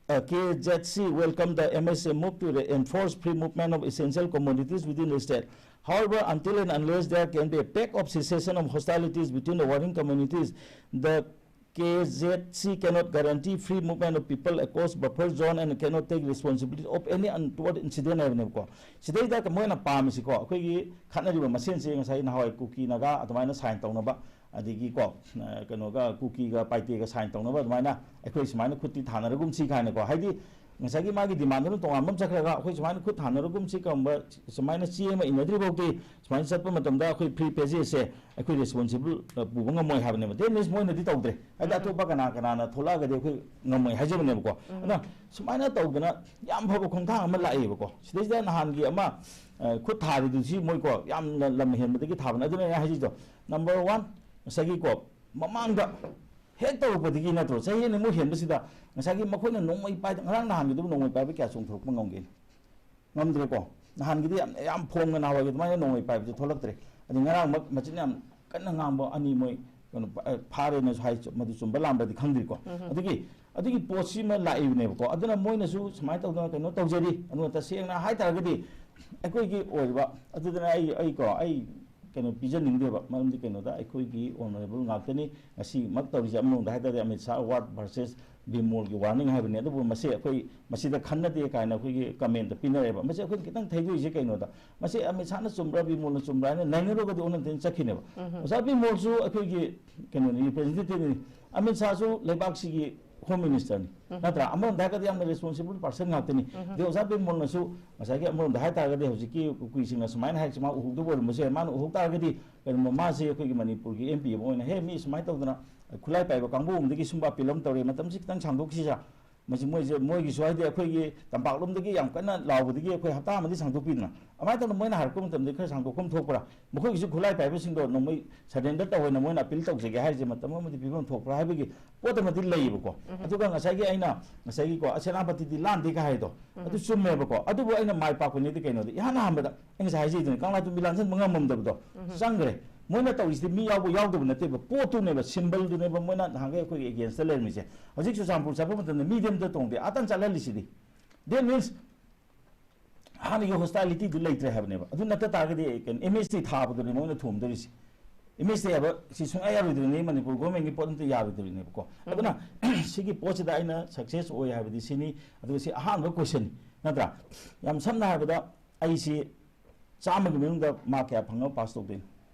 uh, K Z C welcome the M S A move to re-, enforce free movement of essential commodities within the state. However, until and unless there can be a pact of cessation of hostilities between the warring communities, the K Z C cannot guarantee free movement of people across buffer zone and cannot take responsibility of any untoward incident" ꯍꯥꯏꯕꯅꯦꯕꯀꯣ꯫ ꯁꯤꯗꯩꯗ ꯃꯣꯏꯅ ꯄꯥꯝꯃꯤꯁꯤꯀꯣ, ꯑꯩꯈꯣꯏꯒꯤ ꯈꯠꯅꯔꯤꯕ ꯃꯁꯦꯟꯁꯦ ꯉꯁꯥꯏ ꯅꯍꯥꯟꯋꯥꯏ ꯀꯨꯀꯤ ꯅꯥꯒꯥ ꯑꯗꯨꯃꯥꯏꯅ ꯁꯥꯏꯟ ꯇꯧꯅꯕ, ꯑꯗꯒꯤꯀꯣ, ꯑ, ꯀꯩꯅꯣꯒ, ꯀꯨꯀꯤꯒ ꯄꯥꯏꯇꯦꯒ ꯁꯥꯏꯟ ꯇꯧꯅꯕ ꯑꯗꯨꯃꯥꯏꯅ ꯑꯩꯈꯣꯏ ꯁꯨꯃꯥꯏꯅ ꯈꯨꯠꯇꯤ ꯊꯥꯅꯔꯒꯨꯝꯁꯤ ꯀꯥꯏꯅꯀꯣ, ꯍꯥꯏꯗꯤ ꯉꯁꯥꯏꯒꯤ ꯃꯥꯒꯤ ꯗꯤꯃꯥꯟꯗꯨꯅ ꯇꯣꯉꯥꯟꯕ ꯑꯃ ꯆꯠꯈ꯭ꯔꯒ, ꯑꯩꯈꯣꯏ ꯁꯨꯃꯥꯏꯅ ꯈꯨꯠ ꯊꯥꯅꯔꯒꯨꯝꯁꯤ ꯀꯔꯝꯕ, ꯁꯨꯃꯥꯏꯅ ꯆꯦ ꯑꯃ ꯏꯟꯅꯗ꯭ꯔꯤ ꯐꯥꯎꯗꯤ ꯁꯨꯃꯥꯏꯅ ꯆꯠꯄ ꯃꯇꯝꯗ ꯑꯩꯈꯣꯏ ꯐ꯭ꯔꯤ ꯄꯦꯁꯦꯖꯁꯦ ꯑꯩꯈꯣꯏ ꯔꯦꯁꯄꯣꯟꯁꯤꯕꯜ, ꯑ, ꯄꯨꯕ ꯉꯝꯃꯣꯏ ꯍꯥꯏꯕꯅꯦꯕ꯫ That means ꯃꯣꯏꯅꯗꯤ ꯇꯧꯗ꯭ꯔꯦ, ꯍꯥꯏꯗꯤ ꯎꯝ꯫ ꯑꯇꯣꯞꯄ ꯀꯅꯥ ꯀꯅꯥꯅ ꯊꯣꯛꯂꯛꯑꯒꯗꯤ ꯑꯩꯈꯣꯏ ꯉꯝꯃꯣꯏ ꯍꯥꯏꯖꯕꯅꯦꯕꯀꯣ꯫ ꯎꯝ꯫ ꯑꯗꯨꯅ ꯁꯨꯃꯥꯏꯅ ꯇꯧꯗꯅ ꯌꯥꯝ ꯐꯕ ꯈꯣꯡꯊꯥꯡ ꯑꯃ ꯂꯥꯛꯑꯦꯕꯀꯣ꯫ ꯁꯤꯗꯩꯁꯤꯗ ꯅꯍꯥꯟꯒꯤ ꯑꯃ, ꯑ, ꯈꯨꯠ ꯊꯥꯔꯤꯗꯨꯁꯤ ꯃꯣꯏꯀꯣ ꯌꯥꯝꯅ ꯂꯝ ꯍꯦꯟꯕꯗꯒꯤ ꯊꯥꯕꯅꯦ꯫ ꯑꯗꯨꯅ ꯑꯩ ꯍꯥꯏꯁꯤꯗꯣ, number one, ꯉꯁꯥꯏꯒꯤꯀꯣ, ꯃꯃꯥꯡꯗ ꯍꯦꯛ ꯇꯧꯔꯛꯄꯗꯒꯤ ꯅꯠꯇ꯭ꯔꯣ, ꯆꯍꯤ ꯑꯅꯤꯃꯨꯛ ꯍꯦꯟꯕꯁꯤꯗ ꯉꯁꯥꯏꯒꯤ ꯃꯈꯣꯏꯅ ꯅꯣꯡꯃꯩ ꯄꯥꯏꯗ, ꯉꯔꯥꯡ ꯅꯍꯥꯟꯒꯤꯗꯨꯕꯨ ꯅꯣꯡꯃꯩ ꯄꯥꯏꯕ ꯀꯌꯥ ꯆꯣꯡꯊꯣꯔꯛꯄ ꯉꯝꯒꯦ? ꯉꯝꯗ꯭ꯔꯦꯀꯣ꯫ ꯅꯍꯥꯟꯒꯤꯗꯤ ꯌꯥꯝ, ꯌꯥꯝ ꯐꯣꯡꯅ ꯅꯍꯥꯟꯋꯥꯏꯒꯤ ꯑꯗꯨꯃꯥꯏꯅ ꯅꯣꯡꯃꯩ ꯄꯥꯏꯕꯗꯤ ꯊꯣꯛꯂꯛꯇ꯭ꯔꯦ꯫ ꯑꯗꯩ ꯉꯔꯥꯡ ꯃ-, ꯃꯆꯤꯟ ꯌꯥꯝ ꯀꯟꯅ ꯉꯥꯡꯕ ꯑꯅꯤ ꯃꯣꯏ ꯀꯩꯅꯣ ꯐꯥꯔꯦꯅꯁꯨ ꯍꯥꯏ꯫ ꯃꯗꯨ ꯆꯨꯝꯕ ꯂꯥꯟꯕꯗꯤ ꯈꯪꯗ꯭ꯔꯤꯀꯣ꯫ ꯑꯗꯨꯒꯤ ꯑꯗꯨꯒꯤ ꯄꯣꯠꯁꯤꯃ ꯂꯥꯛꯏꯕꯅꯦꯕꯀꯣ꯫ ꯑꯗꯨꯅ ꯃꯣꯏꯅꯁꯨ ꯁꯨꯃꯥꯏꯅ ꯇꯧꯗꯅ ꯀꯩꯅꯣ ꯇꯧꯖꯔꯤ꯫ ꯑꯗꯨꯅ ꯇꯁꯦꯡꯅ ꯍꯥꯏꯇꯥꯔꯒꯗꯤ ꯑꯩꯈꯣꯏꯒꯤ ꯑꯣꯏꯔꯤꯕ, ꯑꯗꯨꯗꯅ ꯑꯩ ꯑꯩꯀꯣ ꯑꯩ ꯀꯩꯅꯣ ꯄꯤꯖꯅꯤꯡꯗꯦꯕ꯫ ꯃꯔꯝꯗꯤ ꯀꯩꯅꯣꯗ ꯑꯩꯈꯣꯏꯒꯤ ꯑꯣꯅꯔꯦꯕꯜ ꯉꯥꯛꯇꯅꯤ꯫ ꯉꯁꯤꯃꯛ ꯇꯧꯔꯤꯁꯦ ꯑꯃꯔꯣꯝꯗ ꯍꯥꯏꯇꯥꯔꯗꯤ ꯑꯃꯤꯠ ꯁꯥꯍ ꯑꯋꯥꯔꯗ ꯚꯔꯁꯦꯁ ꯕꯤꯃꯣꯜꯒꯤ ꯋꯥꯔꯅꯤꯡ ꯍꯥꯏꯕꯅꯤ꯫ ꯑꯗꯨꯕꯨ ꯃꯁꯤ ꯑꯩꯈꯣꯏ ꯃꯁꯤꯗ ꯈꯟꯅꯗꯦ ꯀꯥꯏꯅ ꯑꯩꯈꯣꯏꯒꯤ ꯀꯃꯦꯟꯇ ꯄꯤꯅꯔꯦꯕ꯫ ꯃꯁꯤ ꯑꯩꯈꯣꯏꯅ ꯈꯤꯇꯪ ꯊꯩꯗꯣꯛꯏꯁꯦ ꯀꯩꯅꯣꯗ, ꯃꯁꯤ ꯑꯃꯤꯠ ꯁꯥꯍꯅ ꯆꯨꯝꯕ꯭ꯔꯥ ꯕꯤꯃꯣꯜꯅ ꯆꯨꯝꯕ꯭ꯔꯥ ꯍꯥꯏꯅ ꯅꯩꯅꯔꯨꯔꯒꯗꯤ ꯑꯣꯟꯅ ꯇꯩꯅ ꯆꯠꯈꯤꯅꯦꯕ꯫ ꯑꯣꯖꯥ ꯕꯤꯃꯣꯜꯁꯨ ꯑꯩꯈꯣꯏꯒꯤ ꯀꯩꯅꯣꯅꯤ, ꯔꯤꯄ꯭ꯔꯦꯖꯦꯟꯇꯦꯇꯤꯚꯅꯤ꯫ ꯑꯃꯤꯠ ꯁꯥꯍꯁꯨ ꯂꯩꯕꯥꯛꯁꯤꯒꯤ ꯍꯣꯝ ꯃꯤꯅꯤꯁꯇꯔꯅꯤ, ꯅꯠꯇ꯭ꯔꯥ? ꯑꯃꯔꯣꯝꯗ ꯍꯥꯏꯔꯒꯗꯤ ꯌꯥꯝꯅ ꯔꯦꯁꯄꯣꯟꯁꯤꯕꯜ ꯄꯥꯔꯁꯟ ꯉꯥꯛꯇꯅꯤ꯫ ꯑꯗꯩ ꯑꯣꯖꯥ ꯕꯤꯃꯣꯜꯅꯁꯨ ꯉꯁꯥꯏꯒꯤ ꯑꯃꯔꯣꯝꯗ ꯍꯥꯏꯇꯥꯔꯒꯗꯤ ꯍꯧꯖꯤꯛꯀꯤ ꯀꯨꯀꯤꯁꯤꯡꯅ ꯁꯨꯃꯥꯏꯅ ꯍꯥꯏꯔꯤꯁꯦ ꯃꯥ ꯎꯍꯧꯗꯕ ꯑꯣꯏꯔꯝꯕꯁꯨ ꯌꯥꯏ꯫ ꯃꯥꯅ ꯎꯍꯧ ꯇꯥꯔꯒꯗꯤ ꯀꯩꯅꯣ ꯃꯥꯁꯦ ꯑꯩꯈꯣꯏꯒꯤ ꯃꯅꯤꯄꯨꯔꯒꯤ ꯑꯦꯝ ꯄꯤ ꯑꯃ ꯑꯣꯏꯅ, "ꯍꯦ, ꯃꯤ ꯁꯨꯃꯥꯏꯅ ꯇꯧꯗꯅ ꯈꯨꯠꯂꯥꯏ ꯄꯥꯏꯕ ꯀꯥꯡꯕꯨ ꯑꯃꯗꯒꯤ ꯁꯨꯝꯕ ꯑꯄꯤꯜ ꯑꯃ ꯇꯧꯔꯦ, ꯃꯇꯝꯁꯤ ꯈꯤꯇꯪ ꯁꯥꯡꯗꯣꯛꯈꯤꯁꯤꯔꯥ? ꯃꯁꯤ ꯃꯣꯏꯁꯦ, ꯃꯣꯏꯒꯤꯁꯨ ꯍꯥꯏꯗꯤ ꯑꯩꯈꯣꯏꯒꯤ ꯇꯝꯄꯥꯛꯂꯣꯝꯗꯒꯤ ꯌꯥꯝ ꯀꯟꯅ ꯂꯥꯎꯕꯗꯒꯤ ꯑꯩꯈꯣꯏ ꯍꯞꯇꯥ ꯑꯃꯗꯤ ꯁꯥꯡꯗꯣꯛꯄꯤꯗꯅ, ꯑꯗꯨꯃꯥꯏꯅ ꯇꯧꯗꯅ ꯃꯣꯏꯅ ꯍꯥꯏꯔꯛꯄ ꯃꯇꯝꯗ ꯈꯔ ꯁꯥꯡꯗꯣꯛꯐꯝ ꯊꯣꯛꯄ꯭ꯔꯥ? ꯃꯈꯣꯏꯒꯤꯁꯨ ꯈꯨꯠꯂꯥꯏ ꯄꯥꯏꯕꯁꯤꯡꯗꯣ ꯅꯣꯡꯃꯩ ꯁꯔꯦꯟꯗꯔ ꯇꯧꯍꯟꯅ ꯃꯣꯏꯅ ꯑꯄꯤꯜ ꯇꯧꯖꯒꯦ ꯍꯥꯏꯔꯤꯁꯦ ꯃꯇꯝ ꯑꯃꯗꯤ ꯄꯤꯐꯝ ꯊꯣꯛꯄ꯭ꯔꯥ?" ꯍꯥꯏꯕꯒꯤ ꯄꯣꯠ ꯑꯃꯗꯤ ꯂꯩꯌꯦꯕꯀꯣ꯫ ꯑꯗꯨꯒ ꯉꯁꯥꯏꯒꯤ ꯑꯩꯅ ꯉꯁꯥꯏꯒꯤꯀꯣ, "ꯑ, ꯁꯦꯅꯥꯄꯇꯤꯗꯤ ꯂꯥꯟꯗꯦ" ꯀ ꯍꯥꯏꯗꯣ, ꯑꯗꯨ ꯆꯨꯝꯃꯦꯕꯀꯣ꯫ ꯑꯗꯨꯕꯨ ꯑꯩꯅ ꯃꯥꯏ ꯄꯥꯛꯄꯅꯤꯗꯤ ꯀꯩꯅꯣꯗ, ꯏꯍꯥꯟ ꯑꯍꯥꯟꯕꯗ ꯑꯩ ꯉꯁꯥꯏ ꯍꯥꯏꯖꯩꯗꯅ, ꯀꯪꯂꯥꯇꯣꯝꯕꯤ ꯂꯥꯟꯖꯟꯕ ꯉꯝꯃꯝꯗꯕꯗꯣ ꯆꯪꯈ꯭ꯔꯦ꯫ ꯃꯣꯏꯅ ꯇꯧꯔꯤꯁꯤꯗꯤ ꯃꯤ ꯌꯥꯎꯕ ꯌꯥꯎꯗꯕ ꯅꯠꯇꯦꯕ, ꯄꯣꯠꯇꯨꯅꯦꯕ, ꯁꯤꯝꯕꯜꯗꯨꯅꯦꯕ ꯃꯣꯏꯅ ꯅꯍꯥꯟꯈꯩ ꯑꯩꯈꯣꯏꯒꯤ ꯑꯦꯒꯦꯟꯁꯇ ꯂꯩꯔꯝꯃꯤꯁꯦ꯫ ꯍꯧꯖꯤꯛ ꯆꯨꯔꯆꯥꯟꯄꯨꯔ ꯆꯠꯄ ꯃꯇꯝꯗ ꯃꯤꯗꯤ ꯑꯝꯇ ꯇꯣꯡꯗꯦ, ꯑꯇꯪ ꯆꯠꯍꯜꯂꯤꯁꯤꯗꯤ꯫ That means ꯍꯥꯟꯅꯒꯤ ꯍꯣꯁꯇꯥꯏꯂꯤꯇꯤꯗꯨ ꯂꯩꯇ꯭ꯔꯦ ꯍꯥꯏꯕꯅꯦꯕ꯫ ꯑꯗꯨ ꯅꯠꯇ ꯇꯥꯔꯒꯗꯤ ꯀꯩꯅꯣ, ꯑꯦꯝ ꯑꯦꯁ ꯇꯤ ꯊꯥꯕꯗꯨꯅꯦ ꯃꯣꯏꯅ ꯊꯣꯝꯗꯣꯔꯤꯁꯦ꯫ ꯑꯦꯝ ꯑꯦꯁ ꯇꯤ ꯍꯥꯏꯕ ꯁꯤ ꯁꯨꯡꯌꯥ ꯌꯥꯔꯣꯏꯗꯣꯔꯤꯅꯤ, ꯃꯅꯤꯄꯨꯔ ꯒꯣꯔꯃꯦꯟꯒꯤ ꯄꯣꯠ ꯑꯝꯇ ꯌꯥꯔꯣꯏꯗꯣꯔꯤꯅꯦꯕꯀꯣ꯫ ꯑꯗꯨꯅ ꯁꯤꯒꯤ ꯄꯣꯠꯁꯤꯗ ꯑꯩꯅ ꯁꯛꯁꯦꯁ ꯑꯣꯏ ꯍꯥꯏꯕꯗꯤ ꯁꯤꯅꯤ꯫ ꯑꯗꯨꯒ ꯁꯤ ꯑꯍꯥꯟꯕ ꯀꯣꯏꯁꯟ ꯅꯠꯇ꯭ꯔꯥ? ꯌꯥꯝ ꯁꯝꯅ ꯍꯥꯏꯔꯕꯗ ꯑꯩꯁꯤ ꯆꯥꯝꯃꯒꯤ ꯃꯅꯨꯡꯗ ꯃꯥꯔꯛ ꯀꯌꯥ ꯐꯪꯉꯒ ꯄꯥꯁ ꯇꯧꯗꯣꯏꯅꯣ?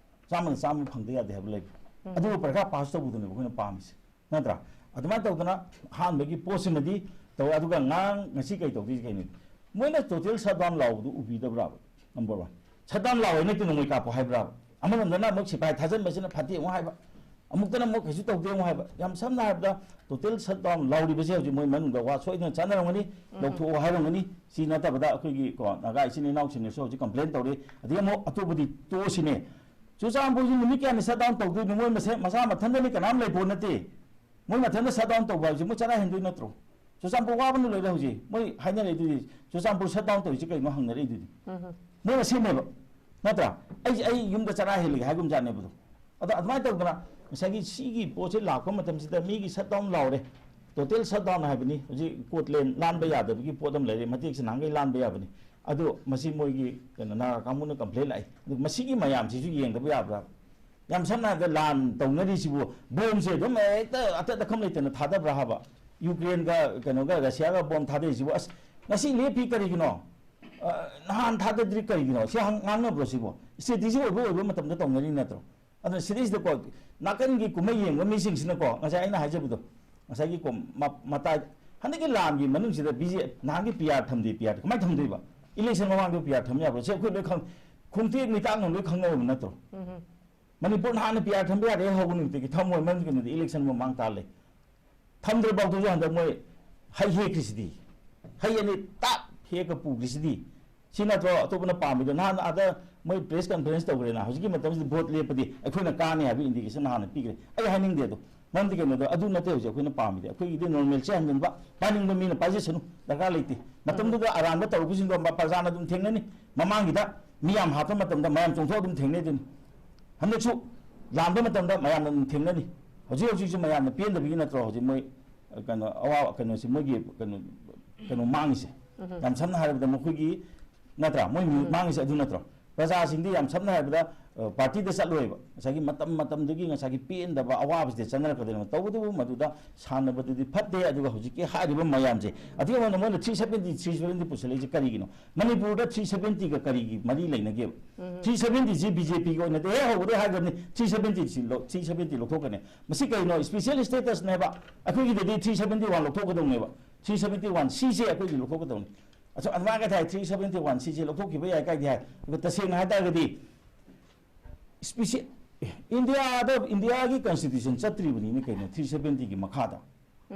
ꯆꯥꯝꯃꯅ ꯆꯥꯝꯃ ꯐꯪꯗ ꯌꯥꯗꯦ ꯍꯥꯏꯕ ꯂꯩꯕ꯭ꯔꯥ? ꯑꯗꯨꯕꯨ ꯄꯔꯤꯈꯥ ꯄꯥꯁ ꯇꯧꯕꯗꯨꯅꯦꯕ ꯑꯩꯈꯣꯏꯅ ꯄꯥꯝꯃꯤꯁꯦ, ꯅꯠꯇ꯭ꯔꯥ? ꯑꯗꯨꯃꯥꯏꯅ ꯇꯧꯗꯅ ꯑꯍꯥꯟꯕꯒꯤ ꯄꯣꯠꯁꯤꯃꯗꯤ ꯇꯧꯔꯦ꯫ ꯑꯗꯨꯒ ꯉꯔꯥꯡ ꯉꯁꯤ ꯀꯩ ꯇꯧꯗꯣꯏꯁꯤ ꯀꯩꯅꯣ? ꯃꯣꯏꯅ ꯇꯣꯇꯦꯜ ꯁꯠ ꯗꯥꯎꯟ ꯂꯥꯎꯕꯗꯨ ꯎꯕꯤꯗꯕ꯭ꯔꯥꯕ? ꯅꯝꯕꯔ ꯋꯥꯟ, ꯁꯠ ꯗꯥꯎꯟ ꯂꯥꯎꯋꯦ ꯅꯠꯇꯦ ꯅꯣꯡꯃꯩ ꯀꯥꯞꯄꯣ ꯍꯥꯏꯕ꯭ꯔꯥꯕ? ꯑꯃꯔꯣꯝꯗꯅ ꯑꯃꯨꯛ ꯁꯤꯐꯥꯏ ꯊꯥꯖꯤꯟꯕꯁꯤꯅ ꯐꯠꯇꯦ ꯑꯃꯨꯛ ꯍꯥꯏꯕ, ꯑꯃꯨꯛꯇꯅ ꯑꯃꯨꯛ ꯀꯩꯁꯨ ꯇꯧꯗꯦ ꯑꯃꯨꯛ ꯍꯥꯏꯕ꯫ ꯌꯥꯝ ꯁꯝꯅ ꯍꯥꯏꯔꯕꯗ ꯇꯣꯇꯦꯜ ꯁꯠ ꯗꯥꯎꯟ ꯂꯥꯎꯔꯤꯕꯁꯦ ꯍꯧꯖꯤꯛ ꯃꯣꯏ ꯃꯅꯨꯡꯗ ꯋꯥ ꯁꯣꯏꯗꯅ ꯆꯠꯅꯔꯝꯒꯅꯤ, ꯂꯧꯊꯣꯛꯑꯣ ꯍꯥꯏꯔꯝꯒꯅꯤ꯫ ꯁꯤ ꯅꯠꯇꯕꯗ ꯑꯩꯈꯣꯏꯒꯤ ꯀꯣ ꯅꯥꯒꯥ ꯏꯆꯤꯟ ꯏꯅꯥꯎꯁꯤꯡꯅꯁꯨ ꯍꯧꯖꯤꯛ ꯀꯝꯄ꯭ꯂꯦꯟ ꯇꯧꯔꯤ꯫ ꯑꯗꯒꯤ ꯑꯃꯨꯛ ꯑꯇꯣꯞꯄꯗꯤ ꯇꯣꯛꯑꯁꯤꯅꯦ, ꯆꯨꯔꯆꯥꯟꯄꯨꯔꯁꯤ ꯅꯨꯃꯤꯠ ꯀꯌꯥꯅꯤ ꯁꯠ ꯗꯥꯎꯟ ꯇꯧꯗꯣꯏꯅꯣ? ꯃꯣꯏ ꯃꯁꯦ-, ꯃꯁꯥ ꯃꯊꯟꯗꯅꯤ, ꯀꯅꯥꯝ ꯂꯩꯄꯣꯠ ꯅꯠꯇꯦ꯫ ꯃꯣꯏ ꯃꯊꯟꯇ ꯁꯠ ꯗꯥꯎꯟ ꯇꯧꯕ ꯍꯥꯏꯕꯁꯤ ꯃꯣꯏ ꯆꯔꯥ ꯍꯦꯟꯗꯣꯏ ꯅꯠꯇ꯭ꯔꯣ? ꯆꯨꯔꯆꯥꯟꯄꯨꯔ ꯋꯥꯕꯅ ꯂꯣꯏꯔꯦ ꯍꯧꯖꯤꯛ꯫ ꯃꯣꯏ ꯍꯥꯏꯅꯔꯛꯏꯗꯨꯗꯤ, "ꯆꯨꯔꯆꯥꯟꯄꯨꯔ ꯁꯠ ꯗꯥꯎꯟ ꯇꯧꯔꯤꯁꯤ ꯀꯩꯅꯣ?" ꯍꯪꯅꯔꯛꯏꯗꯨꯗꯤ꯫ ꯃꯣꯏ ꯃꯁꯦꯟꯅꯦꯕ, ꯅꯠꯇ꯭ꯔꯥ? "ꯑꯩ, ꯑꯩ ꯌꯨꯝꯗ ꯆꯔꯥ ꯍꯦꯜꯂꯒꯦ" ꯍꯥꯏꯒꯨꯝꯖꯥꯠꯅꯦꯕꯗꯣ꯫ ꯑꯗꯣ ꯑꯗꯨꯃꯥꯏꯅ ꯇꯧꯗꯅ ꯉꯁꯥꯏꯒꯤ ꯁꯤꯒꯤ ꯄꯣꯠꯁꯦ ꯂꯥꯛꯄ ꯃꯇꯝꯁꯤꯗ ꯃꯤꯒꯤ ꯁꯠ ꯗꯥꯎꯟ ꯂꯥꯎꯔꯦ, ꯇꯣꯇꯦꯜ ꯁꯠ ꯗꯥꯎꯟ ꯍꯥꯏꯕꯅꯤ꯫ ꯍꯧꯖꯤꯛ ꯀꯣꯔꯠ ꯂꯦꯟ ꯂꯥꯟꯕ ꯌꯥꯗꯕꯒꯤ ꯄꯣꯠ ꯑꯃ ꯂꯩꯔꯦ, ꯃꯇꯦꯛꯁꯦ ꯅꯍꯥꯟꯈꯩ ꯂꯥꯟꯕ ꯌꯥꯕꯅꯤ꯫ ꯑꯗꯣ ꯃꯁꯤ ꯃꯣꯏꯒꯤ ꯀꯩꯅꯣ ꯅꯥꯒꯥ ꯀꯥꯡꯕꯨꯅ ꯀꯝꯄ꯭ꯂꯦꯟ ꯂꯥꯛꯏ꯫ ꯑꯗꯨ ꯃꯁꯤꯒꯤ ꯃꯌꯥꯝꯁꯤꯁꯨ ꯌꯦꯡꯗꯕ ꯌꯥꯕ꯭ꯔꯥ? ꯌꯥꯝ ꯁꯝꯅ ꯍꯥꯏꯔꯕꯗ ꯂꯥꯟ ꯇꯧꯅꯔꯤꯁꯤꯕꯨ ꯕꯣꯝꯁꯦ ꯑꯗꯨꯝ ꯍꯦꯛꯇ ꯑꯇꯠ ꯑꯈꯝ ꯂꯩꯇꯅ ꯊꯥꯗꯕ꯭ꯔꯥ ꯍꯥꯏꯕ? ꯌꯨꯀ꯭ꯔꯦꯟꯒ ꯀꯩꯅꯣꯒ ꯔꯁꯤꯌꯥꯒ ꯕꯣꯝ ꯊꯥꯗꯔꯤꯁꯤꯕꯨ ꯑꯁ ꯉꯁꯤ ꯂꯦꯞꯄꯤ ꯀꯔꯤꯒꯤꯅꯣ? ꯑ, ꯅꯍꯥꯟ ꯊꯥꯗꯗ꯭ꯔꯤ ꯀꯔꯤꯒꯤꯅꯣ? ꯁꯤ ꯍꯪ-, ꯉꯥꯡꯅꯕ꯭ꯔꯣ ꯁꯤꯕꯨ? ꯏꯁꯇ꯭ꯔꯦꯇꯦꯖꯤ ꯑꯣꯏꯕ ꯑꯣꯏꯕ ꯃꯇꯝꯗ ꯇꯧꯅꯔꯤ ꯅꯠꯇ꯭ꯔꯣ? ꯑꯗꯨꯅ ꯁꯤꯗꯩꯁꯤꯗꯀꯣ ꯅꯥꯀꯟꯒꯤ ꯀꯨꯝꯍꯩ ꯌꯦꯡꯕ ꯃꯤꯁꯤꯡꯁꯤꯅꯀꯣ ꯉꯁꯥꯏ ꯑꯩꯅ ꯍꯥꯏꯖꯕꯗꯣ ꯉꯁꯥꯏꯒꯤ ꯀꯣ ꯃ-, ꯃꯇꯥꯏ ꯍꯟꯗꯛꯀꯤ ꯂꯥꯟꯒꯤ ꯃꯅꯨꯡꯁꯤꯗ ꯕꯤ ꯖꯦ ꯅꯍꯥꯟꯒꯤ ꯄꯤ ꯑꯥꯔ ꯊꯝꯗꯦ, ꯄꯤ ꯑꯥꯔ ꯀꯃꯥꯏꯅ ꯊꯝꯗꯣꯏꯕ? ꯏꯂꯦꯛꯁꯟ ꯃꯃꯥꯡꯗ ꯄꯤ ꯑꯥꯔ ꯊꯝ ꯌꯥꯕ꯭ꯔꯣ? ꯁꯤ ꯑꯩꯈꯣꯏ ꯂꯣꯏ ꯈꯪ-, ꯈꯣꯡꯇꯦꯛ ꯃꯩꯇꯥꯛꯅ ꯂꯣꯏ ꯈꯪꯅꯕ ꯅꯠꯇ꯭ꯔꯣ? ꯃꯅꯤꯄꯨꯔ ꯍꯥꯟꯅ ꯄꯤ ꯑꯥꯔ ꯊꯝꯕ ꯌꯥꯔꯦ ꯍꯧꯕ ꯅꯨꯃꯤꯠꯇꯒꯤ ꯊꯝꯃꯣꯏ ꯃꯔꯝꯗꯤ ꯀꯩꯅꯣꯗꯤ ꯏꯂꯦꯛꯁꯟ ꯃꯃꯥꯡ ꯇꯥ ꯂꯩ꯫ ꯊꯝꯗ꯭ꯔ ꯐꯥꯎꯗꯁꯨ ꯍꯟꯗꯛ ꯃꯣꯏ ꯍꯩ ꯍꯦꯛꯈ꯭ꯔꯤꯁꯤꯗꯤ, ꯍꯩ ꯑꯅꯤ ꯇꯥꯞ ꯍꯦꯛꯀ ꯄꯨꯈ꯭ꯔꯤꯁꯤꯗꯤ꯫ ꯁꯤ ꯅꯠꯇ꯭ꯔꯣ ꯑꯇꯣꯞꯄꯅ ꯄꯥꯝꯃꯤꯗꯣ? ꯅꯍꯥꯟ ꯑꯥꯗ ꯃꯣꯏ ꯄ꯭ꯔꯦꯁ ꯀꯟꯐꯔꯦꯟꯁ ꯇꯧꯈ꯭ꯔꯦꯅ, ꯍꯧꯖꯤꯛꯀꯤ ꯃꯇꯝꯁꯤꯗ ꯚꯣꯠ ꯂꯦꯞꯄꯗꯤ ꯑꯩꯈꯣꯏꯅ ꯀꯥꯅꯤ ꯍꯥꯏꯕ ꯏꯟꯗꯤꯀꯦꯁꯟ ꯍꯥꯟꯅ ꯄꯤꯈ꯭ꯔꯦ꯫ ꯑꯩ ꯍꯥꯏꯅꯤꯡꯗꯦ ꯑꯗꯣ, ꯃꯔꯝꯗꯤ ꯀꯩꯅꯣꯗꯣ ꯑꯗꯨ ꯅꯠꯇꯦ ꯍꯧꯖꯤꯛ ꯑꯩꯈꯣꯏꯅ ꯄꯥꯝꯃꯤꯗꯤ꯫ ꯑꯩꯈꯣꯏꯒꯤꯗꯤ ꯅꯣꯔꯃꯦꯜꯁꯦ ꯍꯟꯖꯤꯟꯕ, ꯄꯥꯏꯅꯤꯡꯕ ꯃꯤꯅ ꯄꯥꯏꯖꯁꯅꯨ, ꯗꯔꯀꯥꯔ ꯂꯩꯇꯦ꯫ ꯃꯇꯝꯗꯨꯗ ꯑꯔꯥꯟꯕ ꯇꯧꯔꯨꯕꯁꯤꯡꯗꯣ ꯃ-, ꯄ꯭ꯔꯖꯥꯅ ꯑꯗꯨꯝ ꯊꯦꯡꯅꯅꯤ꯫ ꯃꯃꯥꯡꯒꯤꯗ ꯃꯤ ꯌꯥꯝ ꯍꯥꯠꯄ ꯃꯇꯝꯗ ꯃꯌꯥꯝ ꯆꯣꯡꯊꯣꯛ ꯑꯗꯨꯝ ꯊꯦꯡꯅꯩꯗꯨꯅꯤ꯫ ꯍꯟꯗꯛꯁꯨ ꯂꯥꯟꯕ ꯃꯇꯝꯗ ꯃꯌꯥꯝꯅ ꯑꯗꯨꯝ ꯊꯦꯡꯅꯅꯤ꯫ ꯍꯧꯖꯤꯛ ꯍꯧꯖꯤꯛꯁꯨ ꯃꯌꯥꯝꯅ ꯄꯦꯟꯗꯕꯒꯤ ꯅꯠꯇ꯭ꯔꯣ ꯍꯧꯖꯤꯛ ꯃꯣꯏ, ꯑ, ꯀꯩꯅꯣ, ꯑꯋꯥ-, ꯀꯩꯅꯣꯁꯤ ꯃꯣꯏꯒꯤ ꯀꯩꯅꯣ, ꯀꯩꯅꯣ ꯃꯥꯡꯉꯤꯁꯦ? ꯌꯥꯝ ꯁꯝꯅ ꯍꯥꯏꯔꯕꯗ ꯃꯈꯣꯏꯒꯤ, ꯅꯠꯇ꯭ꯔꯥ? ꯃꯣꯏ ꯃꯤꯍꯨꯠ ꯃꯥꯡꯉꯤꯁꯦ ꯑꯗꯨ ꯅꯠꯇ꯭ꯔꯣ? ꯄ꯭ꯔꯖꯥꯁꯤꯡꯗꯤ ꯌꯥꯝ ꯁꯝꯅ ꯍꯥꯏꯔꯕꯗ, ꯑ, ꯄꯥꯔꯇꯤꯗ ꯆꯠꯂꯣꯏꯕ꯫ ꯉꯁꯥꯏꯒꯤ ꯃꯇꯝ ꯃꯇꯝꯗꯨꯒꯤ ꯉꯁꯥꯏꯒꯤ ꯄꯦꯟꯗꯕ ꯑꯋꯥꯕꯁꯤꯗ ꯆꯪꯅꯔꯛꯀꯗꯣꯏꯅꯦꯕ꯫ ꯇꯧꯕꯇꯕꯨ ꯃꯗꯨꯗ ꯁꯥꯟꯅꯕꯗꯨꯗꯤ ꯐꯠꯇꯦ꯫ ꯑꯗꯨꯒ ꯍꯧꯖꯤꯛꯀꯤ ꯍꯥꯏꯔꯤꯕ ꯃꯌꯥꯝꯁꯦ, ꯑꯗꯨꯒ ꯃꯣꯏꯅ ꯊ꯭ꯔꯤ ꯁꯕꯦꯟꯇꯤ, ꯊ꯭ꯔꯤ ꯁꯕꯦꯟꯇꯤ ꯄꯨꯁꯜꯂꯛꯏꯁꯦ ꯀꯔꯤꯒꯤꯅꯣ? ꯃꯅꯤꯄꯨꯔꯗ ꯊ꯭ꯔꯤ ꯁꯕꯦꯟꯇꯤꯒ ꯀꯔꯤꯒꯤ ꯃꯔꯤ ꯂꯩꯅꯒꯦꯕ? ꯊ꯭ꯔꯤ ꯁꯕꯦꯟꯇꯤꯁꯤ ꯕꯤ ꯖꯦ ꯄꯤꯒꯤ ꯑꯣꯏꯅꯗꯤ ꯍꯦꯛ ꯍꯧꯕꯗꯩ ꯍꯥꯏꯈ꯭ꯔꯕꯅꯤ, ꯊ꯭ꯔꯤ ꯁꯕꯦꯟꯇꯤ ꯁꯤ ꯂꯧ-, ꯊ꯭ꯔꯤ ꯁꯕꯦꯟꯇꯤ ꯂꯧꯊꯣꯛꯀꯅꯤ꯫ ꯃꯁꯤ ꯀꯩꯅꯣ? ꯏꯁꯄꯤꯁꯦꯜ ꯁ꯭ꯇꯦꯇꯁꯅꯦꯕ꯫ ꯑꯩꯈꯣꯏꯒꯤꯗꯗꯤ ꯊ꯭ꯔꯤ ꯁꯕꯦꯟꯇꯤ ꯋꯥꯟ ꯂꯧꯊꯣꯛꯀꯗꯧꯅꯦꯕ꯫ ꯊ꯭ꯔꯤ ꯁꯕꯦꯟꯇꯤ ꯋꯥꯟ ꯁꯤꯁꯦ ꯑꯩꯈꯣꯏꯒꯤ ꯂꯧꯊꯣꯛꯀꯗꯧꯅꯤ꯫ ꯑꯁ, ꯑꯗꯨꯃꯥꯏꯅ ꯍꯥꯏ, ꯊ꯭ꯔꯤ ꯁꯕꯦꯟꯇꯤ ꯋꯥꯟ ꯁꯤꯁꯦ ꯂꯧꯊꯣꯛꯈꯤꯕ ꯌꯥꯏ ꯀꯥꯏꯗꯤ ꯍꯥꯏ꯫ ꯑꯗꯨꯒ ꯇꯁꯦꯡꯅ ꯍꯥꯏ ꯇꯥꯔꯒꯗꯤ, ꯏꯁꯄꯤꯁꯤ-, ꯏꯟꯗꯤꯌꯥꯗ, ꯏꯟꯗꯤꯌꯥꯒꯤ ꯀꯟꯁꯇꯤꯇ꯭ꯌꯨꯁꯟ ꯆꯠꯇ꯭ꯔꯤꯕꯅꯤꯅꯦ ꯀꯩꯅꯣ, ꯊ꯭ꯔꯤ ꯁꯕꯦꯟꯇꯤꯒꯤ ꯃꯈꯥꯗ꯫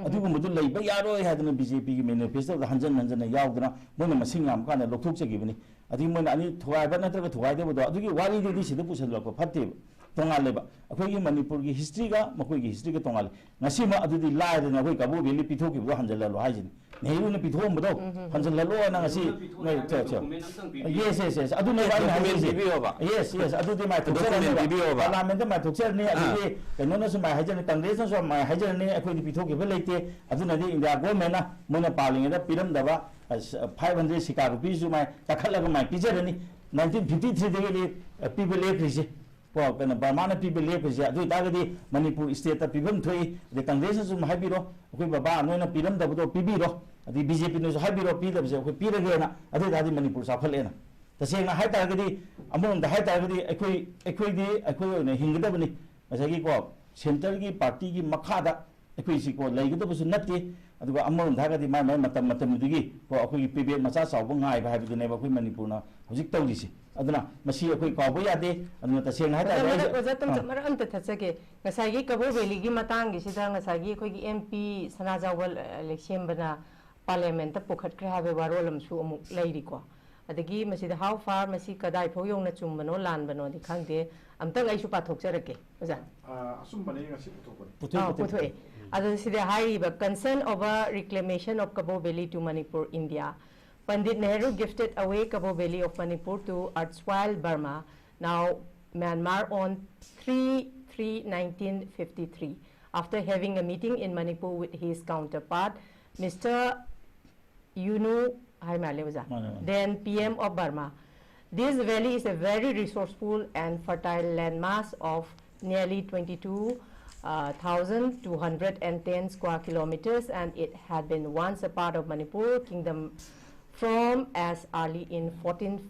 ꯑꯗꯨꯒꯨꯝꯕꯗꯨ ꯂꯩꯕ ꯌꯥꯔꯣꯏ ꯍꯥꯏꯗꯅ ꯕꯤ ꯖꯦ ꯄꯤꯒꯤ ꯃꯦꯅꯤꯐꯦꯁꯇꯣꯗ ꯍꯟꯖꯟ ꯍꯟꯖꯟꯅ ꯌꯥꯎꯗꯅ ꯃꯣꯏꯅ ꯃꯁꯤꯡ ꯌꯥꯝ ꯀꯥꯟꯗ ꯂꯧꯊꯣꯛꯆꯈꯤꯕꯅꯤ꯫ ꯑꯗꯒꯤ ꯃꯣꯏꯅ ꯑꯅꯤ ꯊꯨꯒꯥꯏꯕ ꯅꯠꯇ꯭ꯔꯒ ꯊꯨꯒꯥꯏꯗꯕꯗꯣ, ꯑꯗꯨꯒꯤ ꯋꯥꯔꯤꯗꯨꯗꯤ ꯁꯤꯗ ꯄꯨꯁꯜꯂꯛꯄ ꯐꯠꯇꯦꯕ꯫ ꯇꯣꯉꯥꯜꯂꯦꯕ꯫ ꯑꯩꯈꯣꯏꯒꯤ ꯃꯅꯤꯄꯨꯔꯒꯤ ꯍꯤꯁꯇ꯭ꯔꯤꯒ ꯃꯈꯣꯏꯒꯤ ꯍꯤꯁꯇ꯭ꯔꯤꯒ ꯇꯣꯉꯥꯜꯂꯦ꯫ ꯉꯁꯤꯃꯛ ꯑꯗꯨꯗꯤ ꯂꯥꯏꯗꯅ ꯑꯩꯈꯣꯏ ꯀꯕꯣ ꯚꯦꯂꯤ ꯄꯤꯊꯣꯛꯈꯤꯕꯗꯣ ꯍꯟꯖꯜꯍꯜꯂꯣ ꯍꯥꯏꯁꯤꯅꯤ꯫ ꯅꯦꯍꯔꯨꯅ ꯄꯤꯊꯣꯛꯑꯝꯕꯗꯣ ꯍꯟꯖꯜꯍꯜꯂꯣꯅ ꯉꯁꯤ ꯅꯣꯏ ꯆ- ꯆ- Yes, yes, yes. ꯑꯗꯨꯅꯦꯕ ꯑꯩꯅ ꯍꯥꯏꯖꯩꯁꯦ꯫ Yes, yes. ꯑꯗꯨꯗꯤ ꯃꯥꯏꯊꯣꯛꯆꯔꯅꯦꯕ꯫ Parliament ꯗ ꯃꯥꯏꯊꯣꯛꯆꯔꯅꯤ, ꯑꯗꯒꯤ ꯀꯩꯅꯣꯅꯁꯨ ꯃꯥꯏ ꯍꯥꯏꯖꯔꯅꯤ, Congress ꯅꯁꯨ ꯃꯥꯏ ꯍꯥꯏꯖꯔꯅꯤ, ꯑꯩꯈꯣꯏꯗꯤ ꯄꯤꯊꯣꯛꯈꯤꯕ ꯂꯩꯇꯦ꯫ ꯑꯗꯨꯅꯗꯤ India government ꯅ ꯃꯣꯏꯅ ꯄꯥꯜꯂꯤꯉꯩꯗ ꯄꯤꯔꯝꯗꯕ, ꯑ, five hundred ꯁꯤꯀꯥ ꯔꯨꯄꯤꯁꯨ ꯃꯥꯏ ꯀꯥꯈꯠꯂꯒ ꯃꯥꯏ ꯄꯤꯖꯔꯅꯤ꯫ Nineteen fifty three ꯗꯒꯤꯗꯤ, ꯑ, ꯄꯤꯕ ꯂꯦꯞꯈ꯭ꯔꯤꯁꯦ꯫ ꯀꯣ, ꯀꯩꯅꯣ, ꯕꯔꯃꯥꯅ ꯄꯤꯕ ꯂꯦꯞꯈ꯭ꯔꯤꯁꯦ, ꯑꯗꯨ ꯑꯣꯏꯇꯥꯔꯒꯗꯤ ꯃꯅꯤꯄꯨꯔ state ꯇ ꯄꯤꯐꯝ ꯊꯣꯛꯏ, ꯑꯗꯩ Congress ꯅꯁꯨ ꯑꯗꯨꯝ ꯍꯥꯏꯕꯤꯔꯣ, ꯑꯩꯈꯣꯏ ꯕꯕꯥ ꯅꯣꯏꯅ ꯄꯤꯔꯝꯗꯕꯗꯣ ꯄꯤꯕꯤꯔꯣ, ꯑꯗꯩ B J P ꯅꯁꯨ ꯍꯥꯏꯕꯤꯔꯣ, ꯄꯤꯗꯕꯁꯦ ꯑꯩꯈꯣꯏ ꯄꯤꯔꯒꯦꯅ, ꯑꯗꯨ ꯑꯣꯏꯇꯥꯔꯗꯤ ꯃꯅꯤꯄꯨꯔ ꯆꯥꯎꯈꯠꯂꯦꯅ꯫ ꯇꯁꯦꯡꯅ ꯍꯥꯏ ꯇꯥꯔꯒꯗꯤ, ꯑꯃꯔꯣꯝꯗ ꯍꯥꯏ ꯇꯥꯔꯒꯗꯤ, ꯑꯩꯈꯣꯏ, ꯑꯩꯈꯣꯏꯗꯤ ꯑꯩꯈꯣꯏ ꯑꯣꯏꯅ ꯍꯤꯡꯒꯗꯕꯅꯤ꯫ ꯉꯁꯥꯏꯒꯤ, ꯀꯣ, centre ꯒꯤ party ꯒꯤ ꯃꯈꯥꯗ ꯑꯩꯈꯣꯏꯁꯤ, ꯀꯣ, ꯂꯩꯒꯗꯕꯁꯨ ꯅꯠꯇꯦ꯫ ꯑꯗꯨꯒ ꯑꯃꯔꯣꯝꯗ ꯍꯥꯏꯔꯒꯗꯤ ꯃꯥꯏ ꯃꯥꯏ ꯃꯇꯝ ꯃꯇꯝꯗꯨꯒꯤ, ꯀꯣ, ꯑꯩꯈꯣꯏꯒꯤ ꯄꯤꯕꯦꯛ ꯃꯆꯥ ꯆꯥꯎꯕ ꯉꯥꯏꯕ ꯍꯥꯏꯕꯗꯨꯅꯦꯕ ꯑꯩꯈꯣꯏ ꯃꯅꯤꯄꯨꯔꯅ ꯍꯧꯖꯤꯛ ꯇꯧꯔꯤꯁꯦ꯫ ꯑꯗꯨꯅ ꯃꯁꯤ ꯑꯩꯈꯣꯏ ꯀꯥꯎꯕ ꯌꯥꯗꯦ꯫ ꯑꯗꯨꯅ ꯇꯁꯦꯡꯅ ꯍꯥꯏ ꯑꯣꯖꯥ, ꯇꯥꯔꯗꯤ ꯃꯔꯛ, ꯑꯩꯁꯦ, ꯑꯣꯖꯥ, ꯇꯝ-, ꯑꯥ꯫ ꯃꯔꯛ ꯑꯝꯇ ꯊꯠꯆꯒꯦ꯫ ꯉꯁꯥꯏꯒꯤ ꯀꯕꯣ ꯚꯦꯂꯤꯒꯤ ꯃꯇꯥꯡꯒꯤꯁꯤꯗ ꯉꯁꯥꯏꯒꯤ ꯑꯩꯈꯣꯏꯒꯤ M P ꯁꯅꯥꯖꯥꯎꯕ, ꯑ, ꯂꯩꯁꯦꯝꯕꯅ Parliament ꯇ ꯄꯨꯈꯠꯈ꯭ꯔꯦ ꯍꯥꯏꯕꯒꯤ ꯋꯥꯔꯣꯜ ꯑꯃꯁꯨ ꯑꯃꯨꯛ ꯂꯩꯔꯤꯀꯣ꯫ ꯑꯗꯒꯤ ꯃꯁꯤꯗ how far, ꯃꯁꯤ ꯀꯗꯥꯏ ꯐꯥꯎ ꯌꯧꯅ ꯆꯨꯝꯕꯅꯣ ꯂꯥꯟꯕꯅꯣꯗꯤ ꯈꯪꯗꯦ꯫ ꯑꯝꯇꯪ ꯑꯩꯁꯨ ꯄꯥꯊꯣꯛꯆꯔꯛꯀꯦ, ꯑꯣꯖꯥ꯫ ꯑ, ꯑꯆꯨꯝꯕꯅꯦ, ꯉꯁꯤ ꯄꯨꯊꯣꯛꯄꯅꯦ꯫ ꯄꯨꯊꯣꯛꯑꯦ, ꯑꯥ, ꯄꯨꯊꯣꯛꯑꯦ꯫ ꯄꯨꯊꯣꯛꯑꯦ꯫ ꯑꯗꯣ ꯁꯤꯗ ꯍꯥꯏꯔꯤꯕ, "Consent over reclamation of Kabo Valley to Manipur, India. Pandit Nehru gifted away Kabo Valley of Manipur to erstwhile Burma, now Myanmar, on three three nineteen fifty-three, after having a meeting in Manipur with his counterpart, Mister Yunu Haimale, ꯑꯣꯖꯥ, ꯃꯥꯅꯦ, ꯃꯥꯅꯦ꯫ Then P M of Burma. This valley is a very resourceful and fertile landmass of nearly twenty-two thousand two hundred and ten square kilometers, and it had been once a part of Manipur kingdom from as early in fourteen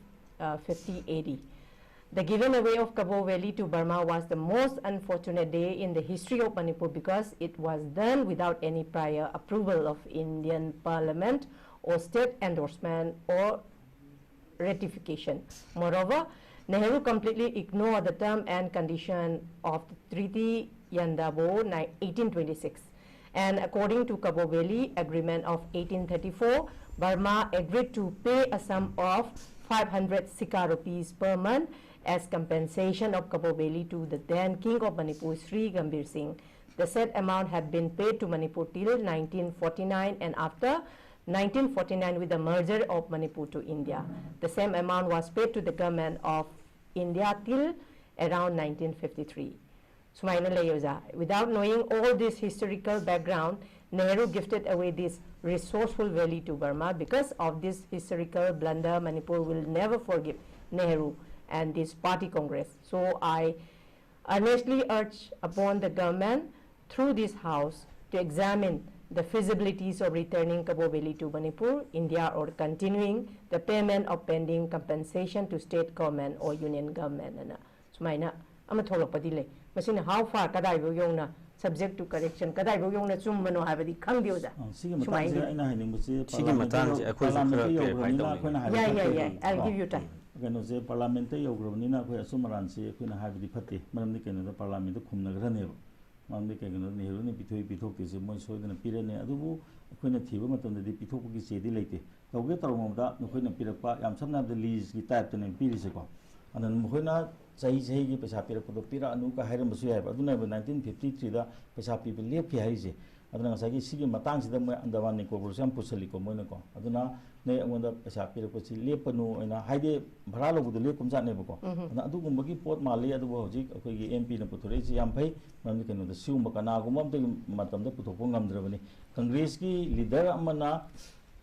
fifty A D. The giving away of Kabo Valley to Burma was the most unfortunate day in the history of Manipur, because it was done without any prior approval of Indian Parliament or state endorsement or ratification. Moreover, Nehru completely ignored the term and condition of the Treaty Yandabo ni-, eighteen twenty-six. And according to Kabo Valley Agreement of eighteen thirty-four, Burma agreed to pay a sum of five hundred sika rupees per month As compensation of Kabo Valley to the then King of Manipur, Sri Gambhir Singh, the said amount had been paid to Manipur till nineteen forty-nine, and after nineteen forty-nine, with the merger of Manipur to India, the same amount was paid to the government of India till around nineteen fifty-three. ꯁꯨꯃꯥꯏꯅ ꯂꯩ ꯑꯣꯖꯥ꯫ Without knowing all this historical background, Nehru gifted away this resourceful valley to Burma. Because of this historical blunder, Manipur will never forgive Nehru and this party Congress. So I earnestly urge upon the government through this house to examine the feasibilities of returning Kabo Valley to Manipur, India, or continuing the payment of pending compensation to state government or union government ꯑꯅ ꯁꯨꯃꯥꯏꯅ ꯑꯃ ꯊꯣꯛꯂꯛꯄꯗꯤ ꯂꯩ꯫ ꯃꯁꯤꯅ how far, ꯀꯗꯥꯏꯐꯥꯎ ꯌꯧꯅ subject to correction, ꯀꯗꯥꯏꯐꯥꯎ ꯌꯧꯅ ꯆꯨꯝꯕꯅꯣ ꯍꯥꯏꯕꯗꯤ ꯈꯪꯗꯦ ꯑꯣꯖꯥ꯫ ꯑ, ꯁꯤꯒꯤ ꯁꯨꯃꯥꯏꯅ ꯃꯇꯥꯡꯁꯤꯗ ꯑꯩꯅ ꯍꯥꯏꯅꯤꯡꯕꯁꯤ ꯁꯤꯒꯤ ꯃꯇꯥꯡꯁꯦ ꯑꯩꯈꯣꯏꯁꯨ ꯈꯔ clarify ꯇꯧꯅꯤꯡꯉꯤ꯫ ꯑꯩꯈꯣꯏꯅ ꯍꯥꯏꯕ ꯌꯥꯏ, ꯌꯥꯏ, ꯅꯠꯇꯦ꯫ ꯌꯥꯏ꯫ I'll give you time. ꯀꯩꯅꯣꯁꯦ ꯄꯥꯔꯂꯥꯃꯦꯟꯇ ꯌꯧꯈ꯭ꯔꯕꯅꯤꯅ ꯑꯩꯈꯣꯏ ꯑꯆꯨꯝ ꯑꯔꯥꯟꯁꯤ ꯑꯩꯈꯣꯏꯅ ꯍꯥꯏꯕꯗꯤ ꯐꯠꯇꯦ꯫ ꯃꯔꯝꯗꯤ ꯀꯩꯅꯣꯗ ꯄꯥꯔꯂꯥꯃꯦꯟꯇ ꯈꯨꯝꯅꯈ꯭ꯔꯅꯦꯕ꯫ ꯃꯔꯝꯗꯤ ꯀꯩꯒꯤꯅꯣꯗ ꯅꯦꯍꯔꯨꯅ ꯄꯤꯊꯣꯛꯏ ꯄꯤꯊꯣꯛꯇꯦꯁꯦ ꯃꯣꯏ ꯁꯣꯏꯗꯅ ꯄꯤꯔꯅꯤ꯫ ꯑꯗꯨꯕꯨ ꯑꯩꯈꯣꯏꯅ ꯊꯤꯕ ꯃꯇꯝꯗꯗꯤ ꯄꯤꯊꯣꯛꯄꯒꯤ ꯆꯦꯗꯤ ꯂꯩꯇꯦ꯫ ꯇꯧꯒꯦ ꯇꯧꯔꯝꯕꯗ ꯅꯈꯣꯏꯅ ꯄꯤꯔꯛꯄ, ꯌꯥꯝ ꯁꯝꯅ ꯍꯥꯏꯔꯕꯗ ꯂꯤꯖꯀꯤ ꯇꯥꯏꯞꯇꯅꯦ ꯄꯤꯔꯤꯁꯦꯀꯣ꯫ ꯑꯗꯨꯅ ꯃꯈꯣꯏꯅ ꯆꯍꯤ ꯆꯍꯤꯒꯤ ꯄꯩꯁꯥ ꯄꯤꯔꯛꯄꯗꯣ ꯄꯤꯔꯛꯑꯅꯨꯒ ꯍꯥꯏꯔꯝꯕꯁꯨ ꯌꯥꯏꯕ꯫ ꯑꯗꯨꯅ ꯅꯥꯏꯟꯇꯤꯟ ꯐꯤꯐꯇꯤ ꯊ꯭ꯔꯤꯗ ꯄꯩꯁꯥ ꯄꯤꯕ ꯂꯦꯞꯈꯤ ꯍꯥꯏꯔꯤꯁꯦ꯫ ꯑꯗꯨꯅ ꯉꯁꯥꯏꯒꯤ ꯁꯤꯒꯤ ꯃꯇꯥꯡꯁꯤꯗ ꯃꯣꯏ ꯑꯟꯗꯃꯥꯟ ꯅꯤꯀꯣꯕꯔꯁꯨ ꯌꯥꯝ ꯄꯨꯁꯜꯂꯤꯀꯣ ꯃꯣꯏꯅꯀꯣ꯫ ꯑꯗꯨꯅ ꯅꯣꯏ ꯑꯩꯉꯣꯟꯗ ꯄꯩꯁꯥ ꯄꯤꯔꯛꯄꯁꯤ ꯂꯦꯞꯄꯅꯨ ꯍꯥꯏꯅ, ꯍꯥꯏꯗꯤ ꯚꯔꯥ ꯂꯧꯕꯗꯣ ꯂꯦꯞꯀꯨꯝꯖꯥꯠꯅꯦꯕꯀꯣ꯫ ꯎꯝ꯫ ꯑꯗꯨꯅ ꯑꯗꯨꯒꯨꯝꯕꯒꯤ ꯄꯣꯠ ꯃꯥꯜꯂꯤ꯫ ꯑꯗꯨꯕꯨ ꯍꯧꯖꯤꯛ ꯑꯩꯈꯣꯏꯒꯤ ꯑꯦꯝ ꯄꯤꯅ ꯄꯨꯊꯣꯔꯛꯏꯁꯤ ꯌꯥꯝ ꯐꯩ꯫ ꯃꯔꯝꯗꯤ ꯀꯩꯅꯣꯗ ꯁꯤꯒꯨꯝꯕ ꯀꯅꯥꯒꯨꯝꯕ ꯑꯃꯇꯒꯤ ꯃꯇꯝꯗ ꯄꯨꯊꯣꯛꯄ ꯉꯝꯗ꯭ꯔꯕꯅꯤ꯫ ꯀꯪꯒ꯭ꯔꯦꯁꯀꯤ ꯂꯤꯗꯔ ꯑꯃꯅ,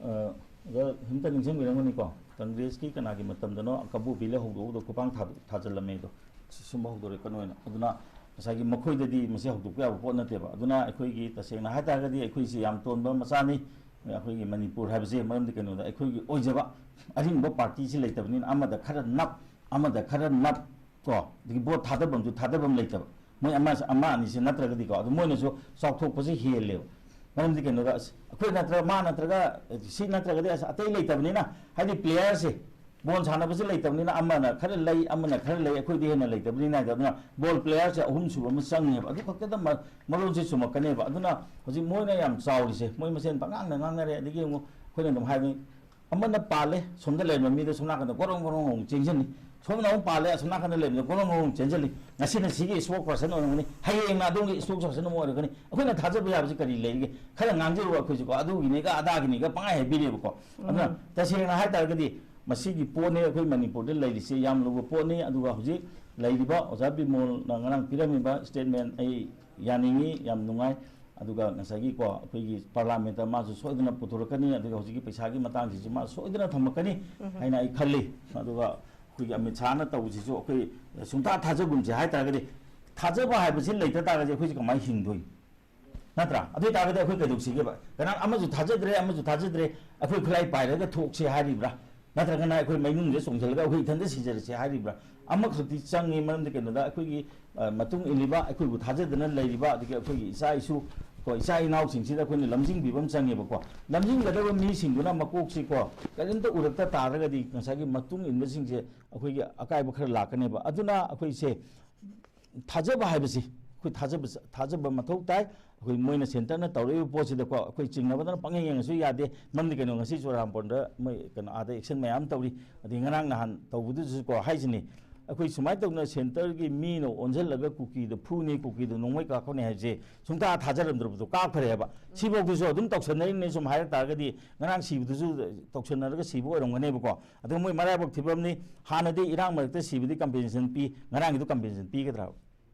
ꯑ, ꯑꯣꯖꯥ ꯍꯟꯇ ꯅꯤꯡꯁꯤꯡꯕꯤꯔꯝꯒꯅꯤꯀꯣ, ꯀꯪꯒ꯭ꯔꯦꯁꯀꯤ ꯀꯅꯥꯒꯤ ꯃꯇꯝꯗꯅꯣ ꯀꯕꯣ ꯕꯤꯂꯦ ꯍꯧꯗꯣꯛꯎꯗꯣ ꯈꯨꯄꯥꯡ ꯊꯥ-, ꯊꯥꯖꯤꯜꯂꯝꯃꯦ ꯑꯗꯣ꯫ ꯁꯨꯝꯕ ꯍꯧꯗꯣꯔꯛꯀꯅꯣ ꯍꯥꯏꯅ꯫ ꯑꯗꯨꯅ ꯉꯁꯥꯏꯒꯤ ꯃꯈꯣꯏꯗꯗꯤ ꯃꯁꯤ ꯍꯧꯗꯣꯛꯄ ꯌꯥꯕ ꯄꯣꯠ ꯅꯠꯇꯦꯕ꯫ ꯑꯗꯨꯅ ꯑꯩꯈꯣꯏꯒꯤ ꯇꯁꯦꯡꯅ ꯍꯥꯏ ꯇꯥꯔꯒꯗꯤ ꯑꯩꯈꯣꯏꯁꯤ ꯌꯥꯝ ꯇꯣꯟꯕ ꯃꯆꯥꯅꯤ꯫ ꯑꯩꯈꯣꯏꯒꯤ ꯃꯅꯤꯄꯨꯔ ꯍꯥꯏꯕꯁꯦ, ꯃꯔꯝꯗꯤ ꯀꯩꯅꯣꯗ ꯑꯩꯈꯣꯏꯒꯤ ꯑꯣꯏꯖꯕ ꯑꯔꯤꯡꯕ ꯄꯥꯔꯇꯤꯁꯤ ꯂꯩꯇꯕꯅꯤꯅ ꯑꯃꯗ ꯈꯔ ꯅꯞ, ꯑꯃꯗ ꯈꯔ ꯅꯞ ꯀꯣ, ꯑꯗꯒꯤ ꯚꯣꯠ ꯊꯥꯗꯐꯝꯁꯨ ꯊꯥꯗꯐꯝ ꯂꯩꯇꯕ꯫ ꯃꯣꯏ ꯑꯃ, ꯑꯃ ꯑꯅꯤꯁꯤ ꯅꯠꯇ꯭ꯔꯒꯗꯤꯀꯣ, ꯑꯗꯨ ꯃꯣꯏꯅꯁꯨ ꯆꯥꯎꯊꯣꯛꯄꯁꯤ ꯍꯦꯜꯂꯦꯕ꯫ ꯃꯔꯝꯗꯤ ꯀꯩꯅꯣꯗ, ꯑꯁ, ꯑꯩꯈꯣꯏ ꯅꯠꯇ꯭ꯔꯒ ꯃꯥ ꯅꯠꯇ꯭ꯔꯒ ꯁꯤ ꯅꯠꯇ꯭ꯔꯒꯗꯤ ꯑꯁ ꯑꯇꯩ ꯂꯩꯇꯕꯅꯤꯅ, ꯍꯥꯏꯗꯤ ꯄ꯭ꯂꯦꯌꯔꯁꯦ, ꯕꯣꯜ ꯁꯥꯟꯅꯕꯁꯦ ꯂꯩꯇꯕꯅꯤꯅ ꯑꯃꯅ ꯈꯔ ꯂꯩ, ꯑꯃꯅ ꯈꯔ ꯂꯩ, ꯑꯩꯈꯣꯏꯗꯤ ꯍꯦꯟꯅ ꯂꯩꯇꯕꯅꯤꯅ ꯍꯥꯏꯗꯣ꯫ ꯑꯗꯨꯅ ꯕꯣꯜ ꯄ꯭ꯂꯦꯌꯔꯁꯦ ꯑꯍꯨꯝ ꯁꯨꯕ ꯑꯃ ꯆꯪꯉꯦꯕ꯫ ꯑꯗꯨ ꯈꯛꯇꯗ ꯃ-, ꯃꯔꯣꯜꯁꯦ ꯆꯨꯝꯃꯛꯀꯅꯦꯕ꯫ ꯑꯗꯨꯅ ꯍꯧꯖꯤꯛ ꯃꯣꯏꯅ ꯌꯥꯝ ꯆꯥꯎꯔꯤꯁꯦ, ꯃꯣꯏ ꯃꯁꯦꯟ ꯄꯉꯥꯡꯗ ꯉꯥꯡꯅꯔꯦ꯫ ꯑꯗꯒꯤ ꯑꯃꯨꯛ ꯑꯩꯈꯣꯏꯅ ꯑꯗꯨꯝ ꯍꯥꯏꯕꯅꯤ, ꯑꯃꯅ ꯄꯥꯜꯂꯦ, ꯁꯣꯝꯗ ꯂꯩꯔꯝꯕ ꯃꯤꯗꯣ ꯁꯣꯝ ꯅꯥꯀꯟꯗ ꯒꯣꯔꯣꯡ ꯒꯣꯔꯣꯡ ꯒꯣꯔꯣꯡ ꯆꯦꯟꯁꯤꯜꯂꯤ꯫ ꯁꯣꯝꯅ ꯑꯃꯨꯛ ꯄꯥꯜꯂꯦ, ꯑꯁꯣꯝ ꯅꯥꯀꯟꯗ ꯂꯩꯔꯝꯕꯗꯣ ꯒꯣꯔꯣꯡ ꯒꯣꯔꯣꯡ ꯆꯦꯟꯁꯤꯜꯂꯤ꯫ ꯉꯁꯤꯅ ꯁꯤꯒꯤ spokesperson ꯑꯣꯏꯔꯝꯒꯅꯤ, ꯍꯌꯦꯡꯅ ꯑꯗꯣꯝꯒꯤ spokesperson ꯑꯃ ꯑꯣꯏꯔꯛꯀꯅꯤ꯫ ꯑꯩꯈꯣꯏꯅ ꯊꯥꯖꯕ ꯌꯥꯕꯁꯤ ꯀꯔꯤ ꯂꯩꯔꯤꯒꯦ? ꯈꯔ ꯉꯥꯡꯖꯔꯨꯕ ꯑꯩꯈꯣꯏꯁꯨꯀꯣ, ꯑꯗꯨꯒꯤꯅꯦꯒ ꯑꯗꯥꯒꯤꯅꯦꯒ ꯄꯪꯍꯥꯏ ꯍꯥꯏꯕꯤꯔꯦꯕꯀꯣ꯫ ꯑꯗꯨꯅ ꯎꯝ꯫ ꯇꯁꯦꯡꯅ ꯍꯥꯏ ꯇꯥꯔꯒꯗꯤ ꯃꯁꯤꯒꯤ ꯄꯣꯠꯅꯤ ꯑꯩꯈꯣꯏ ꯃꯅꯤꯄꯨꯔꯗ ꯂꯩꯔꯤꯁꯦ, ꯌꯥꯝ ꯂꯨꯕ ꯄꯣꯠꯅꯤ꯫ ꯑꯗꯨꯒ ꯍꯧꯖꯤꯛ ꯂꯩꯔꯤꯕ ꯑꯣꯖꯥ ꯕꯤꯃꯣꯜꯅ ꯉꯔꯥꯡ ꯄꯤꯔꯝꯃꯤꯕ statement ꯑꯩ ꯌꯥꯅꯤꯡꯉꯤ, ꯌꯥꯝ ꯅꯨꯡꯉꯥꯏ꯫ ꯑꯗꯨꯒ ꯉꯁꯥꯏꯒꯤꯀꯣ, ꯑꯩꯈꯣꯏꯒꯤ ꯄꯥꯔꯂꯥꯃꯦꯟꯇ ꯃꯥꯁꯨ ꯁꯣꯏꯗꯅ ꯄꯨꯊꯣꯔꯛꯀꯅꯤ, ꯑꯗꯨꯒ ꯍꯧꯖꯤꯛꯀꯤ ꯄꯩꯁꯥꯒꯤ ꯃꯇꯥꯡꯁꯤꯁꯨ ꯃꯥ ꯁꯣꯏꯗꯅ ꯊꯝꯃꯛꯀꯅꯤ ꯎꯝ꯫ ꯍꯥꯏꯅ ꯑꯩ ꯈꯜꯂꯤ꯫ ꯑꯗꯨꯒ ꯑꯩꯈꯣꯏꯒꯤ ꯑꯃꯤꯠ ꯁꯥꯍꯅ ꯇꯧꯕꯁꯤꯁꯨ ꯑꯩꯈꯣꯏ ꯁꯨꯡꯊꯥ ꯊꯥꯖꯒꯨꯝꯁꯦ ꯍꯥꯏ ꯇꯥꯔꯒꯗꯤ, ꯊꯥꯖꯕ ꯍꯥꯏꯕꯁꯤ ꯂꯩꯇ ꯇꯥꯔꯒꯗꯤ ꯑꯩꯈꯣꯏꯁꯦ ꯀꯃꯥꯏꯅ ꯍꯤꯡꯗꯣꯏꯅꯣ? ꯅꯠꯇ꯭ꯔꯥ? ꯑꯗꯨ ꯑꯣꯏ ꯇꯥꯔꯒꯗꯤ ꯑꯩꯈꯣꯏ ꯀꯩꯗꯧꯁꯤꯒꯦꯕ? ꯀꯅꯥ ꯑꯃꯁꯨ ꯊꯥꯖꯗ꯭ꯔꯦ, ꯑꯃꯁꯨ ꯊꯥꯖꯗ꯭ꯔꯦ, ꯑꯩꯈꯣꯏ ꯈꯨꯠꯂꯥꯏ ꯄꯥꯏꯔꯒ ꯊꯣꯛꯁꯦ ꯍꯥꯏꯔꯤꯕ꯭ꯔꯥ? ꯅꯠꯇ꯭ꯔꯒꯅ ꯑꯩꯈꯣꯏ ꯃꯩꯅꯨꯡꯗ ꯆꯣꯡꯁꯤꯜꯂꯒ ꯑꯩꯈꯣꯏ ꯏꯊꯟꯇ ꯁꯤꯖꯔꯁꯦ ꯍꯥꯏꯔꯤꯕ꯭ꯔꯥ? ꯑꯃꯈꯛꯇꯤ ꯆꯪꯉꯤ, ꯃꯔꯝꯗꯤ ꯀꯩꯅꯣꯗ ꯑꯩꯈꯣꯏꯒꯤ, ꯑ, ꯃꯇꯨꯡ ꯏꯜꯂꯤꯕ, ꯑꯩꯈꯣꯏꯕꯨ ꯊꯥꯖꯗꯅ ꯂꯩꯔꯤꯕ, ꯑꯗꯒꯤ ꯑꯩꯈꯣꯏꯒꯤ ꯏꯆꯥ ꯏꯁꯨ ꯀꯣ, ꯏꯆꯥ ꯏꯅꯥꯎꯁꯤꯡꯁꯤꯗ ꯑꯩꯈꯣꯏꯅ ꯂꯝꯖꯤꯡꯕꯤꯕ ꯑꯃ ꯆꯪꯉꯦꯕꯀꯣ꯫ ꯂꯝꯖꯤꯡꯒꯗꯕ ꯃꯤꯁꯤꯡꯗꯨꯅ ꯃꯀꯣꯛꯁꯤ ꯀꯣ, ꯀꯔꯤꯝꯇ ꯎꯔꯛꯇ ꯇꯥꯔꯒꯗꯤ ꯉꯁꯥꯏꯒꯤ ꯃꯇꯨꯡ ꯏꯟꯕꯁꯤꯡꯁꯦ ꯑꯩꯈꯣꯏꯒꯤ ꯑꯀꯥꯏꯕ ꯈꯔ ꯂꯥꯛꯀꯅꯦꯕ꯫ ꯑꯗꯨꯅ ꯑꯩꯈꯣꯏꯁꯦ ꯊꯥꯖꯕ ꯍꯥꯏꯕꯁꯤ ꯑꯩꯈꯣꯏ ꯊꯥꯖꯕ, ꯊꯥꯖꯕ ꯃꯊꯧ ꯇꯥꯏ꯫ ꯑꯩꯈꯣꯏ ꯃꯣꯏꯅ centreꯅ ꯇꯧꯔꯛꯏꯕ ꯄꯣꯠꯁꯤꯗꯀꯣ ꯑꯩꯈꯣꯏ ꯆꯤꯡꯅꯕꯗꯅ ꯄꯪꯌꯦꯡ ꯌꯦꯡꯉꯁꯨ ꯌꯥꯗꯦ꯫ ꯃꯔꯝꯗꯤ ꯀꯩꯅꯣ, ꯉꯁꯤ ꯆꯨꯔꯆꯥꯟꯄꯨꯔꯗ ꯃꯣꯏ ꯀꯩꯅꯣ, ꯑꯥꯗ action ꯃꯌꯥꯝ ꯇꯧꯔꯤ꯫ ꯑꯗꯒꯤ ꯉꯔꯥꯡ ꯅꯍꯥꯟ ꯇꯧꯕꯗꯨꯗꯁꯨꯀꯣ ꯍꯥꯏꯁꯤꯅꯤ, ꯑꯩꯈꯣꯏ ꯁꯨꯃꯥꯏꯅ ꯇꯧꯗꯅ centreꯒꯤ ꯃꯤꯅ ꯑꯣꯟꯁꯤꯜꯂꯒ ꯀꯨꯀꯤꯗ ꯐꯨꯅꯤ, ꯀꯨꯀꯤꯗ ꯅꯣꯡꯃꯩ ꯀꯥꯞꯀꯅꯤ ꯍꯥꯏꯕꯁꯦ ꯁꯨꯡꯊꯥ ꯊꯥꯖꯔꯝꯗ꯭ꯔꯕꯗꯣ ꯀꯥꯞꯈ꯭ꯔꯦꯕ꯫ ꯁꯤꯐꯥꯎꯗꯨꯁꯨ ꯑꯗꯨꯝ ꯇꯧꯁꯟꯅꯔꯤꯕꯅꯤ ꯁꯨꯝ ꯍꯥꯏꯔꯛ ꯇꯥꯔꯒꯗꯤ, ꯉꯔꯥꯡ ꯁꯤꯕꯗꯨꯁꯨ ꯇꯧꯁꯟꯅꯔꯒ ꯁꯤꯕ ꯑꯣꯏꯔꯝꯒꯅꯦꯕꯀꯣ꯫ ꯑꯗꯨ ꯃꯣꯏ ꯃꯔꯥꯏꯕꯛ ꯊꯤꯕ ꯑꯃꯅꯤ꯫ ꯍꯥꯟꯅꯗꯤ ꯏꯔꯥꯡ ꯃꯔꯛꯇ ꯁꯤꯕꯗꯤ compensation ꯄꯤ, ꯉꯔꯥꯡꯒꯤꯗꯨ compensation ꯄꯤꯒꯗ꯭ꯔꯥ?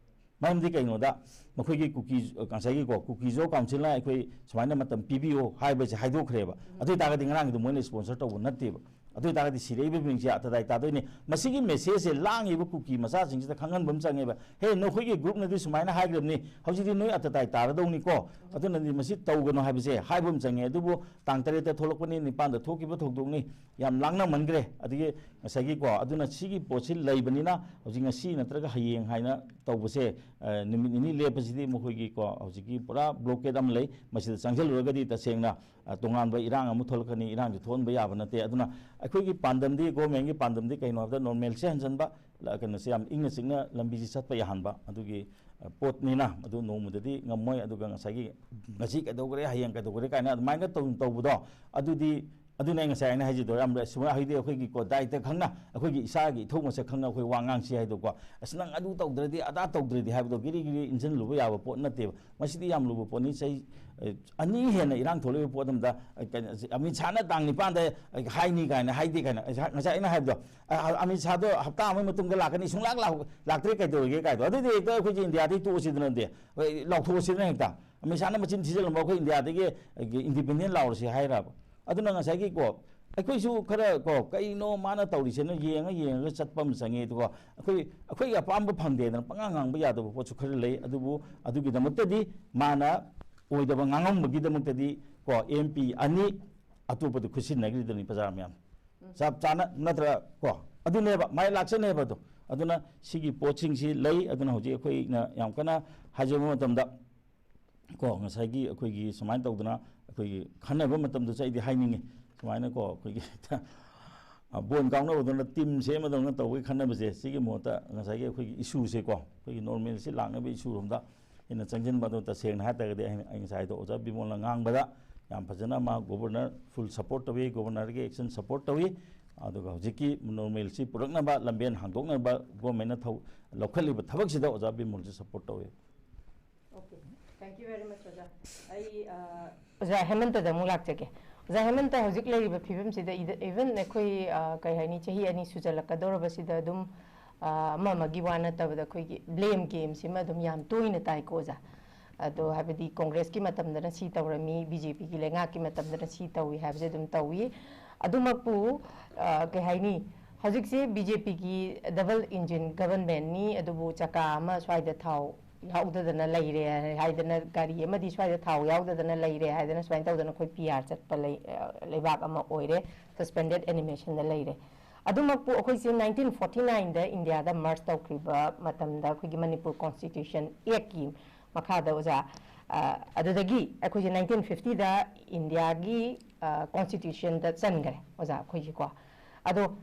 ꯃꯔꯝꯗꯤ ꯀꯩꯅꯣꯗ, ꯃꯈꯣꯏꯒꯤ ꯀꯨꯀꯤ, ꯉꯁꯥꯏꯒꯤꯀꯣ, ꯀꯨꯀꯤꯖꯣ councilꯅ ꯑꯩꯈꯣꯏ ꯁꯨꯃꯥꯏꯅ ꯃꯇꯝ ꯄꯤꯕꯤꯌꯣ ꯍꯥꯏꯕꯁꯦ ꯍꯥꯏꯗꯣꯛꯈ꯭ꯔꯦꯕ꯫ ꯑꯗꯨ ꯑꯣꯏꯇꯥꯔꯒꯗꯤ ꯉꯔꯥꯡꯒꯤꯗꯣ ꯃꯣꯏꯅ sponsor ꯇꯧꯕ ꯅꯠꯇꯦꯕ꯫ ꯑꯗꯨ ꯑꯣꯏꯇꯥꯔꯒꯗꯤ ꯁꯤꯔꯛꯏꯕ ꯃꯤꯡꯁꯦ ꯑꯇꯗꯥꯏ ꯇꯥꯗꯣꯏꯅꯦ꯫ ꯃꯁꯤꯒꯤ messageꯁꯦ ꯂꯥꯡꯉꯤꯕ ꯀꯨꯀꯤ ꯃꯆꯥꯁꯤꯡꯁꯤꯗ ꯈꯪꯍꯟꯕ ꯑꯃ ꯆꯪꯉꯦꯕ꯫ ꯍꯦ, ꯅꯈꯣꯏꯒꯤ groupꯅꯗꯤ ꯁꯨꯃꯥꯏꯅ ꯍꯥꯏꯈ꯭ꯔꯕꯅꯤ, ꯍꯧꯖꯤꯛꯇꯤ ꯅꯣꯏ ꯑꯇꯗꯥꯏ ꯇꯥꯔꯗꯧꯅꯤꯀꯣ, ꯑꯗꯨꯅꯗꯤ ꯃꯁꯤ ꯇꯧꯒꯅꯨ ꯍꯥꯏꯕꯁꯦ ꯍꯥꯏꯕ ꯑꯃ ꯆꯪꯉꯦ꯫ ꯑꯗꯨꯕꯨ ꯇꯥꯡ ꯇꯔꯦꯠꯇ ꯊꯣꯛꯂꯛꯄꯅꯤ, ꯅꯤꯄꯥꯟꯗ ꯊꯣꯛꯈꯤꯕ ꯊꯧꯗꯣꯛꯅꯤ, ꯌꯥꯝ ꯂꯥꯡꯅꯃꯟꯈ꯭ꯔꯦ꯫ ꯑꯗꯒꯤ ꯉꯁꯥꯏꯒꯤꯀꯣ, ꯑꯗꯨꯅ ꯁꯤꯒꯤ ꯄꯣꯠꯁꯤ ꯂꯩꯕꯅꯤꯅ ꯍꯧꯖꯤꯛ ꯉꯁꯤ ꯅꯠꯇ꯭ꯔꯒ ꯍꯌꯦꯡ ꯍꯥꯏꯅ ꯇꯧꯕꯁꯦ, ꯑ, ꯅꯨꯃꯤꯠ ꯅꯤꯅꯤ ꯂꯦꯞꯄꯁꯤꯗꯤ ꯃꯈꯣꯏꯒꯤꯀꯣ, ꯍꯧꯖꯤꯛꯀꯤ ꯄꯨꯔꯥ blockade ꯑꯃ ꯂꯩ꯫ ꯃꯁꯤꯗ ꯆꯪꯁꯤꯜꯂꯨꯔꯒꯗꯤ ꯇꯁꯦꯡꯅ, ꯑ, ꯇꯣꯉꯥꯟꯕ ꯏꯔꯥꯡ ꯑꯃ ꯊꯣꯛꯂꯛꯀꯅꯤ, ꯏꯔꯥꯡꯁꯤ ꯊꯣꯛꯍꯟꯕ ꯌꯥꯕ ꯅꯠꯇꯦ꯫ ꯑꯗꯨꯅ ꯑꯩꯈꯣꯏꯒꯤ ꯄꯥꯟꯗꯝꯗꯤ, governmentꯀꯤ ꯄꯥꯟꯗꯝꯗꯤ ꯀꯩꯅꯣ ꯍꯥꯏꯕꯗ normalꯁꯦ ꯍꯟꯖꯟꯕ, ꯂ-, ꯀꯩꯅꯣꯁꯦ ꯌꯥꯝ ꯏꯪꯅ ꯆꯤꯛꯅ ꯂꯝꯕꯤꯁꯤ ꯆꯠꯄ ꯌꯥꯍꯟꯕ, ꯑꯗꯨꯒꯤ, ꯑ, ꯄꯣꯠꯅꯤꯅ ꯑꯗꯨ ꯅꯣꯡꯃꯗꯗꯤ ꯉꯝꯃꯣꯏ꯫ ꯑꯗꯨꯒ ꯉꯁꯥꯏꯒꯤ ꯉꯁꯤ ꯀꯩꯗꯧꯈ꯭ꯔꯦ, ꯍꯌꯦꯡ ꯀꯩꯗꯧꯈ꯭ꯔꯦ ꯀꯥꯏꯅ ꯑꯗꯨꯃꯥꯏꯅ ꯇꯧ-, ꯇꯧꯕꯗꯣ, ꯑꯗꯨꯗꯤ ꯑꯗꯨꯅ ꯑꯩ ꯉꯁꯥꯏ ꯑꯩꯅ ꯍꯥꯏꯖꯗꯣ, ꯌꯥꯝ ꯁꯨꯃꯥꯏꯅ ꯍꯥꯏꯗꯤ ꯑꯩꯈꯣꯏꯒꯤ ꯀꯣ ꯗꯥꯏꯇ ꯈꯪꯅ ꯑꯩꯈꯣꯏꯒꯤ ꯏꯁꯥꯒꯤ ꯏꯊꯧ ꯃꯁꯛ ꯈꯪꯅ ꯑꯩꯈꯣꯏ ꯋꯥ ꯉꯥꯡꯁꯤ ꯍꯥꯏꯗꯣꯀꯣ꯫ ꯑꯁ, ꯅꯪ ꯑꯗꯨ ꯇꯧꯗ꯭ꯔꯗꯤ, ꯑꯗꯥ ꯇꯧꯗ꯭ꯔꯗꯤ ꯍꯥꯏꯕꯗꯣ ꯒꯤꯔꯤ ꯒꯤꯔꯤ ꯏꯟꯁꯤꯜꯂꯨꯕ ꯌꯥꯕ ꯄꯣꯠ ꯅꯠꯇꯦꯕ꯫ ꯃꯁꯤꯗꯤ ꯌꯥꯝ ꯂꯨꯕ ꯄꯣꯠꯅꯤ꯫ ꯆꯍꯤ ꯑꯅꯤ ꯍꯦꯟꯅ ꯏꯔꯥꯡ ꯊꯣꯛꯂꯛꯏꯕ ꯄꯣꯠ ꯑꯃꯗ, ꯀꯩꯅꯣ, ꯑꯃꯤꯠ ꯁꯥꯍꯅ ꯇꯥꯡ ꯅꯤꯄꯥꯟꯗ ꯍꯥꯏꯅꯤ ꯀꯥꯏꯅ ꯍꯥꯏꯗꯦ ꯀꯥꯏꯅ, ꯉꯁꯥꯏ ꯑꯩꯅ ꯍꯥꯏꯕꯗꯣ, ꯑꯃꯤꯠ ꯁꯥꯍꯗꯣ ꯍꯞꯇꯥ ꯑꯃꯒꯤ ꯃꯇꯨꯡꯗ ꯂꯥꯛꯀꯅꯤ, ꯁꯨꯡꯂꯥꯛ ꯂꯥꯛ-, ꯂꯥꯛꯇ꯭ꯔꯦ, ꯀꯩꯗꯧꯔꯒꯦ ꯀꯥꯏꯗꯣ꯫ ꯑꯗꯨꯗꯤ ꯍꯦꯛꯇ ꯑꯩꯈꯣꯏꯁꯦ ꯏꯟꯗꯤꯌꯥꯗꯒꯤ ꯇꯣꯛꯑꯁꯤꯗꯅꯗꯤ, ꯂꯥꯎꯊꯣꯛꯑꯁꯤꯗꯅ ꯍꯦꯛꯇ꯫ ꯑꯃꯤꯠ ꯁꯥꯍꯅ ꯃꯆꯤꯟ ꯊꯤꯖꯤꯜꯂꯝꯕ ꯑꯩꯈꯣꯏ ꯏꯟꯗꯤꯌꯥꯗꯒꯤ ꯏꯟꯗꯤꯄꯦꯟꯗꯦꯟ ꯂꯥꯎꯔꯁꯤ ꯍꯥꯏꯔꯕ꯫ ꯑꯗꯨꯅ ꯉꯁꯥꯏꯒꯤ ꯀꯣ, ꯑꯩꯈꯣꯏꯁꯨ ꯈꯔ ꯀꯣ, ꯀꯩꯅꯣ ꯃꯥꯅ ꯇꯧꯔꯤꯁꯦꯅ ꯌꯦꯡꯉ ꯌꯦꯡꯉꯒ ꯆꯠꯄ ꯑꯃ ꯆꯪꯉꯦ꯫ ꯑꯗꯨꯒ ꯑꯩꯈꯣꯏ, ꯑꯩꯈꯣꯏꯒꯤ ꯑꯄꯥꯝꯕ ꯐꯪꯗꯦꯗꯅ ꯄꯉꯥꯡ ꯉꯥꯡꯕ ꯌꯥꯗꯕ ꯄꯣꯠꯁꯨ ꯈꯔ ꯂꯩ꯫ ꯑꯗꯨꯕꯨ ꯑꯗꯨꯒꯤꯗꯃꯛꯇꯗꯤ, ꯃꯥꯅ ꯑꯣꯏꯗꯕ ꯉꯥꯡꯉꯝꯕꯒꯤꯗꯃꯛꯇꯗꯤ ꯀꯣ, ꯑꯦꯝ ꯄꯤ ꯑꯅꯤ ꯑꯇꯣꯞꯄꯗ ꯈꯨꯠꯁꯤꯟꯅꯈ꯭ꯔꯤꯗꯨꯅꯤ ꯄ꯭ꯔꯖꯥ ꯃꯌꯥꯝ꯫ ꯆꯞ ꯆꯥꯅ ꯅꯠꯇ꯭ꯔ ꯀꯣ? ꯑꯗꯨꯅꯦꯕ ꯃꯥꯏ ꯂꯥꯛꯆꯅꯦꯕ ꯑꯗꯣ꯫ ꯑꯗꯨꯅ ꯁꯤꯒꯤ ꯄꯣꯠꯁꯤꯡꯁꯤ ꯂꯩ꯫ ꯑꯗꯨꯅ ꯍꯧꯖꯤꯛ ꯑꯩꯈꯣꯏꯅ ꯌꯥꯝ ꯀꯟꯅ ꯍꯥꯏꯖꯕ ꯃꯇꯝꯗ ꯀꯣ, ꯉꯁꯥꯏꯒꯤ ꯑꯩꯈꯣꯏꯒꯤ ꯁꯨꯃꯥꯏꯅ ꯇꯧꯗꯅ ꯑꯩꯈꯣꯏꯒꯤ ꯈꯟꯅꯕ ꯃꯇꯝꯗꯁꯨ ꯑꯩꯗꯤ ꯍꯥꯏꯅꯤꯡꯉꯤ, ꯁꯨꯃꯥꯏꯅ ꯀꯣ, ꯑꯩꯈꯣꯏꯒꯤ ꯕꯣꯜ ꯀꯥꯎꯅꯕꯗꯧꯅ ꯇꯤꯝ ꯁꯦꯝꯕꯗꯧꯅ ꯇꯧꯕꯒꯤ ꯈꯟꯅꯕꯁꯦ, ꯁꯤꯒꯤ ꯃꯍꯨꯠꯇ ꯉꯁꯥꯏꯒꯤ ꯑꯩꯈꯣꯏꯒꯤ ꯏꯁꯨꯁꯦ ꯀꯣ, ꯑꯩꯈꯣꯏꯒꯤ ꯅꯣꯔꯃꯦꯜꯁꯤ ꯂꯥꯛꯅꯕ ꯏꯁꯨꯔꯣꯝꯗ ꯍꯦꯟꯅ ꯆꯪꯁꯤꯟꯕ꯫ ꯑꯗꯨ ꯇꯁꯦꯡꯅ ꯍꯥꯏꯔꯒꯗꯤ ꯑꯩ, ꯑꯩ ꯉꯁꯥꯏꯗꯣ ꯑꯣꯖꯥ ꯕꯤꯃꯣꯜꯅ ꯉꯥꯡꯕꯗ ꯌꯥꯝ ꯐꯖꯅ ꯃꯥ ꯒꯣꯕꯔꯅꯔ ꯐꯨꯜ ꯁꯄꯣꯔꯠ ꯇꯧꯏ, ꯒꯣꯕꯔꯅꯔꯒꯤ ꯑꯦꯛꯁꯟ ꯁꯄꯣꯔꯠ ꯇꯧꯏ꯫ ꯑꯗꯨꯒ ꯍꯧꯖꯤꯛꯀꯤ ꯅꯣꯔꯃꯦꯜꯁꯤ ꯄꯨꯔꯛꯅꯕ, ꯂꯝꯕꯦꯟ ꯍꯥꯡꯗꯣꯛꯅꯕ ꯒꯣꯔꯃꯦꯟꯅ ꯊꯧ-, ꯂꯧꯈꯠꯂꯤꯕ ꯊꯕꯛꯁꯤꯗ ꯑꯣꯖꯥ ꯕꯤꯃꯣꯜꯁꯤ ꯁꯄꯣꯔꯠ ꯇꯧꯏ꯫ Okay, thank you very much, ꯑꯣꯖꯥ꯫ ꯑꯩ, ꯑ, ꯑꯣꯖꯥ ꯍꯦꯃꯟꯇꯗ ꯑꯃꯨꯛ ꯂꯥꯛꯆꯒꯦ꯫ ꯑꯣꯖꯥ ꯍꯦꯃꯟꯇ, ꯍꯧꯖꯤꯛ ꯂꯩꯔꯤꯕ ꯐꯤꯕꯝꯁꯤꯗ ꯏꯗ-, even ꯑꯩꯈꯣꯏ, ꯑ, ꯀꯩ ꯍꯥꯏꯅꯤ, ꯆꯍꯤ ꯑꯅꯤ ꯁꯨꯖꯜꯂꯛꯀꯗꯧꯔꯕꯁꯤꯗ ꯑꯗꯨꯝ, ꯑ, ꯑꯃ ꯑꯃꯒꯤ ꯋꯥ ꯅꯠꯇꯕꯗ ꯑꯩꯈꯣꯏꯒꯤ blame game ꯁꯤꯃ ꯑꯗꯨꯝ ꯌꯥꯝ ꯇꯣꯏꯅ ꯇꯥꯏꯀꯣ, ꯑꯣꯖꯥ꯫ ꯑꯗꯣ ꯍꯥꯏꯕꯗꯤ ꯀꯣꯡꯒ꯭ꯔꯦꯁꯀꯤ ꯃꯇꯝꯗꯅ ꯁꯤ ꯇꯧꯔꯝꯃꯤ, ꯕꯤ ꯖꯦ ꯄꯤꯒꯤ ꯂꯩꯉꯥꯛꯀꯤ ꯃꯇꯝꯗꯅ ꯁꯤ ꯇꯧꯏ ꯍꯥꯏꯕꯁꯦ ꯑꯗꯨꯝ ꯇꯧꯏ꯫ ꯑꯗꯨꯃꯛꯄꯨ, ꯑ, ꯀꯩ ꯍꯥꯏꯅꯤ, ꯍꯧꯖꯤꯛꯁꯦ ꯕꯤ ꯖꯦ ꯄꯤꯒꯤ double engine government ꯅꯤ, ꯑꯗꯨꯕꯨ ꯆꯀꯥ ꯑꯃ ꯁ꯭ꯋꯥꯏꯗ ꯊꯥꯎ ꯌꯥꯎꯗꯗꯅ ꯂꯩꯔꯦ ꯍꯥꯏꯗꯅ, ꯒꯥꯔꯤ ꯑꯃꯗꯤ ꯁ꯭ꯋꯥꯏꯗ ꯊꯥꯎ ꯌꯥꯎꯗꯗꯅ ꯂꯩꯔꯦ ꯍꯥꯏꯗꯅ ꯁꯨꯃꯥꯏꯅ ꯇꯧꯗꯅ ꯑꯩꯈꯣꯏ ꯄꯤ ꯑꯥꯔ ꯆꯠꯄ ꯂꯩ-, ꯑ, ꯂꯩꯕꯥꯛ ꯑꯃ ꯑꯣꯏꯔꯦ, suspended animation ꯗ ꯂꯩꯔꯦ꯫ ꯑꯗꯨꯃꯛꯄꯨ ꯑꯩꯈꯣꯏꯁꯦ nineteen forty nine ꯗ ꯏꯟꯗꯤꯌꯥꯗ merge ꯇꯧꯈ꯭ꯔꯤꯕ ꯃꯇꯝꯗ ꯑꯩꯈꯣꯏꯒꯤ ꯃꯅꯤꯄꯨꯔ Constitution Act ꯀꯤ ꯃꯈꯥꯗ, ꯑꯣꯖꯥ, ꯑ, ꯑꯗꯨꯗꯒꯤ ꯑꯩꯈꯣꯏꯁꯦ nineteen fifty ꯗ ꯏꯟꯗꯤꯌꯥꯒꯤ, ꯑ, constitution ꯗ ꯆꯟꯈ꯭ꯔꯦ, ꯑꯣꯖꯥ, ꯑꯩꯈꯣꯏꯁꯦꯀꯣ꯫ ꯑꯗꯣ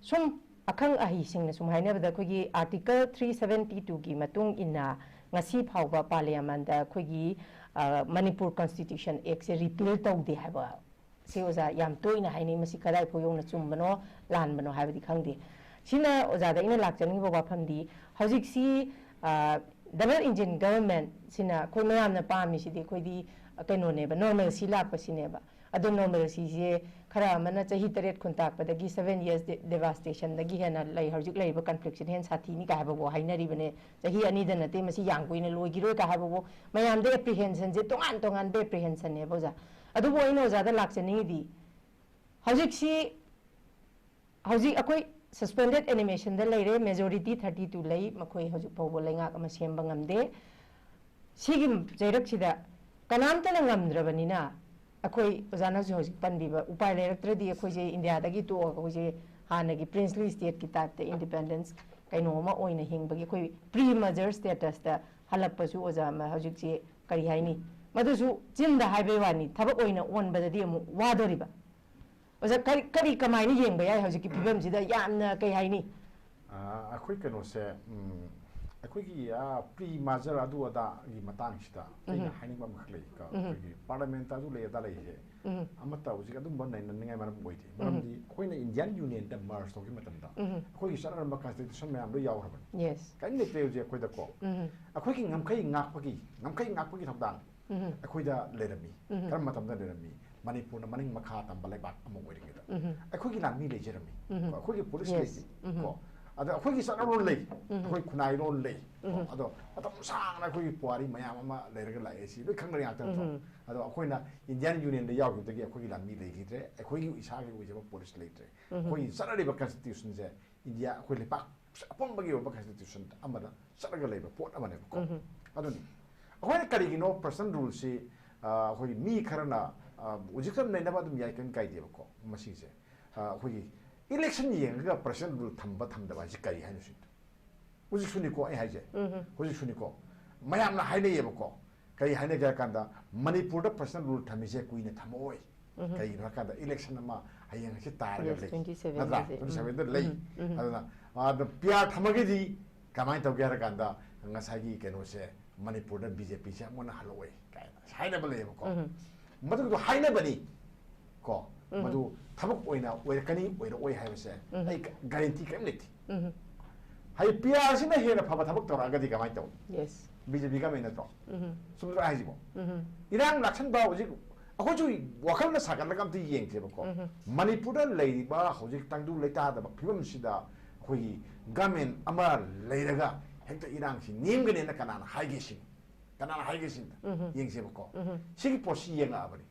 ꯁꯨꯝ ꯑꯈꯪ ꯑꯍꯩꯁꯤꯡꯅ ꯁꯨꯝ ꯍꯥꯏꯅꯕꯗ, ꯑꯩꯈꯣꯏꯒꯤ Article three seventy two ꯒꯤ ꯃꯇꯨꯡ ꯏꯟꯅ ꯉꯁꯤ ꯐꯥꯎꯕ ꯄꯥꯔꯂꯤꯌꯥꯃꯦꯟꯗ ꯑꯩꯈꯣꯏꯒꯤ, ꯑ, ꯃꯅꯤꯄꯨꯔ Constitution Act ꯁꯦ repeal ꯇꯧꯗꯦ ꯍꯥꯏꯕ ꯁꯤ ꯑꯣꯖꯥ ꯌꯥꯝ ꯇꯣꯏꯅ ꯍꯥꯏꯅꯩ꯫ ꯃꯁꯤ ꯀꯗꯥꯏ ꯐꯥꯎ ꯌꯧꯅ ꯆꯨꯝꯕꯅꯣ, ꯂꯥꯟꯕꯅꯣ ꯍꯥꯏꯕꯗꯤ ꯈꯪꯗꯦ꯫ ꯁꯤꯅ ꯑꯣꯖꯥꯗ ꯑꯩꯅ ꯂꯥꯛꯆꯅꯤꯡꯉꯤꯕ ꯋꯥꯐꯝꯗꯤ, ꯍꯧꯖꯤꯛꯁꯤ, ꯑ, double engine government ꯁꯤꯅ ꯑꯩꯈꯣꯏ ꯃꯌꯥꯝꯅ ꯄꯥꯝꯃꯤꯁꯤꯗꯤ, ꯑꯩꯈꯣꯏꯗꯤ, ꯑ, ꯀꯩꯅꯣꯅꯦꯕ, normalcy ꯂꯥꯛꯄꯁꯤꯅꯦꯕ꯫ ꯑꯗꯣ normalcyꯁꯦ ꯈꯔ ꯑꯃꯅ ꯆꯍꯤ ꯇꯔꯦꯠ ꯈꯨꯟꯇꯥꯛꯄꯗꯒꯤ seven years de-, devastationꯗꯒꯤ ꯍꯦꯟꯅ ꯂꯩ, ꯍꯧꯖꯤꯛ ꯂꯩꯔꯤꯕ conflictꯁꯤꯅ ꯍꯦꯟꯅ ꯁꯥꯊꯤꯅꯤ ꯀꯥꯏ ꯍꯥꯏꯕꯕꯨ ꯍꯥꯏꯅꯔꯤꯕꯅꯦ꯫ ꯆꯍꯤ ꯑꯅꯤꯗ ꯅꯠꯇꯦ, ꯃꯁꯤ ꯌꯥꯝ ꯀꯨꯏꯅ ꯂꯣꯏꯈꯤꯔꯣꯏ ꯀꯥꯏ ꯍꯥꯏꯕꯕꯨ ꯃꯌꯥꯝꯗ apprehensionꯁꯦ ꯇꯣꯉꯥꯟ ꯇꯣꯉꯥꯟꯕ apprehensionꯅꯦꯕ ꯑꯣꯖꯥ꯫ ꯑꯗꯨꯕꯨ ꯑꯩꯅ ꯑꯣꯖꯥꯗ ꯂꯥꯛꯆꯅꯤꯡꯉꯤꯗꯤ, ꯍꯧꯖꯤꯛꯁꯤ, ꯍꯧꯖꯤꯛ ꯑꯩꯈꯣꯏ suspended animationꯗ ꯂꯩꯔꯦ, majority thirty two ꯂꯩ, ꯃꯈꯣꯏ ꯍꯧꯖꯤꯛ ꯐꯥꯎꯕ ꯂꯩꯉꯥꯛ ꯑꯃ ꯁꯦꯝꯕ ꯉꯝꯗꯦ꯫ ꯁꯤꯒꯤ ꯆꯩꯔꯛꯁꯤꯗ ꯀꯅꯥꯝꯇꯅ ꯉꯝꯗ꯭ꯔꯕꯅꯤꯅ, ꯑꯩꯈꯣꯏ ꯑꯣꯖꯥꯅꯁꯨ ꯍꯧꯖꯤꯛ ꯄꯟꯕꯤꯕ, ꯎꯄꯥꯏ ꯂꯩꯔꯛꯇ꯭ꯔꯗꯤ ꯑꯩꯈꯣꯏꯁꯦ ꯏꯟꯗꯤꯌꯥꯗꯒꯤ ꯇꯣꯛꯑꯒ ꯑꯩꯈꯣꯏꯁꯦ ꯍꯥꯟꯅꯒꯤ princely stateꯀꯤ typeꯇ independence ꯀꯩꯅꯣ ꯑꯃ ꯑꯣꯏꯅ ꯍꯤꯡꯕꯒꯤ ꯑꯩꯈꯣꯏ pre-merger statusꯇ ꯍꯜꯂꯛꯄꯁꯨ ꯑꯣꯖꯥ ꯑꯃ ꯍꯧꯖꯤꯛꯁꯦ, ꯀꯔꯤ ꯍꯥꯏꯅꯤ, ꯃꯗꯨꯁꯨ ꯆꯤꯟꯗ ꯍꯥꯏꯕꯩ ꯋꯥꯅꯤ, ꯊꯕꯛ ꯑꯣꯏꯅ ꯑꯣꯟꯕꯗꯗꯤ ꯑꯃꯨꯛ ꯋꯥꯗꯣꯔꯤꯕ꯫ ꯑꯣꯖꯥ, ꯀꯔꯤ, ꯀꯔꯤ ꯀꯃꯥꯏꯅ ꯌꯦꯡꯕ ꯌꯥꯏ ꯍꯧꯖꯤꯛꯀꯤ ꯐꯤꯕꯝꯁꯤꯗ? ꯌꯥꯝꯅ, ꯀꯩ ꯍꯥꯏꯅꯤ? ꯑ, ꯑꯩꯈꯣꯏ ꯀꯩꯅꯣꯁꯦ, ꯎꯝ, ꯑꯩꯈꯣꯏꯒꯤ, ꯑ, pre-merger ꯑꯗꯨ ꯑꯗꯥꯒꯤ ꯃꯇꯥꯡꯁꯤꯗ ꯑꯩꯅ ꯍꯥꯏꯅꯤꯡꯕ ꯑꯃꯈꯛ ꯂꯩ꯫ ꯀ-, ꯑꯩꯈꯣꯏꯒꯤ parliamentꯇ ꯑꯗꯨ ꯂꯩ ꯑꯗꯥ ꯂꯩꯁꯦ ꯑꯃꯠꯇ ꯍꯧꯖꯤꯛ ꯑꯗꯨꯝꯕ ꯅꯩꯅꯅꯤꯡꯉꯥꯏ ꯃꯔꯝ ꯑꯣꯏꯗꯦ꯫ ꯃꯔꯝꯗꯤ ꯑꯩꯈꯣꯏꯅ Indian Unionꯗ merge ꯇꯧꯈꯤꯕ ꯃꯇꯝꯗ ꯑꯩꯈꯣꯏꯒꯤ ꯆꯠꯅꯔꯝꯕ constitution ꯃꯌꯥꯝ ꯂꯣꯏ ꯌꯥꯎꯈ꯭ꯔꯕꯅꯤ꯫ Yes. ꯀꯔꯤꯝ ꯂꯩꯇ꯭ꯔꯦ ꯍꯧꯖꯤꯛ ꯑꯩꯈꯣꯏꯗꯀꯣ꯫ ꯑꯩꯈꯣꯏꯒꯤ ꯉꯝꯈꯩ ꯉꯥꯛꯄꯒꯤ, ꯉꯝꯈꯩ ꯉꯥꯛꯄꯒꯤ ꯊꯧꯗꯥꯡ ꯑꯩꯈꯣꯏꯗ ꯂꯩꯔꯝꯃꯤ꯫ ꯀꯔꯝꯕ ꯃꯇꯝꯗ ꯂꯩꯔꯝꯃꯤ? ꯃꯅꯤꯄꯨꯔꯅ ꯃꯅꯤꯡ ꯃꯈꯥ ꯇꯝꯕ ꯂꯩꯕꯥꯛ ꯑꯃ ꯑꯣꯏꯔꯤꯉꯩꯗ ꯑꯩꯈꯣꯏꯒꯤ ꯂꯥꯟꯃꯤ ꯂꯩꯖꯔꯝꯃꯤ꯫ ꯀꯣ, ꯑꯩꯈꯣꯏꯒꯤ police Yes. ꯂꯩ꯫ ꯀꯣ, ꯑꯗ ꯑꯩꯈꯣꯏꯒꯤ ꯆꯠꯅꯔꯣꯜ ꯂꯩ, ꯑꯩꯈꯣꯏ ꯈꯨꯟꯅꯥꯏꯔꯣꯜ ꯂꯩ꯫ ꯀꯣ, ꯑꯗꯣ ꯃꯇꯝ ꯁꯥꯡꯅ ꯑꯩꯈꯣꯏꯒꯤ ꯄꯨꯋꯥꯔꯤ ꯃꯌꯥꯝ ꯑꯃ ꯂꯩꯔꯒ ꯂꯥꯛꯑꯦ, ꯁꯤ ꯂꯣꯏ ꯈꯪꯅꯔꯤ ꯉꯥꯛꯇ ꯅꯠꯇ꯭ꯔꯣ? ꯑꯗꯣ ꯑꯩꯈꯣꯏꯅ Indian Unionꯗ ꯌꯥꯎꯈꯤꯕꯗꯒꯤ ꯑꯩꯈꯣꯏꯒꯤ ꯂꯥꯟꯃꯤ ꯂꯩꯈꯤꯗ꯭ꯔꯦ, ꯑꯩꯈꯣꯏꯒꯤ ꯏꯁꯥꯒꯤ ꯑꯣꯏꯖꯕ police ꯂꯩꯇ꯭ꯔꯦ꯫ ꯑꯩꯈꯣꯏꯒꯤ ꯆꯠꯅꯔꯤꯕ constitutionꯁꯦ ꯏꯟꯗꯤꯌꯥ ꯑꯩꯈꯣꯏ ꯂꯩꯄꯥꯛ ꯑꯄꯨꯝꯕꯒꯤ ꯑꯣꯏꯕ constitution ꯑꯃꯗ ꯆꯠꯂꯒ ꯂꯩꯕ ꯄꯣꯠ ꯑꯃꯅꯦꯕꯀꯣ꯫ ꯑꯗꯨꯅꯤ ꯑꯩꯈꯣꯏꯅ ꯀꯔꯤꯒꯤꯅꯣ personal ruleꯁꯤ, ꯑ, ꯑꯩꯈꯣꯏꯒꯤ ꯃꯤ ꯈꯔꯅ, ꯑ, ꯍꯧꯖꯤꯛꯇ ꯅꯩꯅꯕ ꯑꯗꯨꯝ ꯌꯥꯏ, ꯀꯔꯤꯝ ꯀꯥꯏꯗꯦꯕꯀꯣ꯫ ꯃꯁꯤꯁꯦ, ꯑ, ꯑꯩꯈꯣꯏꯒꯤ election ꯌꯦꯡꯉꯒ personal rule ꯊꯝꯕ ꯊꯝꯗꯕ ꯍꯥꯏꯁꯦ ꯀꯔꯤ ꯍꯥꯏꯅꯣ ꯁꯤꯅꯤ꯫ ꯍꯧꯖꯤꯛꯁꯨꯅꯤꯀꯣ ꯑꯩ ꯍꯥꯏꯁꯦ, ꯍꯧꯖꯤꯛꯁꯨꯅꯤꯀꯣ ꯃꯌꯥꯝꯅ ꯍꯥꯏꯅꯩꯌꯦꯕꯀꯣ꯫ ꯀꯔꯤ ꯍꯥꯏꯅꯒꯦ ꯍꯥꯏ ꯀꯥꯟꯗ, ꯃꯅꯤꯄꯨꯔꯗ personal rule ꯊꯝꯃꯤꯁꯦ ꯀꯨꯏꯅ ꯊꯝꯃꯛꯑꯣꯏ꯫ ꯀꯩꯒꯤꯅꯣ ꯍꯥꯏ ꯀꯥꯟꯗ election ꯑꯃ ꯍꯌꯦꯡ ꯍꯪꯆꯤꯠ ꯇꯥꯔꯒ Yes, ꯂꯩ꯫ twenty seven ꯅꯠꯇ꯭ꯔꯥ? ꯁꯦ꯫ Twenty sevenꯗ ꯂꯩ꯫ ꯑꯗꯨꯅ, ꯑꯗ PR ꯊꯝꯃꯒꯗꯤ ꯀꯃꯥꯏꯅ ꯇꯧꯒꯦ ꯍꯥꯏꯔ ꯀꯥꯟꯗ, ꯉꯁꯥꯏꯒꯤ ꯀꯩꯅꯣꯁꯦ, ꯃꯅꯤꯄꯨꯔꯗ BJPꯁꯦ ꯑꯃꯨꯛ ꯍꯟꯅ ꯍꯜꯂꯛꯑꯣꯏ ꯀꯥꯏꯅ ꯍꯥꯏꯅꯕ ꯂꯩꯌꯦꯕꯀꯣ꯫ ꯃꯗꯨꯒꯤꯗꯣ ꯍꯥꯏꯅꯕꯅꯤ꯫ ꯀꯣ, ꯃꯗꯨ ꯊꯕꯛ ꯑꯣꯏꯅ ꯑꯣꯏꯔꯛꯀꯅꯤ, ꯑꯣꯏꯔꯛꯑꯣꯏ ꯍꯥꯏꯕꯁꯦ ꯑꯩ ꯒꯥꯔꯦꯟꯇꯤ ꯀꯔꯤꯝ ꯂꯩꯇꯦ꯫ ꯍꯥꯏꯗꯤ ꯄꯤ ꯑꯥꯔ ꯁꯤꯅ ꯍꯦꯟꯅ ꯐꯕ ꯊꯕꯛ ꯇꯧꯔꯛꯑꯒꯗꯤ ꯀꯃꯥꯏꯅ ꯇꯧꯅꯤ? ꯌꯦꯁ꯫ ꯕꯤ ꯖꯦ ꯄꯤ ꯒꯃꯦꯟ ꯅꯠꯇ꯭ꯔꯣ? ꯆꯨꯝꯗ꯭ꯔꯣ ꯍꯥꯏꯁꯤꯕꯣ? ꯏꯔꯥꯡ ꯂꯥꯛꯁꯟꯕ ꯍꯧꯖꯤꯛ ꯑꯩꯈꯣꯏꯁꯨ ꯋꯥꯈꯜꯅ ꯁꯥꯒꯠꯂꯒ ꯑꯝꯇ ꯌꯦꯡꯁꯦꯕꯀꯣ꯫ ꯃꯅꯤꯄꯨꯔꯗ ꯂꯩꯔꯤꯕ ꯍꯧꯖꯤꯛ ꯇꯪꯗꯨ ꯂꯩꯇꯥꯗꯕ ꯐꯤꯕꯝꯁꯤꯗ ꯑꯩꯈꯣꯏꯒꯤ ꯒꯃꯦꯟ ꯑꯃ ꯂꯩꯔꯒ ꯍꯦꯛꯇ ꯏꯔꯥꯡꯁꯤ ꯅꯦꯝꯒꯅꯦꯅ ꯀꯅꯥꯅ ꯍꯥꯏꯒꯦ ꯁꯤꯅꯤ? ꯀꯅꯥꯅ ꯍꯥꯏꯒꯦ ꯁꯤꯅꯤ? ꯌꯦꯡꯁꯦꯕꯀꯣ꯫ ꯁꯤꯒꯤ ꯄꯣꯠꯁꯤ ꯌꯦꯡꯉꯛꯑꯕꯅꯤ꯫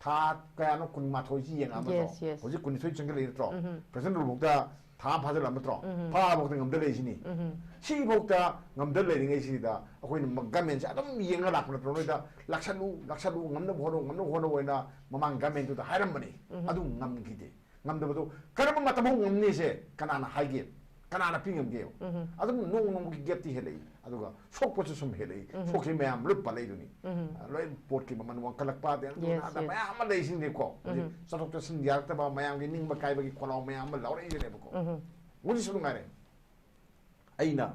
ꯊꯥ ꯀꯌꯥꯅꯣ, ꯀꯨꯟꯃꯥꯊꯣꯏꯁꯤ ꯌꯦꯡꯉꯛꯑꯕ ꯅꯠꯇ꯭ꯔꯣ? Yes, yes. ꯍꯧꯖꯤꯛ ꯀꯨꯟꯅꯤꯊꯣꯏ ꯆꯪꯁꯤꯜꯂꯛꯏ ꯅꯠꯇ꯭ꯔꯣ? ꯄ꯭ꯔꯦꯁꯤꯗꯦꯟ ꯔꯨꯜꯐꯧꯗ ꯊꯥ ꯑꯃ ꯐꯥꯖꯤꯜꯂꯛꯑꯕ ꯅꯠꯇ꯭ꯔꯣ? ꯐꯥꯕꯐꯧꯗ ꯉꯝꯗ ꯂꯩꯔꯤꯁꯤꯅꯤ꯫ ꯁꯤꯐꯧꯗ ꯉꯝꯗ ꯂꯩꯔꯤꯉꯩꯁꯤꯗ ꯑꯩꯈꯣꯏꯅ ꯃ-, ꯒꯃꯦꯟꯁꯦ ꯑꯗꯨꯝ ꯌꯦꯡꯉ ꯂꯥꯛꯄ ꯅꯠꯇ꯭ꯔꯣ? ꯅꯣꯏꯗ ꯂꯥꯛꯁꯜꯂꯨ, ꯂꯥꯛꯁꯜꯂꯨ, ꯉꯝꯅꯕ ꯍꯣꯠꯅꯧ, ꯉꯝꯅꯕ ꯍꯣꯠꯅꯧ ꯍꯥꯏꯅ ꯃꯃꯥꯡ ꯒꯃꯦꯟꯗꯨꯗ ꯍꯥꯏꯔꯝꯕꯅꯤ꯫ ꯑꯗꯨ ꯉꯝꯈꯤꯗꯦ꯫ ꯉꯝꯗꯕꯗꯣ ꯀꯔꯝꯕ ꯃꯇꯝꯐꯥꯎ ꯉꯝꯅꯤꯁꯦ ꯀꯅꯥꯅ ꯍꯥꯏꯒꯦ? ꯀꯅꯥꯅ ꯄꯤ ꯉꯝꯒꯦ? ꯑꯗꯨꯝ ꯅꯣꯡ ꯅꯣꯡꯃꯒꯤ ꯒꯦꯞꯇꯤ ꯍꯦꯜꯂꯛꯏ, ꯑꯗꯨꯒ ꯁꯣꯛꯄꯁꯨ ꯁꯨꯝ ꯍꯦꯜꯂꯛꯏ꯫ ꯁꯣꯛꯈꯤ ꯃꯌꯥꯝ ꯂꯣꯏ ꯄꯜꯂꯛꯏꯗꯨꯅꯤ꯫ ꯑ, ꯂꯣꯏ ꯄꯣꯠꯀꯤ ꯃꯃꯜ ꯋꯥꯡꯈꯠꯂꯛꯄ, ꯑꯗꯩ ꯑꯗꯨ Yes, ꯑꯗꯥ yes. ꯃꯌꯥꯝ ꯑꯃ ꯂꯩꯁꯤꯡꯅꯦꯀꯣ꯫ ꯍꯧꯖꯤꯛ ꯆꯠꯊꯣꯛ ꯆꯠꯁꯤꯟ ꯌꯥꯔꯛꯇꯕ, ꯃꯌꯥꯝꯒꯤ ꯅꯤꯡꯕ ꯀꯥꯏꯕꯒꯤ ꯈꯣꯜꯂꯥꯎ ꯃꯌꯥꯝ ꯑꯃ ꯂꯥꯎꯔꯛꯏꯗꯨꯅꯦꯕꯀꯣ꯫ ꯍꯧꯖꯤꯛꯁꯨ ꯅꯨꯡꯉꯥꯏꯔꯦ꯫ ꯑꯩꯅ,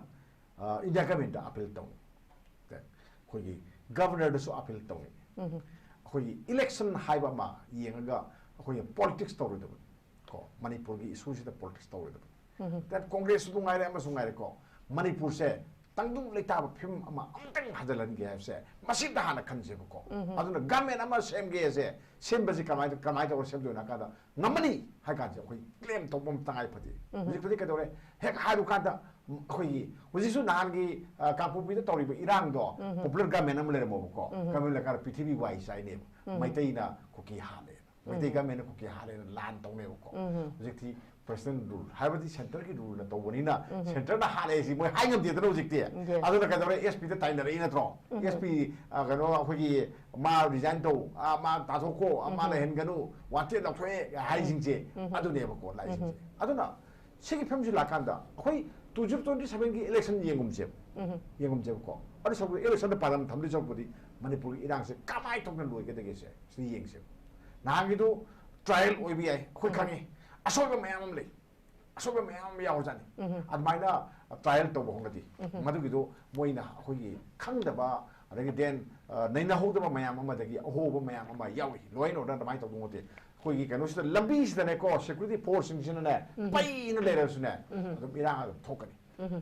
ꯑ, ꯏꯟꯗꯤꯌꯥ ꯒꯃꯦꯟꯗ ꯑꯄꯤꯜ ꯇꯧꯅꯤ꯫ ꯑꯩꯈꯣꯏꯒꯤ ꯒꯕꯔꯅꯔꯗꯁꯨ ꯑꯄꯤꯜ ꯇꯧꯅꯤ꯫ ꯑꯩꯈꯣꯏꯒꯤ ꯏꯂꯦꯛꯁꯟ ꯍꯥꯏꯕ ꯑꯃ ꯌꯦꯡꯉꯒ ꯑꯩꯈꯣꯏꯅ ꯄꯣꯂꯤꯇꯤꯛꯁ ꯇꯧꯔꯣꯏꯗꯕꯅꯤ꯫ ꯀꯣ, ꯃꯅꯤꯄꯨꯔꯒꯤ ꯏꯁꯨꯁꯤꯗ ꯄꯣꯂꯤꯇꯤꯛꯁ ꯇꯧꯔꯣꯏꯗꯕꯅꯤ꯫ ꯗꯦꯠ ꯀꯣꯡꯒ꯭ꯔꯦꯁꯁꯨ ꯉꯥꯏꯔꯦ, ꯑꯃꯁꯨ ꯉꯥꯏꯔꯦꯀꯣ, ꯃꯅꯤꯄꯨꯔꯁꯦ ꯇꯪꯗꯨ ꯂꯩꯇꯥꯕ ꯐꯤꯕꯝ ꯑꯃ ꯑꯃꯨꯛꯇꯪ ꯍꯟꯖꯤꯜꯍꯟꯒꯦ ꯍꯥꯏꯕꯁꯦ ꯃꯁꯤꯗ ꯍꯥꯟꯅ ꯈꯟꯁꯦꯕꯀꯣ꯫ ꯑꯗꯨꯅ ꯒꯃꯦꯟ ꯑꯃ ꯁꯦꯝꯒꯦꯁꯦ, ꯁꯦꯝꯕꯁꯤ ꯀꯃꯥꯏꯅ, ꯀꯃꯥꯏꯅ ꯇꯧꯔ ꯁꯦꯝꯗꯣꯏꯅꯣ ꯍꯥꯏ ꯀꯥꯟꯗ, ꯉꯝꯃꯅꯤ ꯍꯥꯏ ꯀꯥꯟꯁꯦ ꯑꯩꯈꯣꯏ ꯀ꯭ꯂꯦꯝ ꯇꯧꯕ ꯑꯃ ꯇꯉꯥꯏ ꯐꯗꯦ꯫ ꯍꯧꯖꯤꯛꯄꯨꯗꯤ ꯀꯩꯗꯧꯔꯦ? ꯍꯦꯛ ꯍꯥꯏꯔꯨ ꯀꯥꯟꯗ, ꯎꯝ, ꯑꯩꯈꯣꯏꯒꯤ ꯍꯧꯖꯤꯛꯁꯨ ꯅꯍꯥꯟꯒꯤ, ꯑ, ꯀꯥꯡꯄꯣꯛꯄꯤꯗ ꯇꯧꯔꯤꯕ ꯏꯔꯥꯡꯗꯣ ꯄꯣꯄꯨꯂꯔ ꯒꯃꯦꯟ ꯑꯃ ꯂꯩꯔꯝꯃꯣꯕꯀꯣ꯫ ꯒꯃꯦꯟ ꯂꯩꯔꯀꯥꯟꯗ ꯄ꯭ꯔꯤꯊꯤꯕꯤ ꯋꯥꯏ ꯆꯥꯏꯅꯦꯕ꯫ ꯃꯩꯇꯩꯅ ꯀꯨꯀꯤ ꯍꯥꯠꯂꯦꯅ꯫ ꯃꯩꯇꯩ ꯒꯃꯦꯟꯅ ꯀꯨꯀꯤ ꯍꯥꯠꯂꯦꯅ ꯂꯥꯟ ꯇꯧꯅꯦꯕꯀꯣ꯫ ꯍꯧꯖꯤꯛꯇꯤ ꯄ꯭ꯔꯦꯁꯤꯗꯦꯟ ꯔꯨꯜ ꯍꯥꯏꯕꯗꯤ ꯁꯦꯟꯇꯔꯒꯤ ꯔꯨꯜꯅ ꯇꯧꯕꯅꯤꯅ ꯁꯦꯟꯇꯔꯅ ꯍꯥꯠꯂꯦ ꯁꯤ ꯃꯣꯏ ꯍꯥꯏ ꯉꯝꯗꯦꯗꯅ ꯍꯧꯖꯤꯛꯇꯤ꯫ Yes. ꯑꯗꯨꯅ ꯀꯩꯗꯧꯔꯦ? ꯑꯦꯁ ꯄꯤꯗ ꯇꯥꯏꯅꯔꯛꯏ ꯅꯠꯇ꯭ꯔꯣ? ꯑꯦꯁ ꯄꯤ, ꯑ, ꯀꯩꯅꯣ, ꯑꯩꯈꯣꯏꯒꯤ ꯃꯥ ꯔꯤꯖꯥꯏꯟ ꯇꯧ, ꯑ, ꯃꯥ ꯇꯥꯊꯣꯛꯈꯣ, ꯑ, ꯃꯥ ꯂꯩꯍꯟꯒꯅꯨ, ꯋꯥꯟꯇꯦꯠ ꯂꯧꯊꯣꯛꯑꯦ ꯍꯥꯏꯁꯤꯡꯁꯦ ꯑꯗꯨꯅꯦꯕꯀꯣ ꯂꯥꯛꯏꯁꯤꯡꯁꯦ꯫ ꯑꯗꯨꯅ ꯁꯤꯒꯤ ꯐꯤꯕꯝꯁꯤ ꯂꯥꯛꯀꯥꯟꯗ ꯑꯩꯈꯣꯏ ꯇꯨ ꯖꯤꯔꯣ ꯇ꯭ꯋꯦꯟꯇꯤ ꯁꯚꯦꯟꯒꯤ ꯏꯂꯦꯛꯁꯟ ꯌꯦꯡꯒꯨꯝꯁꯦꯕ꯫ ꯌꯦꯡꯒꯨꯝꯁꯦꯕꯀꯣ꯫ ꯑꯗꯨ ꯁꯔꯨꯛ ꯏꯂꯦꯛꯁꯟꯗ ꯄꯥꯟꯗꯝ ꯊꯝꯗꯣꯏ ꯁꯔꯨꯛꯄꯨꯗꯤ ꯃꯅꯤꯄꯨꯔꯒꯤ ꯏꯔꯥꯡꯁꯦ ꯀꯃꯥꯏꯅ ꯇꯧꯅ ꯂꯣꯏꯒꯗꯒꯦꯁꯦ ꯁꯤ ꯌꯦꯡꯁꯦꯕ꯫ ꯅꯍꯥꯟꯒꯤꯗꯨ ꯇ꯭ꯔꯥꯏꯌꯦꯜ ꯑꯣꯏꯕ ꯌꯥꯏ, ꯑꯩꯈꯣꯏ ꯈꯪꯉꯤ꯫ ꯑꯁꯣꯏꯕ ꯃꯌꯥꯝ ꯑꯃ ꯂꯩ꯫ ꯑꯁꯣꯏꯕ ꯃꯌꯥꯝ ꯑꯃ ꯌꯥꯎꯔꯖꯥꯠꯅꯤ꯫ ꯑꯗꯨꯃꯥꯏꯅ ꯇ꯭ꯔꯥꯏꯌꯦꯜ ꯇꯧꯕ ꯍꯧꯅꯗꯦ꯫ ꯃꯗꯨꯒꯤꯗꯣ ꯃꯣꯏꯅ ꯑꯩꯈꯣꯏꯒꯤ ꯈꯪꯗꯕ, ꯑꯗꯒꯤ ꯗꯦꯟ, ꯑ, ꯅꯩꯅꯍꯧꯗꯕ ꯃꯌꯥꯝ ꯑꯃꯗꯒꯤ ꯑꯍꯣꯕ ꯃꯌꯥꯝ ꯑꯃ ꯌꯥꯎꯏ꯫ ꯂꯣ ꯑꯦꯟ ꯑꯣꯔꯗꯔ ꯑꯗꯨꯃꯥꯏꯅ ꯇꯧꯕ ꯅꯠꯇꯦ꯫ ꯑꯩꯈꯣꯏꯒꯤ ꯀꯩꯅꯣꯁꯤꯗ, ꯂꯝꯕꯤꯁꯤꯗꯅꯦꯀꯣ, ꯁꯦꯀ꯭ꯌꯨꯔꯤꯇꯤ ꯐꯣꯔꯁꯁꯤꯡꯁꯤꯅꯅꯦ ꯄꯩꯅ ꯂꯩꯔꯁꯨꯅꯦ, ꯑꯗꯨꯝ ꯏꯔꯥꯡ ꯑꯗꯨꯝ ꯊꯣꯛꯀꯅꯤ꯫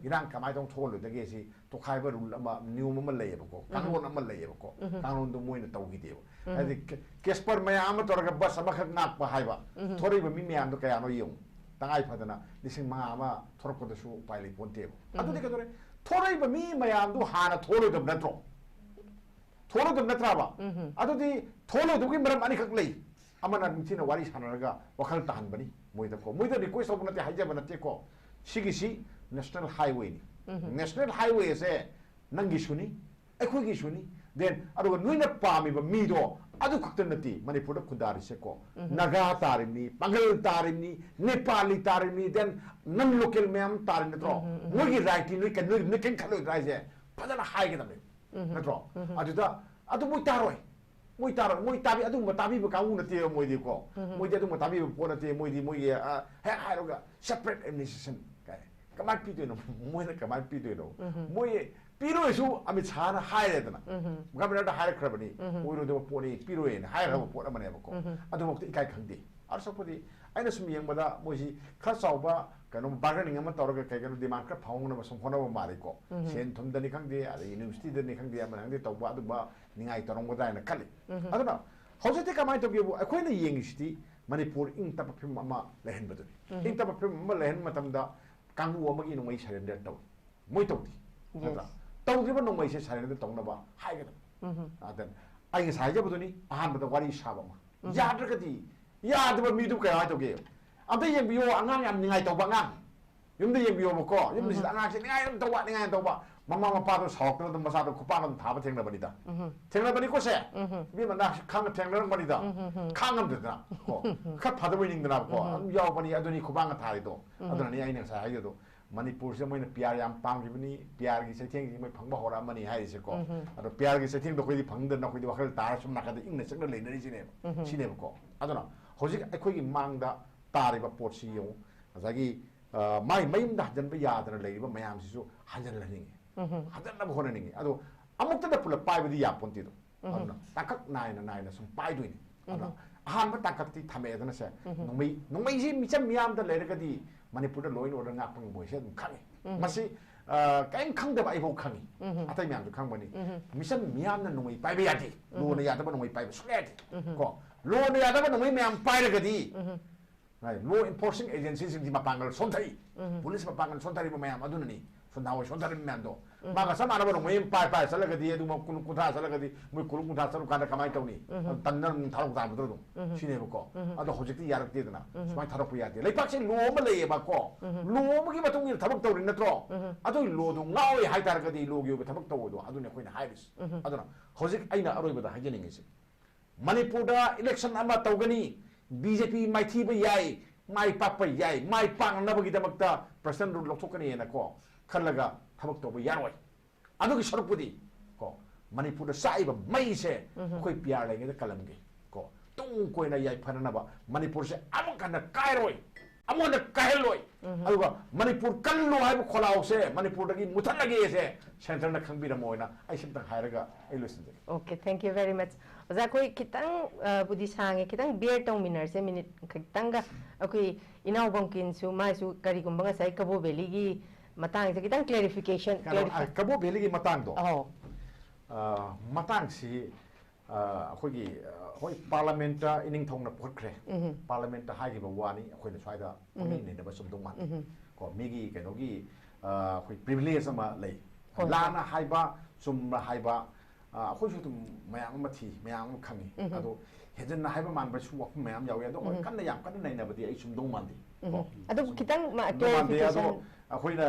ꯏꯔꯥꯡ ꯀꯃꯥꯏꯅ ꯇꯧꯅ ꯊꯣꯛꯍꯜꯂꯣꯏꯗꯒꯦ ꯁꯤ ꯇꯣꯈꯥꯏꯕ ꯔꯨꯜ ꯑꯃ, ꯅꯤꯌꯣꯝ ꯑꯃ ꯂꯩꯌꯦꯕꯀꯣ, ꯀꯥꯡꯂꯣꯟ ꯑꯃ ꯂꯩꯌꯦꯕ꯫ ꯀꯣ ꯀꯥꯡꯂꯣꯟꯗꯣ ꯃꯣꯏꯅ ꯇꯧꯈꯤꯗꯦꯕ꯫ ꯍꯥꯏꯗꯤ ꯀꯦ- ꯀꯦꯁꯄꯔ ꯃꯌꯥꯝ ꯑꯃ ꯇꯧꯔꯒ ꯕꯁ ꯑꯃꯈꯛ ꯉꯥꯛꯄ ꯍꯥꯏꯕ꯫ ꯊꯣꯔꯛꯏꯕ ꯃꯤ ꯃꯌꯥꯝꯗꯣ ꯀꯌꯥꯅꯣ ꯌꯦꯡꯉꯨ꯫ ꯇꯉꯥꯏ ꯐꯗꯅ ꯂꯤꯁꯤꯡ ꯃꯉꯥ ꯑꯃ ꯊꯣꯔꯛꯄꯗꯁꯨ ꯎꯄꯥꯏ ꯂꯩ ꯄꯣꯟꯇꯦꯕ꯫ ꯑꯗꯨꯗꯤ ꯀꯩꯗꯧꯔꯦ? ꯊꯣꯔꯛꯏꯕ ꯃꯤ ꯃꯌꯥꯝꯗꯨ ꯍꯥꯟꯅ ꯊꯣꯛꯂꯣꯏꯗꯕ ꯅꯠꯇ꯭ꯔꯣ? ꯊꯣꯛꯂꯣꯏꯗꯕ ꯅꯠꯇ꯭ꯔꯕ? ꯑꯗꯨꯗꯤ ꯊꯣꯛꯂꯣꯏꯗꯕꯒꯤ ꯃꯔꯝ ꯑꯅꯤꯈꯛ ꯂꯩ꯫ ꯑꯃꯅ ꯅꯤꯡꯊꯤꯅ ꯋꯥꯔꯤ ꯁꯥꯟꯅꯔꯒ ꯋꯥꯈꯜ ꯇꯥꯍꯟꯕꯅꯤ ꯃꯣꯏꯗꯀꯣ꯫ ꯃꯣꯏꯗ ꯔꯤꯀ꯭ꯋꯦꯁ ꯇꯧꯕ ꯅꯠꯇꯦ, ꯍꯥꯏꯖꯕ ꯅꯠꯇꯦꯀꯣ꯫ ꯁꯤꯒꯤꯁꯤ ꯅꯦꯁꯅꯦꯜ ꯍꯥꯏꯋꯦꯅꯤ꯫ ꯅꯦꯁꯅꯦꯜ ꯍꯥꯏꯋꯦ ꯑꯁꯦ ꯅꯪꯒꯤꯁꯨꯅꯤ, ꯑꯩꯈꯣꯏꯒꯤꯁꯨꯅꯤ꯫ ꯗꯦꯟ ꯑꯗꯨꯒ ꯅꯣꯏꯅ ꯄꯥꯝꯃꯤꯕ ꯃꯤꯗꯣ ꯑꯗꯨ ꯈꯛꯇ ꯅꯠꯇꯦ ꯃꯅꯤꯄꯨꯔꯗ ꯈꯨꯟꯗꯥꯔꯤꯁꯦꯀꯣ꯫ ꯅꯥꯒꯥ ꯇꯥꯔꯤꯕꯅꯤ, ꯄꯥꯡꯒꯜ ꯇꯥꯔꯤꯕꯅꯤ, ꯅꯦꯄꯥꯂꯤ ꯇꯥꯔꯤꯕꯅꯤ, ꯗꯦꯟ ꯅꯟ ꯂꯣꯀꯦꯜ ꯃꯌꯥꯝ ꯇꯥꯔꯤ ꯅꯠꯇ꯭ꯔꯣ? ꯃꯣꯏꯒꯤ ꯔꯥꯏꯠꯇꯤ ꯅꯣꯏ ꯀꯩ-, ꯅꯣꯏ, ꯅꯣꯏ ꯀꯩꯝ ꯈꯜꯂꯣꯏꯗ꯭ꯔꯥ ꯍꯥꯏꯁꯦ? ꯐꯖꯅ ꯍꯥꯏꯒꯗꯕꯅꯤ꯫ ꯅꯠꯇ꯭ꯔꯣ? ꯑꯗꯨꯗ ꯑꯗꯨ ꯃꯣꯏ ꯇꯥꯔꯣꯏ꯫ ꯃꯣꯏ ꯇꯥꯔꯣꯏ꯫ ꯃꯣꯏ ꯇꯥꯕꯤ-, ꯑꯗꯨꯒꯨꯝꯕ ꯇꯥꯕꯤꯕ ꯀꯥꯡꯕꯨ ꯅꯠꯇꯦꯕ ꯃꯣꯏꯗꯤꯀꯣ꯫ ꯃꯣꯏꯗꯤ ꯑꯗꯨꯒꯨꯝꯕ ꯇꯥꯕꯤꯕ ꯄꯣꯠ ꯅꯠꯇꯦ꯫ ꯃꯣꯏꯗꯤ ꯃꯣꯏꯒꯤ, ꯑ, ꯍꯦꯛ ꯍꯥꯏꯔꯒ separate administration ꯀꯥꯏ꯫ ꯀꯃꯥꯏꯅ ꯄꯤꯗꯣꯏꯅꯣ? ꯃꯣꯏꯅ ꯀꯃꯥꯏꯅ ꯄꯤꯗꯣꯏꯅꯣ? ꯃꯣꯏ ꯄꯤꯔꯣꯏꯁꯨ ꯑꯃꯤꯠ ꯁꯥꯍꯅ ꯍꯥꯏꯔꯦꯗꯅ꯫ ꯒꯚꯔꯅꯔꯗ ꯍꯥꯏꯔꯛꯈ꯭ꯔꯕꯅꯤ꯫ ꯑꯣꯏꯔꯣꯏꯗꯕ ꯄꯣꯠꯅꯤ, ꯄꯤꯔꯣꯏꯅ ꯍꯥꯏꯈ꯭ꯔꯕ ꯄꯣꯠ ꯑꯃꯅꯦꯕꯀꯣ꯫ ꯑꯗꯨꯃꯛꯇꯤ ꯏꯀꯥꯏ ꯈꯪꯗꯦ꯫ ꯑꯗꯨ ꯁꯔꯨꯛꯄꯨꯗꯤ ꯑꯩꯅ ꯁꯨꯝ ꯌꯦꯡꯕꯗ ꯃꯣꯏꯁꯤ ꯈꯔ ꯆꯥꯎꯕ ꯀꯩꯅꯣ bargaining ꯑꯃ ꯇꯧꯔꯒ ꯀꯩ ꯀꯩꯅꯣ demand ꯈꯔ ꯐꯪꯍꯧꯅꯕ ꯁꯨꯝ ꯍꯣꯠꯅꯕ ꯃꯥꯜꯂꯤꯀꯣ꯫ ꯁꯦꯟ ꯊꯨꯝꯗꯅꯤ ꯈꯪꯗꯦ, ꯑꯗꯩ universityꯗꯅꯤ ꯈꯪꯗꯦ, ꯑꯃꯅꯤ ꯈꯪꯗꯦ ꯇꯧꯕ ꯑꯗꯨꯝꯕ ꯅꯤꯡꯉꯥꯏ ꯇꯧꯔꯝꯒꯗ꯭ꯔꯥ ꯍꯥꯏꯅ ꯈꯜꯂꯤ꯫ ꯑꯗꯨꯅ ꯍꯧꯖꯤꯛꯇꯤ ꯀꯃꯥꯏꯅ ꯇꯧꯒꯦꯕꯨ ꯑꯩꯈꯣꯏꯅ ꯌꯦꯡꯉꯤꯁꯤꯗꯤ ꯃꯅꯤꯄꯨꯔ ꯏꯪ ꯇꯞꯄ ꯐꯤꯕꯝ ꯑꯃ ꯂꯩꯍꯟꯕꯗꯨꯅꯤ꯫ ꯏꯪ ꯇꯞꯄ ꯐꯤꯕꯝ ꯑꯃ ꯂꯩꯍꯟꯕ ꯃꯇꯝꯗ ꯀꯥꯡꯕꯨ ꯑꯃꯒꯤ ꯅꯣꯡꯃꯩ surrender ꯇꯧꯏ꯫ ꯃꯣꯏ ꯇꯧꯗꯦ꯫ ꯅꯠꯇ꯭ꯔꯥ? ꯇꯧꯗ꯭ꯔꯤꯕ ꯅꯣꯡꯃꯩꯁꯦ surrender ꯇꯧꯅꯕ ꯍꯥꯏꯒꯗꯕ꯫ ꯑꯗ ꯑꯩ ꯉꯁꯥꯏ ꯍꯥꯏꯖꯕꯗꯨꯅꯤ, ꯑꯍꯥꯟꯕꯗ ꯋꯥꯔꯤ ꯁꯥꯕ ꯑꯃ꯫ ꯌꯥꯗ꯭ꯔꯒꯗꯤ, ꯌꯥꯗꯕ ꯃꯤꯗꯨ ꯀꯃꯥꯏꯅ ꯇꯧꯒꯦ? ꯑꯝꯇ ꯌꯦꯡꯕꯤꯌꯣ, ꯑꯉꯥꯡ ꯌꯥꯝ ꯅꯤꯡꯉꯥꯏ ꯇꯧꯕ ꯑꯉꯥꯡ꯫ ꯌꯨꯝꯗ ꯌꯦꯡꯕꯤꯌꯣꯕꯀꯣ, ꯌꯨꯝꯗꯁꯤꯗ ꯑꯉꯥꯡꯁꯦ ꯅꯤꯡꯉꯥꯏ ꯑꯗꯨꯝ ꯇꯧꯕ, ꯅꯤꯡꯉꯥꯏ ꯑꯗꯨꯝ ꯇꯧꯕ꯫ ꯃꯃꯥ ꯃꯄꯥꯗꯣ ꯁꯥꯎꯔꯛꯇꯅ ꯑꯗꯨꯝ ꯃꯆꯥꯗꯣ ꯈꯨꯄꯥꯛ ꯑꯗꯨꯝ ꯊꯥꯕ ꯊꯦꯡꯅꯕꯅꯤꯗ꯫ ꯊꯦꯡꯅꯕꯅꯤꯀꯣ ꯁꯦ? ꯏꯕꯦꯝꯃ, ꯅꯪ ꯈꯪ-, ꯊꯦꯡꯅꯔꯝꯒꯅꯤꯗ꯫ ꯈꯪꯉꯝꯗꯗꯅ ꯀꯣ꯫ ꯈꯔ ꯐꯗꯕ ꯑꯣꯏꯅꯤꯡꯗꯅꯕꯀꯣ꯫ ꯑꯗꯨꯝ ꯌꯥꯎꯕꯅꯤ, ꯑꯗꯨꯅꯤ ꯈꯨꯄꯥꯛꯅ ꯊꯥꯔꯤꯗꯣ꯫ ꯑꯗꯨꯅꯅꯤ ꯑꯩꯅ ꯉꯁꯥꯏ ꯍꯥꯏꯖꯗꯣ꯫ ꯃꯅꯤꯄꯨꯔꯁꯤꯗ ꯃꯣꯏꯅ P R ꯌꯥꯝ ꯄꯥꯝꯈꯤꯕꯅꯤ, P R ꯒꯤ ꯆꯩꯊꯦꯡꯁꯤ ꯃꯣꯏ ꯐꯪꯕ ꯍꯧꯔꯛꯑꯃꯅꯤ ꯍꯥꯏꯔꯤꯁꯦꯀꯣ꯫ ꯑꯗꯣ P R ꯒꯤ ꯆꯩꯊꯦꯡꯗꯣ ꯑꯩꯈꯣꯏꯗꯤ ꯐꯪꯗꯅ ꯑꯩꯈꯣꯏꯗꯤ ꯋꯥꯈꯜ ꯇꯥꯔ ꯁꯨꯝ ꯅꯥꯀꯟꯗ ꯏꯪꯅ ꯆꯤꯛꯅ ꯂꯩꯅꯔꯤꯁꯤꯅꯦꯕ꯫ ꯁꯤꯅꯦꯕꯀꯣ꯫ ꯑꯗꯨꯅ ꯍꯧꯖꯤꯛ ꯑꯩꯈꯣꯏꯒꯤ ꯃꯥꯡꯗ ꯇꯥꯔꯤꯕ ꯄꯣꯠꯁꯤ ꯌꯦꯡꯉꯨ꯫ ꯉꯁꯥꯏꯒꯤ, ꯑ, ꯃꯥꯏ ꯃꯌꯨꯝꯗ ꯍꯟꯖꯤꯟꯕ ꯌꯥꯗꯅ ꯂꯩꯔꯤꯕ ꯃꯌꯥꯝꯁꯤꯁꯨ ꯍꯟꯖꯤꯜꯍꯟꯅꯤꯡꯉꯤ꯫ ꯍꯟꯖꯤꯟꯅꯕ ꯍꯣꯠꯅꯅꯤꯡꯉꯤ꯫ ꯑꯗꯣ ꯑꯃꯨꯛꯇꯗ ꯄꯨꯂꯞ ꯄꯥꯏꯕꯗꯤ ꯌꯥꯄꯣꯟꯇꯦꯗꯣ꯫ ꯑꯗꯨꯅ ꯇꯥꯡꯀꯛ ꯅꯥꯏꯅ ꯅꯥꯏꯅ ꯁꯨꯝ ꯄꯥꯏꯗꯣꯏꯅꯤ꯫ ꯑꯗꯨꯅ ꯑꯍꯥꯟꯕ ꯇꯥꯡꯀꯛꯇꯤ ꯊꯝꯃꯛꯑꯦꯗꯅ ꯁꯦ꯫ ꯅꯣꯡꯃꯩ, ꯅꯣꯡꯃꯩꯁꯤ ꯃꯤꯆꯝ ꯃꯤꯌꯥꯝꯗ ꯂꯩꯔꯒꯗꯤ ꯃꯅꯤꯄꯨꯔꯗ law and order ꯉꯥꯛꯄ ꯉꯝꯃꯣꯏꯁꯦ ꯑꯗꯨꯝ ꯈꯪꯉꯤ꯫ ꯃꯁꯤ, ꯑ, ꯀꯔꯤꯝ ꯈꯪꯗꯕ ꯑꯩꯐꯥꯎ ꯈꯪꯉꯤ꯫ ꯑꯇꯩ ꯃꯌꯥꯝꯁꯨ ꯈꯪꯕꯅꯤ꯫ ꯃꯤꯆꯝ ꯃꯤꯌꯥꯝꯅ ꯅꯣꯡꯃꯩ ꯄꯥꯏꯕ ꯌꯥꯗꯦ꯫ Law ꯅ ꯌꯥꯗꯕ ꯅꯣꯡꯃꯩ ꯄꯥꯏꯕ ꯁꯨꯡꯌꯥ ꯌꯥꯗꯦ꯫ ꯀꯣ, law ꯅ ꯌꯥꯗꯕ ꯅꯣꯡꯃꯩ ꯃꯌꯥꯝ ꯄꯥꯏꯔꯒꯗꯤ, ꯉꯥꯏ, law enforcing agency ꯁꯤꯡꯁꯤ ꯃꯄꯥꯡꯒꯜ ꯁꯣꯟꯊꯔꯤ꯫ Police ꯃꯄꯥꯡꯒꯜ ꯁꯣꯟꯊꯔꯤꯕ ꯃꯌꯥꯝ ꯑꯗꯨꯅꯅꯤ꯫ ꯁꯣꯟꯗꯥꯋꯥꯏ ꯁꯣꯟꯊꯔꯤꯕ ꯃꯌꯥꯝꯗꯣ꯫ ꯃꯥꯒ ꯆꯞ ꯃꯥꯟꯅꯕ ꯅꯣꯡꯃꯩ ꯑꯃ ꯄꯥꯏ ꯄꯥꯏ ꯆꯠꯂꯒꯗꯤ, ꯑꯗꯨ ꯃꯣꯏ ꯀꯨꯟ ꯀꯨꯟꯊ꯭ꯔꯥ ꯆꯠꯂꯒꯗꯤ, ꯃꯣꯏ ꯀꯨꯟ ꯀꯨꯟꯊ꯭ꯔꯥ ꯆꯠꯂꯨ ꯀꯥꯟꯗ ꯀꯃꯥꯏꯅ ꯇꯧꯅꯤ? ꯑꯗꯨ ꯇꯟꯗꯅ ꯑꯗꯨꯝ ꯊꯥꯗꯣꯛ ꯇꯥꯕꯗꯣ ꯑꯗꯨꯝ꯫ ꯁꯤꯅꯦꯕꯀꯣ꯫ ꯑꯗꯣ ꯍꯧꯖꯤꯛꯇꯤ ꯌꯥꯔꯛꯇꯦꯗꯅ꯫ ꯁꯨꯃꯥꯏꯅ ꯊꯥꯗꯣꯛꯄ ꯌꯥꯗꯦ꯫ ꯂꯩꯕꯥꯛꯁꯤ law ꯑꯃ ꯂꯩꯌꯦꯕꯀꯣ꯫ Law ꯑꯃꯒꯤ ꯃꯇꯨꯡ ꯏꯟꯅ ꯊꯕꯛ ꯇꯧꯔꯤ ꯅꯠꯇ꯭ꯔꯣ? ꯑꯗꯨꯒꯤ law ꯗꯣ ꯉꯥꯛꯑꯣꯏ ꯍꯥꯏꯇꯥꯔꯒꯗꯤ, law ꯒꯤ ꯑꯣꯏꯕ ꯊꯕꯛ ꯇꯧꯕꯗꯣ ꯑꯗꯨꯅꯤ ꯑꯩꯈꯣꯏꯅ ꯍꯥꯏꯔꯤꯁꯦ꯫ ꯑꯗꯨꯅ ꯍꯧꯖꯤꯛ ꯑꯩꯅ ꯑꯔꯣꯏꯕꯗ ꯍꯥꯏꯖꯅꯤꯡꯉꯤꯁꯦ, ꯃꯅꯤꯄꯨꯔꯗ election ꯑꯃ ꯇꯧꯒꯅꯤ, BJP ꯃꯥꯏꯊꯤꯕ ꯌꯥꯏ, ꯃꯥꯏ ꯄꯥꯛꯄ ꯌꯥꯏ, ꯃꯥꯏ ꯄꯥꯛꯅꯅꯕꯒꯤꯗꯃꯛꯇ President Rule ꯂꯧꯊꯣꯛꯀꯅꯤꯅ ꯀꯣ ꯈꯜꯂꯒ ꯊꯕꯛ ꯇꯧꯕ ꯌꯥꯔꯣꯏ꯫ ꯑꯗꯨꯒꯤ ꯁꯔꯨꯛꯄꯨꯗꯤ ꯀꯣ, ꯃꯅꯤꯄꯨꯔꯗ ꯆꯥꯛꯏꯕ ꯃꯩꯁꯦ ꯑꯩꯈꯣꯏ P R ꯂꯩꯉꯩꯗ ꯀꯜꯂꯝꯒꯦ꯫ ꯀꯣ, ꯇꯨꯡ ꯀꯣꯏꯅ ꯌꯥꯏꯐꯅꯅꯕ ꯃꯅꯤꯄꯨꯔꯁꯦ ꯑꯃꯨꯛ ꯍꯟꯅ ꯀꯥꯏꯔꯣꯏ, ꯑꯃꯨꯛ ꯍꯟꯅ ꯀꯥꯏꯍꯜꯂꯣꯏ꯫ ꯑꯗꯨꯒ ꯃꯅꯤꯄꯨꯔ ꯀꯜꯂꯣ ꯍꯥꯏꯕ ꯈꯣꯜꯂꯥꯎꯁꯦ ꯃꯅꯤꯄꯨꯔꯗꯒꯤ ꯃꯨꯊꯠꯂꯒꯦꯁꯦ Centre ꯅ ꯈꯪꯕꯤꯔꯝꯃꯣꯅ ꯑꯩ ꯁꯤꯝꯇꯪ ꯍꯥꯏꯔꯒ ꯑꯩ ꯂꯣꯏꯁꯤꯟꯖꯒꯦ꯫ Okay, thank you very much. ꯑꯣꯖꯥ, ꯑꯩꯈꯣꯏ ꯈꯤꯇꯪ, ꯑ, ꯕꯨꯗꯤ ꯁꯥꯡꯉꯦ, ꯈꯤꯇꯪ bear ꯇꯧꯃꯤꯟꯅꯔꯁꯦ, minute ꯈꯤꯇꯪꯒ꯫ ꯑꯩꯈꯣꯏ ꯏꯅꯥꯎ ꯕꯝꯀꯤꯟꯁꯨ, ꯃꯥꯁꯨ ꯀꯔꯤꯒꯨꯝꯕ ꯉꯁꯥꯏ ꯀꯕꯣ ꯚꯦꯂꯤꯒꯤ ꯃꯇꯥꯡꯁꯦ ꯈꯤꯇꯪ clarification, ꯀꯩꯅꯣ, ꯑ, clarification. ꯀꯕꯣ ꯚꯦꯂꯤꯒꯤ ꯃꯇꯥꯡꯗꯣ, ꯑꯧ꯫ ꯑ, ꯃꯇꯥꯡꯁꯤ, ꯑ, ꯑꯩꯈꯣꯏꯒꯤ, ꯑ, ꯍꯣꯏ, Parliament ꯇ ꯏꯅꯤꯡꯊꯧꯅ ꯄꯨꯈꯠꯈ꯭ꯔꯦ꯫ Parliament ꯇ ꯍꯥꯏꯈꯤꯕ ꯋꯥꯅꯤ, ꯑꯩꯈꯣꯏꯅ ꯁ꯭ꯋꯥꯏꯗ ꯄꯪꯅꯩ ꯅꯩꯅꯕ ꯆꯨꯝꯗꯧ ꯃꯥꯟꯗꯦ꯫ ꯀꯣ, ꯃꯤꯒꯤ ꯀꯩꯅꯣꯒꯤ, ꯑ, ꯑꯩꯈꯣꯏ privilege ꯑꯃ ꯂꯩ꯫ ꯍꯣꯏ, ꯍꯣꯏ꯫ ꯂꯥꯟꯅ ꯍꯥꯏꯕ, ꯆꯨꯝꯅ ꯍꯥꯏꯕ, ꯑ, ꯑꯩꯈꯣꯏꯁꯨ ꯑꯗꯨꯝ ꯃꯌꯥꯝ ꯑꯃ ꯊꯤ, ꯃꯌꯥꯝ ꯑꯃ ꯈꯪꯉꯤ꯫ ꯑꯗꯣ ꯍꯦꯟꯖꯟꯅ ꯍꯥꯏꯕ ꯃꯥꯟꯕꯁꯨ ꯋꯥꯐꯝ ꯃꯌꯥꯝ ꯌꯥꯎꯋꯤ꯫ ꯑꯗꯣ ꯑꯩꯈꯣꯏ ꯀꯟꯅ ꯌꯥꯝ ꯀꯟꯅ ꯅꯩꯅꯕꯗꯤ ꯑꯩ ꯆꯨꯝꯗꯧ ꯃꯥꯟꯗꯦ꯫ ꯀꯣ꯫ ꯑꯗꯨꯝ ꯈꯤꯇꯪ ꯃꯥ-, ꯆꯨꯝꯗꯧ ꯃꯥꯟꯗꯦ꯫ ꯑꯗꯣ clarification. ꯑꯩꯈꯣꯏꯅ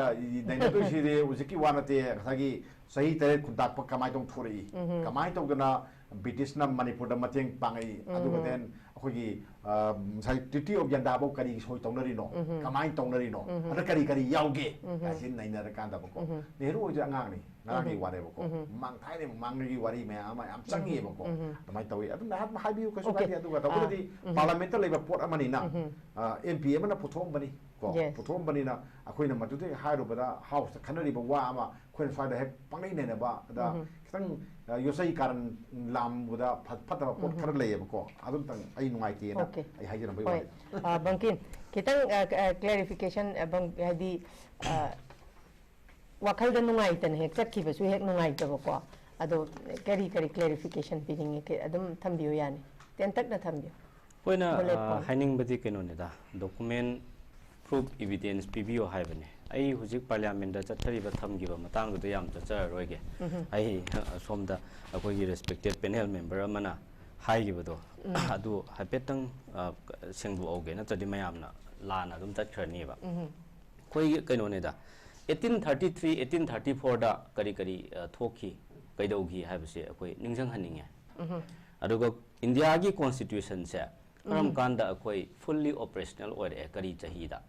ꯅꯩꯅꯗꯣꯏꯁꯤꯗꯤ ꯍꯧꯖꯤꯛꯀꯤ ꯋꯥ ꯅꯠꯇꯦ, ꯉꯁꯥꯏꯒꯤ ꯆꯍꯤ ꯇꯔꯦꯠ ꯈꯨꯟꯇꯥꯛꯄ ꯀꯃꯥꯏꯅ ꯇꯧꯅ ꯊꯣꯔꯛꯏ? ꯀꯃꯥꯏꯅ ꯇꯧꯗꯅ British ꯅ ꯃꯅꯤꯄꯨꯔꯗ ꯃꯇꯦꯡ ꯄꯥꯡꯉꯛꯏ? ꯑꯗꯨꯒ then ꯑꯩꯈꯣꯏꯒꯤ ꯑ, ꯉꯁꯥꯏ ꯇ꯭ꯔꯤꯇꯤ ꯑꯣꯐ ꯌꯟꯗꯥꯐꯧ ꯀꯔꯤ ꯁꯣꯏ ꯇꯧꯅꯔꯤꯅꯣ, ꯀꯃꯥꯏꯅ ꯇꯧꯅꯔꯤꯅꯣ, ꯑꯗ ꯀꯔꯤ ꯀꯔꯤ ꯌꯥꯎꯒꯦ ꯍꯥꯏꯁꯤ ꯅꯩꯅꯔꯀꯥꯟꯗꯕꯀꯣ, ꯅꯦꯍꯔꯨ ꯍꯣꯏꯁꯦ ꯑꯉꯥꯡꯅꯤ, ꯉꯔꯥꯡꯒꯤ ꯋꯥꯅꯦꯕꯀꯣ, ꯃꯃꯥꯡ ꯊꯥꯏꯅ ꯃꯃꯥꯡꯒꯤ ꯋꯥꯔꯤ ꯃꯌꯥꯝ ꯑꯃ ꯌꯥꯝ ꯆꯪꯉꯤꯕꯀꯣ, ꯑꯗꯨꯃꯥꯏꯅ ꯇꯧꯋꯤ꯫ ꯑꯗꯨꯝ ꯉꯥꯏꯍꯥꯛ ꯍꯥꯏꯕꯤꯌꯨ, ꯀꯩꯁꯨ Okay. ꯀꯥꯏꯗꯦ꯫ ꯑꯗꯨꯒ ꯑꯥ, ꯇꯧꯕꯗꯗꯤ ꯎꯝ꯫ ꯄꯥꯔꯂꯥꯃꯦꯟꯇ ꯂꯩꯕ ꯄꯣꯠ ꯑꯃꯅꯤꯅ, ꯎꯝ꯫ ꯑꯦꯝ ꯄꯤ ꯑꯃꯅ ꯄꯨꯊꯣꯛꯑꯝꯕꯅꯤ ꯀꯣ, Yes. ꯄꯨꯊꯣꯛꯑꯝꯕꯅꯤꯅ ꯑꯩꯈꯣꯏꯅ ꯃꯗꯨꯗꯒꯤ ꯍꯥꯏꯔꯨꯕꯗ ꯍꯥꯎꯁꯇ ꯈꯟꯅꯔꯤꯕ ꯋꯥ ꯑꯃ ꯑꯩꯈꯣꯏꯅ ꯁ꯭ꯋꯥꯏꯗ ꯍꯦꯛ ꯄꯪꯅꯩ ꯅꯩꯅꯕ, ꯑꯗ ꯎꯝ꯫ ꯈꯤꯇꯪ, ꯑ, ꯌꯣꯠꯆꯩ ꯀꯥꯔꯟ ꯂꯥꯝꯕꯗ ꯐ-, ꯐꯠꯇꯕ ꯄꯣꯠ ꯎꯝ꯫ ꯈꯔ ꯂꯩꯌꯦꯕꯀꯣ, ꯑꯗꯨꯝꯇꯪ ꯑꯩ ꯅꯨꯡꯉꯥꯏꯇꯦꯅ Okay. ꯑꯩ ꯍꯥꯏꯖꯔꯝꯕꯒꯤ ꯍꯣꯏ꯫ ꯋꯥꯅꯤ꯫ ꯑ, ꯕꯪꯀꯤꯟ, ꯈꯤꯇꯪ, ꯑ, ꯑ, clarification, ꯑ, ꯕꯪ-, ꯍꯥꯏꯗꯤ, ꯑ, ꯋꯥꯈꯜꯗ ꯅꯨꯡꯉꯥꯏꯇꯅ ꯍꯦꯛ ꯆꯠꯈꯤꯕꯁꯨ ꯍꯦꯛ ꯅꯨꯡꯉꯥꯏꯇꯕꯀꯣ꯫ ꯑꯗꯣ ꯀꯔꯤ ꯀꯔꯤ clarification ꯄꯤꯅꯤꯡꯉꯤ? ꯀꯦ-, ꯑꯗꯨꯝ ꯊꯝꯕꯤꯌꯨ ꯌꯥꯅꯤ꯫ ꯇꯦꯟꯇꯛꯅ ꯊꯝꯕꯤꯌꯨ꯫ ꯑꯩꯈꯣꯏꯅ, Bullet ꯑ, point. ꯍꯥꯏꯅꯤꯡꯕꯗꯤ ꯀꯩꯅꯣꯅꯤꯗ, document, proof, evidence ꯄꯤꯕꯤꯌꯣ ꯍꯥꯏꯕꯅꯦ꯫ ꯑꯩ ꯍꯧꯖꯤꯛ ꯄꯥꯔꯂꯤꯌꯥꯃꯦꯟꯗ ꯆꯠꯊꯔꯤꯕ ꯊꯝꯈꯤꯕ ꯃꯇꯥꯡꯗꯨꯗ ꯌꯥꯝ ꯆꯠꯆꯔꯔꯣꯏꯒꯦ꯫ ꯎꯝꯍꯨꯝ꯫ ꯑꯩ, ꯑ, ꯁꯣꯝꯗ ꯑꯩꯈꯣꯏꯒꯤ respected panel member ꯑꯃꯅ ꯍꯥꯏꯈꯤꯕꯗꯣ, ꯎꯝ꯫ ꯑꯗꯨ ꯍꯥꯏꯐꯦꯠꯇꯪ, ꯑ, ꯁꯦꯡꯗꯣꯛꯍꯧꯒꯦ, ꯅꯠꯇ꯭ꯔꯗꯤ ꯃꯌꯥꯝꯅ ꯂꯥꯟꯅ ꯑꯗꯨꯝ ꯆꯠꯈ꯭ꯔꯅꯤꯕ꯫ ꯎꯝꯍꯨꯝ꯫ ꯑꯩꯈꯣꯏꯒꯤ ꯀꯩꯅꯣꯅꯤꯗ, eighteen thirty three, eighteen thirty four ꯗ ꯀꯔꯤ ꯀꯔꯤ, ꯑ, ꯊꯣꯛꯈꯤ, ꯀꯩꯗꯧꯈꯤ ꯍꯥꯏꯕꯁꯦ ꯑꯩꯈꯣꯏ ꯅꯤꯡꯁꯤꯡꯍꯟꯅꯤꯡꯉꯦ꯫ ꯎꯝꯍꯨꯝ꯫ ꯑꯗꯨꯒ ꯏꯟꯗꯤꯌꯥꯒꯤ constitution ꯁꯦ ꯀꯔꯝ ꯎꯝ꯫ ꯀꯥꯟꯗ ꯑꯩꯈꯣꯏ fully operational ꯑꯣꯏꯔꯛꯑꯦ, ꯀꯔꯤ ꯆꯍꯤꯗ?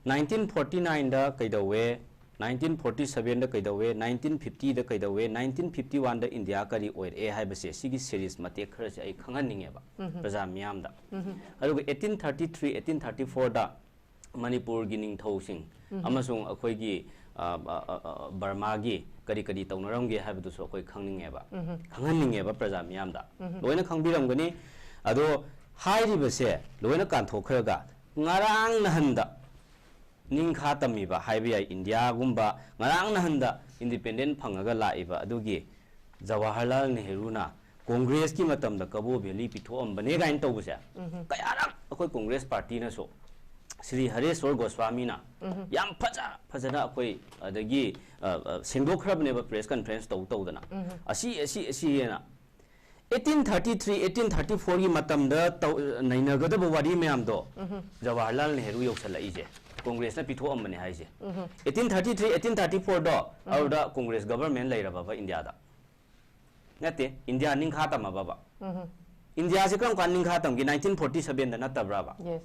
Nineteen forty nine ꯗ ꯀꯩꯗꯧꯋꯦ, nineteen forty seven ꯗ ꯀꯩꯗꯧꯋꯦ, nineteen fifty ꯗ ꯀꯩꯗꯧꯋꯦ, nineteen fifty one ꯗ ꯏꯟꯗꯤꯌꯥ ꯀꯔꯤ ꯑꯣꯏꯔꯛꯑꯦ ꯍꯥꯏꯕꯁꯦ, ꯁꯤꯒꯤ series ꯃꯇꯦꯛ ꯈꯔꯁꯦ ꯑꯩ ꯈꯪꯍꯟꯅꯤꯡꯉꯦꯕ ꯎꯝꯍꯨꯝ꯫ ꯄ꯭ꯔꯖꯥ ꯃꯤꯌꯥꯝꯗ꯫ ꯎꯝꯍꯨꯝ꯫ ꯑꯗꯨꯒ eighteen thirty three, eighteen thirty four ꯗ ꯃꯅꯤꯄꯨꯔꯒꯤ ꯅꯤꯡꯊꯧꯁꯤꯡ ꯎꯝꯍꯨꯝ꯫ ꯑꯃꯁꯨꯡ ꯑꯩꯈꯣꯏꯒꯤ, ꯑ, ꯑ, ꯑ, ꯑ, ꯕꯔꯃꯥꯒꯤ ꯀꯔꯤ ꯀꯔꯤ ꯇꯧꯅꯔꯝꯒꯦ ꯍꯥꯏꯕꯗꯨꯁꯨ ꯑꯩꯈꯣꯏ ꯈꯪꯅꯤꯡꯉꯦꯕ, ꯎꯝꯍꯨꯝ꯫ ꯈꯪꯍꯟꯅꯤꯡꯉꯦꯕ ꯄ꯭ꯔꯖꯥ ꯃꯤꯌꯥꯝꯗ꯫ ꯎꯝꯍꯨꯝ꯫ ꯂꯣꯏꯅ ꯈꯪꯕꯤꯔꯝꯒꯅꯤ꯫ ꯑꯗꯣ ꯍꯥꯏꯔꯤꯕꯁꯦ ꯂꯣꯏꯅ ꯀꯥꯟꯊꯣꯛꯈ꯭ꯔꯒ ꯉꯔꯥꯡ ꯅꯍꯟꯗ ꯅꯤꯡꯈꯥ ꯇꯝꯃꯤꯕ ꯍꯥꯏꯕ ꯌꯥꯏ, ꯏꯟꯗꯤꯌꯥꯒꯨꯝꯕ ꯉꯔꯥꯡ ꯅꯍꯟꯗ independent ꯐꯪꯉꯒ ꯂꯥꯛꯏꯕ ꯑꯗꯨꯒꯤ ꯖꯋꯥꯍꯔꯂꯥꯜ ꯅꯦꯍꯔꯨꯅ ꯀꯣꯡꯒ꯭ꯔꯦꯁꯀꯤ ꯃꯇꯝꯗ ꯀꯕꯣ ꯚꯦꯂꯤ ꯄꯤꯊꯣꯛꯑꯝꯕꯅꯦ ꯀꯥꯏꯅ ꯇꯧꯕꯁꯦ ꯎꯝꯍꯨꯝ꯫ ꯀꯌꯥꯔꯛ ꯑꯩꯈꯣꯏ ꯀꯣꯡꯒ꯭ꯔꯦꯁ ꯄꯥꯔꯇꯤꯅꯁꯨ, ꯁ꯭ꯔꯤ ꯍꯔꯦꯁ꯭ꯋꯔ ꯒꯣꯁ꯭ꯋꯥꯃꯤꯅ ꯎꯝꯍꯨꯝ꯫ ꯌꯥꯝ ꯐꯖ ꯐꯖꯅ ꯑꯩꯈꯣꯏ ꯑꯗꯒꯤ, ꯑ, ꯑ, ꯁꯦꯡꯗꯣꯛꯈ꯭ꯔꯕꯅꯦꯕ press conference ꯇꯧ ꯇꯧꯗꯅ꯫ ꯎꯝꯍꯨꯝ꯫ ꯑꯁꯤ, ꯑꯁꯤ, ꯑꯁꯤ ꯍꯥꯏꯅ eighteen thirty three, eighteen thirty four ꯒꯤ ꯃꯇꯝꯗ ꯇꯧ-, ꯅꯩꯅꯒꯗꯕ ꯋꯥꯔꯤ ꯃꯌꯥꯝꯗꯣ ꯎꯝꯍꯨꯝ꯫ ꯖꯋꯥꯍꯔꯂꯥꯜ ꯅꯦꯍꯔꯨ ꯌꯧꯁꯜꯂꯛꯏꯁꯦ, ꯀꯣꯡꯒ꯭ꯔꯦꯁꯅ ꯄꯤꯊꯣꯛꯑꯝꯕꯅꯦ ꯍꯥꯏꯁꯦ꯫ ꯎꯝꯍꯨꯝ꯫ Eighteen thirty three, eighteen thirty four ꯗꯣ ꯎꯝꯍꯨꯝ꯫ ꯑꯗꯨꯗ ꯀꯣꯡꯒ꯭ꯔꯦꯁ government ꯂꯩꯔꯕꯕ ꯏꯟꯗꯤꯌꯥꯗ? ꯅꯠꯇꯦ, ꯏꯟꯗꯤꯌꯥ ꯅꯤꯡꯈꯥ ꯇꯝꯃꯕꯕ? ꯎꯝꯍꯨꯝ꯫ ꯏꯟꯗꯤꯌꯥꯁꯦ ꯀꯔꯝ ꯀꯥꯟꯗ ꯅꯤꯡꯈꯥ ꯇꯝꯒꯦ? ꯅꯥꯏꯟꯇꯤꯟ ꯐꯣꯔꯇꯤ ꯁꯕꯦꯟꯗ ꯅꯠꯇꯕ꯭ꯔꯕ? Yes.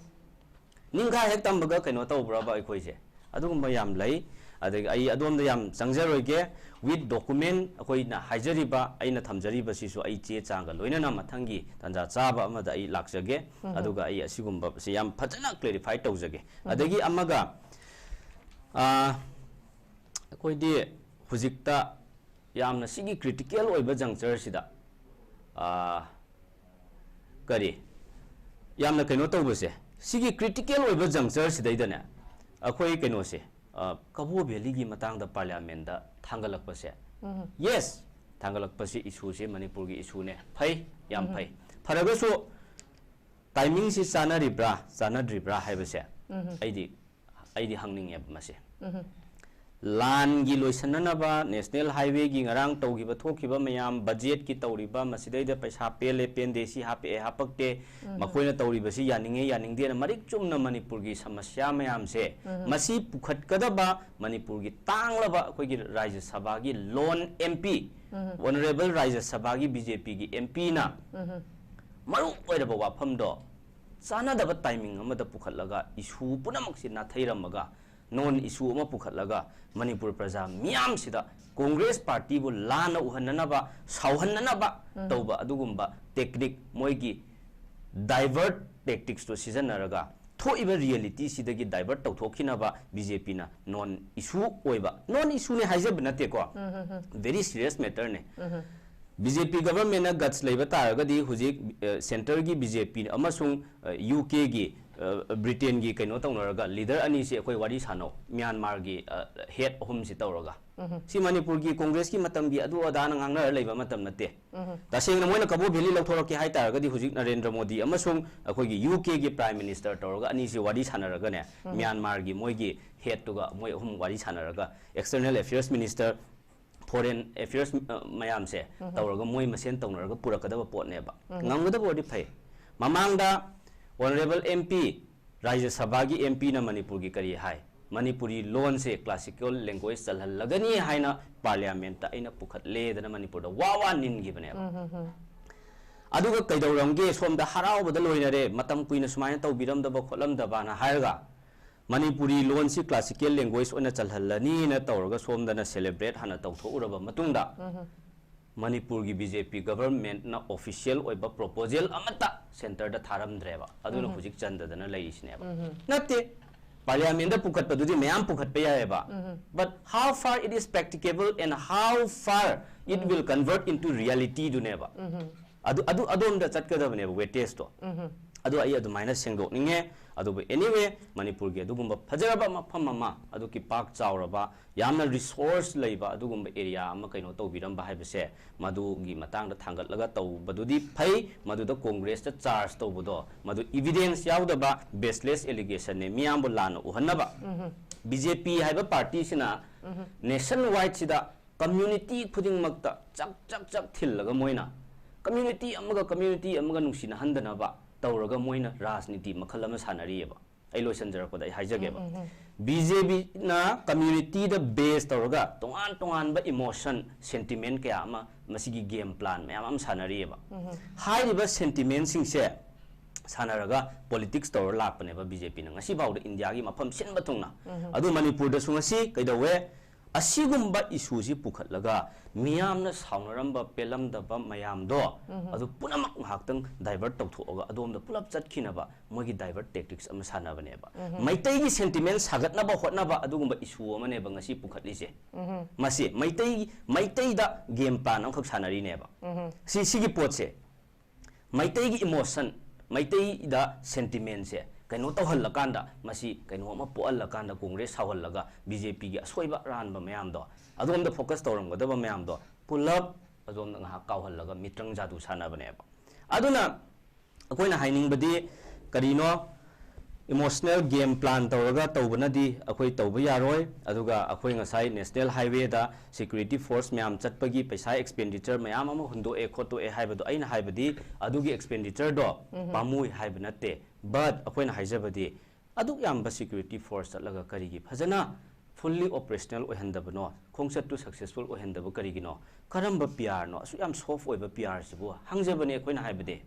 ꯅꯤꯡꯈꯥ ꯍꯦꯛ ꯇꯝꯕꯒ ꯀꯩꯅꯣ ꯇꯧꯕ꯭ꯔꯕ ꯑꯩꯈꯣꯏꯁꯦ? ꯑꯗꯨꯒꯨꯝꯕ ꯌꯥꯝ ꯂꯩ꯫ ꯑꯗꯒꯤ ꯑꯩ ꯑꯗꯣꯝꯗ ꯌꯥꯝ ꯆꯪꯖꯔꯣꯏꯒꯦ꯫ With document ꯑꯩꯈꯣꯏꯅ ꯍꯥꯏꯖꯔꯤꯕ, ꯑꯩꯅ ꯊꯝꯖꯔꯤꯕꯁꯤꯁꯨ ꯑꯩ ꯆꯦ ꯆꯥꯡꯒ ꯂꯣꯏꯅꯅ ꯃꯊꯪꯒꯤ ꯇꯥꯟꯖꯥ ꯆꯥꯕ ꯑꯃꯗ ꯑꯩ ꯂꯥꯛꯆꯒꯦ꯫ ꯑꯗꯨꯒ ꯑꯩ ꯑꯁꯤꯒꯨꯝꯕꯁꯦ ꯌꯥꯝ ꯐꯖꯅ clarify ꯇꯧꯖꯒꯦ꯫ ꯑꯗꯒꯤ ꯑꯃꯒ, ꯑꯥ, ꯑꯩꯈꯣꯏꯗꯤ ꯍꯧꯖꯤꯛꯇ ꯌꯥꯝꯅ ꯁꯤꯒꯤ critical ꯑꯣꯏꯕ juncture ꯁꯤꯗ, ꯑꯥ, ꯀꯔꯤ, ꯌꯥꯝꯅ ꯀꯩꯅꯣ ꯇꯧꯕꯁꯦ, ꯁꯤꯒꯤ critical ꯑꯣꯏꯕ juncture ꯁꯤꯗꯩꯗꯅꯦ, ꯑꯩꯈꯣꯏ ꯀꯩꯅꯣꯁꯦ, ꯑ, ꯀꯕꯣ ꯚꯦꯂꯤꯒꯤ ꯃꯇꯥꯡꯗ ꯄꯥꯔꯂꯤꯌꯥꯃꯦꯟꯗ ꯊꯥꯡꯒꯠꯂꯛꯄꯁꯦ, yes, ꯊꯥꯡꯒꯠꯂꯛꯄꯁꯤ issue ꯁꯦ ꯃꯅꯤꯄꯨꯔꯒꯤ issue ꯅꯦ, ꯐꯩ, ꯌꯥꯝ ꯐꯩ꯫ ꯐꯔꯒꯁꯨ timing ꯁꯤ ꯆꯥꯅꯔꯤꯕ꯭ꯔꯥ ꯆꯥꯅꯗ꯭ꯔꯤꯕ꯭ꯔꯥ ꯍꯥꯏꯕꯁꯦ ꯑꯩꯗꯤ, ꯑꯩꯗꯤ ꯍꯪꯅꯤꯡꯉꯦꯕ ꯃꯁꯦ꯫ ꯂꯥꯟꯒꯤ ꯂꯣꯏꯁꯤꯟꯅꯅꯕ, national highway ꯒꯤ ꯉꯔꯥꯡ ꯇꯧꯈꯤꯕ ꯊꯣꯛꯈꯤꯕ ꯃꯌꯥꯝ, budget ꯀꯤ ꯇꯧꯔꯤꯕ, ꯃꯁꯤꯗꯩꯗ ꯄꯩꯁꯥ ꯄꯦꯜꯂꯦ ꯄꯦꯟꯗꯦ, ꯁꯤ ꯍꯥꯞꯄꯛꯑꯦ ꯍꯥꯞꯄꯛꯇꯦ, ꯃꯈꯣꯏꯅ ꯇꯧꯔꯤꯕꯁꯤ ꯌꯥꯅꯤꯡꯉꯦ ꯌꯥꯅꯤꯡꯗꯦꯅ ꯃꯔꯤꯛ ꯆꯨꯝꯅ ꯃꯅꯤꯄꯨꯔꯒꯤ ꯁꯃꯁ꯭ꯌꯥ ꯃꯌꯥꯝꯁꯦ, ꯃꯁꯤ ꯄꯨꯈꯠꯀꯗꯕ ꯃꯅꯤꯄꯨꯔꯒꯤ ꯇꯥꯡꯂꯕ ꯑꯩꯈꯣꯏꯒꯤ ꯔꯥꯖ꯭ꯌ ꯁꯚꯥꯒꯤ lone M P, Honourable ꯔꯥꯖ꯭ꯌ ꯁꯚꯥꯒꯤ B J P ꯒꯤ M P ꯅ ꯃꯔꯨ ꯑꯣꯏꯔꯕ ꯋꯥꯐꯝꯗꯣ ꯆꯥꯟꯅꯗꯕ timing ꯑꯃꯗ ꯄꯨꯈꯠꯂꯒ issue ꯄꯨꯝꯅꯃꯛꯁꯤ ꯅꯥꯊꯩꯔꯝꯃꯒ, non issue ꯑꯃ ꯄꯨꯈꯠꯂꯒ ꯃꯅꯤꯄꯨꯔ ꯄ꯭ꯔꯖꯥ ꯃꯤꯌꯥꯝꯁꯤꯗ Congress party ꯕꯨ ꯂꯥꯟꯅ ꯎꯍꯟꯅꯅꯕ, ꯁꯥꯎꯍꯟꯅꯅꯕ ꯇꯧꯕ ꯑꯗꯨꯒꯨꯝꯕ technique, ꯃꯣꯏꯒꯤ divert tactics ꯇꯣ ꯁꯤꯖꯤꯟꯅꯔꯒ ꯊꯣꯛꯏꯕ reality ꯁꯤꯗꯒꯤ divert ꯇꯧꯊꯣꯛꯈꯤꯅꯕ B J P ꯅ non issue ꯑꯣꯏꯕ, non issue ꯅꯦ ꯍꯥꯏꯖꯕ ꯅꯠꯇꯦꯀꯣ, very serious matter ꯅꯦ꯫ B J P government ꯅ guts ꯂꯩꯕ ꯇꯥꯔꯒꯗꯤ ꯍꯧꯖꯤꯛ, ꯑ, centre ꯒꯤ B J P ꯑꯃꯁꯨꯡ, ꯑ, U K ꯒꯤ, ꯑ, Britain ꯒꯤ ꯀꯩꯅꯣ ꯇꯧꯅꯔꯒ leader ꯑꯅꯤꯁꯤ ꯑꯩꯈꯣꯏ ꯋꯥꯔꯤ ꯁꯥꯟꯅꯧ, ꯃ꯭ꯌꯥꯟꯃꯥꯔꯒꯤ, ꯑ, head ꯑꯍꯨꯝꯁꯤ ꯇꯧꯔꯒ꯫ ꯁꯤ ꯃꯅꯤꯄꯨꯔꯒꯤ Congress ꯀꯤ ꯃꯇꯝꯒꯤ ꯑꯗꯨ ꯑꯗꯥꯅ ꯉꯥꯡꯅꯔ ꯂꯩꯕ ꯃꯇꯝ ꯅꯠꯇꯦ꯫ ꯇꯁꯦꯡꯅ ꯃꯣꯏꯅ ꯀꯕꯣ ꯚꯦꯂꯤ ꯂꯧꯊꯣꯔꯛꯀꯦ ꯍꯥꯏ ꯇꯥꯔꯒꯗꯤ ꯍꯧꯖꯤꯛ ꯅꯔꯦꯟꯗ꯭ꯔ ꯃꯣꯗꯤ ꯑꯃꯁꯨꯡ ꯑꯩꯈꯣꯏꯒꯤ U K ꯒꯤ Prime Minister ꯇꯧꯔꯒ ꯑꯅꯤꯁꯤ ꯋꯥꯔꯤ ꯁꯥꯟꯅꯔꯒꯅꯦ, ꯃ꯭ꯌꯥꯟꯃꯥꯔꯒꯤ ꯃꯣꯏꯒꯤ head ꯇꯨꯒ ꯃꯣꯏ ꯑꯍꯨꯝ ꯋꯥꯔꯤ ꯁꯥꯟꯅꯔꯒ, External Affairs Minister, Foreign Affairs, ꯑ, ꯃꯌꯥꯝꯁꯦ ꯇꯧꯔꯒ ꯃꯣꯏ ꯃꯁꯦꯟ ꯇꯧꯅꯔꯒ ꯄꯨꯔꯛꯀꯗꯕ ꯄꯣꯠꯅꯦꯕ꯫ ꯉꯝꯒꯗꯕ ꯑꯣꯏꯔꯗꯤ ꯐꯩ꯫ ꯃꯃꯥꯡꯗ Honourable M P, ꯔꯥꯖ꯭ꯌ ꯁꯚꯥꯒꯤ M P ꯅ ꯃꯅꯤꯄꯨꯔꯒꯤ ꯀꯔꯤ ꯍꯥꯏ? ꯃꯅꯤꯄꯨꯔꯤ ꯂꯣꯟꯁꯦ classical language ꯆꯜꯍꯜꯂꯒꯅꯤ ꯍꯥꯏꯅ Parliament ꯇ ꯑꯩꯅ ꯄꯨꯈꯠꯂꯦꯗꯅ ꯃꯅꯤꯄꯨꯔꯗ ꯋꯥ ꯋꯥ ꯅꯤꯟꯈꯤꯕꯅꯦꯕ꯫ ꯑꯗꯨꯒ ꯀꯩꯗꯧꯔꯝꯒꯦ, ꯁꯣꯝꯗ ꯍꯔꯥꯎꯕꯗ ꯂꯣꯏꯅꯔꯦ, ꯃꯇꯝ ꯀꯨꯏꯅ ꯁꯨꯃꯥꯏꯅ ꯇꯧꯕꯤꯔꯝꯗꯕ ꯈꯣꯠꯂꯝꯗꯕꯅ ꯍꯥꯏꯔꯒ ꯃꯅꯤꯄꯨꯔꯤ ꯂꯣꯟꯁꯤ classical language ꯑꯣꯏꯅ ꯆꯜꯍꯜꯂꯅꯤꯅ ꯇꯧꯔꯒ ꯁꯣꯝꯗꯅ celebrate ꯍꯥꯟꯅ ꯇꯧꯊꯣꯛꯎꯔꯕ ꯃꯇꯨꯡꯗ, ꯃꯅꯤꯄꯨꯔꯒꯤ B J P government ꯅ official ꯑꯣꯏꯕ proposal ꯑꯃꯠꯇ centre ꯗ ꯊꯥꯔꯝꯗ꯭ꯔꯦꯕ꯫ ꯑꯗꯨꯅ ꯍꯧꯖꯤꯛ ꯆꯟꯗꯗꯅ ꯂꯩꯔꯤꯁꯤꯅꯦꯕ꯫ ꯅꯠꯇꯦ, parliament ꯗ ꯄꯨꯈꯠꯄꯗꯨꯗꯤ ꯃꯌꯥꯝ ꯄꯨꯈꯠꯄ ꯌꯥꯏꯑꯕ, but how far it is practicable and how far it will convert into reality ꯗꯨꯅꯦꯕ꯫ ꯑꯗꯨ ꯑꯗꯨ ꯑꯗꯣꯝꯗ ꯆꯠꯀꯗꯕꯅꯦꯕ weightage ꯇꯣ꯫ ꯑꯗꯨ ꯑꯩ ꯑꯗꯨꯃꯥꯏꯅ ꯁꯦꯡꯗꯣꯛꯅꯤꯡꯉꯦ꯫ ꯑꯗꯨꯕꯨ anyway, ꯃꯅꯤꯄꯨꯔꯒꯤ ꯑꯗꯨꯒꯨꯝꯕ ꯐꯖꯔꯕ ꯃꯐꯝ ꯑꯃ, ꯑꯗꯨꯒꯤ ꯄꯥꯛ ꯆꯥꯎꯔꯕ, ꯌꯥꯝꯅ resource ꯂꯩꯕ ꯑꯗꯨꯒꯨꯝꯕ area ꯑꯃ ꯀꯩꯅꯣ ꯇꯧꯕꯤꯔꯝꯕ ꯍꯥꯏꯕꯁꯦ, ꯃꯗꯨꯒꯤ ꯃꯇꯥꯡꯗ ꯊꯥꯡꯒꯠꯂꯒ ꯇꯧꯕꯗꯨꯗꯤ ꯐꯩ꯫ ꯃꯗꯨꯗ Congress ꯇ charge ꯇꯧꯕꯗꯣ, ꯃꯗꯨ evidence ꯌꯥꯎꯗꯕ baseless allegation ꯅꯦ, ꯃꯤꯌꯥꯝꯕꯨ ꯂꯥꯟꯅ ꯎꯍꯟꯅꯕ꯫ B J P ꯍꯥꯏꯕ party ꯁꯤꯅ nation wide ꯁꯤꯗ community ꯈꯨꯗꯤꯡꯃꯛꯇ ꯆꯛ ꯆꯛ ꯆꯛ ꯊꯤꯜꯂꯒ ꯃꯣꯏꯅ community ꯑꯃꯒ community ꯑꯃꯒ ꯅꯨꯡꯁꯤꯅꯍꯟꯗꯅꯕ ꯇꯧꯔꯒ ꯃꯣꯏꯅ ꯔꯥꯖꯅꯤꯇꯤ ꯃꯈꯜ ꯑꯃ ꯁꯥꯟꯅꯔꯤꯑꯕ꯫ ꯑꯩ ꯂꯣꯏꯁꯤꯟꯖꯔꯛꯄꯗ ꯑꯩ ꯍꯥꯏꯖꯒꯦꯕ꯫ B J P ꯅ community ꯗ base ꯇꯧꯔꯒ ꯇꯣꯉꯥꯟ ꯇꯣꯉꯥꯟꯕ emotion, sentiment ꯀꯌꯥ ꯑꯃ, ꯃꯁꯤꯒꯤ game plan ꯃꯌꯥꯝ ꯑꯃ ꯁꯥꯟꯅꯔꯤꯑꯕ꯫ ꯍꯥꯏꯔꯤꯕ sentiment ꯁꯤꯡꯁꯦ ꯁꯥꯟꯅꯔꯒ politics ꯇꯧꯔ ꯂꯥꯛꯄꯅꯦꯕ B J P ꯅ ꯉꯁꯤ ꯐꯥꯎꯗ ꯏꯟꯗꯤꯌꯥꯒꯤ ꯃꯐꯝ ꯁꯤꯟꯕ ꯊꯨꯡꯅ꯫ ꯑꯗꯨ ꯃꯅꯤꯄꯨꯔꯗꯁꯨ ꯉꯁꯤ ꯀꯩꯗꯧꯋꯦ? ꯑꯁꯤꯒꯨꯝꯕ issue ꯁꯤ ꯄꯨꯈꯠꯂꯒ ꯃꯤꯌꯥꯝꯅ ꯁꯥꯎꯅꯔꯝꯕ, ꯄꯦꯜꯂꯝꯗꯕ ꯃꯌꯥꯝꯗꯣ ꯑꯗꯨ ꯄꯨꯝꯅꯃꯛ ꯉꯥꯏꯍꯥꯛꯇꯪ divert ꯇꯧꯊꯣꯛꯑꯒ ꯑꯗꯣꯝꯗ ꯄꯨꯂꯞ ꯆꯠꯈꯤꯅꯕ ꯃꯣꯏꯒꯤ divert tactics ꯑꯃ ꯁꯥꯟꯅꯕꯅꯦꯕ꯫ ꯃꯩꯇꯩꯒꯤ sentiment ꯁꯥꯒꯠꯅꯕ ꯍꯣꯠꯅꯕ ꯑꯗꯨꯒꯨꯝꯕ issue ꯑꯃꯅꯦꯕ ꯉꯁꯤ ꯄꯨꯈꯠꯂꯤꯁꯦ꯫ ꯃꯁꯤ ꯃꯩꯇꯩ, ꯃꯩꯇꯩꯗ game plan ꯑꯃꯈꯛ ꯁꯥꯟꯅꯔꯤꯅꯦꯕ꯫ ꯁꯤ, ꯁꯤꯒꯤ ꯄꯣꯠꯁꯦ ꯃꯩꯇꯩꯒꯤ emotion, ꯃꯩꯇꯩꯗ sentiment ꯁꯦ ꯀꯩꯅꯣ ꯇꯧꯍꯜꯂꯀꯥꯟꯗ, ꯃꯁꯤ ꯀꯩꯅꯣ ꯑꯃ ꯄꯣꯛꯍꯜꯂꯀꯥꯟꯗ Congress ꯁꯥꯎꯍꯜꯂꯒ B J P ꯒꯤ ꯑꯁꯣꯏꯕ ꯑꯔꯥꯟꯕ ꯃꯌꯥꯝꯗꯣ, ꯑꯗꯣꯝꯗ focus ꯇꯧꯔꯝꯒꯗꯕ ꯃꯌꯥꯝꯗꯣ ꯄꯨꯂꯞ ꯑꯗꯣꯝꯗ ꯉꯥꯏꯍꯥꯛ ꯀꯥꯎꯍꯜꯂꯒ ꯃꯤꯇ꯭ꯔꯪ ꯖꯥꯗꯨ ꯁꯥꯟꯅꯕꯅꯦꯕ꯫ ꯑꯗꯨꯅ ꯑꯩꯈꯣꯏꯅ ꯍꯥꯏꯅꯤꯡꯕꯗꯤ ꯀꯔꯤꯅꯣ? Emotional game plan ꯇꯧꯔꯒ ꯇꯧꯕꯅꯗꯤ ꯑꯩꯈꯣꯏ ꯇꯧꯕ ꯌꯥꯔꯣꯏ꯫ ꯑꯗꯨꯒ ꯑꯩꯈꯣꯏ ꯉꯁꯥꯏ National Highway ꯗ security force ꯃꯌꯥꯝ ꯆꯠꯄꯒꯤ ꯄꯩꯁꯥ expenditure ꯃꯌꯥꯝ ꯑꯃ ꯍꯨꯟꯗꯣꯛꯑꯦ ꯈꯣꯠꯇꯣꯛꯑꯦ ꯍꯥꯏꯕꯗꯣ, ꯑꯩꯅ ꯍꯥꯏꯕꯗꯤ ꯑꯗꯨꯒꯤ expenditure ꯗꯣ ꯄꯥꯝꯃꯨꯏ ꯍꯥꯏꯕ ꯅꯠꯇꯦ, but ꯑꯩꯈꯣꯏꯅ ꯍꯥꯏꯖꯕꯗꯤ ꯑꯗꯨꯛ ꯌꯥꯝꯕ security force ꯆꯠꯂꯒ ꯀꯔꯤꯒꯤ ꯐꯖꯅ fully operational ꯑꯣꯏꯍꯟꯗꯕꯅꯣ, ꯈꯣꯡꯆꯠꯇꯨ successful ꯑꯣꯏꯍꯟꯗꯕ ꯀꯔꯤꯒꯤꯅꯣ? ꯀꯔꯝꯕ P R ꯅꯣ? ꯑꯁꯨꯛ ꯌꯥꯝ soft ꯑꯣꯏꯕ P R ꯁꯤꯕꯨ ꯍꯪꯖꯕꯅꯦ ꯑꯩꯈꯣꯏꯅ ꯍꯥꯏꯕꯗꯤ꯫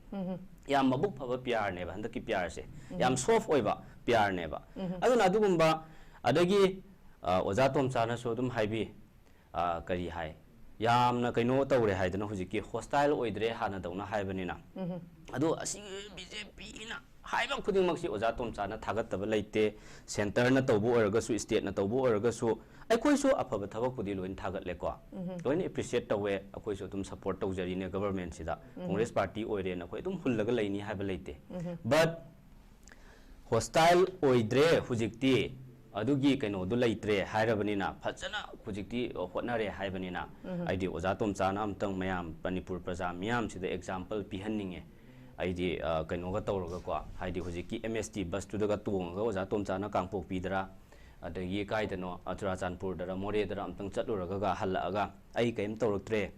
ꯌꯥꯝ ꯃꯕꯨꯛ ꯐꯕ P R ꯅꯦꯕ ꯍꯟꯗꯛꯀꯤ P R ꯁꯦ꯫ ꯌꯥꯝ soft ꯑꯣꯏꯕ P R ꯅꯦꯕ꯫ ꯑꯗꯨꯅ ꯑꯗꯨꯒꯨꯝꯕ, ꯑꯗꯒꯤ, ꯑ, ꯑꯣꯖꯥ ꯇꯣꯝꯆꯥꯅꯁꯨ ꯑꯗꯨꯝ ꯍꯥꯏꯕꯤ, ꯑ, ꯀꯔꯤ ꯍꯥꯏ, ꯌꯥꯝꯅ ꯀꯩꯅꯣ ꯇꯧꯔꯦ ꯍꯥꯏꯗꯅ ꯍꯧꯖꯤꯛꯀꯤ hostile ꯑꯣꯏꯗ꯭ꯔꯦ ꯍꯥꯟꯅꯗꯧꯅ ꯍꯥꯏꯕꯅꯤꯅ꯫ ꯑꯗꯣ ꯑꯁꯤ B J P ꯅ ꯍꯥꯏꯕ ꯈꯨꯗꯤꯡꯃꯛꯁꯤ ꯑꯣꯖꯥ ꯇꯣꯝꯆꯥꯅ ꯊꯥꯒꯠꯇꯕ ꯂꯩꯇꯦ꯫ Centre ꯅ ꯇꯧꯕ ꯑꯣꯏꯔꯒꯁꯨ, state ꯅ ꯇꯧꯕ ꯑꯣꯏꯔꯒꯁꯨ, ꯑꯩꯈꯣꯏꯁꯨ ꯑꯐꯕ ꯊꯕꯛꯄꯨꯗꯤ ꯂꯣꯏꯅ ꯊꯥꯒꯠꯂꯦꯀꯣ꯫ ꯂꯣꯏꯅ appreciate ꯇꯧꯋꯦ꯫ ꯑꯩꯈꯣꯏꯁꯨ ꯑꯗꯨꯝ support ꯇꯧꯖꯔꯤꯅꯦ government ꯁꯤꯗ꯫ Congress party ꯑꯣꯏꯔꯦꯅ ꯑꯩꯈꯣꯏ ꯑꯗꯨꯝ ꯍꯨꯜꯂꯒ ꯂꯩꯅꯤ ꯍꯥꯏꯕ ꯂꯩꯇꯦ꯫ But hostile ꯑꯣꯏꯗ꯭ꯔꯦ ꯍꯧꯖꯤꯛꯇꯤ, ꯑꯗꯨꯒꯤ ꯀꯩꯅꯣꯗꯨ ꯂꯩꯇ꯭ꯔꯦ ꯍꯥꯏꯔꯕꯅꯤꯅ, ꯐꯖꯅ ꯍꯧꯖꯤꯛꯇꯤ ꯍꯣꯠꯅꯔꯦ ꯍꯥꯏꯕꯅꯤꯅ, ꯍꯥꯏꯗꯤ ꯑꯣꯖꯥ ꯇꯣꯝꯆꯥꯅ ꯑꯝꯇꯪ ꯃꯌꯥꯝ ꯃꯅꯤꯄꯨꯔ ꯄ꯭ꯔꯖꯥ ꯃꯤꯌꯥꯝꯁꯤꯗ example ꯄꯤꯍꯟꯅꯤꯡꯉꯦ꯫ ꯑꯩꯗꯤ, ꯑ, ꯀꯩꯅꯣꯒ ꯇꯧꯔꯒꯀꯣ, ꯍꯥꯏꯗꯤ ꯍꯧꯖꯤꯛꯀꯤ M S T bus ꯇꯨꯗꯒ ꯇꯣꯡꯉꯒ ꯑꯣꯖꯥ ꯇꯣꯝꯆꯥꯅ ꯀꯥꯡꯄꯣꯛꯄꯤꯗꯔ, ꯑꯗꯒꯤ ꯀꯥꯏꯗꯅꯣ, ꯑ, ꯆꯨꯔꯥꯆꯥꯟꯄꯨꯔꯗꯔ ꯃꯣꯔꯦꯗꯔ ꯑꯝꯇꯪ ꯆꯠꯂꯨꯔꯒ ꯍꯜꯂꯛꯑꯒ, "ꯑꯩ ꯀꯔꯤꯝ ꯇꯧꯔꯛꯇ꯭ꯔꯦ,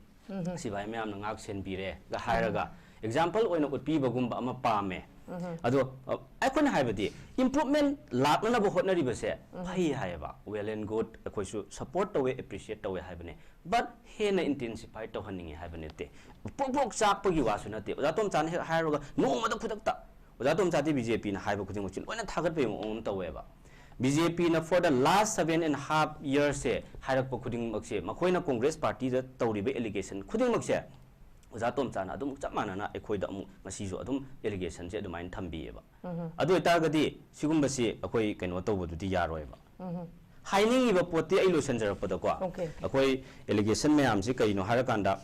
ꯁꯤꯐꯥꯏ ꯃꯌꯥꯝꯅ ꯉꯥꯛ ꯁꯦꯟꯕꯤꯔꯦꯒ" ꯍꯥꯏꯔꯒ example ꯑꯣꯏꯅ ꯎꯠꯄꯤꯕꯒꯨꯝꯕ ꯑꯃ ꯄꯥꯝꯃꯦ꯫ ꯑꯗꯣ, ꯑ, ꯑꯩꯈꯣꯏꯅ ꯍꯥꯏꯕꯗꯤ improvement ꯂꯥꯛꯅꯅꯕ ꯍꯣꯠꯅꯔꯤꯕꯁꯦ ꯐꯩ ꯍꯥꯏꯌꯦꯕ, well and good, ꯑꯩꯈꯣꯏꯁꯨ support ꯇꯧꯋꯦ, appreciate ꯇꯧꯋꯦ ꯍꯥꯏꯕꯅꯦ꯫ But ꯍꯦꯟꯅ intensify ꯇꯧꯍꯟꯅꯤꯡꯉꯦ ꯍꯥꯏꯕ ꯅꯠꯇꯦ꯫ ꯄ꯭ꯔꯣꯛ ꯄ꯭ꯔꯣꯛ ꯆꯥꯛꯄꯒꯤ ꯋꯥꯁꯨ ꯅꯠꯇꯦ꯫ ꯑꯣꯖꯥ ꯇꯣꯝꯆꯥꯅ ꯍꯦꯛ ꯍꯥꯏꯔꯨꯔꯒ ꯅꯣꯡꯃꯗ ꯈꯨꯗꯛꯇ ꯑꯣꯖꯥ ꯇꯣꯝꯆꯥꯗꯤ B J P ꯅ ꯍꯥꯏꯕ ꯈꯨꯗꯤꯡꯃꯛꯁꯤ ꯂꯣꯏꯅ ꯊꯥꯒꯠꯄꯒꯤ ꯃꯑꯣꯡ ꯑꯃ ꯇꯧꯋꯦꯕ꯫ B J P ꯅ for the last seven and half years ꯁꯦ ꯍꯥꯏꯔꯛꯄ ꯈꯨꯗꯤꯡꯃꯛꯁꯦ, ꯃꯈꯣꯏꯅ Congress party ꯗ ꯇꯧꯔꯤꯕ allegation ꯈꯨꯗꯤꯡꯃꯛꯁꯦ, ꯑꯣꯖꯥ ꯇꯣꯝꯆꯥꯅ ꯑꯗꯨꯝ ꯆꯞ ꯃꯥꯟꯅꯅ ꯑꯩꯈꯣꯏꯗ ꯑꯃꯨꯛ ꯉꯁꯤꯁꯨ ꯑꯗꯨꯝ allegation ꯁꯦ ꯑꯗꯨꯃꯥꯏꯅ ꯊꯝꯕꯤꯌꯦꯕ꯫ ꯑꯗꯨ ꯑꯣꯏꯇꯥꯔꯒꯗꯤ ꯁꯤꯒꯨꯝꯕꯁꯤ ꯑꯩꯈꯣꯏ ꯀꯩꯅꯣ ꯇꯧꯕꯗꯨꯗꯤ ꯌꯥꯔꯣꯏꯕ꯫ ꯍꯥꯏꯅꯤꯡꯉꯤꯕ ꯄꯣꯠꯇꯤ ꯑꯩ ꯂꯣꯏꯁꯤꯟꯖꯔꯛꯄꯗꯀꯣ, Okay, okay. ꯑꯩꯈꯣꯏ allegation ꯃꯌꯥꯝꯁꯤ ꯀꯩꯅꯣ ꯍꯥꯏꯔꯀꯥꯟꯗ,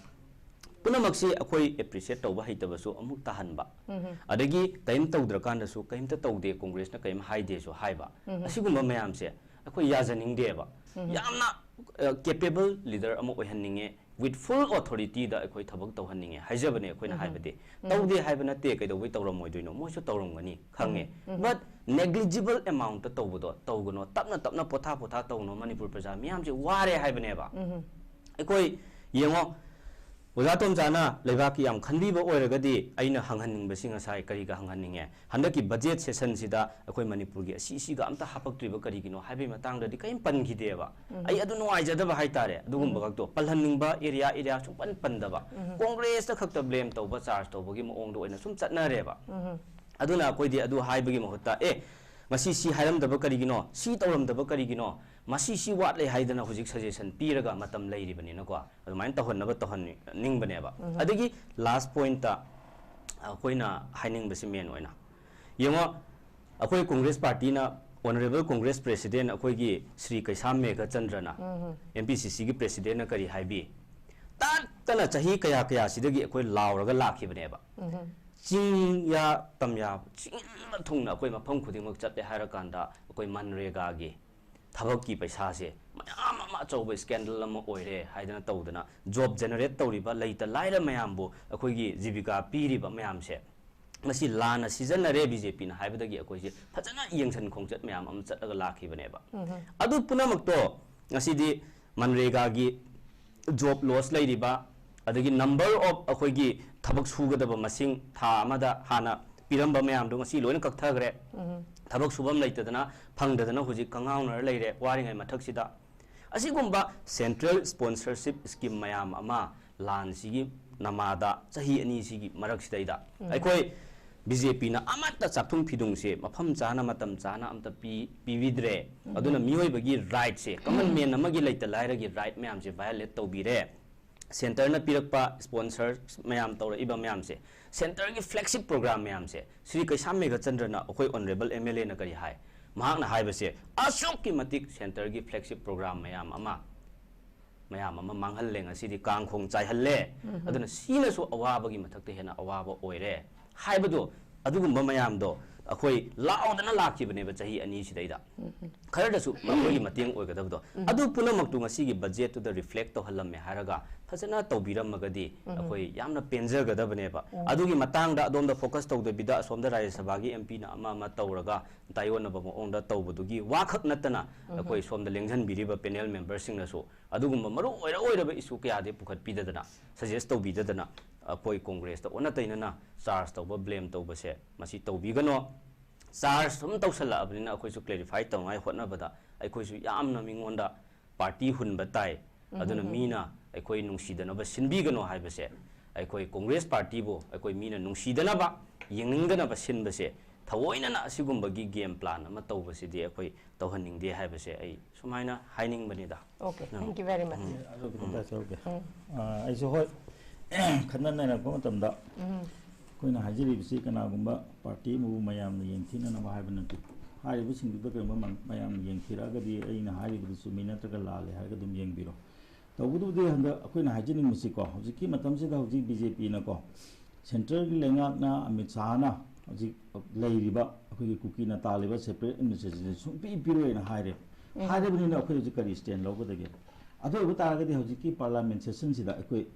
ꯄꯨꯝꯅꯃꯛꯁꯤ ꯑꯩꯈꯣꯏ appreciate ꯇꯧꯕ ꯍꯩꯇꯕꯁꯨ ꯑꯃꯨꯛ ꯇꯥꯍꯟꯕ, ꯑꯗꯒꯤ ꯀꯔꯤꯝ ꯇꯧꯗ꯭ꯔꯀꯥꯟꯗꯁꯨ "ꯀꯔꯤꯝꯇ ꯇꯧꯗꯦ, Congress ꯅ ꯀꯔꯤꯝ ꯍꯥꯏꯗꯦꯁꯨ" ꯍꯥꯏꯕ, ꯑꯁꯤꯒꯨꯝꯕ ꯃꯌꯥꯝꯁꯦ ꯑꯩꯈꯣꯏ ꯌꯥꯖꯅꯤꯡꯗꯦꯕ꯫ ꯌꯥꯝꯅ, ꯑ, capable leader ꯑꯃ ꯑꯣꯏꯍꯟꯅꯤꯡꯉꯦ, with full authority ꯗ ꯑꯩꯈꯣꯏ ꯊꯕꯛ ꯇꯧꯍꯟꯅꯤꯡꯉꯦ ꯍꯥꯏꯖꯕꯅꯦ ꯑꯩꯈꯣꯏꯅ ꯍꯥꯏꯕꯗꯤ꯫ ꯇꯧꯗꯦ ꯍꯥꯏꯕ ꯅꯠꯇꯦ, ꯀꯩꯗꯧꯕꯩ ꯇꯧꯔꯝꯃꯣꯏꯗꯣꯏꯅꯣ? ꯃꯣꯏꯁꯨ ꯇꯧꯔꯝꯒꯅꯤ, ꯈꯪꯉꯦ꯫ But negligible amount ꯇ ꯇꯧꯕꯗꯣ ꯇꯧꯒꯅꯣ, ꯇꯞꯅ ꯇꯞꯅ ꯄꯣꯊꯥ ꯄꯣꯊꯥ ꯇꯧꯅꯣ, ꯃꯅꯤꯄꯨꯔ ꯄ꯭ꯔꯖꯥ ꯃꯤꯌꯥꯝꯁꯦ ꯋꯥꯔꯦ ꯍꯥꯏꯕꯅꯦꯕ꯫ ꯑꯩꯈꯣꯏ ꯌꯦꯡꯉꯣ, ꯑꯣꯖꯥ ꯇꯣꯝꯆꯥꯅ ꯂꯩꯕꯥꯛꯀꯤ ꯌꯥꯝ ꯈꯟꯕꯤꯕ ꯑꯣꯏꯔꯒꯗꯤ ꯑꯩꯅ ꯍꯪꯍꯟꯅꯤꯡꯕꯁꯤ ꯉꯁꯥꯏ ꯀꯔꯤꯒ ꯍꯪꯍꯟꯅꯤꯡꯉꯦ? ꯍꯟꯗꯛꯀꯤ ꯕꯖꯦꯠ ꯁꯦꯁꯟꯁꯤꯗ ꯑꯩꯈꯣꯏ ꯃꯅꯤꯄꯨꯔꯒꯤ ꯑꯁꯤ, ꯑꯁꯤꯒ ꯑꯝꯇ ꯍꯥꯄꯛꯇ꯭ꯔꯤꯕ ꯀꯔꯤꯒꯤꯅꯣ ꯍꯥꯏꯕꯒꯤ ꯃꯇꯥꯡꯗꯗꯤ ꯀꯔꯤꯝ ꯄꯟꯈꯤꯗꯦꯕ꯫ ꯑꯩ ꯑꯗꯨ ꯅꯨꯡꯉꯥꯏꯖꯗꯕ ꯍꯥꯏꯇꯥꯔꯦ꯫ ꯑꯗꯨꯒꯨꯝꯕ ꯈꯛꯇꯣ ꯄꯜꯍꯟꯅꯤꯡꯕ ꯑꯦꯔꯤꯌꯥ, ꯑꯦꯔꯤꯌꯥ ꯁꯨꯡꯄꯟ ꯄꯟꯗꯕ, ꯀꯣꯡꯒ꯭ꯔꯦꯁꯇ ꯈꯛꯇ ꯕ꯭ꯂꯦꯝ ꯇꯧꯕ, ꯆꯥꯔꯖ ꯇꯧꯕꯒꯤ ꯃꯑꯣꯡꯗ ꯑꯣꯏꯅ ꯁꯨꯝ ꯆꯠꯅꯔꯦꯕ꯫ ꯑꯗꯨꯅ ꯑꯩꯈꯣꯏꯗꯤ ꯑꯗꯨ ꯍꯥꯏꯕꯒꯤ ꯃꯍꯨꯠꯇ, "ꯑꯦ, ꯉꯁꯤ ꯁꯤ ꯍꯥꯏꯔꯝꯗꯕ ꯀꯔꯤꯒꯤꯅꯣ? ꯁꯤ ꯇꯧꯔꯝꯗꯕ ꯀꯔꯤꯒꯤꯅꯣ? ꯃꯁꯤ ꯁꯤ ꯋꯥꯠꯂꯦ" ꯍꯥꯏꯗꯅ ꯍꯧꯖꯤꯛ ꯁꯖꯦꯁꯟ ꯄꯤꯔꯒ ꯃꯇꯝ ꯂꯩꯔꯤꯕꯅꯤꯅꯀꯣ, ꯑꯗꯨꯃꯥꯏꯅ ꯇꯧꯍꯟꯅꯕ ꯇꯧꯍꯟꯅꯤꯡꯕꯅꯦꯕ꯫ ꯑꯗꯒꯤ ꯂꯥꯁ ꯄꯣꯏꯟꯠꯇ ꯑꯩꯈꯣꯏꯅ ꯍꯥꯏꯅꯤꯡꯕꯁꯤ ꯃꯦꯟ ꯑꯣꯏꯅ ꯌꯦꯡꯉꯣ, ꯑꯩꯈꯣꯏ ꯀꯣꯡꯒ꯭ꯔꯦꯁ ꯄꯥꯔꯇꯤꯅ ꯑꯣꯅꯔꯦꯕꯜ ꯀꯣꯡꯒ꯭ꯔꯦꯁ ꯄ꯭ꯔꯦꯁꯤꯗꯦꯟ ꯑꯩꯈꯣꯏꯒꯤ ꯁ꯭ꯔꯤ ꯀꯩꯁꯥꯝ ꯃꯦꯘꯆꯟꯗ꯭ꯔꯅ, ꯑꯦꯝ ꯄꯤ ꯁꯤ ꯁꯤꯒꯤ ꯄ꯭ꯔꯦꯁꯤꯗꯦꯟꯅ ꯀꯔꯤ ꯍꯥꯏꯕꯤ? ꯇꯠꯇꯅ ꯆꯍꯤ ꯀꯌꯥ ꯀꯌꯥꯁꯤꯗꯒꯤ ꯑꯩꯈꯣꯏ ꯂꯥꯎꯔꯒ ꯂꯥꯛꯈꯤꯕꯅꯦꯕ꯫ ꯆꯤꯡꯌꯥ ꯇꯝꯌꯥ ꯆꯤꯡꯕ ꯊꯨꯡꯅ ꯑꯩꯈꯣꯏ ꯃꯐꯝ ꯈꯨꯗꯤꯡꯃꯛ ꯆꯠꯂꯦ ꯍꯥꯏꯔꯀꯥꯟꯗ ꯑꯩꯈꯣꯏ ꯃꯟꯔꯦꯒꯥꯒꯤ ꯊꯕꯛꯀꯤ ꯄꯩꯁꯥꯁꯦ ꯃꯌꯥꯝ ꯑꯃ ꯑꯆꯧꯕ ꯁ꯭ꯀꯦꯟꯗꯜ ꯑꯃ ꯑꯣꯏꯔꯦ ꯍꯥꯏꯗꯅ ꯇꯧꯗꯅ, ꯖꯣꯕ ꯖꯦꯅꯦꯔꯦꯠ ꯇꯧꯔꯤꯕ ꯂꯩꯇ ꯂꯥꯏꯔ ꯃꯌꯥꯝꯕꯨ ꯑꯩꯈꯣꯏꯒꯤ ꯖꯤꯕꯤꯀꯥ ꯄꯤꯔꯤꯕ ꯃꯌꯥꯝꯁꯦ, ꯃꯁꯤ ꯂꯥꯟꯅ ꯁꯤꯖꯤꯟꯅꯔꯦ ꯕꯤ ꯖꯦ ꯄꯤꯅ ꯍꯥꯏꯕꯗꯒꯤ ꯑꯩꯈꯣꯏꯁꯦ ꯐꯖꯅ ꯌꯦꯡꯁꯟ ꯈꯣꯡꯆꯠ ꯃꯌꯥꯝ ꯑꯃ ꯆꯠꯂꯒ ꯂꯥꯛꯈꯤꯕꯅꯦꯕ꯫ ꯑꯗꯨ ꯄꯨꯝꯅꯃꯛꯇꯣ ꯉꯁꯤꯗꯤ ꯃꯟꯔꯦꯒꯥꯒꯤ ꯖꯣꯕ ꯂꯣꯁ ꯂꯩꯔꯤꯕ, ꯑꯗꯒꯤ ꯅꯝꯕꯔ ꯑꯣꯐ ꯑꯩꯈꯣꯏꯒꯤ ꯊꯕꯛ ꯁꯨꯒꯗꯕ ꯃꯁꯤꯡ ꯊꯥ ꯑꯃꯗ ꯍꯥꯟꯅ ꯄꯤꯔꯝꯕ ꯃꯌꯥꯝꯗꯣ ꯉꯁꯤ ꯂꯣꯏꯅ ꯀꯛꯊꯈ꯭ꯔꯦ꯫ ꯊꯕꯛ ꯁꯨꯐꯝ ꯂꯩꯇꯗꯅ, ꯐꯪꯗꯗꯅ ꯍꯧꯖꯤꯛ ꯀꯉꯥꯎꯅꯔ ꯂꯩꯔꯦ, ꯋꯥꯔꯤꯉꯩ ꯃꯊꯛꯁꯤꯗ꯫ ꯑꯁꯤꯒꯨꯝꯕ ꯁꯦꯟꯇ꯭ꯔꯦꯜ ꯁ꯭ꯄꯣꯟꯁꯔꯁꯤꯞ ꯁ꯭ꯀꯤꯝ ꯃꯌꯥꯝ ꯑꯃ ꯂꯥꯟꯁꯤꯒꯤ ꯅꯃꯥꯗ ꯆꯍꯤ ꯑꯅꯤꯁꯤꯒꯤ ꯃꯔꯛꯁꯤꯗꯩꯗ ꯑꯩꯈꯣꯏ ꯕꯤ ꯖꯦ ꯄꯤꯅ ꯑꯃꯠꯇ ꯆꯥꯛꯊꯨꯡ ꯐꯤꯗꯨꯡꯁꯦ ꯃꯐꯝ ꯆꯥꯅ, ꯃꯇꯝ ꯆꯥꯅ ꯑꯝꯇ ꯄꯤ-, ꯄꯤꯕꯤꯗ꯭ꯔꯦ꯫ ꯑꯗꯨꯅ ꯃꯤꯑꯣꯏꯕꯒꯤ ꯔꯥꯏꯠꯁꯦ, ꯀꯃꯟ ꯃꯦꯟ ꯑꯃꯒꯤ ꯂꯩꯇ ꯂꯥꯏꯔꯒꯤ ꯔꯥꯏꯠ ꯃꯌꯥꯝꯁꯦ ꯚꯥꯏꯑꯣꯂꯦꯠ ꯇꯧꯕꯤꯔꯦ꯫ ꯁꯦꯟꯇꯔꯅ ꯄꯤꯔꯛꯄ ꯁ꯭ꯄꯣꯟꯁꯔ ꯃꯌꯥꯝ ꯇꯧꯔꯛꯏꯕ ꯃꯌꯥꯝꯁꯦ, ꯁꯦꯟꯇꯔꯒꯤ ꯐ꯭ꯂꯦꯒꯁꯤꯞ ꯄ꯭ꯔꯣꯒ꯭ꯔꯥꯝ ꯃꯌꯥꯝꯁꯦ, ꯁ꯭ꯔꯤ ꯀꯩꯁꯥꯝ ꯃꯦꯘꯆꯟꯗ꯭ꯔꯅ, ꯑꯩꯈꯣꯏ ꯑꯣꯅꯔꯦꯕꯜ ꯑꯦꯝ ꯑꯦꯜ ꯑꯦꯅ ꯀꯔꯤ ꯍꯥꯏ? ꯃꯍꯥꯛꯅ ꯍꯥꯏꯕꯁꯦ, ꯑꯁꯨꯛꯀꯤ ꯃꯇꯤꯛ ꯁꯦꯟꯇꯔꯒꯤ ꯐ꯭ꯂꯦꯒꯁꯤꯞ ꯄ꯭ꯔꯣꯒ꯭ꯔꯥꯝ ꯃꯌꯥꯝ ꯑꯃ, ꯃꯌꯥꯝ ꯑꯃ ꯃꯥꯡꯍꯜꯂꯦ, ꯉꯁꯤꯗꯤ ꯀꯥꯡꯈꯣꯡ ꯆꯥꯏꯍꯜꯂꯦ꯫ ꯑꯗꯨꯅ ꯁꯤꯅꯁꯨ ꯑꯋꯥꯕꯒꯤ ꯃꯊꯛꯇ ꯍꯦꯟꯅ ꯑꯋꯥꯕ ꯑꯣꯏꯔꯦ ꯍꯥꯏꯕꯗꯣ, ꯑꯗꯨꯒꯨꯝꯕ ꯃꯌꯥꯝꯗꯣ ꯑꯩꯈꯣꯏ ꯂꯥꯎꯗꯅ ꯂꯥꯛꯈꯤꯕꯅꯦꯕ ꯆꯍꯤ ꯑꯅꯤꯁꯤꯗꯩꯗ꯫ ꯈꯔꯗꯁꯨ ꯃꯈꯣꯏꯒꯤ ꯃꯇꯦꯡ ꯑꯣꯏꯒꯗꯕꯗꯣ, ꯑꯗꯨ ꯄꯨꯝꯅꯃꯛꯇꯨ ꯉꯁꯤꯒꯤ ꯕꯖꯦꯠꯇꯨꯗ ꯔꯤꯐ꯭ꯂꯦꯛ ꯇꯧꯍꯜꯂꯝꯃꯦ ꯍꯥꯏꯔꯒ ꯐꯖꯅ ꯇꯧꯕꯤꯔꯝꯃꯒꯗꯤ ꯑꯩꯈꯣꯏ ꯌꯥꯝꯅ ꯄꯦꯟꯖꯒꯗꯕꯅꯦꯕ꯫ ꯑꯗꯨꯒꯤ ꯃꯇꯥꯡꯗ ꯑꯗꯣꯝꯗ ꯐꯣꯀꯁ ꯇꯧꯗꯕꯤꯗ ꯑꯁꯣꯝꯗ ꯔꯥꯖ꯭ꯌ ꯁꯚꯥꯒꯤ ꯑꯦꯝ ꯄꯤꯅ ꯑꯃ ꯑꯃ ꯇꯧꯔꯒ ꯇꯥꯏꯑꯣꯟꯅꯕ ꯃꯑꯣꯡꯗ ꯇꯧꯕꯗꯨꯒꯤ ꯋꯥꯈꯛ ꯅꯠꯇꯅ ꯑꯩꯈꯣꯏ ꯁꯣꯝꯗ ꯂꯦꯡꯁꯤꯟꯕꯤꯔꯤꯕ ꯄꯦꯅꯦꯜ ꯃꯦꯝꯕꯔꯁꯤꯡꯅꯁꯨ ꯑꯗꯨꯒꯨꯝꯕ ꯃꯔꯨ ꯑꯣꯏꯔ ꯑꯣꯏꯔꯕ ꯏꯁꯨ ꯀꯌꯥꯗꯤ ꯄꯨꯈꯠꯄꯤꯗꯗꯅ, ꯁꯖꯦꯁ ꯇꯧꯕꯤꯗꯗꯅ, ꯑꯩꯈꯣꯏ ꯀꯣꯡꯒ꯭ꯔꯦꯁꯇ ꯑꯣꯟꯅ ꯇꯩꯅꯅ ꯆꯥꯔꯖ ꯇꯧꯕ, ꯕ꯭ꯂꯦꯝ ꯇꯧꯕꯁꯦ ꯃꯁꯤ ꯇꯧꯕꯤꯒꯅꯣ꯫ ꯆꯥꯔꯖ ꯁꯨꯝ ꯇꯧꯁꯜꯂꯛꯑꯕꯅꯤꯅ ꯑꯩꯈꯣꯏꯁꯨ ꯀ꯭ꯂꯦꯔꯤꯐꯥꯏ ꯇꯧꯅꯉꯥꯏ ꯍꯣꯠꯅꯕꯗ ꯑꯩꯈꯣꯏꯁꯨ ꯌꯥꯝꯅ ꯃꯤꯉꯣꯟꯗ ꯄꯥꯔꯇꯤ ꯍꯨꯟꯕ ꯇꯥꯏ꯫ ꯑꯗꯨꯅ ꯃꯤꯅ ꯑꯩꯈꯣꯏ ꯅꯨꯡꯁꯤꯗꯅꯕ ꯁꯤꯟꯕꯤꯒꯅꯣ ꯍꯥꯏꯕꯁꯦ, ꯑꯩꯈꯣꯏ ꯀꯣꯡꯒ꯭ꯔꯦꯁ ꯄꯥꯔꯇꯤꯕꯨ ꯑꯩꯈꯣꯏ ꯃꯤꯅ ꯅꯨꯡꯁꯤꯗꯅꯕ, ꯌꯦꯡꯅꯤꯡꯗꯅꯕ ꯁꯤꯟꯕꯁꯦ, ꯊꯑꯣꯏꯅꯅ ꯑꯁꯤꯒꯨꯝꯕꯒꯤ ꯒꯦꯝ ꯄ꯭ꯂꯥꯟ ꯑꯃ ꯇꯧꯕꯁꯤꯗꯤ ꯑꯩꯈꯣꯏ ꯇꯧꯍꯟꯅꯤꯡꯗꯦ ꯍꯥꯏꯕꯁꯦ ꯑꯩ ꯁꯨꯃꯥꯏꯅ ꯍꯥꯏꯅꯤꯡꯕꯅꯤꯗ꯫ Okay, thank you very much. ꯑꯗꯨ ꯈꯤꯇꯪ ꯇꯥꯛꯆꯔꯛꯀꯦ꯫ ꯑ, ꯑꯩꯁꯨ ꯍꯣꯏ, ꯈꯟꯅ ꯅꯩꯅꯔꯛꯄ ꯃꯇꯝꯗ ꯑꯩꯈꯣꯏꯅ ꯍꯥꯏꯖꯔꯤꯕꯁꯤ ꯀꯅꯥꯒꯨꯝꯕ ꯄꯥꯔꯇꯤ ꯑꯃꯕꯨ ꯃꯌꯥꯝꯅ ꯌꯦꯡꯊꯤꯅꯅꯕ ꯍꯥꯏꯕ ꯅꯠꯇꯦ꯫ ꯍꯥꯏꯔꯤꯕꯁꯤꯡꯗꯨꯗ ꯀꯔꯤꯒꯨꯝꯕ ꯃ-, ꯃꯌꯥꯝꯅ ꯌꯦꯡꯊꯤꯔꯛꯑꯒꯗꯤ ꯑꯩꯅ ꯍꯥꯏꯔꯤꯕꯗꯨ ꯆꯨꯝꯃꯤ ꯅꯠꯇ꯭ꯔꯒ ꯂꯥꯜꯂꯤ ꯍꯥꯏꯔꯒ ꯑꯗꯨꯝ ꯌꯦꯡꯕꯤꯔꯣ꯫ ꯇꯧꯕꯇꯕꯨꯗꯤ ꯍꯟꯗꯛ ꯑꯩꯈꯣꯏꯅ ꯍꯥꯏꯖꯅꯤꯡꯕꯁꯤꯀꯣ, ꯍꯧꯖꯤꯛꯀꯤ ꯃꯇꯝꯁꯤꯗ ꯍꯧꯖꯤꯛ ꯕꯤ ꯖꯦ ꯄꯤꯅꯀꯣ, ꯁꯦꯟꯇ꯭ꯔꯦꯜꯒꯤ ꯂꯩꯉꯥꯛꯅ ꯑꯃꯤꯠ ꯁꯥꯍꯅ ꯍꯧꯖꯤꯛ ꯂꯩꯔꯤꯕ ꯑꯩꯈꯣꯏꯒꯤ ꯀꯨꯀꯤꯅ ꯇꯥꯜꯂꯤꯕ ꯁꯦꯄꯔꯦꯠ ꯑꯦꯗꯃꯤꯅꯤꯁꯇ꯭ꯔꯦꯁꯟꯁꯦ ꯁꯨꯡꯄꯤ ꯄꯤꯔꯣꯏꯅ ꯍꯥꯏꯔꯦ꯫ ꯍꯥꯏꯔꯕꯅꯤꯅ ꯑꯩꯈꯣꯏ ꯍꯧꯖꯤꯛ ꯀꯔꯤ ꯁ꯭ꯇꯦꯟ ꯂꯧꯒꯗꯒꯦ? ꯑꯗꯨ ꯑꯣꯏꯕ ꯇꯥꯔꯒꯗꯤ ꯍꯧꯖꯤꯛꯀꯤ ꯄꯥꯔꯂꯥꯃꯦꯟ ꯁꯦꯁꯟꯁꯤꯗ ꯑꯩꯈꯣꯏ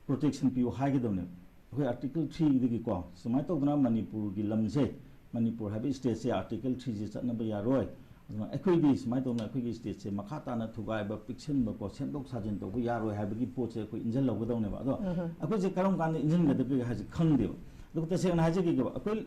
ꯄ꯭ꯔꯣꯇꯦꯛꯁꯟ ꯄꯤꯌꯨ ꯍꯥꯏꯒꯗꯕꯅꯦꯕ꯫ ꯑꯩꯈꯣꯏ ꯑꯥꯔꯇꯤꯀꯜ ꯊ꯭ꯔꯤꯗꯒꯤꯀꯣ ꯁꯨꯃꯥꯏꯅ ꯇꯧꯗꯅ ꯃꯅꯤꯄꯨꯔꯒꯤ ꯂꯝꯁꯦ, ꯃꯅꯤꯄꯨꯔ ꯍꯥꯏꯕ ꯁ꯭ꯇꯦꯠꯁꯦ ꯑꯥꯔꯇꯤꯀꯜ ꯊ꯭ꯔꯤꯁꯦ ꯆꯠꯅꯕ ꯌꯥꯔꯣꯏ, ꯑꯗꯨꯅ ꯑꯩꯈꯣꯏꯗꯤ ꯁꯨꯃꯥꯏꯅ ꯇꯧꯗꯅ ꯑꯩꯈꯣꯏꯒꯤ ꯁ꯭ꯇꯦꯠꯁꯦ ꯃꯈꯥ ꯇꯥꯅ ꯊꯨꯒꯥꯏꯕ, ꯄꯤꯛꯁꯟꯕꯀꯣ, ꯁꯦꯝꯗꯣꯛ ꯁꯥꯖꯤꯟ ꯇꯧꯕ ꯌꯥꯔꯣꯏ ꯍꯥꯏꯕꯒꯤ ꯄꯣꯠꯁꯦ ꯑꯩꯈꯣꯏ ꯏꯟꯖꯜꯍꯧꯒꯗꯧꯅꯦꯕ꯫ ꯑꯗꯣ ꯑꯩꯈꯣꯏꯁꯦ ꯀꯔꯝ ꯀꯥꯟꯗ ꯏꯟꯖꯟꯒꯗꯒꯦ ꯍꯥꯏꯁꯦ ꯈꯪꯗꯦꯕ꯫ ꯑꯗꯨꯒ ꯇꯁꯦꯡꯅ ꯍꯥꯏꯖꯒꯦꯕ, ꯑꯩꯈꯣꯏ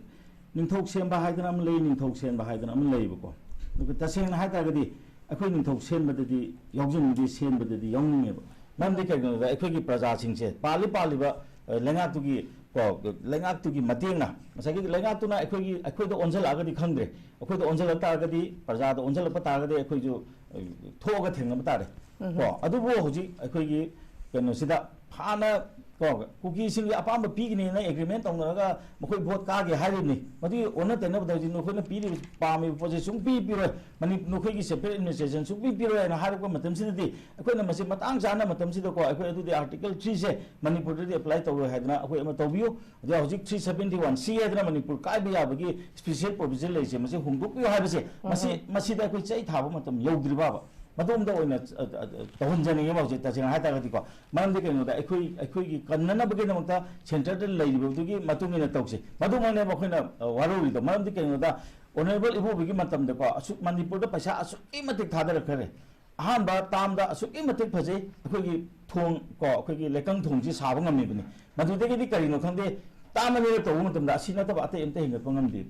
ꯅꯤꯡꯊꯧ ꯁꯦꯝꯕ ꯍꯥꯏꯗꯅ ꯑꯃ ꯂꯩ, ꯅꯤꯡꯊꯧ ꯁꯦꯝꯕ ꯍꯥꯏꯗꯅ ꯑꯃ ꯂꯩꯌꯦꯕꯀꯣ꯫ ꯑꯗꯨꯒ ꯇꯁꯦꯡꯅ ꯍꯥꯏ ꯇꯥꯔꯒꯗꯤ ꯑꯩꯈꯣꯏ ꯅꯤꯡꯊꯧ ꯁꯦꯝꯕꯗꯗꯤ ꯌꯥꯎꯖꯅꯤꯡꯗꯦ, ꯁꯦꯝꯕꯗꯗꯤ ꯌꯥꯎꯅꯤꯡꯉꯦꯕ꯫ ꯃꯔꯝꯗꯤ ꯀꯩꯒꯤꯅꯣꯗ ꯑꯩꯈꯣꯏꯒꯤ ꯄ꯭ꯔꯖꯥꯁꯤꯡꯁꯦ, ꯄꯥꯜꯂꯤ ꯄꯥꯜꯂꯤꯕ, ꯑ, ꯂꯩꯉꯥꯛꯇꯨꯒꯤ, ꯀꯣ, ꯂꯩꯉꯥꯛꯇꯨꯒꯤ ꯃꯇꯦꯡꯅ, ꯉꯁꯥꯏꯒꯤ ꯂꯩꯉꯥꯛꯇꯨꯅ ꯑꯩꯈꯣꯏꯒꯤ, ꯑꯩꯈꯣꯏꯗ ꯑꯣꯟꯁꯤꯜꯂꯛꯑꯒꯗꯤ ꯈꯪꯗ꯭ꯔꯦ, ꯑꯩꯈꯣꯏꯗ ꯑꯣꯟꯁꯤꯜꯂꯛ ꯇꯥꯔꯒꯗꯤ, ꯄ꯭ꯔꯖꯥꯗ ꯑꯣꯟꯁꯤꯜꯂꯛꯄ ꯇꯥꯔꯒꯗꯤ ꯑꯩꯈꯣꯏꯁꯨ, ꯑ, ꯊꯣꯛꯑꯒ ꯊꯦꯡꯅꯕ ꯇꯥꯔꯦ꯫ ꯀꯣ, ꯑꯗꯨꯕꯨ ꯍꯧꯖꯤꯛ ꯑꯩꯈꯣꯏꯒꯤ ꯀꯩꯅꯣꯁꯤꯗ ꯍꯥꯟꯅ ꯀꯣ, ꯀꯨꯀꯤꯁꯤꯡꯒꯤ ꯑꯄꯥꯝꯕ ꯄꯤꯒꯅꯤꯅ ꯑꯦꯒ꯭ꯔꯤꯃꯦꯟ ꯇꯧꯅꯔꯒ ꯃꯈꯣꯏ ꯚꯣꯠ ꯀꯥꯒꯦ ꯍꯥꯏꯔꯤꯕꯅꯤ꯫ ꯃꯗꯨꯒꯤ ꯑꯣꯟꯅ ꯇꯩꯅꯕꯗ ꯍꯧꯖꯤꯛ ꯅꯈꯣꯏꯅ ꯄꯤꯔꯤꯕ, ꯄꯥꯝꯃꯤꯕ ꯄꯣꯠꯁꯦ ꯁꯨꯡꯄꯤ ꯄꯤꯔꯣꯏ꯫ ꯃꯅꯤ-, ꯅꯈꯣꯏꯒꯤ ꯁꯦꯄꯔꯦꯠ ꯑꯦꯗꯃꯤꯅꯤꯁꯇ꯭ꯔꯦꯁꯟ ꯁꯨꯡꯄꯤ ꯄꯤꯔꯣꯏ ꯍꯥꯏꯅ ꯍꯥꯏꯔꯛꯄ ꯃꯇꯝꯁꯤꯗꯗꯤ, ꯑꯩꯈꯣꯏꯅ ꯃꯁꯤ ꯃꯇꯥꯡ ꯆꯥꯅ ꯃꯇꯝꯁꯤꯗꯀꯣ, ꯑꯩꯈꯣꯏ ꯑꯗꯨꯗꯤ ꯑꯥꯔꯇꯤꯀꯜ ꯊ꯭ꯔꯤꯁꯦ ꯃꯅꯤꯄꯨꯔꯗꯗꯤ ꯑꯦꯄ꯭ꯂꯥꯏ ꯇꯧꯔꯣꯏ ꯍꯥꯏꯗꯅ ꯑꯩꯈꯣꯏ ꯑꯃ ꯇꯧꯕꯤꯌꯨ꯫ ꯑꯗꯨꯒ ꯍꯧꯖꯤꯛ ꯊ꯭ꯔꯤ ꯁꯕꯦꯟꯇꯤ ꯋꯥꯟ ꯁꯤ ꯍꯥꯏꯗꯅ ꯃꯅꯤꯄꯨꯔ ꯀꯥꯏꯕ ꯌꯥꯕꯒꯤ ꯁ꯭ꯄꯦꯁꯤꯌꯦꯜ ꯄ꯭ꯔꯣꯚꯤꯖꯟ ꯂꯩꯔꯤꯁꯦ, ꯃꯁꯤ ꯍꯣꯡꯗꯣꯛꯄꯤꯌꯨ ꯍꯥꯏꯕꯁꯦ, ꯃꯁꯤ, ꯎꯝ꯫ ꯃꯁꯤꯗ ꯑꯩꯈꯣꯏ ꯆꯩ ꯊꯥꯕ ꯃꯇꯝ ꯌꯧꯗ꯭ꯔꯤꯕꯕ꯫ ꯃꯗꯣꯝꯗ ꯑꯣꯏꯅ, ꯑ, ꯑ, ꯑ, ꯇꯧꯍꯟꯖꯅꯤꯡꯉꯦꯕ ꯍꯧꯖꯤꯛ, ꯇꯁꯦꯡꯅ ꯍꯥꯏ ꯇꯥꯔꯒꯗꯤꯀꯣ꯫ ꯃꯔꯝꯗꯤ ꯀꯩꯅꯣꯗ, ꯑꯩꯈꯣꯏ, ꯑꯩꯈꯣꯏꯒꯤ ꯀꯟꯅꯅꯕꯒꯤꯗꯃꯛꯇ ꯁꯦꯟꯇꯔꯗ ꯂꯩꯔꯤꯕꯗꯨꯒꯤ ꯃꯇꯨꯡ ꯏꯟꯅ ꯇꯧꯁꯤ꯫ ꯃꯗꯨꯃꯛꯅꯦꯕ ꯑꯩꯈꯣꯏꯅ, ꯑ, ꯋꯥꯔꯧꯔꯤꯗꯣ꯫ ꯃꯔꯝꯗꯤ ꯀꯩꯅꯣꯗ, ꯑꯣꯅꯔꯦꯕꯜ ꯏꯕꯣꯕꯤꯒꯤ ꯃꯇꯝꯗꯀꯣ, ꯑꯁꯨꯛ, ꯃꯅꯤꯄꯨꯔꯗ ꯄꯩꯁꯥ ꯑꯁꯨꯛꯀꯤ ꯃꯇꯤꯛ ꯊꯥꯗꯔꯛꯈ꯭ꯔꯦ꯫ ꯑꯍꯥꯟꯕ ꯇꯥꯝꯗ ꯑꯁꯨꯛꯀꯤ ꯃꯇꯤꯛ ꯐꯖꯩ, ꯑꯩꯈꯣꯏꯒꯤ ꯊꯣꯡ ꯀꯣ, ꯑꯩꯈꯣꯏꯒꯤ ꯂꯩꯀꯪ ꯊꯣꯡꯁꯤ ꯁꯥꯕ ꯉꯝꯃꯤꯕꯅꯤ꯫ ꯃꯗꯨꯗꯒꯤꯗꯤ ꯀꯔꯤꯅꯣ ꯈꯪꯗꯦ, ꯇꯥꯝ ꯑꯅꯤꯔꯛ ꯇꯧꯕ ꯃꯇꯝꯗ ꯑꯁꯤ ꯅꯠꯇꯕ ꯑꯇꯩ ꯑꯝꯇ ꯍꯦꯟꯒꯠꯄ ꯉꯝꯗꯦ꯫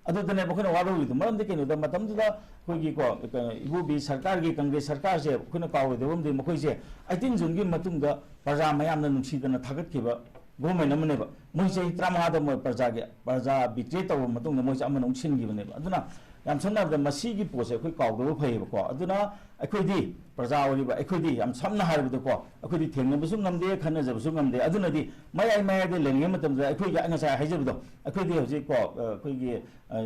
ꯑꯗꯨꯗꯅꯦꯕ ꯑꯩꯈꯣꯏꯅ ꯋꯥꯔꯧꯔꯤꯗꯣ꯫ ꯃꯔꯝꯗꯤ ꯀꯩꯅꯣꯗ, ꯃꯇꯝꯗꯨꯗ ꯑꯩꯈꯣꯏꯒꯤ ꯀꯣ, ꯏꯕꯣꯕꯤ ꯁꯔꯀꯥꯔꯒꯤ, ꯀꯪꯒ꯭ꯔꯦꯁ ꯁꯔꯀꯥꯔꯁꯦ ꯑꯩꯈꯣꯏꯅ ꯀꯥꯎꯔꯣꯏꯗꯕ ꯑꯃꯗꯤ, ꯃꯈꯣꯏꯁꯦ ꯑꯩꯇꯤꯟ ꯖꯨꯟꯒꯤ ꯃꯇꯨꯡꯗ ꯄ꯭ꯔꯖꯥ ꯃꯌꯥꯝꯅ ꯅꯨꯡꯁꯤꯗꯅ ꯊꯥꯒꯠꯈꯤꯕ ꯒꯣꯔꯃꯦꯟ ꯑꯃꯅꯦꯕ꯫ ꯃꯣꯏ ꯆꯍꯤ ꯇꯔꯥꯃꯉꯥꯗ ꯃꯣꯏ ꯄ꯭ꯔꯖꯥꯒꯤ, ꯄ꯭ꯔꯖꯥ ꯕꯤꯇ꯭ꯔꯦ ꯇꯧꯔꯕ ꯃꯇꯨꯡꯗ ꯃꯣꯏꯁꯦ ꯑꯃꯅ ꯑꯃꯨꯛ ꯁꯤꯟꯈꯤꯕꯅꯦꯕ꯫ ꯑꯗꯨꯅ ꯌꯥꯝ ꯁꯝꯅ ꯍꯥꯏꯔꯕꯗ ꯃꯁꯤꯒꯤ ꯄꯣꯠꯁꯦ ꯑꯩꯈꯣꯏ ꯀꯥꯎꯗꯕ ꯐꯩꯌꯦꯕꯀꯣ꯫ ꯑꯗꯨꯅ ꯑꯩꯈꯣꯏꯗꯤ, ꯄ꯭ꯔꯖꯥ ꯑꯣꯏꯔꯤꯕ ꯑꯩꯈꯣꯏꯗꯤ, ꯌꯥꯝ ꯁꯝꯅ ꯍꯥꯏꯔꯕꯗꯀꯣ, ꯑꯩꯈꯣꯏꯗꯤ ꯊꯦꯡꯅꯕꯁꯨ ꯉꯝꯗꯦ, ꯈꯟꯅꯖꯕꯁꯨ ꯉꯝꯗꯦ꯫ ꯑꯗꯨꯅꯗꯤ ꯃꯌꯥꯏ ꯃꯌꯥꯏꯗ ꯂꯩꯔꯤꯉꯩ ꯃꯇꯝꯗ ꯑꯩꯈꯣꯏꯒꯤ, ꯑꯩ ꯉꯁꯥꯏ ꯍꯥꯏꯖꯕꯗꯣ, ꯑꯩꯈꯣꯏꯗꯤ ꯍꯧꯖꯤꯛꯀꯣ, ꯑꯩꯈꯣꯏꯒꯤ, ꯑ,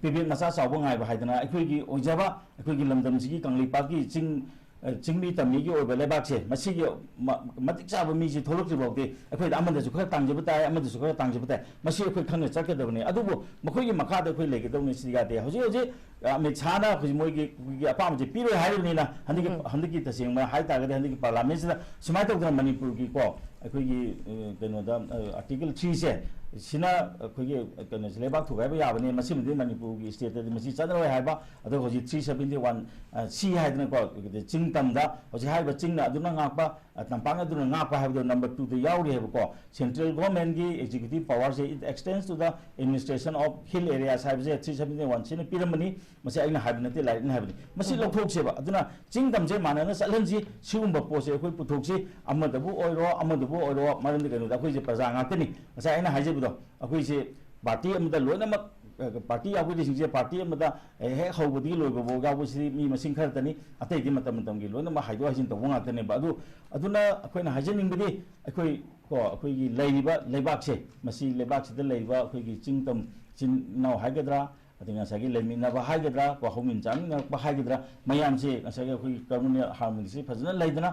ꯄꯦꯕꯦꯠ ꯃꯆꯥ ꯆꯥꯎꯕ ꯉꯥꯏꯕ ꯍꯥꯏꯗꯅ, ꯑꯩꯈꯣꯏꯒꯤ ꯑꯣꯏꯖꯕ, ꯑꯩꯈꯣꯏꯒꯤ ꯂꯝꯗꯝꯁꯤꯒꯤ ꯀꯪꯂꯩꯄꯥꯛꯀꯤ ꯆꯤꯡ, ꯑ, ꯆꯤꯡꯃꯤ ꯇꯝꯃꯤꯒꯤ ꯑꯣꯏꯕ ꯂꯩꯕꯥꯛꯁꯦ, ꯃꯁꯤꯒꯤ ꯃ-, ꯃꯇꯤꯛ ꯆꯥꯕ ꯃꯤꯁꯤ ꯊꯣꯛꯂꯛꯇ꯭ꯔꯤ ꯐꯥꯎꯗꯤ ꯑꯩꯈꯣꯏꯗ ꯑꯃꯗꯁꯨ ꯈꯔ ꯇꯥꯡꯖꯕ ꯇꯥꯏ, ꯑꯃꯗꯁꯨ ꯈꯔ ꯇꯥꯡꯖꯕ ꯇꯥꯏ꯫ ꯃꯁꯤ ꯑꯩꯈꯣꯏ ꯈꯪꯅ ꯆꯠꯀꯗꯕꯅꯤ꯫ ꯑꯗꯨꯕꯨ ꯃꯈꯣꯏꯒꯤ ꯃꯈꯥꯗ ꯑꯩꯈꯣꯏ ꯂꯩꯒꯗꯧꯅꯤ, ꯁꯤꯗꯤ ꯌꯥꯗꯦ꯫ ꯍꯧꯖꯤꯛ ꯍꯧꯖꯤꯛ, ꯑ, ꯑꯃꯤꯠ ꯁꯥꯍꯅ ꯑꯩꯈꯣꯏ ꯃꯣꯏꯒꯤ, ꯑꯩꯈꯣꯏꯒꯤ ꯑꯄꯥꯝꯕꯁꯦ ꯄꯤꯔꯣꯏ ꯍꯥꯏꯔꯤꯕꯅꯤꯅ, ꯍꯟꯗꯛꯀꯤ, ꯎꯝ꯫ ꯍꯟꯗꯛꯀꯤ ꯇꯁꯦꯡꯕ ꯍꯥꯏ ꯇꯥꯔꯒꯗꯤ, ꯍꯟꯗꯛꯀꯤ ꯄꯥꯔꯂꯥꯃꯦꯟꯁꯤꯗ ꯁꯨꯃꯥꯏꯅ ꯇꯧꯗꯅ ꯃꯅꯤꯄꯨꯔꯒꯤꯀꯣ, ꯑꯩꯈꯣꯏꯒꯤ, ꯑ, ꯀꯩꯅꯣꯗ, ꯑ, ꯑꯥꯔꯇꯤꯀꯜ ꯊ꯭ꯔꯤꯁꯦ, ꯁꯤꯅ ꯑꯩꯈꯣꯏꯒꯤ, ꯑ, ꯀꯩꯅꯣꯁꯦ, ꯂꯩꯕꯥꯛ ꯊꯨꯒꯥꯏꯕ ꯌꯥꯕꯅꯤ, ꯃꯁꯤꯃꯗꯤ ꯃꯅꯤꯄꯨꯔꯒꯤ ꯁ꯭ꯇꯦꯠꯇꯗꯤ ꯃꯁꯤ ꯆꯠꯅꯔꯣꯏ ꯍꯥꯏꯕ꯫ ꯑꯗꯣ ꯍꯧꯖꯤꯛ ꯊ꯭ꯔꯤ ꯁꯕꯦꯟꯇꯤ ꯋꯥꯟ ꯁꯤ ꯍꯥꯏꯗꯅꯀꯣ, ꯆꯤꯡ ꯇꯝꯗ ꯍꯧꯖꯤꯛ ꯍꯥꯏꯔꯤꯕ ꯆꯤꯡꯅ ꯑꯗꯨꯅ ꯉꯥꯛꯄ, ꯑ, ꯇꯝꯄꯥꯛꯅ ꯑꯗꯨꯅ ꯉꯥꯛꯄ ꯍꯥꯏꯕꯗꯣ ꯅꯝꯕꯔ ꯇꯨꯗ ꯌꯥꯎꯔꯤ ꯍꯥꯏꯕꯀꯣ꯫ Central government ꯒꯤ executive power say, "It extends to the administration of hill areas" ꯍꯥꯏꯕꯁꯦ ꯊ꯭ꯔꯤ ꯁꯕꯦꯟꯇꯤ ꯋꯥꯟ ꯁꯤꯅ ꯄꯤꯔꯝꯕꯅꯤ꯫ ꯃꯁꯤ ꯑꯩꯅ ꯍꯥꯏꯕ ꯅꯠꯇꯦ, ꯂꯥꯏꯔꯤꯛꯅ ꯍꯥꯏꯕꯅꯤ꯫ ꯃꯁꯤ ꯎꯝ꯫ ꯂꯧꯊꯣꯛꯁꯦꯕ꯫ ꯑꯗꯨꯅ ꯆꯤꯡ ꯇꯝꯁꯦ ꯃꯥꯟꯅꯅ ꯆꯠꯍꯟꯁꯤ, ꯁꯤꯒꯨꯝꯕ ꯄꯣꯠꯁꯦ ꯑꯩꯈꯣꯏ ꯄꯨꯊꯣꯛꯁꯤ, ꯑꯃꯗꯕꯨ ꯑꯣꯏꯔꯣ, ꯑꯃꯗꯕꯨ ꯑꯣꯏꯔꯣ꯫ ꯃꯔꯝꯗꯤ ꯀꯩꯅꯣꯗ, ꯑꯩꯈꯣꯏꯁꯦ ꯄ꯭ꯔꯖꯥ ꯉꯥꯛꯇꯅꯤ꯫ ꯉꯁꯥꯏ ꯑꯩꯅ ꯍꯥꯏꯖꯕꯗꯣ, ꯑꯩꯈꯣꯏꯁꯦ ꯄꯥꯔꯇꯤ ꯑꯃꯗ ꯂꯣꯏꯅꯃꯛ, ꯑ, ꯄꯥꯔꯇꯤ ꯌꯥꯎꯕꯤꯔꯤꯁꯤꯡꯁꯦ ꯄꯥꯔꯇꯤ ꯑꯃꯗ, ꯑ, ꯍꯦꯛ ꯍꯧꯕꯗꯒꯤ ꯂꯣꯏꯕꯐꯥꯎ ꯌꯥꯎꯕꯁꯤꯗꯤ ꯃꯤ ꯃꯁꯤꯡ ꯈꯔꯇꯅꯤ, ꯑꯇꯩꯗꯤ ꯃꯇꯝ ꯃꯇꯝꯒꯤ ꯂꯣꯏꯅꯃꯛ ꯍꯥꯏꯗꯣꯛ ꯍꯥꯏꯖꯤꯟ ꯇꯧꯕ ꯉꯥꯛꯇꯅꯦꯕ꯫ ꯑꯗꯨ, ꯑꯗꯨꯅ ꯑꯩꯈꯣꯏꯅ ꯍꯥꯏꯖꯅꯤꯡꯕꯗꯤ, ꯑꯩꯈꯣꯏ ꯀꯣ ꯑꯩꯈꯣꯏꯒꯤ ꯂꯩꯔꯤꯕ ꯂꯩꯕꯥꯛꯁꯦ, ꯃꯁꯤ ꯂꯩꯕꯥꯛꯁꯤꯗ ꯂꯩꯔꯤꯕ ꯑꯩꯈꯣꯏꯒꯤ ꯆꯤꯡ ꯇꯝ ꯏꯆꯤꯟ ꯏꯅꯥꯎ ꯍꯥꯏꯒꯗ꯭ꯔꯥ, ꯑꯗꯩ ꯉꯁꯥꯏꯒꯤ ꯂꯩꯃꯤꯟꯅꯕ ꯍꯥꯏꯒꯗ꯭ꯔꯥ, ꯀꯣ ꯍꯧꯃꯤꯟ ꯆꯥꯃꯤꯟꯅꯔꯛꯄ ꯍꯥꯏꯒꯗ꯭ꯔꯥ, ꯃꯌꯥꯝꯁꯦ ꯉꯁꯥꯏꯒꯤ ꯑꯩꯈꯣꯏꯒꯤ communal harmony ꯁꯤ ꯐꯖꯅ ꯂꯩꯗꯅ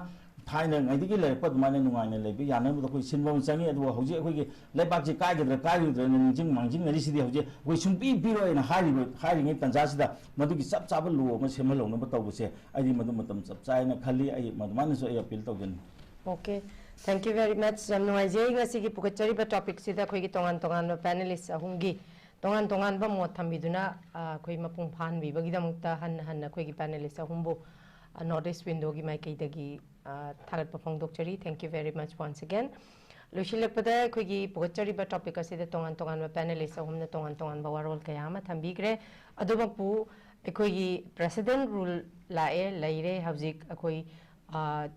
ꯊꯥꯏꯅꯉꯩꯗꯒꯤ ꯂꯩꯔꯛꯄ ꯑꯗꯨꯃꯥꯏꯅ ꯅꯨꯡꯉꯥꯏꯅ ꯂꯩꯕ ꯌꯥꯅꯕꯗ ꯑꯩꯈꯣꯏ ꯁꯤꯟꯕ ꯑꯃ ꯆꯪꯉꯤ꯫ ꯑꯗꯨꯒ ꯍꯧꯖꯤꯛ ꯑꯩꯈꯣꯏꯒꯤ ꯂꯩꯕꯥꯛꯁꯤ ꯀꯥꯏꯒꯗ꯭ꯔꯥ ꯀꯥꯏꯔꯣꯏꯗ꯭ꯔꯥꯅ ꯅꯤꯡꯁꯤꯡ ꯃꯥꯡꯖꯤꯡꯅꯔꯤꯁꯤꯗꯤ ꯍꯧꯖꯤꯛ ꯑꯩꯈꯣꯏ ꯁꯨꯡꯄꯤ ꯄꯤꯔꯣꯏꯅ ꯍꯥꯏꯔꯤꯕ, ꯍꯥꯏꯔꯤꯉꯩ ꯇꯥꯟꯖꯥꯁꯤꯗ ꯃꯗꯨꯒꯤ ꯆꯞ ꯆꯥꯕ law ꯑꯃ ꯁꯦꯝꯍꯜꯍꯧꯅꯕ ꯇꯧꯕꯁꯦ ꯑꯩꯗꯤ ꯃꯗꯨ ꯃꯇꯝ ꯆꯞ ꯆꯥꯏꯅ ꯈꯜꯂꯤ꯫ ꯑꯩ ꯃꯗꯨꯃꯥꯏꯅꯁꯨ ꯑꯩ appeal ꯇꯧꯖꯅꯤꯡꯉꯤ꯫ Okay, thank you very much. ꯌꯥꯝ ꯅꯨꯡꯉꯥꯏꯖꯩ ꯉꯁꯤꯒꯤ ꯄꯨꯈꯠꯆꯔꯤꯕ topic ꯁꯤꯗ ꯑꯩꯈꯣꯏꯒꯤ ꯇꯣꯉꯥꯟ ꯇꯣꯉꯥꯟꯕ panelist ꯑꯍꯨꯝꯒꯤ ꯇꯣꯉꯥꯟ ꯇꯣꯉꯥꯟꯕ ꯃꯣꯠ ꯊꯝꯕꯤꯗꯨꯅ ꯑ, ꯑꯩꯈꯣꯏ ꯃꯄꯨꯡ ꯐꯥꯍꯟꯕꯤꯕꯒꯤꯗꯃꯛꯇ ꯍꯟꯅ ꯍꯟꯅ ꯑꯩꯈꯣꯏꯒꯤ panelist ꯑꯍꯨꯝꯕꯨ North East Window ꯒꯤ ꯃꯥꯏꯀꯩꯗꯒꯤ ꯑ, ꯊꯥꯒꯠꯄ ꯐꯣꯡꯗꯣꯛꯆꯔꯤ꯫ Thank you very much once again. ꯂꯣꯏꯁꯤꯜꯂꯛꯄꯗ ꯑꯩꯈꯣꯏꯒꯤ ꯄꯨꯈꯠꯆꯔꯤꯕ topic ꯑꯁꯤꯗ ꯇꯣꯉꯥꯟ ꯇꯣꯉꯥꯟꯕ panelist ꯑꯍꯨꯝꯅ ꯇꯣꯉꯥꯟ ꯇꯣꯉꯥꯟꯕ ꯋꯥꯔꯣꯜ ꯀꯌꯥ ꯑꯃ ꯊꯝꯕꯤꯈ꯭ꯔꯦ꯫ ꯑꯗꯨꯃꯛꯄꯨ ꯑꯩꯈꯣꯏꯒꯤ president rule ꯂꯥꯛꯑꯦ, ꯂꯩꯔꯦ꯫ ꯍꯧꯖꯤꯛ ꯑꯩꯈꯣꯏ ꯑ,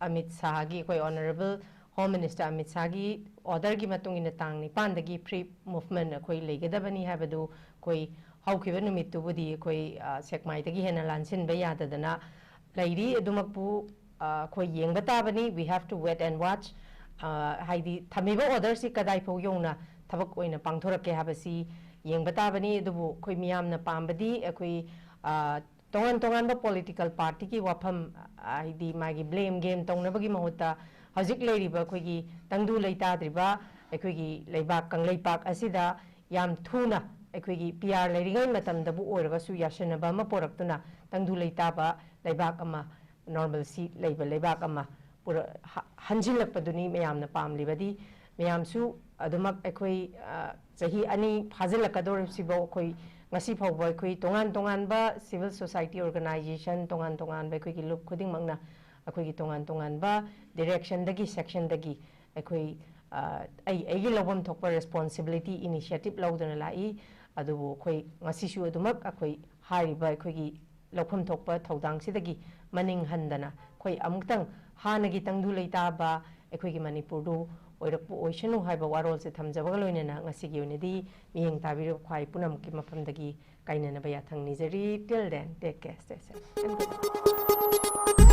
ꯑꯃꯤꯠ ꯁꯥꯍꯒꯤ, ꯑꯩꯈꯣꯏ Honourable Home Minister Amit ꯁꯥꯍꯒꯤ order ꯒꯤ ꯃꯇꯨꯡ ꯏꯟꯅ ꯇꯥꯡ ꯅꯤꯄꯥꯟꯗꯒꯤ free movement ꯑꯩꯈꯣꯏ ꯂꯩꯒꯗꯕꯅꯤ ꯍꯥꯏꯕꯗꯨ ꯑꯩꯈꯣꯏ ꯍꯧꯈꯤꯕ ꯅꯨꯃꯤꯠꯇꯨꯕꯨꯗꯤ ꯑꯩꯈꯣꯏ ꯑ, ꯁꯦꯛꯃꯥꯏꯗꯒꯤ ꯍꯦꯟꯅ ꯂꯥꯟꯁꯤꯟꯕ ꯌꯥꯗꯗꯅ ꯂꯩꯔꯤ꯫ ꯑꯗꯨꯃꯛꯄꯨ ꯑ, ꯑꯩꯈꯣꯏ ꯌꯦꯡꯕ ꯇꯥꯕꯅꯤ꯫ We have to wait and watch. ꯑ, ꯍꯥꯏꯗꯤ ꯊꯝꯃꯤꯕ order ꯁꯤ ꯀꯗꯥꯏ ꯐꯥꯎ ꯌꯧꯅ ꯊꯕꯛ ꯑꯣꯏꯅ ꯄꯥꯡꯊꯣꯔꯛꯀꯦ ꯍꯥꯏꯕꯁꯤ ꯌꯦꯡꯕ ꯇꯥꯕꯅꯤ꯫ ꯑꯗꯨꯕꯨ ꯑꯩꯈꯣꯏ ꯃꯤꯌꯥꯝꯅ ꯄꯥꯝꯕꯗꯤ ꯑꯩꯈꯣꯏ ꯑ, ꯇꯣꯉꯥꯟ ꯇꯣꯉꯥꯟꯕ political party ꯒꯤ ꯋꯥꯐꯝ, ꯑ, ꯍꯥꯏꯗꯤ ꯃꯥꯒꯤ blame game ꯇꯧꯅꯕꯒꯤ ꯃꯍꯨꯠꯇ ꯍꯧꯖꯤꯛ ꯂꯩꯔꯤꯕ ꯑꯩꯈꯣꯏꯒꯤ ꯇꯪꯗꯨ ꯂꯩꯇꯥꯗ꯭ꯔꯤꯕ ꯑꯩꯈꯣꯏꯒꯤ ꯂꯩꯕꯥꯛ ꯀꯪꯂꯩꯄꯥꯛ ꯑꯁꯤꯗ ꯌꯥꯝ ꯊꯨꯅ ꯑꯩꯈꯣꯏꯒꯤ P R ꯂꯩꯔꯤꯉꯩ ꯃꯇꯝꯗꯕꯨ ꯑꯣꯏꯔꯒꯁꯨ ꯌꯥꯁꯤꯟꯅꯕ ꯑꯃ ꯄꯨꯔꯛꯇꯨꯅ ꯇꯪꯗꯨ ꯂꯩꯇꯥꯕ ꯂꯩꯕꯥꯛ ꯑꯃ, normalcy ꯂꯩꯕ ꯂꯩꯕꯥꯛ ꯑꯃ ꯄꯨꯔ-, ꯍ-, ꯍꯟꯖꯤꯜꯂꯛꯄꯗꯨꯅꯤ ꯃꯌꯥꯝꯅ ꯄꯥꯝꯂꯤꯕꯗꯤ꯫ ꯃꯌꯥꯝꯁꯨ ꯑꯗꯨꯃꯛ ꯑꯩꯈꯣꯏ, ꯑ, ꯆꯍꯤ ꯑꯅꯤ ꯐꯥꯖꯤꯜꯂꯛꯀꯗꯧꯔꯤꯕꯁꯤꯐꯥꯎ ꯑꯩꯈꯣꯏ ꯉꯁꯤ ꯐꯥꯎꯕ ꯑꯩꯈꯣꯏ ꯇꯣꯉꯥꯟ ꯇꯣꯉꯥꯟꯕ civil society organization, ꯇꯣꯉꯥꯟ ꯇꯣꯉꯥꯟꯕ ꯑꯩꯈꯣꯏꯒꯤ ꯂꯨꯞ ꯈꯨꯗꯤꯡꯃꯛꯅ ꯑꯩꯈꯣꯏꯒꯤ ꯇꯣꯉꯥꯟ ꯇꯣꯉꯥꯟꯕ direction ꯗꯒꯤ, section ꯗꯒꯤ ꯑꯩꯈꯣꯏ, ꯑ, ꯑꯩ ꯑꯩꯒꯤ ꯂꯧꯐꯝ ꯊꯣꯛꯄ responsibility, initiative ꯂꯧꯗꯨꯅ ꯂꯥꯛꯏ꯫ ꯑꯗꯨꯕꯨ ꯑꯩꯈꯣꯏ ꯉꯁꯤꯁꯨ ꯑꯗꯨꯃꯛ ꯑꯩꯈꯣꯏ ꯍꯥꯏꯔꯤꯕ ꯑꯩꯈꯣꯏꯒꯤ ꯂꯧꯐꯝ ꯊꯣꯛꯄ ꯊꯧꯗꯥꯡꯁꯤꯗꯒꯤ ꯃꯅꯤꯡ ꯍꯟꯗꯅ ꯑꯩꯈꯣꯏ ꯑꯃꯨꯛꯇꯪ ꯍꯥꯟꯅꯒꯤ ꯇꯪꯗꯨ ꯂꯩꯇꯥꯕ ꯑꯩꯈꯣꯏꯒꯤ ꯃꯅꯤꯄꯨꯔꯗꯨ ꯑꯣꯏꯔꯛꯄ ꯑꯣꯏꯁꯅꯨ ꯍꯥꯏꯕ ꯋꯥꯔꯣꯜꯁꯦ ꯊꯝꯖꯕꯒ ꯂꯣꯏꯅꯅ ꯉꯁꯤꯒꯤ ꯑꯣꯏꯅꯗꯤ ꯃꯤꯠꯌꯦꯡ ꯇꯥꯕꯤꯔꯤꯕ ꯈ꯭ꯋꯥꯏ ꯄꯨꯝꯅꯃꯛꯀꯤ ꯃꯐꯝꯗꯒꯤ ꯀꯥꯏꯅꯅꯕ ꯌꯥꯊꯪ ꯅꯤꯖꯔꯤ꯫ Till then, take care, stay safe and good night.